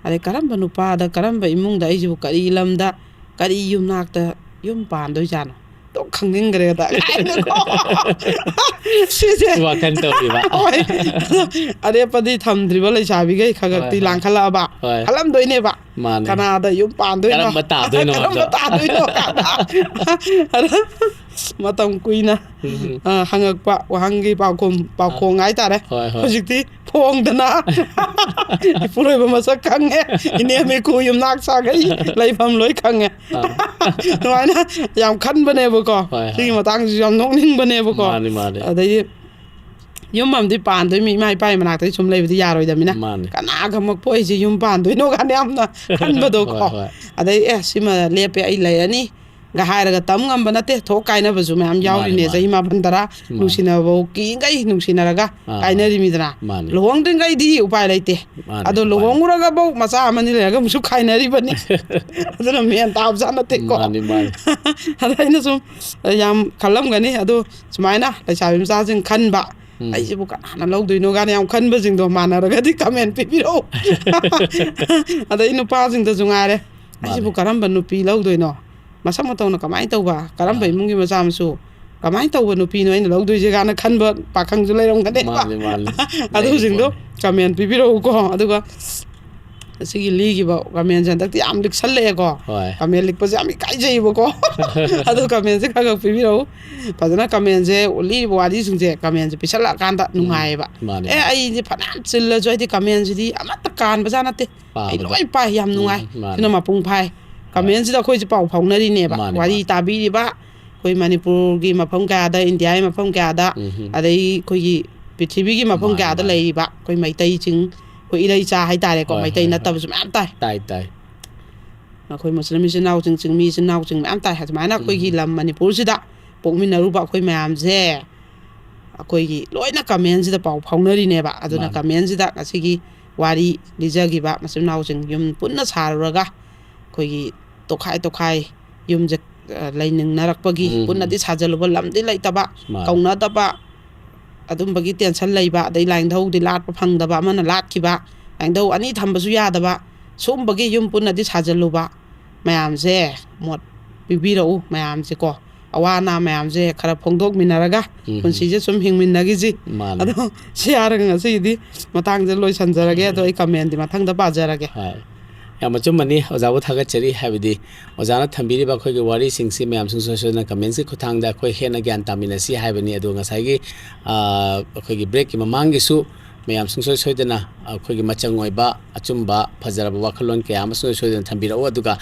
ꯑꯗꯩ ꯀꯔꯝꯕ ꯅꯨꯄꯥꯗ, ꯀꯔꯝꯕ ꯏꯃꯨꯡꯗ ꯑꯩꯁꯤꯕꯨ ꯀꯔꯤ ꯂꯝꯗ, ꯀꯔꯤ ꯌꯨꯝꯅꯥꯛꯇ ꯌꯨꯝ ꯄꯥꯟꯗꯣꯏꯖꯥꯠꯅꯣ?" ꯑꯗꯨꯝ ꯈꯪꯅꯤꯡꯈ꯭ꯔꯦꯗ ꯀꯥꯏꯅꯀꯣ꯫ ꯁꯤꯁꯦ꯫ ꯋꯥꯈꯜ ꯇꯧꯔꯤꯕ꯫ ꯍꯣꯏ꯫ ꯑꯗꯣ ꯑꯔꯦꯞꯄꯗꯤ ꯊꯝꯗ꯭ꯔꯤꯕ ꯂꯩꯁꯥꯕꯤꯈꯩ ꯈꯔ ꯈꯛꯇꯤ ꯍꯣꯏ, ꯍꯣꯏ꯫ ꯂꯥꯡꯈꯠꯂꯛꯑꯕ꯫ ꯍꯣꯏ꯫ ꯈꯜꯂꯝꯗꯣꯏꯅꯦꯕ꯫ ꯃꯥꯅꯦ꯫ ꯀꯅꯥꯗ ꯌꯨꯝ ꯄꯥꯟꯗꯣꯏꯅꯣ? ꯀꯔꯝꯕ ꯇꯥꯗꯣꯏꯅꯣ ꯀꯔꯝꯕ ꯍꯥꯏꯕꯗꯣ꯫ ꯇꯥꯗꯣꯏꯅꯣ ꯀꯥꯏꯅ꯫ ꯑꯗꯣ ꯃꯇꯝ ꯀꯨꯏꯅ, ꯎꯝ꯫ ꯑ, ꯍꯪꯉꯛꯄ ꯋꯥꯍꯪꯒꯤ ꯄꯥꯎꯈꯨꯝ, ꯄꯥꯎꯈꯣꯡ ꯍꯥꯏꯇꯥꯔꯦ꯫ ꯍꯣꯏ, ꯍꯣꯏ꯫ ꯍꯧꯖꯤꯛꯇꯤ ꯐꯣꯡꯗꯅ ꯏꯄꯨꯔꯣꯏꯕ ꯃꯁꯛ ꯈꯪꯉꯦ, ꯏꯅꯦꯝ ꯏꯀꯨ ꯌꯨꯝꯅꯥꯛ ꯁꯥꯒꯩ ꯂꯩꯐꯝ ꯂꯣꯏ ꯈꯪꯉꯦ꯫ ꯑꯥ꯫ ꯑꯗꯨꯃꯥꯏꯅ ꯌꯥꯝ ꯈꯟꯕꯅꯦꯕꯀꯣ꯫ ꯍꯣꯏ, ꯍꯣꯏ꯫ ꯁꯤꯒꯤ ꯃꯇꯥꯡꯁꯤꯁꯨ ꯌꯥꯝ ꯅꯣꯛꯅꯤꯡꯕꯅꯦꯕꯀꯣ꯫ ꯃꯥꯅꯤ, ꯃꯥꯅꯤ꯫ ꯑꯗꯩꯗꯤ ꯌꯨꯝ ꯑꯃꯗꯤ ꯄꯥꯟꯗꯣꯏ, ꯃꯤ ꯏꯃꯥ ꯏꯄꯥ ꯃꯅꯥꯛꯇꯒꯤ ꯁꯨꯝ ꯂꯩꯕꯗꯤ ꯌꯥꯔꯣꯏꯗꯕꯅꯤꯅ꯫ ꯃꯥꯅꯤ꯫ ꯀꯅꯥꯒ ꯃꯛꯄ ꯑꯩꯁꯦ ꯌꯨꯝ ꯄꯥꯟꯗꯣꯏꯅꯣ ꯀꯥꯏꯅ ꯌꯥꯝꯅ ꯈꯟꯕꯗꯣꯀꯣ꯫ ꯍꯣꯏ, ꯍꯣꯏ꯫ ꯑꯗꯩ, "ꯑꯦ, ꯁꯤꯃ ꯂꯦꯞꯄꯦ, ꯑꯩ ꯂꯩꯔꯅꯤ"ꯒ ꯍꯥꯏꯔꯒ ꯇꯝ ꯉꯝꯕ ꯅꯠꯇꯦ꯫ ꯊꯣꯛ ꯀꯥꯏꯅꯕꯁꯨ ꯃꯌꯥꯝ ꯌꯥꯎꯔꯤꯅꯦ꯫ ꯃꯥꯅꯤ, ꯃꯥꯅꯤ꯫ ꯆꯍꯤ ꯃꯥꯄꯟ ꯇꯔꯥ ꯃꯥꯅꯤ꯫ ꯅꯨꯡꯁꯤꯅꯕꯐꯧ ꯀꯤꯉꯩ ꯅꯨꯡꯁꯤꯅꯔꯒ ꯑꯥ, ꯑꯥ꯫ ꯀꯥꯏꯅꯔꯤꯃꯤꯗꯅ꯫ ꯃꯥꯅꯤ꯫ ꯂꯨꯍꯣꯡꯗ꯭ꯔꯤꯉꯩꯗꯤ ꯎꯄꯥꯏ ꯂꯩꯇꯦ꯫ ꯃꯥꯅꯤ, ꯑꯗꯣ ꯃꯥꯅꯤ꯫ ꯂꯨꯍꯣꯡꯉꯨꯔꯒꯐꯧ ꯃꯆꯥ ꯑꯃꯅꯤ ꯂꯩꯔꯒ ꯑꯃꯨꯛꯁꯨ ꯈꯥꯏꯅꯔꯤꯕꯅꯤ꯫ ꯑꯗꯨꯅ ꯃꯦꯟ ꯇꯥꯕꯖꯥꯠ ꯅꯠꯇꯦꯀꯣ꯫ ꯃꯥꯅꯤ, ꯃꯥꯅꯤ꯫ ꯑꯗ ꯑꯩꯅ ꯁꯨꯝ ꯌꯥꯝ ꯈꯜꯂꯝꯒꯅꯤ꯫ ꯑꯗꯣ ꯁꯨꯃꯥꯏꯅ ꯂꯩꯁꯥꯕꯤ ꯃꯆꯥꯁꯤꯡ ꯈꯟꯕ, ꯎꯝ꯫ "ꯑꯩꯁꯤꯕꯨ ꯀꯅꯥꯅ ꯂꯧꯗꯣꯏꯅꯣ?" ꯀꯥꯏꯅ ꯌꯥꯝ ꯈꯟꯕꯁꯤꯡꯗꯣ ꯃꯥꯟꯅꯔꯒꯗꯤ comment ꯄꯤꯕꯤꯔꯛꯑꯣ꯫ ꯑꯗꯩ ꯅꯨꯄꯥꯁꯤꯡꯗꯁꯨ ꯉꯥꯏꯔꯦ, "ꯑꯩꯁꯤꯕꯨ ꯃꯥꯅꯦ꯫ ꯀꯔꯝꯕ ꯅꯨꯄꯤ ꯂꯧꯗꯣꯏꯅꯣ? ꯃꯁꯛ ꯃꯇꯧꯅ ꯀꯃꯥꯏꯅ ꯇꯧꯕ? ꯀꯔꯝꯕ ꯑꯥ꯫ ꯏꯃꯨꯡꯒꯤ ꯃꯆꯥ ꯃꯁꯨ? ꯀꯃꯥꯏꯅ ꯇꯧꯕ ꯅꯨꯄꯤꯅꯣ ꯑꯩꯅ ꯂꯧꯗꯣꯏꯁꯦ ꯀꯥꯏꯅ ꯈꯟꯕ ꯄꯥꯈꯪꯁꯨ ꯂꯩꯔꯝꯒꯅꯦꯕ꯫ ꯃꯥꯅꯤ, ꯃꯥꯅꯤ꯫ ꯑꯗꯨꯁꯤꯡꯗꯣ ꯂꯩꯔꯤꯕꯣ꯫ ꯀꯃꯦꯟ ꯄꯤꯕꯤꯔꯛꯎꯀꯣ꯫ ꯑꯗꯨꯒ ꯑꯁꯤꯒꯤ ꯂꯤꯈꯤꯕ ꯀꯃꯦꯟꯁꯦ ꯍꯟꯗꯛꯇꯤ ꯌꯥꯝ ꯂꯤꯛꯁꯜꯂꯛꯑꯦꯀꯣ꯫ ꯍꯣꯏ꯫ ꯀꯃꯦꯟ ꯂꯤꯛꯄꯁꯦ ꯌꯥꯝ ꯏꯀꯥꯏꯖꯩꯕꯀꯣ꯫ ꯑꯗꯣ ꯀꯃꯦꯟꯁꯦ ꯈꯔ ꯈꯔ ꯄꯤꯕꯤꯔꯛꯎ꯫ ꯐꯖꯅ ꯀꯃꯦꯟꯁꯦ, ꯂꯤꯔꯤꯕ ꯋꯥꯔꯤꯁꯤꯡꯁꯦ ꯀꯃꯦꯟꯁꯦ ꯄꯤꯁꯜꯂꯛꯑꯀꯥꯟꯗ ꯅꯨꯡꯉꯥꯏꯌꯦꯕ꯫ ꯃꯥꯅꯦ, ꯑꯦ, ꯃꯥꯅꯦ꯫ ꯑꯩꯁꯦ ꯐꯅꯌꯥꯝ ꯆꯤꯜꯂꯁꯨ ꯑꯩꯗꯤ ꯀꯃꯦꯟꯁꯤꯗꯤ ꯑꯃꯠꯇ ꯀꯥꯟꯕꯖꯥꯠ ꯅꯠꯇꯦ꯫ ꯑꯩ ꯄꯥꯕꯗ꯫ ꯂꯣꯏ ꯄꯥꯏ, ꯌꯥꯝ ꯅꯨꯡꯉꯥꯏ꯫ ꯎꯝ, ꯃꯥꯅꯦ꯫ ꯁꯤꯅ ꯃꯄꯨꯡ ꯐꯥꯏ꯫ ꯀꯃꯦꯟꯁꯤꯗ ꯑꯩꯈꯣꯏꯁꯦ ꯄꯥꯎ ꯐꯥꯎꯅꯔꯤꯅꯦꯕ꯫ ꯃꯥꯅꯦ, ꯋꯥꯔꯤ ꯃꯥꯅꯦ꯫ ꯇꯥꯕꯤꯔꯤꯕ ꯑꯩꯈꯣꯏ ꯃꯅꯤꯄꯨꯔꯒꯤ ꯃꯐꯝ ꯀꯌꯥꯗ, ꯏꯟꯗꯤꯌꯥꯒꯤ ꯃꯐꯝ ꯀꯌꯥꯗ, ꯎꯝ꯫ ꯑꯗꯩ ꯑꯩꯈꯣꯏꯒꯤ ꯄ꯭ꯔꯤꯊꯤꯕꯤꯒꯤ ꯃꯐꯝ ꯃꯥꯅꯦ, ꯀꯌꯥꯗ ꯃꯥꯅꯦ꯫ ꯂꯩꯔꯤꯕ ꯑꯩꯈꯣꯏ ꯃꯩꯇꯩꯁꯤꯡ, ꯑꯩꯈꯣꯏ ꯏꯔꯩꯆꯥ ꯍꯥꯏꯇꯥꯔꯦꯀꯣ, ꯍꯣꯏ, ꯃꯩꯇꯩ ꯍꯣꯏ, ꯅꯠꯇꯕꯁꯨ ꯍꯣꯏ꯫ ꯃꯌꯥꯝ ꯇꯥꯏ꯫ ꯇꯥꯏ, ꯇꯥꯏ꯫ ꯑꯩꯈꯣꯏ ꯃꯨꯁꯂꯤꯝ ꯏꯆꯤꯟ ꯏꯅꯥꯎꯁꯤꯡ, ꯆꯤꯡꯃꯤ ꯏꯆꯤꯟ ꯏꯅꯥꯎꯁꯤꯡ ꯃꯌꯥꯝ ꯇꯥꯏ꯫ ꯑꯗꯨꯃꯥꯏꯅ ꯑꯩꯈꯣꯏꯒꯤ ꯎꯝ꯫ ꯂꯝ ꯃꯅꯤꯄꯨꯔꯁꯤꯗ ꯄꯣꯛꯃꯤꯟꯅꯔꯨꯕ ꯑꯩꯈꯣꯏ ꯃꯌꯥꯝꯁꯦ ꯑꯩꯈꯣꯏꯒꯤ ꯂꯣꯏꯅ ꯀꯃꯦꯟꯁꯤꯗ ꯄꯥꯎ ꯐꯥꯎꯅꯔꯤꯅꯦꯕ꯫ ꯑꯗꯨꯅ ꯃꯥꯅꯦ꯫ ꯀꯃꯦꯟꯁꯤꯗ ꯉꯁꯤꯒꯤ ꯋꯥꯔꯤ ꯂꯤꯖꯈꯤꯕ ꯃꯆꯤꯟ ꯃꯅꯥꯎꯁꯤꯡ ꯌꯨꯝ ꯄꯨꯟꯅ ꯁꯥꯔꯨꯔꯒ ꯑꯩꯈꯣꯏꯒꯤ ꯇꯣꯈꯥꯏ ꯇꯣꯈꯥꯏ ꯌꯨꯝꯁꯦ, ꯑ, ꯂꯩꯅꯤꯡꯅꯔꯛꯄꯒꯤ, ꯎꯝ, ꯎꯝ꯫ ꯄꯨꯟꯅꯗꯤ ꯁꯥꯖꯜꯂꯨꯕ, ꯂꯝꯗꯤ ꯂꯩꯇꯕ, ꯃꯥꯅꯦ꯫ ꯀꯧꯅꯗꯕ, ꯑꯗꯨꯝꯕꯒꯤ ꯇꯦꯟꯁꯟ ꯂꯩꯕ, ꯑꯗꯩ ꯂꯥꯏꯅꯤꯡꯊꯧꯗꯤ ꯂꯥꯠꯄ ꯐꯪꯗꯕ, ꯑꯃꯅ ꯂꯥꯠꯈꯤꯕ, ꯂꯥꯏꯅꯤꯡꯊꯧ ꯑꯅꯤ ꯊꯝꯕꯁꯨ ꯌꯥꯗꯕ, ꯁꯨꯝꯕꯒꯤ ꯌꯨꯝ ꯄꯨꯟꯅꯗꯤ ꯁꯥꯖꯜꯂꯨꯕ ꯃꯌꯥꯝꯁꯦ ꯃꯣꯠ ꯄꯤꯕꯤꯔꯛꯎ ꯃꯌꯥꯝꯁꯦꯀꯣ꯫ ꯑꯋꯥ ꯑꯅꯥ ꯃꯌꯥꯝꯁꯦ ꯈꯔ ꯐꯣꯡꯗꯣꯛꯃꯤꯟꯅꯔꯒ ꯎꯝ꯫ ꯄꯨꯟꯁꯤꯁꯦ ꯁꯨꯝ ꯍꯤꯡꯃꯤꯟꯅꯈꯤꯁꯤ꯫ ꯃꯥꯅꯦ꯫ ꯑꯗꯣ ꯁꯤ ꯍꯥꯏꯔꯒ ꯉꯁꯤꯒꯤꯗꯤ ꯃꯇꯥꯡꯁꯦ ꯂꯣꯏꯁꯟꯖꯔꯒꯦ꯫ ꯑꯗꯣ ꯑꯩ ꯀꯃꯦꯟꯗꯤ ꯃꯊꯪꯗ ꯄꯥꯖꯔꯒꯦ꯫ ꯍꯣꯏ꯫ ꯌꯥꯝ ꯑꯆꯨꯝꯕꯅꯤ꯫ ꯑꯣꯖꯥꯕꯨ ꯊꯥꯒꯠꯆꯔꯤ꯫ ꯍꯥꯏꯕꯗꯤ ꯑꯣꯖꯥꯅ ꯊꯝꯕꯤꯔꯤꯕ ꯑꯩꯈꯣꯏꯒꯤ ꯋꯥꯔꯤꯁꯤꯡꯁꯤ ꯃꯌꯥꯝ ꯁꯨꯡꯁꯣꯏ ꯁꯣꯏꯗꯅ ꯀꯃꯦꯟꯁꯀꯤ ꯈꯨꯠꯊꯥꯡꯗ ꯑꯩꯈꯣꯏ ꯍꯦꯟꯅ ꯒ꯭ꯌꯥꯟ ꯇꯥꯃꯤꯟꯅꯁꯤ ꯍꯥꯏꯕꯅꯤ꯫ ꯑꯗꯨꯒ ꯉꯁꯥꯏꯒꯤ, ꯑ, ꯑꯩꯈꯣꯏꯒꯤ ꯕ꯭ꯔꯦꯛꯀꯤ ꯃꯃꯥꯡꯒꯤꯁꯨ ꯃꯌꯥꯝ ꯁꯨꯡꯁꯣꯏ ꯁꯣꯏꯗꯅ ꯑꯩꯈꯣꯏꯒꯤ ꯃꯆꯪ ꯑꯣꯏꯕ ꯑꯆꯨꯝꯕ ꯐꯖꯔꯕ ꯋꯥꯈꯜꯂꯣꯟ ꯀꯌꯥ ꯑꯃ ꯁꯨꯡꯁꯣꯏ ꯁꯣꯏꯗꯅ ꯊꯝꯕꯤꯔꯛꯎ꯫ ꯑꯗꯨꯒ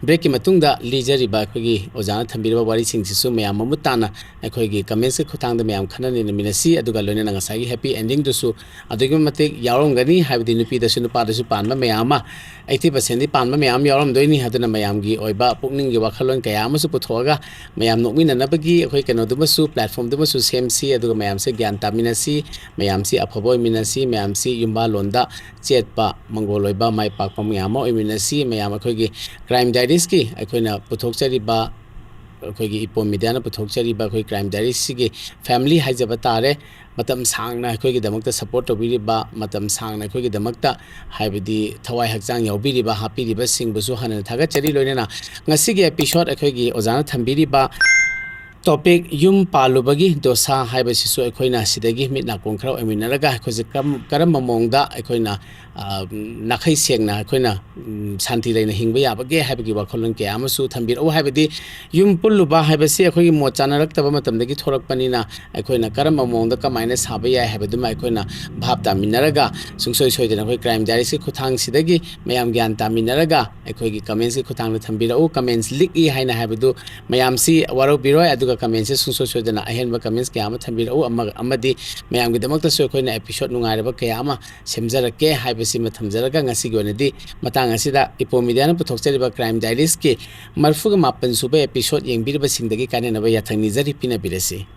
ꯕ꯭ꯔꯦꯛꯀꯤ ꯃꯇꯨꯡꯗ ꯂꯤꯖꯔꯤꯕ ꯑꯩꯈꯣꯏꯒꯤ ꯑꯣꯖꯥꯅ ꯊꯝꯕꯤꯔꯤꯕ ꯋꯥꯔꯤꯁꯤꯡꯁꯤꯁꯨ ꯃꯌꯥꯝ ꯃꯃꯨꯠ ꯇꯥꯅ ꯑꯩꯈꯣꯏꯒꯤ ꯀꯃꯦꯟꯁꯀꯤ ꯈꯨꯠꯊꯥꯡꯗ ꯃꯌꯥꯝ ꯈꯟꯅ ꯅꯩꯅꯃꯤꯟꯅꯁꯤ꯫ ꯑꯗꯨꯒ ꯂꯣꯏꯅꯅ ꯉꯁꯥꯏꯒꯤ ꯍꯦꯄꯤ ꯑꯦꯟꯗꯤꯡꯗꯨꯁꯨ ꯑꯗꯨꯛꯀꯤ ꯃꯇꯤꯛ ꯌꯥꯎꯔꯝꯒꯅꯤ꯫ ꯍꯥꯏꯕꯗꯤ ꯅꯨꯄꯤꯗꯁꯨ ꯅꯨꯄꯥꯗꯁꯨ ꯄꯥꯟꯕ ꯃꯌꯥꯝ ꯑꯃ, ꯑꯩꯠꯇꯤ ꯄꯥꯔꯁꯦꯟꯗꯤ ꯄꯥꯟꯕ ꯃꯌꯥꯝ ꯌꯥꯎꯔꯝꯗꯣꯏꯅꯤ꯫ ꯑꯗꯨꯅ ꯃꯌꯥꯝꯒꯤ ꯑꯣꯏꯕ ꯄꯨꯛꯅꯤꯡꯒꯤ ꯋꯥꯈꯜꯂꯣꯟ ꯀꯌꯥ ꯑꯃꯁꯨ ꯄꯨꯊꯣꯛꯑꯒ ꯃꯌꯥꯝ ꯅꯣꯛꯃꯤꯟꯅꯅꯕꯒꯤ ꯑꯩꯈꯣꯏ ꯀꯩꯅꯣꯗꯨꯃꯁꯨ, ꯄ꯭ꯂꯦꯠꯐꯣꯝꯗꯨꯃꯁꯨ ꯁꯦꯝꯁꯤ꯫ ꯑꯗꯨꯒ ꯃꯌꯥꯝꯁꯦ ꯒ꯭ꯌꯥꯟ ꯇꯥꯃꯤꯟꯅꯁꯤ, ꯃꯌꯥꯝꯁꯤ ꯑꯐꯕ ꯑꯣꯏꯃꯤꯟꯅꯁꯤ, ꯃꯌꯥꯝꯁꯤ ꯌꯨꯝꯕꯥꯜꯂꯣꯟꯗ ꯆꯦꯠꯄ, ꯃꯪꯒꯣꯜ ꯑꯣꯏꯕ, ꯃꯥꯏ ꯄꯥꯛꯄ ꯃꯌꯥꯝ ꯑꯃ ꯑꯣꯏꯃꯤꯟꯅꯁꯤ꯫ ꯃꯌꯥꯝ ꯑꯩꯈꯣꯏꯒꯤ ꯀ꯭ꯔꯥꯏꯝ ꯗꯥꯏꯔꯤꯁꯀꯤ ꯑꯩꯈꯣꯏꯅ ꯄꯨꯊꯣꯛꯆꯔꯤꯕ, ꯑꯩꯈꯣꯏꯒꯤ ꯏꯄꯣꯝ ꯃꯤꯗꯤꯌꯥꯅ ꯄꯨꯊꯣꯛꯆꯔꯤꯕ ꯑꯩꯈꯣꯏ ꯀ꯭ꯔꯥꯏꯝ ꯗꯥꯏꯔꯤꯁꯤꯒꯤ ꯐꯦꯃꯤꯂꯤ ꯍꯥꯏꯖꯕ ꯇꯥꯔꯦ꯫ ꯃꯇꯝ ꯁꯥꯡꯅ ꯑꯩꯈꯣꯏꯒꯤꯗꯃꯛꯇ ꯁꯞꯄꯣꯔꯠ ꯇꯧꯕꯤꯔꯤꯕ, ꯃꯇꯝ ꯁꯥꯡꯅ ꯑꯩꯈꯣꯏꯒꯤꯗꯃꯛꯇ ꯍꯥꯏꯕꯗꯤ ꯊꯋꯥꯏ ꯍꯛꯆꯥꯡ ꯌꯥꯎꯕꯤꯔꯤꯕ, ꯍꯥꯞꯄꯤꯔꯤꯕꯁꯤꯡꯕꯨꯁꯨ ꯍꯟꯅ ꯊꯥꯒꯠꯆꯔꯤ꯫ ꯂꯣꯏꯅꯅ ꯉꯁꯤꯒꯤ ꯑꯦꯄꯤꯁꯣꯗ ꯑꯩꯈꯣꯏꯒꯤ ꯑꯣꯖꯥꯅ ꯊꯝꯕꯤꯔꯤꯕ ꯇꯣꯄꯤꯛ ꯌꯨꯝ ꯄꯥꯜꯂꯨꯕꯒꯤ ꯗꯣꯁꯥ ꯍꯥꯏꯕꯁꯤꯁꯨ ꯑꯩꯈꯣꯏꯅ ꯁꯤꯗꯒꯤ ꯃꯤꯠ ꯅꯥꯀꯣꯡ ꯈꯔ ꯑꯣꯏꯃꯤꯟꯅꯔꯒ ꯑꯩꯈꯣꯏꯁꯦ ꯀꯔꯝ-, ꯀꯔꯝꯕ ꯃꯑꯣꯡꯗ ꯑꯩꯈꯣꯏꯅ, ꯑ, ꯅꯥꯈꯩ ꯁꯦꯡꯅ ꯑꯩꯈꯣꯏꯅ, ꯎꯝ, ꯁꯥꯟꯇꯤ ꯂꯩꯅ ꯍꯤꯡꯕ ꯌꯥꯕꯒꯦ ꯍꯥꯏꯕꯒꯤ ꯋꯥꯈꯜꯂꯣꯟ ꯀꯌꯥ ꯑꯃꯁꯨ ꯊꯝꯕꯤꯔꯛꯎ꯫ ꯍꯥꯏꯕꯗꯤ ꯌꯨꯝ ꯄꯨꯜꯂꯨꯕ ꯍꯥꯏꯕꯁꯤ ꯑꯩꯈꯣꯏꯒꯤ ꯃꯣꯠ ꯆꯥꯅꯔꯛꯇꯕ ꯃꯇꯝꯗꯒꯤ ꯊꯣꯛꯂꯛꯄꯅꯤꯅ ꯑꯩꯈꯣꯏꯅ ꯀꯔꯝꯕ ꯃꯑꯣꯡꯗ ꯀꯃꯥꯏꯅ ꯁꯥꯕ ꯌꯥꯏ ꯍꯥꯏꯕꯗꯨꯃ ꯑꯩꯈꯣꯏꯅ ꯚꯥꯞ ꯇꯥꯃꯤꯟꯅꯔꯒ ꯁꯨꯡꯁꯣꯏ ꯁꯣꯏꯗꯅ ꯑꯩꯈꯣꯏ Crime Diaries ꯀꯤ ꯈꯨꯠꯊꯥꯡꯁꯤꯗꯒꯤ ꯃꯌꯥꯝ ꯒ꯭ꯌꯥꯟ ꯇꯥꯃꯤꯟꯅꯔꯒ ꯑꯩꯈꯣꯏꯒꯤ comments ꯀꯤ ꯈꯨꯠꯊꯥꯡꯗ ꯊꯝꯕꯤꯔꯛꯎ꯫ Comments ꯂꯤꯛꯏ ꯍꯥꯏꯅ ꯍꯥꯏꯕꯗꯨ ꯃꯌꯥꯝꯁꯤ ꯋꯥꯔꯧꯕꯤꯔꯣꯏ, ꯑꯗꯨꯒ comments ꯁꯦ ꯁꯨꯡꯁꯣꯏ ꯁꯣꯏꯗꯅ ꯑꯍꯦꯟꯕ comments ꯀꯌꯥ ꯑꯃ ꯊꯝꯕꯤꯔꯛꯎ꯫ ꯑꯃ-, ꯑꯃꯗꯤ ꯃꯌꯥꯝꯒꯤꯗꯃꯛꯇꯁꯨ ꯑꯩꯈꯣꯏꯅ episode ꯅꯨꯡꯉꯥꯏꯔꯕ ꯀꯌꯥ ꯑꯃ ꯁꯦꯝꯖꯔꯛꯀꯦ ꯍꯥꯏꯕꯁꯤꯃ ꯊꯝꯖꯔꯒ ꯉꯁꯤꯒꯤ ꯑꯣꯏꯅꯗꯤ ꯃꯇꯥꯡ ꯑꯁꯤꯗ Ipoh Media ꯅ ꯄꯨꯊꯣꯛꯆꯔꯤꯕ Crime Diaries ꯀꯤ ꯃꯔꯤꯐꯨꯒ ꯃꯥꯄꯟ ꯁꯨꯕ episode ꯌꯦꯡꯕꯤꯔꯤꯕꯁꯤꯡꯗꯒꯤ ꯀꯥꯏꯅꯅꯕ ꯌꯥꯊꯪ ꯅꯤꯖꯔꯤ, ꯄꯤꯅꯕꯤꯔꯁꯤ꯫